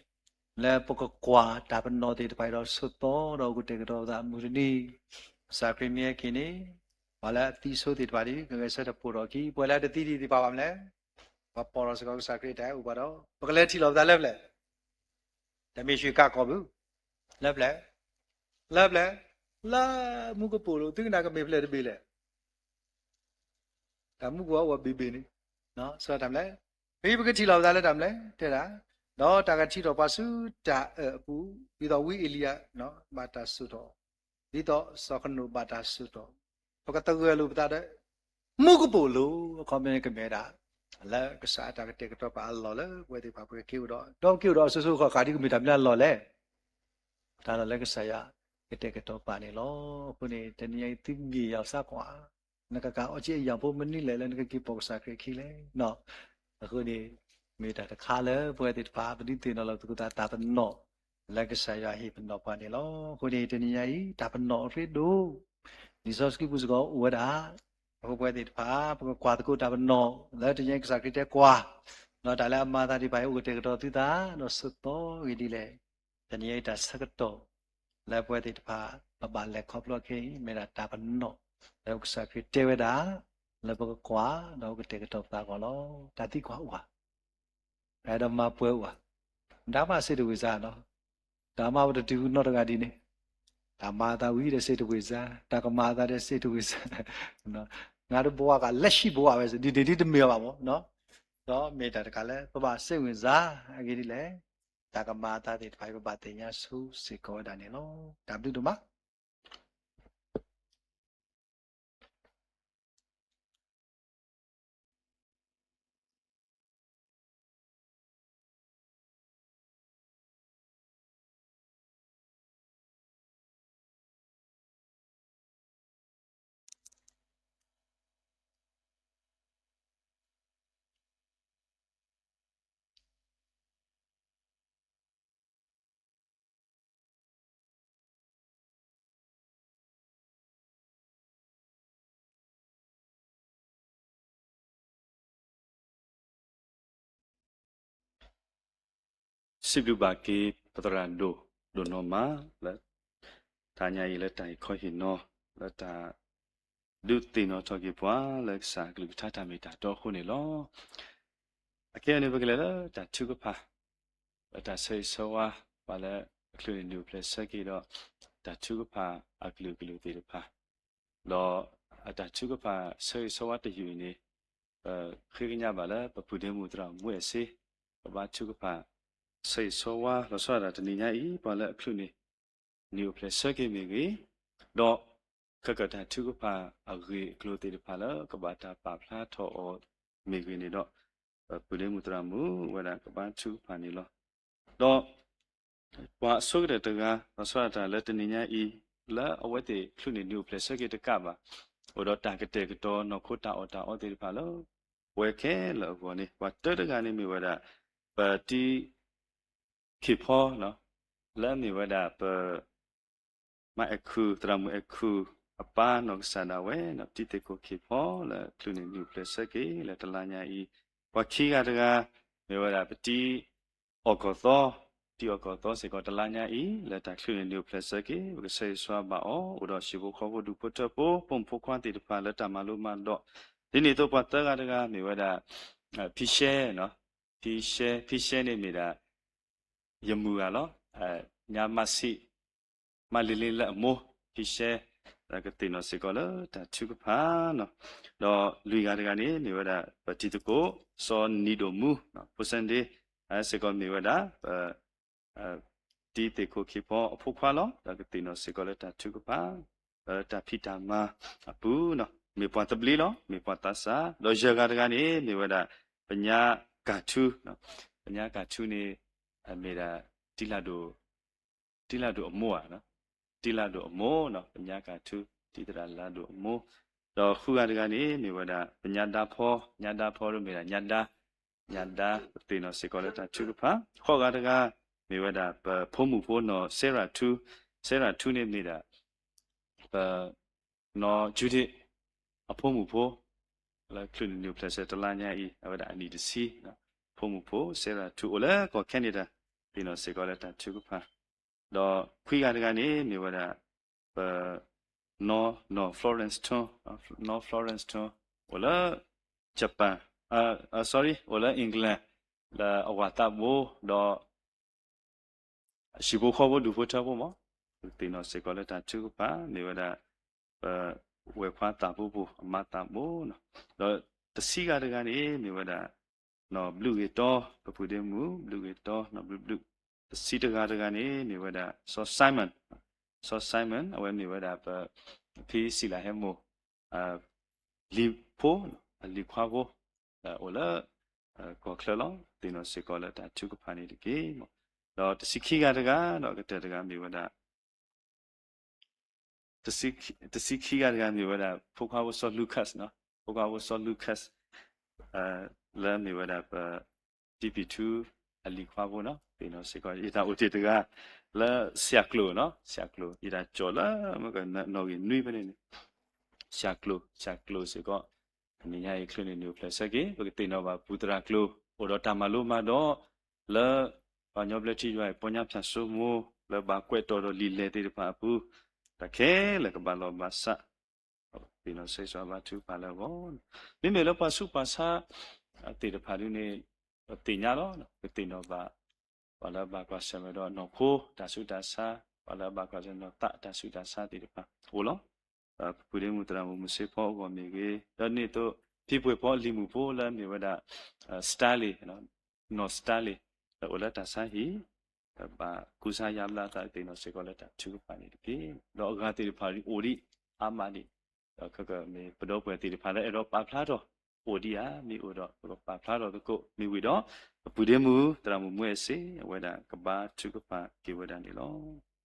လၢပကကွၢ်တၢ်ပနီၣ်သ့ၣ်တဖၣ်အံၤဒီးဆိးသီဒီးအိၣ်ကတဲာ်ကတီၤပသးမုၢ်တနံၤ, ကစၢ်ခရံာ်မ့ၢ်ဟဲက့ၤန့ၣ်, ပှၤလၢအသံဆိသ့ၣ်တဖၣ်န့ၣ် ကဂဲၤဆၢထၢၣ်ပိာ်ထီၣ်အခံ, ပှၤလၢအတသံဒံးသ့ၣ်တဖၣ်ဘၣ်မနုၤလဲၣ်, ပှၤပိာ်ထီၣ်စ့ၢ်ကီးကစၢ်ခရံာ်အတၢ်အိၣ်ဘၣ်ဒီး ပကလဲၤထံၣ်လိာ်ပသးလၢပျၢၤ, တမ့ၢ်ဆှံကးကီၢ်ဘၣ်, လၢပျၢၤ, လၢပျၢၤ, လၢမူကပိာ်လိၤ သုကနၣ်ကမ့ၢ်ဖျၢၣ်တဘ့ၣ်လဲၣ်. တၢ်မူကပိာ်အိၣ်ဘ့ၣ်ဘ့ၣ်န့ၣ်, ဆိတၢ်မနုၤလဲၣ်, ဖဲပကထံၣ်လိာ်ပသးလၢတၢ်မနုၤလဲၣ်, တဲဒၣ်, ဒီးတၢ်ကထုးထီၣ်ပှၤဆူတၢ်အၢၣ်အပူၤ, ဒ်သိးဝံအ့လံယၤ, ဘၣ်တၢ်ဆိၣ်ထီၣ်, ဒ်သိးစီၤဃနိၣ်ဘၣ်တၢ်ဆိၣ်ထီၣ်, ပကသဂၢၢ်လိာ်ပသးဒီး မူကပိာ်လိၤ, အခီပညီကမ့ၢ်ဝဲဒၣ်, လၢကစၢ်အတၢ်ကတဲာ်ကတီၤပာ်အလီၢ်လၢပဝဲသ့ၣ်တဖၣ်ပကက့ၤအိၣ်ဒီး, ဒီးပက့ၤအိၣ်ဒီးအစိၤစိၤဃၣ်ဃၣ်ဒ်ကမ့ၢ်တၢ်မနုၤအလီၢ်လဲၣ်. တၢ်လီၢ်လၢကစၢ်ယွၤကတဲာ်ကတီၤပာ်န့ၣ်လီၤ. အဃိန့ၣ် တနံၤအံၤသုမ့ၢ်ယၤစးကွၢ်, နကကၤအီကၠံအယၢ်ဖိမနုၤလဲၣ်လၢနကက့ၤပိာ်ကစၢ်ခရံာ်အခံလဲၣ်. အဃိန့ၣ် မ့ၢ်တၢ်တခါလၢပဝဲသ့ၣ်တဖၣ် ပဒုးသ့ၣ်နီၣ်လီၤသကိးသးတၢ်ပနီၣ် လၢကစၢ်ယွၤဟ့ၣ်ပနီၣ်ပှၤန့ၣ်လီၤ. အဃိန့ၣ် တနံၤညါအံၤ တၢ်ပနီၣ်အရ့ဒိၣ် လံာ်စီဆှံပူၤစ့ၢ်ကီးအိၣ်ဝဲဒၣ်. အဃိပဝဲသ့ၣ်တဖၣ် ပကကွၢ်သကိးတၢ်ပနီၣ် လၢတနံၤညါအံၤကစၢ်ခရံာ်တဲကွၢ်, ဒီးတၢ်လၢအမၤအသးသ့ၣ်တဖၣ်အံၤ အိၣ်ကတဲာ်ကတီၤသုသး ဒီးဆိးသီဂ့ၤဒ်လဲၣ်. တနံၤညါအံၤတၢ်ဆၢကတီၢ် လၢပဝဲသ့ၣ်တဖၣ် ပဘၣ်လဲၤခီဖျိခဲအံၤ မ့ၢ်ဒၣ်တၢ်ပနီၣ် လၢကစၢ်ခရံာ်တဲဝဲဒၣ် လၢပကကွၢ် ဒီးအိၣ်ကတဲာ်ကတီၤပသးအဂီၢ်လီၤ. တၢ်သံကွၢ်အိၣ်ဧါ, ဒီးမၤပှဲၤအိၣ်ဧါ, ဒါမှစိတ်ဝင်စားနီၤ. ဒါမှပတတုၤနီတဂၤဒ်န့ၣ်, တၢ်မၤအသးဝံၤဒီးစိတ်ဝင်စား, တၢ်ကမၤအသးဒီးစိတ်ဝင်စား, ငါတဘဝက လက်ရှိဘဝဝဲ ဒ်န့ၣ်ဒ်တမ့ၢ်ဘၣ်မး, ဒီးမ့ၢ်တၢ်တခါလၢ ပဘၣ်စိတ်ဝင်စား အဂ့ၢ်ဒ်လဲၣ်, တၢ်ကမၤအသးသ့ၣ်တဖၣ်အံၤ ပဘၣ်သ့ၣ်ညါဆိစ့ၢ်ကီးဝဲဒၣ်န့ၣ်လီၤ. တၢ်ဘျုးဒိၣ်မး. စံးဘျုးဘၣ်က့ၤ ပသရၣ်ဒိၣ် ဒိၣ်နီၢ်မး လၢတဟါညါအံၤ လၢတၢ်ဟ့ၣ်ခီဟ့ၣ်နီၤ လၢတၢ် ဒုးသ့ၣ်နီၣ်ထီၣ်က့ၤပှၤလၢကစၢ်အကလုၢ်ကထါတၢ်မ့ၢ်တၢ်တီအဃိန့ၣ်လီၤ. အခဲအံၤန့ၣ် ပကလဲၤလၢတၢ်ထုကဖၣ်, လၢတၢ်ဆၢဂ့ၤဆၢဝါ ပှၤလၢအချုးန့ၢ်နံၣ်အိၣ်ဖျဲၣ်ဆၢက့ၤဒီး တၢ်ထုကဖၣ်အကလုာ်ကလုာ်သ့ၣ်တဖၣ်, ဒီးအတၢ်ထုကဖၣ်ဆၢဂ့ၤဆၢဝါတယုၢ်အံၤန့ၣ် ပဃ့ကညးဘၣ်လၢပပုၢ်ဒ့မုၣ်သရၣ်မူအဲၣ်စ့ ကဘါထုကဖၣ် ဆၢဂ့ၤဆၢဝါ လီၤဆီဒၣ်တၢ်တနံၤညါအံၤ ပှၤလၢအချုးန့ၢ် နံၣ်အိၣ်ဖျဲၣ်ဆၢက့ၤမ့ၢ်ဂ့ၤ, ဒီးခဲကတၢၢ်တၢ်ထုကဖၣ်အဂ့ၢ်အကျိၤသ့ၣ်တဖၣ်လၢကဘၣ်တၢ်ပာ်ဖျါထီၣ်အီၤမ့ၢ်ဂ့ၤန့ၣ်ဒီး ပပုၢ်ဒ့မုၣ်သရၣ်မူဝဲဒၣ်ကဘါထုကဖၣ်န့ၣ်လီၤ. ဒီး ပှၤအဆိကတၢၢ်တဂၤ လီၤဆီဒၣ်တၢ်လၢတနံၤညါအံၤ လၢအဝဲသ့ၣ်ချုးန့ၢ်နံၣ်အိၣ်ဖျဲၣ်ဆၢက့ၤတကးဘၣ်, အိၣ်ဒီးတၢ်ကတဲာ်ကတီၤနီၢ်ခိတၢ်အီၣ်တၢ်အီသ့ၣ်တဖၣ်လၢ ပဝဲခဲလၢာ်အဂီၢ်န့ၣ် ပှၤတၢတဂၤန့ၣ်မ့ၢ်ဝဲဒၣ် ပတံၤ ခ့ၣ်ဖီ လၢအမ့ၢ်ဝဲဒၣ်ပ မါအဲၣ်ခူၣ် သရၣ်မုၣ်အဲၣ်ခူၣ်အပၢ်နီၢ်ကစၢ်ဒၣ်ဝဲ ပတံၤသ့ၣ်ခိၣ်ခ့ၣ်ဖီ လၢချုးန့ၢ်နံၣ်အိၣ်ဖျဲၣ်ဆၢက့ၤလၢတလါညါအံၤ, ပှၤခံဂၤတဂၤ မ့ၢ်ဝဲဒၣ်ပတံၤ အီၣ်ကီၢ်သီ, တံၤအီၣ်ကီၢ်သီစ့ၢ်ကီးတလါညါအံၤ လၢတၢ်ချုးန့ၢ်နံၣ်အိၣ်ဖျဲၣ်ဆၢက့ၤ ပကဆၢဂ့ၤဆၢဝါဘၣ်အီၤ အိၣ်ဒီးဟံၣ်ဖိဃီဖိဒူၣ်ဖိထၢဖိ ဖိမုၣ်ဖိခွါသ့ၣ်တဖၣ်လၢတၢ်မၤလိမၤဒိး, ဒ်န့ၣ်အသိးပှၤသၢဂၤတဂၤမ့ၢ်ဝဲဒၣ် ဖံရှဲ ဖံရှဲ ဖံရှဲန့ၣ်မ့ၢ်ဒၣ် ယမုၢ်ဂၤလီၤ. ညါမၢ်ဆံး မၢ်လ့လ့လၢအမိၢ် ဖံရှဲ ကသ့ၣ်နီၣ်စ့ၢ်ကီးလၢတၢ်ထုကဖၣ်, ဒီးလွံၢ်ဂၤတဂၤန့ၣ် မ့ၢ်ဝဲဒၣ် ပတံၤသကိး စီၤနံၤဒိၣ်မူ ဖိစဲဒ့ စ့ၢ်ကီးမ့ၢ်ဝဲဒၣ် ပ တံၤသ့ၣ်ခိၣ်ခ့ၣ်ဖီအဖိခွါလီၤ. ဒီးကသ့ၣ်နီၣ်စ့ၢ်ကီးလၢတၢ်ထုကဖၣ် လၢတၢ်ဖံးတၢ်မၤအပူၤ, မ့ၢ်ပှၤသဘျ့လီၤ, မ့ၢ်ပှၤသးစၢ်, ဒီးယဲၢ်ဂၤတဂၤန့ၣ် မ့ၢ်ဝဲဒၣ် ပညါကၢ်ထူ, ပညါကၢ်ထူန့ၣ် မ့ၢ်ဒၣ် တံၤလၢ်ဒိၣ် တံၤလၢ်ဒိၣ်အမိၢ်ဧါ, တံၤလၢ်ဒိၣ်အမိၢ်, ပညါကၢ်ထူ တံၤသရၣ်လၢ်ဒိၣ်အမိၢ်, ဒီးဃုဂၤတဂၤန့ၣ် မ့ၢ်ဝဲဒၣ် ပညါဒါဖီ, ညါဒါဖီဒီးမ့ၢ်ဒၣ်ညါဒါ, ညါဒါ ကသ့ၣ်နီၣ်စ့ၢ်ကီးလၢတၢ်ထုကဖၣ်, ဃိးဂၤတဂၤ မ့ၢ်ဝဲဒၣ်ပဖိမုၣ်ဖိနီၢ်စဲရၣ်ထူ, စဲရၣ်ထူန့ၣ်မ့ၢ်ဒၣ် ပ နီၢ်ကၠူဒံး အဖိမုၣ်ဖိ လၢချုးန့ၢ်နံၣ်အိၣ်ဖျဲၣ်ဆၢတလါညါအံၤ အဝဲဒၣ်အနံၣ်တဆံ, ဖိမုၣ်ဖိ စဲရၣ်ထူ အိၣ်လၢကီၢ် Canada, သ့ၣ်နီၣ်စ့ၢ်ကီးလၢတၢ်ထုကဖၣ်, ဒီးခွံဂၤတဂၤန့ၣ် မ့ၢ်ဝဲဒၣ် ပ နီၢ် နီၢ် Florence Tun, နီၢ် Florence Tun အိၣ်လၢ Japan, sorry, အိၣ်လၢ England လၢအဝၤသးဘိ ဒီး ဟံၣ်ဖိဃီဖိဒူၣ်ဖိထၢဖိမး, သ့ၣ်နီၣ်စ့ၢ်ကီးလၢတၢ်ထုကဖၣ် မ့ၢ်ဝဲဒၣ် ပဝဲၢ်ခွါသးပူၤပူၤ အမါသးဘိ, ဒီးတဆံဂၤတဂၤန့ၣ် မ့ၢ်ဝဲဒၣ် နီၢ်ဘျုးဂ့ၤတီ, ပပုၢ်ဒ့မုၣ် ဘျုးဂ့ၤတီ နီၢ်ဘျုးဘျုး, တဆံတဂၤတဂၤန့ၣ် မ့ၢ်ဝဲဒၣ် စီၤ Simon, စီၤ Simon အဝဲမ့ၢ်ဝဲဒၣ်ပ ဖံစံလၣ်ဟဲမိၢ် လံၤဖိ, အလံၤခွါဖိ, အိၣ်လၢ ကီၢ်ချၢလီၤ. သ့ၣ်နီၣ်စ့ၢ်ကီးလၢတၢ်ထုကဖၣ်န့ၣ်တက့ၢ်. ဒီးတဆံခံဂၤတဂၤ ဒီးကတၢၢ်တဂၤမ့ၢ်ဝဲဒၣ် တဆံခံဂၤတဂၤမ့ၢ်ဝဲဒၣ် ဖိခွါဖိစီၤ Lucas, ဖိခွါဖိစီၤ Lucas လၢမ့ၢ်ဝဲဒၣ်ပ တံၤပံၤထူ အလံၤခွါဖိန့ၣ်, သ့ၣ်နီၣ်စ့ၢ်ကီး ယတၢ်အိၣ်တ့ၢ်တဂၤ လၢဆံးကျိၤ, ဆံးကျိၤ ယတၢ်ကၠီၣ်လၢ နီၣ်ဂံၢ်နွံဖဲန့ၣ်န့ၣ်, ဆံးကျိၤ, ဆံးကျိၤစ့ၢ်ကီး တနံၤညါအံၤ ချုးန့ၢ်နံၣ်အိၣ်ဖျဲၣ်ဆၢက့ၤ ပကသ့ၣ်နီၣ်ဘၣ်ပူၤသရၣ်ကျိၤ အိၣ်ဒီးတၢ်မၤလိမၤဒိး လၢ ပှၤကညီဘျၢထံယွၤအံၤ ပီညါဖၠၣ်စိမိၤ လၢဘၣ်ကွဲးတီၤဒီးလံာ်လဲၢ်သ့ၣ်တဖၣ်အပူၤ တၢ်ခဲလၢာ်ကဘၣ်လီၢ်ဘၣ်စး သ့ၣ်နီၣ်စ့ၢ်ကီးဘါထုကဖၣ်လၢအဂီၢ်, မ့မ့ၢ်လၢပှၤဆူးပှၤဆါသ့ၣ်တဖၣ်ဒ်န့ၣ် ပသ့ၣ်ညါလီၤ. ပသ့ၣ်နီၣ်ဘၣ် ပှၤလၢအဘၣ်ကွၢ်ဆၢၣ်မဲာ်ဒီးနီၢ်ခိတၢ်ဆူးတၢ်ဆါ, ပှၤလၢအဘၣ်ကွၢ်ဆၢၣ်မဲာ်ဒီးသးတၢ်ဆူးတၢ်ဆါသ့ၣ်တဖၣ်အိၣ်လီၤ. ပပုၢ်ဒ့မုၣ်သရၣ်မုၣ်မုၢ်ဆ့ဖီအဂီၢ်မ့ၢ်ဂ့ၤ, ဒီးဒ်န့ၣ်အသိး ဖံပှဲၤဖီအလံၤမုၣ်ဖိလၢမ့ၢ်ဝဲဒၣ် Stanley, နီၢ် Stanley အိၣ်လၢတၢ်ဆါဟံၣ် ဘၣ်ကူစါယါဘျါသး သ့ၣ်နီၣ်စ့ၢ်ကီးလၢတၢ်ထုကဖၣ်န့ၣ်တက့ၢ်. ဒီးအဂၤသ့ၣ်တဖၣ်အိၣ်ဒံးအါမးဒံး, ဒီးခဲကမ့ၢ်ပဒီပုၢ်ဝဲၢ်သ့ၣ်တဖၣ်လၢအဲၣ်ဒိးပာ်ဖျါထီၣ်အိၣ်ဒံးဧါ, မ့ၢ်အိၣ်ဒီး ပကပာ်ဖျါထီၣ်သကိး, မ့ၢ်ဝံၤဒီး ပပုၢ်ဒ့မုၣ်သရၣ်မုၣ်မူအဲၣ်စ့ အဝဲဒၣ်ကဘါထုကဖၣ်က့ၤဝဲဒၣ်န့ၣ်လီၤ.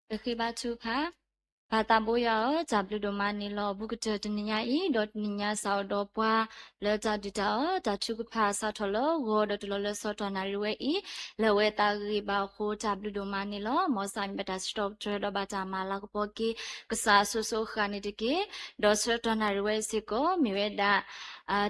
ပဃ့ဘါထုကဖၣ်. ပၢ်သးဘိယွၤဧၢ, တၢ်ဘျုးဒိၣ်မးန့ၣ်လီၤ. အဘူးကတၢၢ်တနံၤညါအံၤ ဒီးတနံၤညါစးထီၣ်ဒီးပှၤ လၢတၢ်ဒုးတၢ်အၢ တၢ်ထုကဖၣ်စးထီၣ်လၢဂီၤဒီးတုၤလီၤလၢစီၤတီၢ်နၣ်ရံၣ်ဝဲအံၤ, လၢအဝဲသးဂ့ၤဘၣ်အဃိ တၢ်ဘျုးဒိၣ်မးန့ၣ်လီၤ. မ်စးမ့ၢ်ဘၣ်တၢ်စံးထီၣ်ပတြၢၤဒီးဘၣ်တၢ်မၤလၤကပီၤက့ၤ ကစၢ်အစိၤစိၤအဃၣ်န့ၣ်တက့ၢ်. ဒီးစီၤတီၢ်နၣ်ရံၣ်ဝဲအံၤစ့ၢ်ကီး မ့ၢ်ဝဲဒၣ်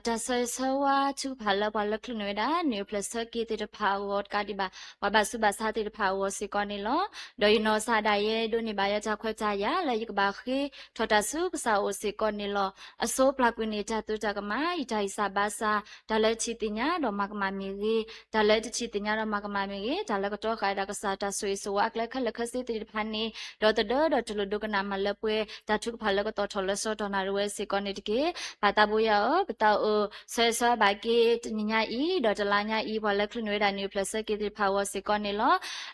တၢ်ဆၢဂ့ၤဆၢဝါထုကဖၣ်လၢပှၤလၢချုးန့ၢ်ဝဲဒၣ် နံၣ်အိၣ်ဖျဲၣ်ဆၢက့ၤသ့ၣ်တဖၣ်အဂီၢ်တကးဒံးဘၣ် ပှၤဘၣ်ဆူးဘၣ်ဆါသ့ၣ်တဖၣ်အဂီၢ်စ့ၢ်ကီးန့ၣ်လီၤ. ဒီးယနီၢ်ကစၢ်ဒၣ်ယဲ ဒိးန့ၢ်ဘၣ်ယဲတၢ်ခွဲးတၢ်ယာ် လၢယကဘၣ်ဃ့ထီၣ်တၢ်ဆူကစၢ်အအိၣ်စ့ၢ်ကီးန့ၣ်လီၤ. အဆိပျၢ်ကွံာ်န့ၢ်တၢ်သူတၢ်ကမၣ် ယတၢ်ဂံၢ်စၢ်ဘါစၢ် တၢ်လၢတထံၣ်သ့ၣ်ညါဒီးမၤကမၣ်မ့ၢ်ဂ့ၤ, တၢ်လၢတထံၣ်သ့ၣ်ညါဒီးမၤကမၣ်မ့ၢ်ဂ့ၤ, တၢ်လၢကတီဃာ်ဒၣ်ကစၢ်တၢ်ဆိၣ်ဂ့ၤဆိၣ်ဝါအကျဲခဲလၢာ်ခဲဆ့သ့ၣ်တဖၣ်န့ၣ် ဒီးသဒၢဒီးတူၢ်လိာ်ဒိကနၣ်မၤလၢပှဲၤ တၢ်ထုကဖၣ်လၢကသီၣ်ထီၣ်လၢစီၤတီၢ်နၣ်ရံၣ်ဝဲစ့ၢ်ကီးန့ၣ်တက့ၢ်. ပၢ်သးဘိယွၤဧၢ, ပသးအိၣ်ဆၢဂ့ၤဆၢဝါဘၣ်က့ၤ တနံၤညါအံၤ ဒီးတလါညါအံၤ ပှၤလၢချုးန့ၢ်ဝဲဒၣ်နံၣ်အိၣ်ဖျဲၣ်ဆၢက့ၤသ့ၣ်တဖၣ်အဂီၢ်စ့ၢ်ကီးန့ၣ်လီၤ.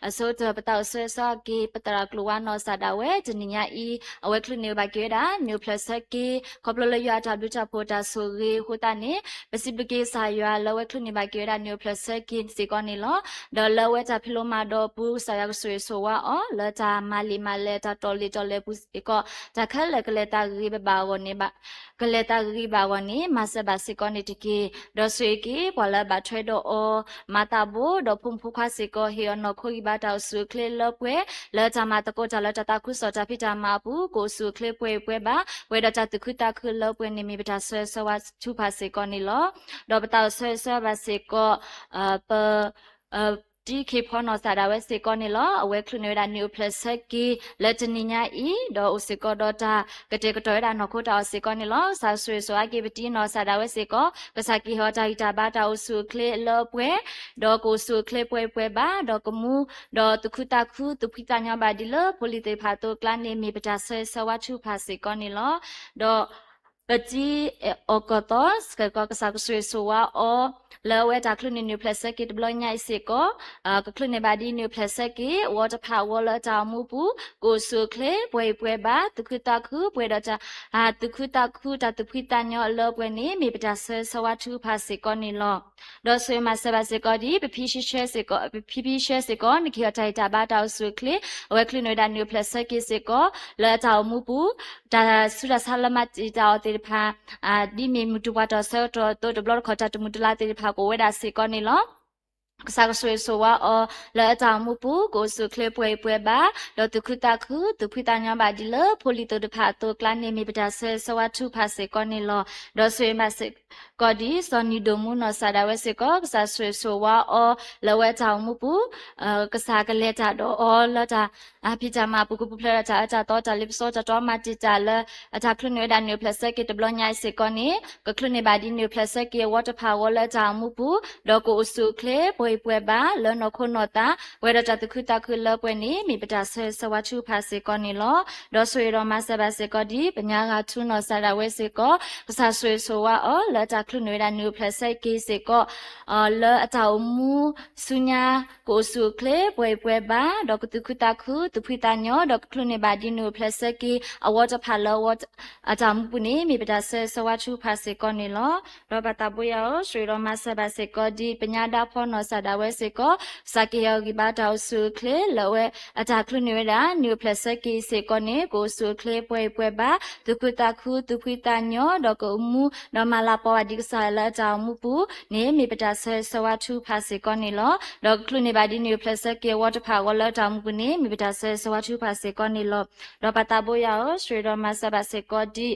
အဆိကတၢၢ် ပသးအိၣ်ဆၢဂ့ၤဆၢဝါက့ၤ ပသရၣ်ကျိၤဝါနီၢ်ကစၢ်ဒၣ်ဝဲ တနံၤညါအံၤ အဝဲချုးန့ၢ်ဘၣ်က့ၤဝဲဒၣ် နံၣ်အိၣ်ဖျဲၣ်ဆၢက့ၤ ခီဖျိလၢယွၤအတၢ်ဘျုးတၢ်ဖှိၣ်တၢ်ဆိၣ်ဂ့ၤအဃိသတးန့ၣ် ပစံးဘျုးက့ၤကစၢ်ယွၤလၢအဝဲချုးန့ၢ်ဘၣ်က့ၤဝဲဒၣ်နံၣ်အိၣ်ဖျဲၣ်ဆၢက့ၤစ့ၢ်ကီးန့ၣ်လီၤ. ဒီးလၢအဝဲတၢ်ဖံးလိမၤဒိးအပူၤ ကစၢ်ယွၤကဆိၣ်ဂ့ၤဆိၣ်ဝါအီၤ လၢတၢ်မၤလံာ်မၤလဲၢ်တၢ်တီၢ်လံာ်တီၢ်လဲၢ်အပူၤစ့ၢ်ကီး တၢ်ခဲလၢာ်ကလဲၤသးဂ့ၤဘၣ်အဂီၢ်န့ၣ် ကလဲၤသးဂ့ၤဘၣ်အဂီၢ်န့ၣ် မၤစၢၤဘၣ်စ့ၢ်ကီးန့ၣ်တက့ၢ်. ဒီးဆိၣ်ဂ့ၤက့ၤ ပှၤလၢအဘၣ်ထွဲဒီးအီၤ မၤသးဘိ ဒီးဖိမုၣ်ဖိခွါစ့ၢ်ကီး ဟ့ၣ်အီၤနီၢ်ခိဂံၢ်ဘါတၢ်အိၣ်ဆူၣ်အိၣ်ချ့လၢပှဲၤ လၢတၢ်မၤသကိးတၢ်လၢတၢ်သးခုကစီၣ်တၢ်ဖံးတၢ်မၤအပူၤ ကအိၣ်ဆူၣ်အိၣ်ချ့ပှဲၤအံၤပှဲၤဘၣ် ပှဲၤဒီးတၢ်သူၣ်ခုသးခုလၢပှဲၤန့ၣ် မ့ၢ်ပတၢ်ဆၢဂ့ၤဆၢဝါထုကဖၣ်စ့ၢ်ကီးန့ၣ်လီၤ. ဒီးပသးအိၣ်ဆၢဂ့ၤဆၢဝါဘၣ်စ့ၢ်ကီး ပ တံၤခ့ၣ်ဖီနီၢ်ကစၢ်ဒၣ်ဝဲစ့ၢ်ကီးန့ၣ်လီၤ. အဝဲချုးန့ၢ်ဝဲဒၣ်နံၣ်အိၣ်ဖျဲၣ်ဆၢက့ၤ လၢတနံၤညါအံၤ ဒီးအိၣ်စ့ၢ်ကီးဒီးတၢ်ကတဲာ်ကတီၤဝဲဒၣ်နီၢ်ခိတၢ်အီၣ်စ့ၢ်ကီးန့ၣ်လီၤ. ကစၢ်ဆိၣ်ဂ့ၤဆိၣ်ဝါက့ၤပတံၤနီၢ်ကစၢ်ဒၣ်ဝဲစ့ၢ်ကီး ကစၢ်ကဟ့ၣ်အီၤတၢ်ဂံၢ်တၢ်ဘါတၢ်အိၣ်ဆူၣ်အိၣ်ချ့လၢပှဲၤ ဒီးကအိၣ်ဆူၣ်အိၣ်ချ့ပှဲၤအံၤပှဲၤဘၣ် ဒီးကမူ ဒီးသူၣ်ခုသးခုသူၣ်ဖှံသးညီဘၣ်ဒ်လၢဖိလံၤသ့ၣ်တဖၣ်အသိးအကျါန့ၣ် မ့ၢ်ပတၢ်ဆၢဂ့ၤဆၢဝါထုကဖၣ်စ့ၢ်ကီးန့ၣ်လီၤ. ဒီး ပတံၤအီၣ်ကီၢ်သီ စ့ၢ်ကီး ကစၢ်ကဆိၣ်ဂ့ၤဆိၣ်ဝါအီၤ လၢအဝဲတၢ်ချုးန့ၢ်နံၣ်အိၣ်ဖျဲၣ်ဆၢက့ၤတဘျီညါအံၤစ့ၢ်ကီး ကချုးန့ၢ်ဘၣ်ဒ်နံၣ်အိၣ်ဖျဲၣ်ဆၢက့ၤ အဝီတဖၣ်အဂီၢ်လၢအတၢ်အိၣ်မူပူၤ ကအိၣ်ဆူၣ်အိၣ်ချ့ ပှဲၤအံၤပှဲၤဘၣ် သူၣ်ခုသးခု ပှဲၤဒီးတၢ် သူၣ်ခုသးခု တၢ်သူၣ်ဖှံသးညီလၢပှဲၤန့ၣ် မ့ၢ်ပတၢ်ဆၢဂ့ၤဆၢဝါထုကဖၣ်စ့ၢ်ကီးန့ၣ်လီၤ. ဒီးဆိၣ်ဂ့ၤမၤစၢၤဘၣ်စ့ၢ်ကီးဒ် ပဖံဖံဆှဲစ့ၢ်ကီး ပဖံဖံဆှဲစ့ၢ်ကီး နကဟ့ၣ်အီၤတၢ်ဂံၢ်တၢ်ဘါတၢ်အိၣ်ဆူၣ်အိၣ်ချ့ အဝဲချုးန့ၢ်ဝဲဒၣ်နံၣ်အိၣ်ဖျဲၣ်ဆၢက့ၤစ့ၢ်ကီး လၢအတၢ်အိၣ်မူပူၤ တၢ်ဆူးတၢ်ဆါလၢမၤတံာ်တာ်အီၤသ့ၣ်တဖၣ် ဒ်မ့ၢ်မုၢ်တူၢ်ပှၤတီၢ်ဆၢကတီၢ်အသိး တဘျီတခီၣ်တၢ်တမုာ်တလၤသ့ၣ်တဖၣ်ကအိၣ်ဝဲဒၣ်စ့ၢ်ကီးန့ၣ်လီၤ. ကစၢ်ကဆိၣ်ဂ့ၤဆိၣ်ဝါအီၤ လၢအတၢ်အိၣ်မူပူၤ ကအိၣ်ဆူၣ်အိၣ်ချ့ပှဲၤအံၤပှဲၤဘၣ် ဒီးသူၣ်ခုသးခု သူၣ်ဖှံသးညီဘၣ်ဒ်လၢဖိလံၤသ့ၣ်တဖၣ်အသိးအကျါန့ၣ် မ့ၢ်ပတၢ်ဆၢဂ့ၤဆၢဝါထုကဖၣ်စ့ၢ်ကီးန့ၣ်လီၤ. ဒီးဆိၣ်ဂ့ၤမၤစၢၤကီးဒ် စီၤနံၤဒိၣ်မူနီၢ်ကစၢ်ဒၣ်ဝဲစ့ၢ်ကီး ကစၢ်ဆိၣ်ဂ့ၤဆိၣ်ဝါအီၤ လၢအဝဲတၢ်အိၣ်မူပူၤ ကစၢ်ကလဲၤတၢ်ဒီးအီၤလၢတၢ် ဖံးတၢ်မၤအပူၤ ကပူၤဖျဲးဒီးတၢ်အၢတၢ်သီ တၢ်လ့ပစီတၢ်တီမၤတံာ်တာ်လၢ အတၢ်ချုးန့ၢ်ဝဲဒၣ်နံၣ်အိၣ်ဖျဲၣ်ဆၢက့ၤတဘျီညါအံၤစ့ၢ်ကီးန့ၣ် ကချုးန့ၢ်ဘၣ်ဒ်နံၣ်အိၣ်ဖျဲၣ်ဆၢက့ၤအဝီတဖၣ်အဂီၢ်လၢတၢ်အိၣ်မူပူၤ ဒီးကအိၣ်ဆူၣ်အိၣ်ချ့ ပှဲၤအံၤပှဲၤဘၣ် လၢနီၢ်ခိနီၢ်သး ပှဲၤဒီးတၢ်သူၣ်ခုသးခုလၢပှဲၤန့ၣ် မ့ၢ်ပတၢ်ဆၢဂ့ၤဆၢဝါထုကဖၣ်စ့ၢ်ကီးန့ၣ်လီၤ. ဒီးဆိၣ်ဂ့ၤဒီးမၤစၢၤဘၣ်စ့ၢ်ကီးဒ် ပညါဂၤထူနီၢ်ကစၢ်ဒၣ်ဝဲစ့ၢ်ကီး ကစၢ်ဆိၣ်ဂ့ၤဆိၣ်ဝါအီၤ လၢအတၢ်ချုးန့ၢ်ဝဲဒၣ်နံၣ်အိၣ်ဖျဲၣ်ဆၢက့ၤစ့ၢ်ကီး လၢအတၢ်အိၣ်မူဆူညါ ကအိၣ်ဆူၣ်အိၣ်ချ့ ပှဲၤအံၤပှဲၤဘၣ် ဒီးကသူၣ်ခုသးခု သူၣ်ဖှံသးညီ ဒီးကချုးန့ၢ်ဘၣ်ဒ်နံၣ်အိၣ်ဖျဲၣ်ဆၢက့ၤ အဝီတဖၣ်လၢအဝီ အတၢ်အိၣ်မူပူၤန့ၣ် မ့ၢ်ပတၢ်ဆၢဂ့ၤဆၢဝါထုကဖၣ်စ့ၢ်ကီးန့ၣ်လီၤ. ဒီးပၢ်သးဘိယွၤဧၢ, ဆိၣ်ဂ့ၤဒီးမၤစၢၤဘၣ်စ့ၢ်ကီးဒ် ပညါဒါဖီနီၢ်ကစၢ်ဒၣ်ဝဲစ့ၢ်ကီး ကစၢ်ကဟ့ၣ်အီၤဂံၢ်ဘါတၢ်အိၣ်ဆူၣ်အိၣ်ချ့ လၢအဝဲအတၢ်ချုးန့ၢ်ဝဲဒၣ် နံၣ်အိၣ်ဖျဲၣ်ဆၢက့ၤစ့ၢ်ကီးန့ၣ် ကအိၣ်ဆူၣ်အိၣ်ချ့ ပှဲၤအံၤပှဲၤဘၣ် သူၣ်ခုသးခု သူၣ်ဖှံသးညီ ဒီးကအိၣ်မူဒီးမၤလၤကပီၤဘၣ်ဒ်ကစၢ်ယွၤလၢအတၢ်အိၣ်မူပူၤန့ၣ် မ့ၢ်ပတၢ်ဆၢဂ့ၤဆၢဝါထုကဖၣ်စ့ၢ်ကီးန့ၣ်လီၤ. ဒီးကချုးန့ၢ်ဘၣ်ဒ်နံၣ်အိၣ်ဖျဲၣ်ဆၢက့ၤအဝီတဖၣ်အဂီၢ်လၢအတၢ်အိၣ်မူပူၤန့ၣ် မ့ၢ်ပတၢ်ဆၢဂ့ၤဆၢဝါထုကဖၣ်စ့ၢ်ကီးန့ၣ်လီၤ. ဒီးပၢ်သးဘိယွၤဧၢ, ဆိၣ်ဂ့ၤဒီးမၤစၢၤဘၣ်စ့ၢ်ကီးဒ်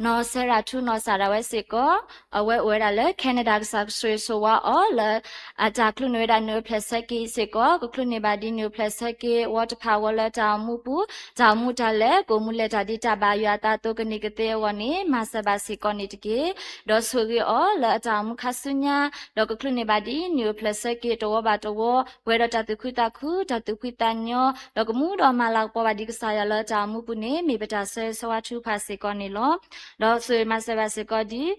နီၢ်စဲရၣ်ထူနီၢ်ကစၢ်ဒၣ်ဝဲစ့ၢ်ကီး အဝဲအိၣ်ဝဲဒၣ်လၢ Canada ကစၢ်ကဆိၣ်ဂ့ၤဆိၣ်ဝါအီၤလၢ အတၢ်ချုးန့ၢ်ဝဲဒၣ်နံၣ်အိၣ်ဖျဲၣ်ဆၢက့ၤစ့ၢ်ကီး ကချုးန့ၢ်ဘၣ်ဒ်နံၣ်အိၣ်ဖျဲၣ်ဆၢက့ၤ ဝီတဖၣ်အဂီၢ်လၢတၢ်အိၣ်မူပူၤ တၢ်အိၣ်မူတၢ်လဲၤ ကအိၣ်မူလဲၤတၢ်ဒ်တၢ်ဘၣ်ယွၤအသးအသိးကန့ၢ်ကသ့အဂီၢ်န့ၣ် မၤစၢၤဘၣ်စ့ၢ်ကီးန့ၣ်တက့ၢ်. ဒီးဆိၣ်ဂ့ၤအီၤလၢအတၢ်အိၣ်မူခါဆူညါ ဒီးကချုးန့ၢ်ဘၣ်ဒ်နံၣ်အိၣ်ဖျဲၣ်ဆၢက့ၤတဝီဘၣ်တဝီ ပှဲၤဒီးတၢ်သူၣ်ခုသးခု တၢ်သူၣ်ဖှံသးညီ ဒီးကမူဒီးမၤလၤကပီၤဘၣ်ဒ်ကစၢ်ယွၤလၢတၢ်အိၣ်မူပူၤန့ၣ် မ့ၢ်ပတၢ်ဆၢဂ့ၤဆၢဝါထုကဖၣ်စ့ၢ်ကီးန့ၣ်လီၤ. ဒီးဆိၣ်ဂ့ၤမၤစၢၤဘၣ်စ့ၢ်ကီးဒ်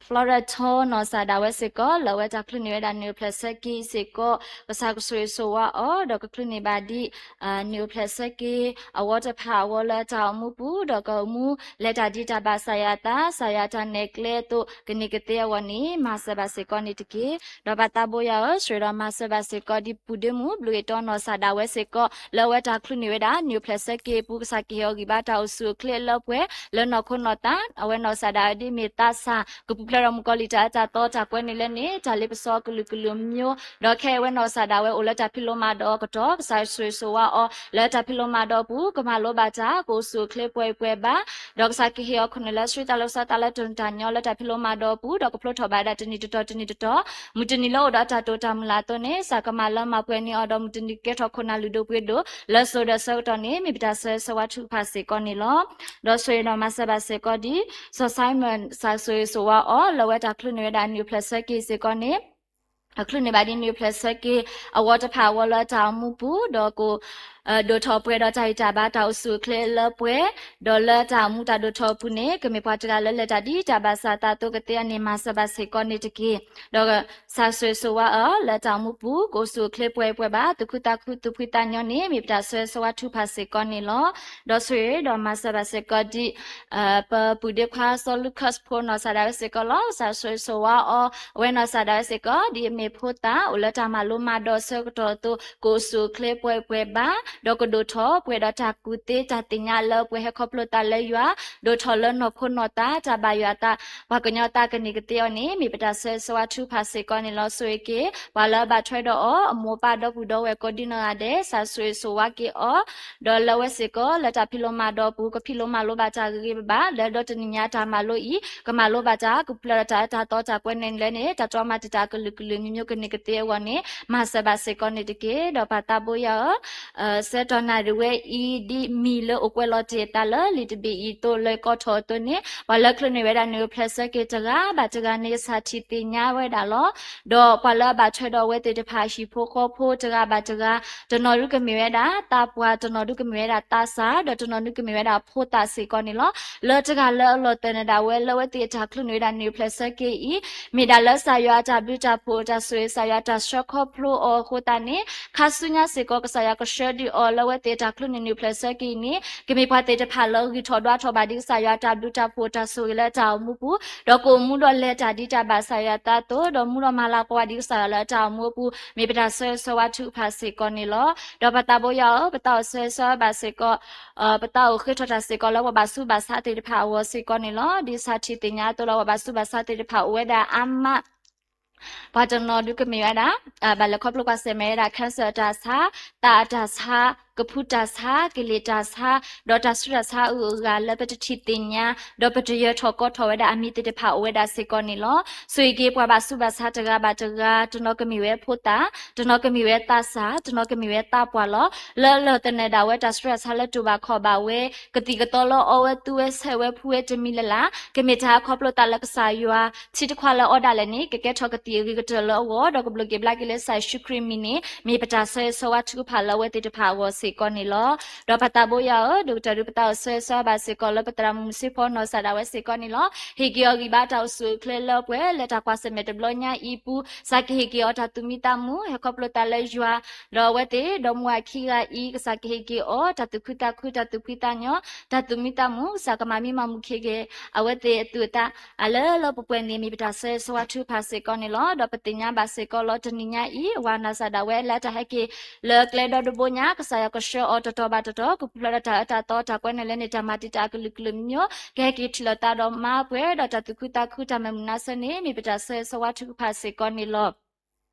Florentino နီၢ်စၢ်ဒၣ်ဝဲစ့ၢ်ကီး လၢအဝဲတၢ်ချုးန့ၢ်ဝဲဒၣ်နံၣ်အိၣ်ဖျဲၣ်ဆၢက့ၤစ့ၢ်ကီး ကစၢ်ကဆိၣ်ဂ့ၤဆိၣ်ဝါအီၤ ဒီးကချုးန့ၢ်ဘၣ်ဒံး နံၣ်အိၣ်ဖျဲၣ်ဆၢက့ၤ အဝီတဖၣ်အဂီၢ်လၢတၢ်အိၣ်မူပူၤ ဒီးကအိၣ်မူလဲၤတၢ်ဒံးတၢ်ဘၣ်ကစၢ်ယွၤအသး ကစၢ်ယွၤတၢ်နဲၣ်ကျဲအသိး ကန့ၢ်ကသ့အဂီၢ်န့ၣ် မၤစၢၤဘၣ်စ့ၢ်ကီးန့ၣ်တက့ၢ်. ဒီးပၢ်သးဘိယွၤဧၢ, ဆိၣ်ဂ့ၤဒီးမၤစၢၤဘၣ်စ့ၢ်ကီး ဒ်ပူၤဒ့မုၣ် ဘျုးဂ့ၤတီနီၢ်စၢ်ဒၣ်ဝဲစ့ၢ်ကီး လၢအဝဲတၢ်ချုးန့ၢ်ဝဲဒၣ် နံၣ်အိၣ်ဖျဲၣ်ဆၢက့ၤအပူၤ ကစၢ်ကဟ့ၣ်အီၤဂံၢ်ဘါတၢ်အိၣ်ဆူၣ်အိၣ်ချ့လၢပှဲၤ လၢနီၢ်ခိနီၢ်သး အဝဲနီၢ်စၢ်ဒၣ်ဝဲဒ်မ့ၢ်သးစၢ် ကပူၤဖျဲးဒီးမုၣ်ကီၤလံၢ်တၢ်အၢတၢ်သီတၢ်ကွဲန့ၣ်လဲၣ်န့ၣ် တၢ်လ့ပစီအကလုာ်ကလုာ်မံၤမံၤ ဒီးခဲအံၤအဝဲနီၢ်စၢ်ဒၣ်ဝဲအိၣ်လၢတၢ်ဖံးလိမၤဒိးအကတီၢ် ကစၢ်ဆိၣ်ဂ့ၤဆိၣ်ဝါအီၤ လၢတၢ်ဖံးလိမၤဒိးအပူၤ ကမၤလိဘၣ်တၢ် ကအိၣ်ဆူၣ်အိၣ်ချ့ပှဲၤပှဲၤဘၣ် ဒီးကစၢ်ကဟ့ၣ်အီၤခိၣ်နူာ်လၢအဆှံ တၢ်လီၤဆီ တၢ်လၢတၢ်ညိးလၢတၢ်ဖံးလိမၤဒိးအပူၤ ဒီးကဖျိထီၣ်ဘၣ်ဒၣ်တနံၤတတီၤတနံၤတတီၤ မုၢ်တနံၤလၢအိၣ်ဒီးတၢ်တိာ်တၢ်မုၢ်လၢ်အသိးန့ၣ် ကစၢ်ကမၤလၢမၤပှဲၤန့ၢ်အီၤ ဒီးမုၢ်တနံၤကကဲထီၣ်ခိၣ်နၢ်လုၢ်ဒိၣ်ပှ့ၤဒိၣ် လၢစိၤဒီးဆၢကတီၢ်န့ၣ် မ့ၢ်ပတၢ်ဆၢဂ့ၤဆၢဝါထုကဖၣ်စ့ၢ်ကီးန့ၣ်လီၤ. ဒီးဆိၣ်ဂ့ၤဒီးမၤစၢၤဘၣ်စ့ၢ်ကီးဒ် စီၤစဲမၢၣ် ကစၢ်ဆိၣ်ဂ့ၤဆိၣ်ဝါအီၤ လၢအဝဲတၢ်ချုးန့ၢ်ဝဲဒၣ်နံၣ်အိၣ်ဖျဲၣ်ဆၢက့ၤစ့ၢ်ကီးန့ၣ် ချုးန့ၢ်ဘၣ်ဒ်နံၣ်အိၣ်ဖျဲၣ်ဆၢက့ၤ အဝီတဖၣ်အဂီၢ်လၢတၢ်အိၣ်မူပူၤ ဒီးက ဒိၣ်ထီၣ်ပှဲၤဒီးတၢ်ဂံၢ်တၢ်ဘါတၢ်အိၣ်ဆူၣ်အိၣ်ချ့လၢပှဲၤ ဒီးလၢတၢ်အိၣ်မူတၢ်ဒိၣ်ထီၣ်အပူၤန့ၣ် ကမ့ၢ်ပှၤတဂၤလၢလဲၤတၢ်ဒံးတၢ်ဘၣ်ကစၢ်သးအသိးကသ့အီၤန့ၣ် မၤစၢၤဘၣ်စ့ၢ်ကီးန့ၣ်တက့ၢ်. ဒီးကစၢ်ဆိၣ်ဂ့ၤဆိၣ်ဝါအီၤ လၢတၢ်အိၣ်မူပူၤ ကအိၣ်ဆူၣ်အိၣ်ချ့ပှဲၤပှဲၤဘၣ် သူၣ်ခုသးခုသူၣ်ဖှံသးညီန့ၣ် မ့ၢ်ပတၢ်ဆၢဂ့ၤဆၢဝါထုကဖၣ်စ့ၢ်ကီးန့ၣ်လီၤ. ဒီးဆိၣ်ဂ့ၤဒီးမၤစၢၤဘၣ်စ့ၢ်ကီးဒ် ပပုၢ်ဒ့ခွါစီၤ Lucas ဖိနီၢ်စၢ်ဒၣ်ဝဲစ့ၢ်ကီးလီၤ. ကစၢ်ဆိၣ်ဂ့ၤဆိၣ်ဝါအီၤ အဝဲနီၢ်စၢ်ဒၣ်ဝဲစ့ၢ်ကီး ဒ်အမ့ၢ်ဖိသၣ် အိၣ်လၢတၢ်မၤလိမၤဒိးအဆၢကတီၢ်အသိး ကအိၣ်ဆူၣ်အိၣ်ချ့ပှဲၤပှဲၤဘၣ် ဒီးကဒိၣ်ထီၣ်ပှဲၤဒီးတၢ်ကူၣ်သ့တၢ်သ့ၣ်ညါလၢပှဲၤဟဲခီဖျိသးလၢယွၤ ဒိၣ်ထီၣ်လၢနီၢ်ခိနီၢ်သး တၢ်ဘၣ်ယွၤအသး ပှၤကညီသးကန့ၢ်ကသ့အီၤန့ၣ် မ့ၢ်ပတၢ်ဆၢဂ့ၤဆၢဝါထုကဖၣ်စ့ၢ်ကီးန့ၣ်လီၤ. ဆိၣ်ဂ့ၤက့ၤ ပှၤလၢအဘၣ်ထွဲဒီးအီၤ အမိၢ်အပၢ်ဒီပုၢ်ဒီဝဲၢ်ကိးဒံနီၢ်ဂၤဒဲး ကစၢ်ဆိၣ်ဂ့ၤဆိၣ်ဝါက့ၤအီၤ ဒီးလၢအဝဲစ့ၢ်ကီး လၢတၢ်ဖံးလိမၤဒိးအပူၤ ကဖံးလိမၤလိဘၣ်တၢ်ဂ့ၤဂ့ၤဘၣ်ဘၣ် လၢဒီတနံၤညါတၢ်မၤလိအံၤ ကမၤလိဘၣ်တၢ် ကပူၤဖျဲးဒီးတၢ်အၢတၢ်သီတၢ်ကွဲန့ၣ်လဲၣ်န့ၣ် တၢ်တြီမၤတံာ်တာ်အကလုာ်ကလုာ်မံၤမံၤကန့ၢ်ကသ့အဂီၢ်န့ၣ် မၤစၢၤဘၣ်စ့ၢ်ကီးန့ၣ်တက့ၢ်. ဒီးပၢ်သးဘိယွၤဧၢ, ဆၢကတီၢ်နၣ်ရံၣ်ဝဲအံၤ ဒ်မံၤလၢအိၣ်ကွဲးလီၤတ့ၢ်အသးလၢလံာ်တဘ့ၣ်အံၤအသိး လၢကီထီၣ်အသိးန့ၣ် ပှၤလၢချုးန့ၢ်ဝဲဒၣ်နံၣ်အိၣ်ဖျဲၣ်ဆၢက့ၤတဂၤဘၣ်တဂၤန့ၣ် ကစၢ်ထံၣ်သ့ၣ်ညါဝဲဒၣ်လီၤ. ဒီးပှၤလၢအဘၣ်ထွဲဒီးအဝဲသ့ၣ်တဖၣ်ဟံၣ်ဖိဃီဖိတဂၤဘၣ်တဂၤ တနီၤဒုကမ့ၢ်ဝဲဒၣ်သးပှၢ်, တနီၤဒုကမ့ၢ်ဝဲဒၣ်သးစၢ်, ဒီးတနီၤဒုကမ့ၢ်ဝဲဒၣ်ဖိသၣ်စ့ၢ်ကီးန့ၣ်လီၤ. လၢတဂၤလၢအလီၤသၢၣ်နၢၤဒၣ်ဝဲ လၢအဝဲသ့ၣ်အတၢ်ချုးန့ၢ်ဝဲဒၣ်နံၣ်အိၣ်ဖျဲၣ်ဆၢက့ၤအံၤ မ့ၢ်ဒၣ်လၢကစၢ်ယွၤအတၢ်ဘျုးတၢ်ဖှိၣ် တၢ်ဆိၣ်ဂ့ၤ ကစၢ်ယွၤတၢ်ဆှၢခီဖျိအီၤအဃိသတးန့ၣ် ခါဆူညါစ့ၢ်ကီး ကစၢ်ယွၤကဆှၢဒုးအီၤ လၢအဝဲသ့ၣ်အတၢ်ချုးန့ၢ်နံၣ်အိၣ်ဖျဲၣ်ဆၢက့ၤအံၤန့ၣ် ကမ့ၢ်ပှၤသ့ၣ်တဖၣ်လၢဂံၢ်ထီၣ်ဒွးထီၣ်ဘၣ်ဒ်ကစၢ်ယွၤအတၢ်ဘျုးတၢ်ဖှိၣ် တၢ်ဆိၣ်ဂ့ၤလၢတၢ်အိၣ်မူပူၤ ဒီးကအိၣ်မူဒီးလဲၤတၢ်ဒ်တၢ်ဘၣ်ကစၢ်ယွၤအသးအသိး ဒီးမူဒီးမၤလၤကပီၤဘၣ်ဒ်ကစၢ်ယွၤလၢအတၢ်အိၣ်မူအပူၤ မ့ၢ်ပတၢ်ဆၢဂ့ၤဆၢဝါထုကဖၣ်စ့ၢ်ကီးန့ၣ်လီၤ. ဒီးပၢ်သးဘိယွၤဧၢ, ပသးအိၣ်ဆၢဂ့ၤဆၢဝါဘၣ်စ့ၢ်ကီး ပသးအိၣ်ဃ့ထီၣ်တၢ်စ့ၢ်ကီးလၢပှၤဘၣ်ဆူးဘၣ်ဆါသ့ၣ်တဖၣ်အဂီၢ်စ့ၢ်ကီးန့ၣ်လီၤ. ဒ်ကစၢ်ထံၣ်သ့ၣ်ညါအသိးလီၤ ပှၤဘၣ်ဆူးဘၣ်ဆါသ့ၣ်တဖၣ်အိၣ်ဝဲဒၣ်အါမး ပှၤတနီၤဒုကမ့ၢ်ဝဲဒၣ် ဘၣ်လဲၤခီဖျိကွၢ်ဆၢၣ်မဲာ်ဝဲဒၣ် cancer တၢ်ဆါ, သးအတၢ်ဆါ, ကဖူတၢ်ဆါ, ကလံၤတၢ်ဆါ, ဒီးတၢ်ဆူးတၢ်ဆါအဂုၤအဂၤလၢပတထံၣ်သ့ၣ်ညါ ဒီးပတယၢၤထီၣ်ကီထီၣ်ဝဲဒၣ်အမံၤသ့ၣ်တဖၣ်အိၣ်ဝဲဒၣ်စ့ၢ်ကီးန့ၣ်လီၤ. ဆိၣ်ဂ့ၤက့ၤပှၤဘၣ်ဆူးဘၣ်ဆါတဂၤဘၣ်တဂၤ တနီၤကမ့ၢ်ဝဲဖိသၣ်, တနီၤကမ့ၢ်ဝဲသးစၢ်, တနီၤကမ့ၢ်ဝဲသးပှၢ်လီၤ. လၢအလီၤသနၢၤဒၣ်ဝဲတၢ်ဆူးတၢ်ဆါလၢတူၢ်ဘၣ်ခီၣ်ဘၣ်ဝဲ ကသံၣ်ကသီလၢအီဝဲသူဝဲဆဲးဝဲဖှူဝဲတမံၤလၢ်လၢ် ကမ့ၢ်တၢ်ခီဖျိသးလၢကစၢ်ယွၤ ထံတခွးလၢအီဒၣ်လဲာ်န့ၣ် ကကဲထီၣ်ကသံၣ်အဂ့ၤကတၢၢ်လၢအဂီၢ် ဒီးကဘျုးက့ၤဘျါက့ၤလၢကစၢ်ယ့ၣ်ၡူးခရံာ်မံၤန့ၣ် မ့ၢ်ပတၢ်ဆၢဂ့ၤဆၢဝါထုကဖၣ်လၢအဝဲသ့ၣ်တဖၣ်အဂီၢ်စ့ၢ်ကီးန့ၣ်လီၤ. ဒီးပၢ်သးဘိယွၤဧၢ, ဒိၣ်ကတၢၢ်ဒုးပသးအိၣ်ဆၢဂ့ၤဆၢဝါဘၣ်စ့ၢ်ကီးလၢပသရၣ်မုၣ်စ့ဖီနီၢ်စၢ်ဒၣ်ဝဲစ့ၢ်ကီးန့ၣ်လီၤ. ဟ့ၣ်က့ၤအီၤဂံၢ်ဘါတၢ်အိၣ်ဆူၣ်အိၣ်ချ့လၢပှဲၤ လၢတၢ်ကွၢ်ဆၢၣ်မဲာ်တဘျီညါအံၤအပူၤ ကစၢ်ကဟ့ၣ်က့ၤအီၤတၢ်သူၣ်မံသးမုာ် ဟဲခီဖျိသးလၢယွၤ ဒီးအဝဲသ့ၣ်ဒီမါဝၤခံဂၤအံၤ ကစၢ်ကဟ့ၣ်က့ၤအီၤ တၢ်သူၣ်ခုသးခု တၢ်သူၣ်ဖှံသးညီ တၢ်သူၣ်မံသးမုာ် ကစၢ်ကမၤမံမၤမုာ်က့ၤ အဝဲသ့ၣ်အသူၣ်အသး အလၢလၢပှဲၤပှဲၤန့ၣ် မ့ၢ်ပတၢ်ဆၢဂ့ၤဆၢဝါထုကဖၣ်စ့ၢ်ကီးန့ၣ်လီၤ. ဒီးပသ့ၣ်ညါဘၣ်စ့ၢ်ကီးလီၤ တနံၤညါအံၤ အဝၤနီၢ်စၢ်ဒၣ်ဝဲလၢတၢ်ဟဲက့ၤလၢကျဲဒီတဘိညါ ကစၢ်ယွၤကဆှၢအီၤတတီၤဘၣ်တတီၤ ကပူၤဖျဲးဒီးတၢ်အၢတၢ်သီတၢ်ကွဲန့ၣ်လဲၣ်န့ၣ် တၢ်မၤတံာ်တာ်အကလုာ်ကလုာ်မံၤမံၤ ကဟဲက့ၤထံၣ်လိာ်သးဒီးမါပှဲၤဒီးတၢ်သူၣ်ခုသးခု တၢ်မုာ်မုာ်နါဆၢန့ၣ် မ့ၢ်ပတၢ်ဆၢဂ့ၤဆၢဝါထုကဖၣ်စ့ၢ်ကီးန့ၣ်လီၤ.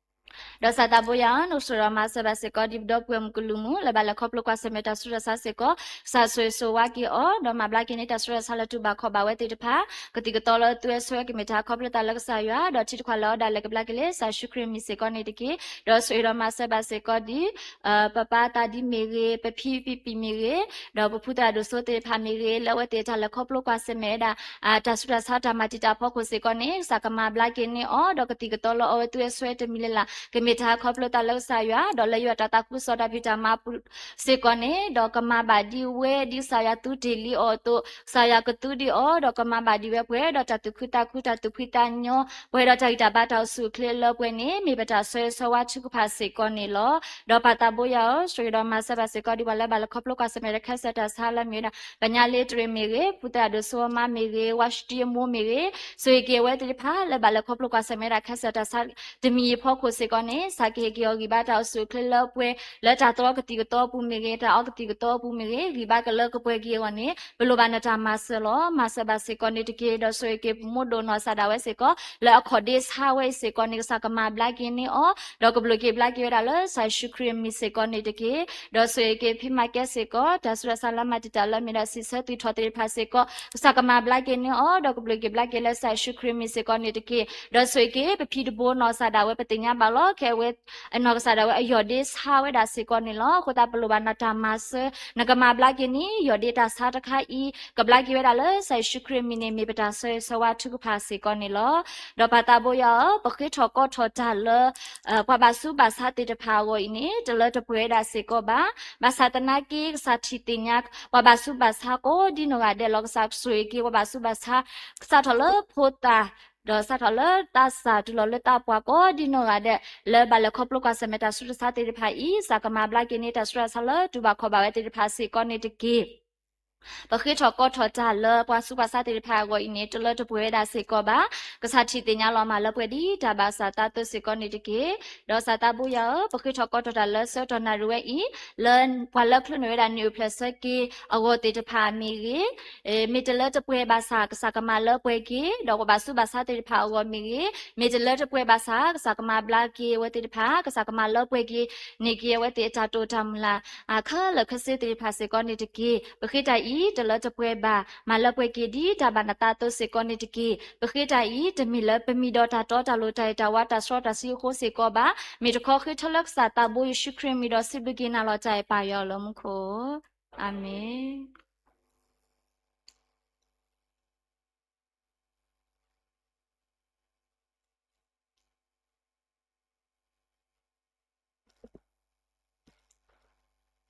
ဒီးပၢ်သးဘိယွၤဧၢ, နကဆိၣ်ဂ့ၤဒီးမၤစၢၤဘၣ်စ့ၢ်ကီး ဒ်ပဒီပုၢ်ဝဲၢ်မုၢ်ကလူးမုၣ် လၢဘၣ်လဲၤခီဖျိကွၢ်ဆၢၣ်မဲာ်တၢ်ဆူးတၢ်ဆါစ့ၢ်ကီး ကစၢ်ဆိၣ်ဂ့ၤဆိၣ်ဝါက့ၤအီၤ ဒီးမၤဘျါက့ၤန့ၢ်တၢ်ဆူးတၢ်ဆါလၢတူၢ်ဘၣ်ခီၣ်ဘၣ်ဝဲသ့ၣ်တဖၣ် ကသံၣ်ကသီလၢသူဝဲဆဲးဝဲကမ့ၢ်တၢ်ခီဖျိသးလၢကစၢ်ယွၤ ဒီးထံတခွးလၢအီဒၣ်လဲာ်ကဘျါက့ၤလၢကစၢ်ယ့ၣ်ၡူးခရံာ်မံၤစ့ၢ်ကီးန့ၣ်တက့ၢ်. ဒီးဆိၣ်ဂ့ၤဒီးမၤစၢၤဘၣ်စ့ၢ်ကီးဒ် ပပၢ်သးဒ်မ့ၢ်ဂ့ၤ, ပဖံပံၤပံၤမ့ၢ်ဂ့ၤ, ဒီးပဖုသရၣ်ဒိၣ်စိသ့ၣ်တဖၣ်မ့ၢ်ဂ့ၤ လၢအဝဲသ့ၣ်တၢ်လဲၤခီဖျိကွၢ်ဆၢၣ်မဲာ်ဝဲဒၣ် တၢ်ဆူးတၢ်ဆါတၢ်မၤတံာ်တာ်အဖီခိၣ်စ့ၢ်ကီးန့ၣ် ကစၢ်ကမၤဘျါက့ၤန့ၢ်အီၤ ဒီးကသံၣ်ကသီလၢအီဝဲသူဝဲဆဲးဝဲတမံၤလၢ်လၢ် ကမ့ၢ်တၢ်ခီဖျိသးလၢကစၢ်ယွၤ, ဒီးလၢယွၤတၢ်သးခုကစီၣ်တၢ်ဖံးတၢ်မၤအပူၤစ့ၢ်ကီးန့ၣ်, ဒီးကမၤဘၣ်ဒံးဝဲဒ်ကစၢ်ယွၤသူတ့ၢ်လံအီၤအသိး, ကစၢ်ယွၤကသူဒံးအီၤ, ဒီးကမၤဘၣ်ဒံးဝဲပှဲၤဒီးတၢ်သူၣ်ခုသးခု, တၢ်သူၣ်ဖှံသးညီ, ပှဲၤဒီးတၢ်ဂံၢ်တၢ်ဘါတၢ်အိၣ်ဆူၣ်အိၣ်ချ့လၢပှဲၤန့ၣ်, မ့ၢ်ပတၢ်ဆၢဂ့ၤဆၢဝါထုကဖၣ်စ့ၢ်ကီးန့ၣ်လီၤ. ဒီးပၢ်သးဘိယွၤဧၢ, ဆိၣ်ဂ့ၤဒီးမၤစၢၤဘၣ်စ့ၢ်ကီးဒံးပှၤလၢဘၣ်လဲၤခီဖျိကွၢ်ဆၢၣ်မဲာ်ဒီးခဲစၢၣ်တၢ်ဆါလၢမ့ၢ်ဝဲဒၣ် ပညါလ့တရံးမ့ၢ်ဂ့ၤ, ပူသရၣ်ဒိၣ်စိဝီမါမ့ၢ်ဂ့ၤ, ဝါရှတံအမိၢ်မ့ၢ်ဂ့ၤ, ဆိၣ်ဂ့ၤက့ၤအဝဲသ့ၣ်တဖၣ်လၢဘၣ်လဲၤခီဖျိကွၢ်ဆၢၣ်မဲာ်ဒီးခဲစၢၣ်တၢ်ဆါ တမံၤအံၤဖီခိၣ်စ့ၢ်ကီးန့ၣ်, စးကဟ့ၣ်က့ၤအီၤဂံၢ်ဘါတၢ်အိၣ်ဆူၣ်အိၣ်ချ့လၢပှဲၤ, လၢတၢ်သီကသံၣ်ကသီအပူၤမ့ၢ်ဂ့ၤ, တၢ်အီကသံၣ်ကသီအပူၤမ့ၢ်ဂ့ၤ, ဂံၢ်ဘါကလၢကပှဲၤက့ၤအဂီၢ်န့ၣ်, ပလိၣ်ဘၣ်နတၢ်မၤစၢၤလီၤ. မၤစၢၤဘၣ်စ့ၢ်ကီးန့ၣ်တက့ၢ်. ဒီးဆိၣ်ဂ့ၤက့ၤပမိၢ်ဒိၣ်နီၢ်စၢ်ဒၣ်ဝဲစ့ၢ်ကီး လၢအခီၣ်ဒ့ဆါဝဲအံၤစ့ၢ်ကီးန့ၣ်, ကစၢ်ကမၤဘျါက့ၤန့ၢ်အီၤ, ဒီးကဘျုးက့ၤဘျါက့ၤဝဲဒၣ်လၢကစၢ်ယ့ၣ်ၡူးခရံာ်အမံၤစ့ၢ်ကီးန့ၣ်တက့ၢ်. ဒီးဆိၣ်ဂ့ၤက့ၤဖံမၤကဲစ့ၢ်ကီး တၢ်ဆူးတၢ်ဆါလၢမၤတံာ်တာ်လၢမ့ၢ်ဒၣ်စံးဆၢသွံၣ်ထီၣ်သ့ၣ်တဖၣ်စ့ၢ်ကီး, ကစၢ်ကမၤဘျါက့ၤန့ၢ်အီၤ, ဒီးကဘျုးက့ၤဘျါက့ၤလၢကစၢ်ယ့ၣ်ၡူးခရံာ်အမံၤစ့ၢ်ကီးန့ၣ်တက့ၢ်. ဒီးဆိၣ်ဂ့ၤက့ၤပဖံပဖုနီၢ်စၢ်ဒၣ်ဝဲ ပသ့ၣ်ညါဘၣ်လီၤ. ခဲအံၤဝဲ အနီၢ်ကစၢ်ဒၣ်ဝဲအယီၢ်ဒ့ဆါဝဲဒၣ်စ့ၢ်ကီးန့ၣ်လီၤ. အဃိသတးပလိၣ်ဘၣ်နတၢ်မၤစၢၤ, နကမၤဘျါက့ၤန့ၢ် ယီၢ်ဒ့တၢ်ဆါတခါအံၤ, ကဘျါက့ၤဝဲဒၣ်လၢကစၢ်ယ့ၣ်ၡူးခရံာ်အမံၤန့ၣ် မ့ၢ်ပတၢ်ဆၢဂ့ၤဆၢဝါထုကဖၣ်စ့ၢ်ကီးန့ၣ်လီၤ. ဒီးပၢ်သးဘိယွၤဧၢ, ပဃ့ထီၣ်ကီထီၣ်တၢ်လၢ ပှၤဘၣ်ဆူးဘၣ်ဆါသ့ၣ်တဖၣ်အဂီၢ်အံၤန့ၣ် တလၢတပှဲၤဝဲဒၣ်စ့ၢ်ကီးဘၣ်. ဘၣ်ဆၣ်သနာ်က့ ကစၢ်ထံၣ်သ့ၣ်ညါ ပှၤဘၣ်ဆူးဘၣ်ဆါကိးဒ်နီၢ်ဂၤဒဲးလီၤ. ကစၢ်ဆိၣ်ဂ့ၤက့ၤပှၤဘၣ်ဆူးဘၣ်ဆါ စးထီၣ်လၢဖိသၣ်, ဒီးစးထီၣ်လၢသးစၢ် တုၤလီၤလၢသးပှၢ်ကိးဒ်နီၢ်ဂၤဒဲး လၢဘၣ်လဲၤခီဖျိကွၢ်ဆၢၣ်မဲာ်တၢ်ဆူးတၢ်ဆါသ့ၣ်တဖၣ်အံၤ, ကစၢ်ကမၤဘျါက့ၤန့ၢ် တၢ်ဆူးတၢ်ဆါလၢတူၢ်ဘၣ်ခီၣ်ဘၣ်ဝဲသ့ၣ်တဖၣ်စ့ၢ်ကီးန့ၣ်တက့ၢ်. ပဃ့ထီၣ်ကီထီၣ်တၢ်လၢပှၤဆူးပှၤဆါသ့ၣ်တဖၣ်အဂီၢ်အံၤန့ၣ် တလၢတပှဲၤဝဲဒၣ်စ့ၢ်ကီးဘၣ်. ကစၢ်ထံၣ်သ့ၣ်ညါလီၤမၢ်လၢပှဲၤဒ်တၢ်ဘၣ်အသးအသိးစ့ၢ်ကီးန့ၣ်တက့ၢ်. ဒီးပၢ်သးဘိယွၤဧၢ, ပဃ့ထီၣ်ကီထီၣ်တၢ်လၢဆၢကတီၢ်နၣ်ရံၣ်ဝဲအံၤ, လၢပှၤလၢချၢန့ၢ်ဝဲဒၣ်နံၣ်အိၣ်ဖျဲၣ်ဆၢက့ၤအဂီၢ်သ့ၣ်တဖၣ်မ့ၢ်ဂ့ၤ, မ့ၢ်တလၢတပှဲၤဘၣ်ဆၣ် ကစၢ်ကမၤလၢပှဲၤက့ၤ, ဒီးပှၤဘၣ်ဆူးဘၣ်ဆါသ့ၣ်တဖၣ်အဂီၢ်မ့ၢ်ဂ့ၤ, မ့ၢ်တလၢတပှဲၤဘၣ်ဆၣ် ကစၢ်ကမၤဘျါက့ၤအဝဲသ့ၣ်တဖၣ်, ကစၢ်ကမၤလၢပှဲၤက့ၤ န့ၢ်က့ၤအဝဲသ့ၣ်အတၢ်တိာ်တၢ်မုၢ်လၢ် ခဲလၢာ်ခဲဆ့သ့ၣ်တဖၣ်စ့ၢ်ကီးန့ၣ်တက့ၢ်. ပဃ့တၢ်အံၤ တလၢတပှဲၤဘၣ်, မၤလၢပှဲၤက့ၤဒ်တၢ်ဘၣ်နသးအသိးစ့ၢ်ကီးန့ၣ်တက့ၢ်. ပဃ့တၢ်အံၤ တမ့ၢ်လၢပမံၤဒီးတၢ်တီတၢ်လိၤတၢ်အဲၣ်တၢ်ဝါတၢ်စီတၢ်ဆှံအဃိစ့ၢ်ကီးဘၣ်. မ့ၢ်တခီဃ့ထၢလၢကစၢ်သးဘိယ့ၣ်ၡူးခရံာ်အမံၤဒီးစံးဘျုးက့ၤနၤလီၤတၢ်အဲၣ်ပၢ်ယွၤလၢမူခိၣ်. အၤမ့ၣ်.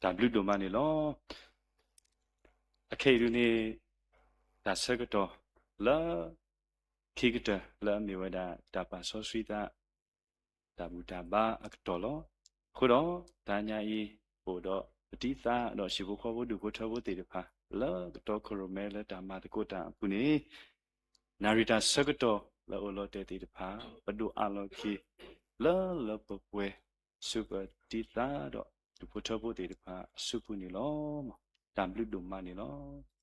တၢ်ဘျုးဒိၣ်မးန့ၣ်လီၤ. အခဲအံၤဒုးန့ၣ် တၢ်ဆၢကတီၢ်လၢ ခံကတၢၢ်လၢအမ့ၢ်ဝဲဒၣ် တၢ်ပာ်စီဆှံသး တၢ်ဘူၣ်တၢ်ဘါအကတီၢ်လီၤ. အဃိဒီး တနံၤအံၤ ပအိၣ်ဒီးပတံၤသါဒီးဟံၣ်ဖိဃီဖိဒူၣ်ဖိထၢဖိသ့ၣ်တဖၣ် လၢကတီၢ်ခိၣ်ရိၣ်မဲလၢတၢ်မၤသကိးတၢ်အပူၤန့ၣ် နၣ်ရံၣ်တၢ်ဆၢကတီၢ်လၢအိၣ်လီၤတဲာ်သ့ၣ်တဖၣ် ပဒိၣ်အးလီၤက့ၤ လၢလၢပှဲၤပှဲၤ ဆူပတံၤသါဒီးဒူၣ်ဖိထၢဖိသ့ၣ်တဖၣ်အစုပူၤန့ၣ်လီၤ. တၢ်ဘျုးဒိၣ်မးန့ၣ်လီၤ.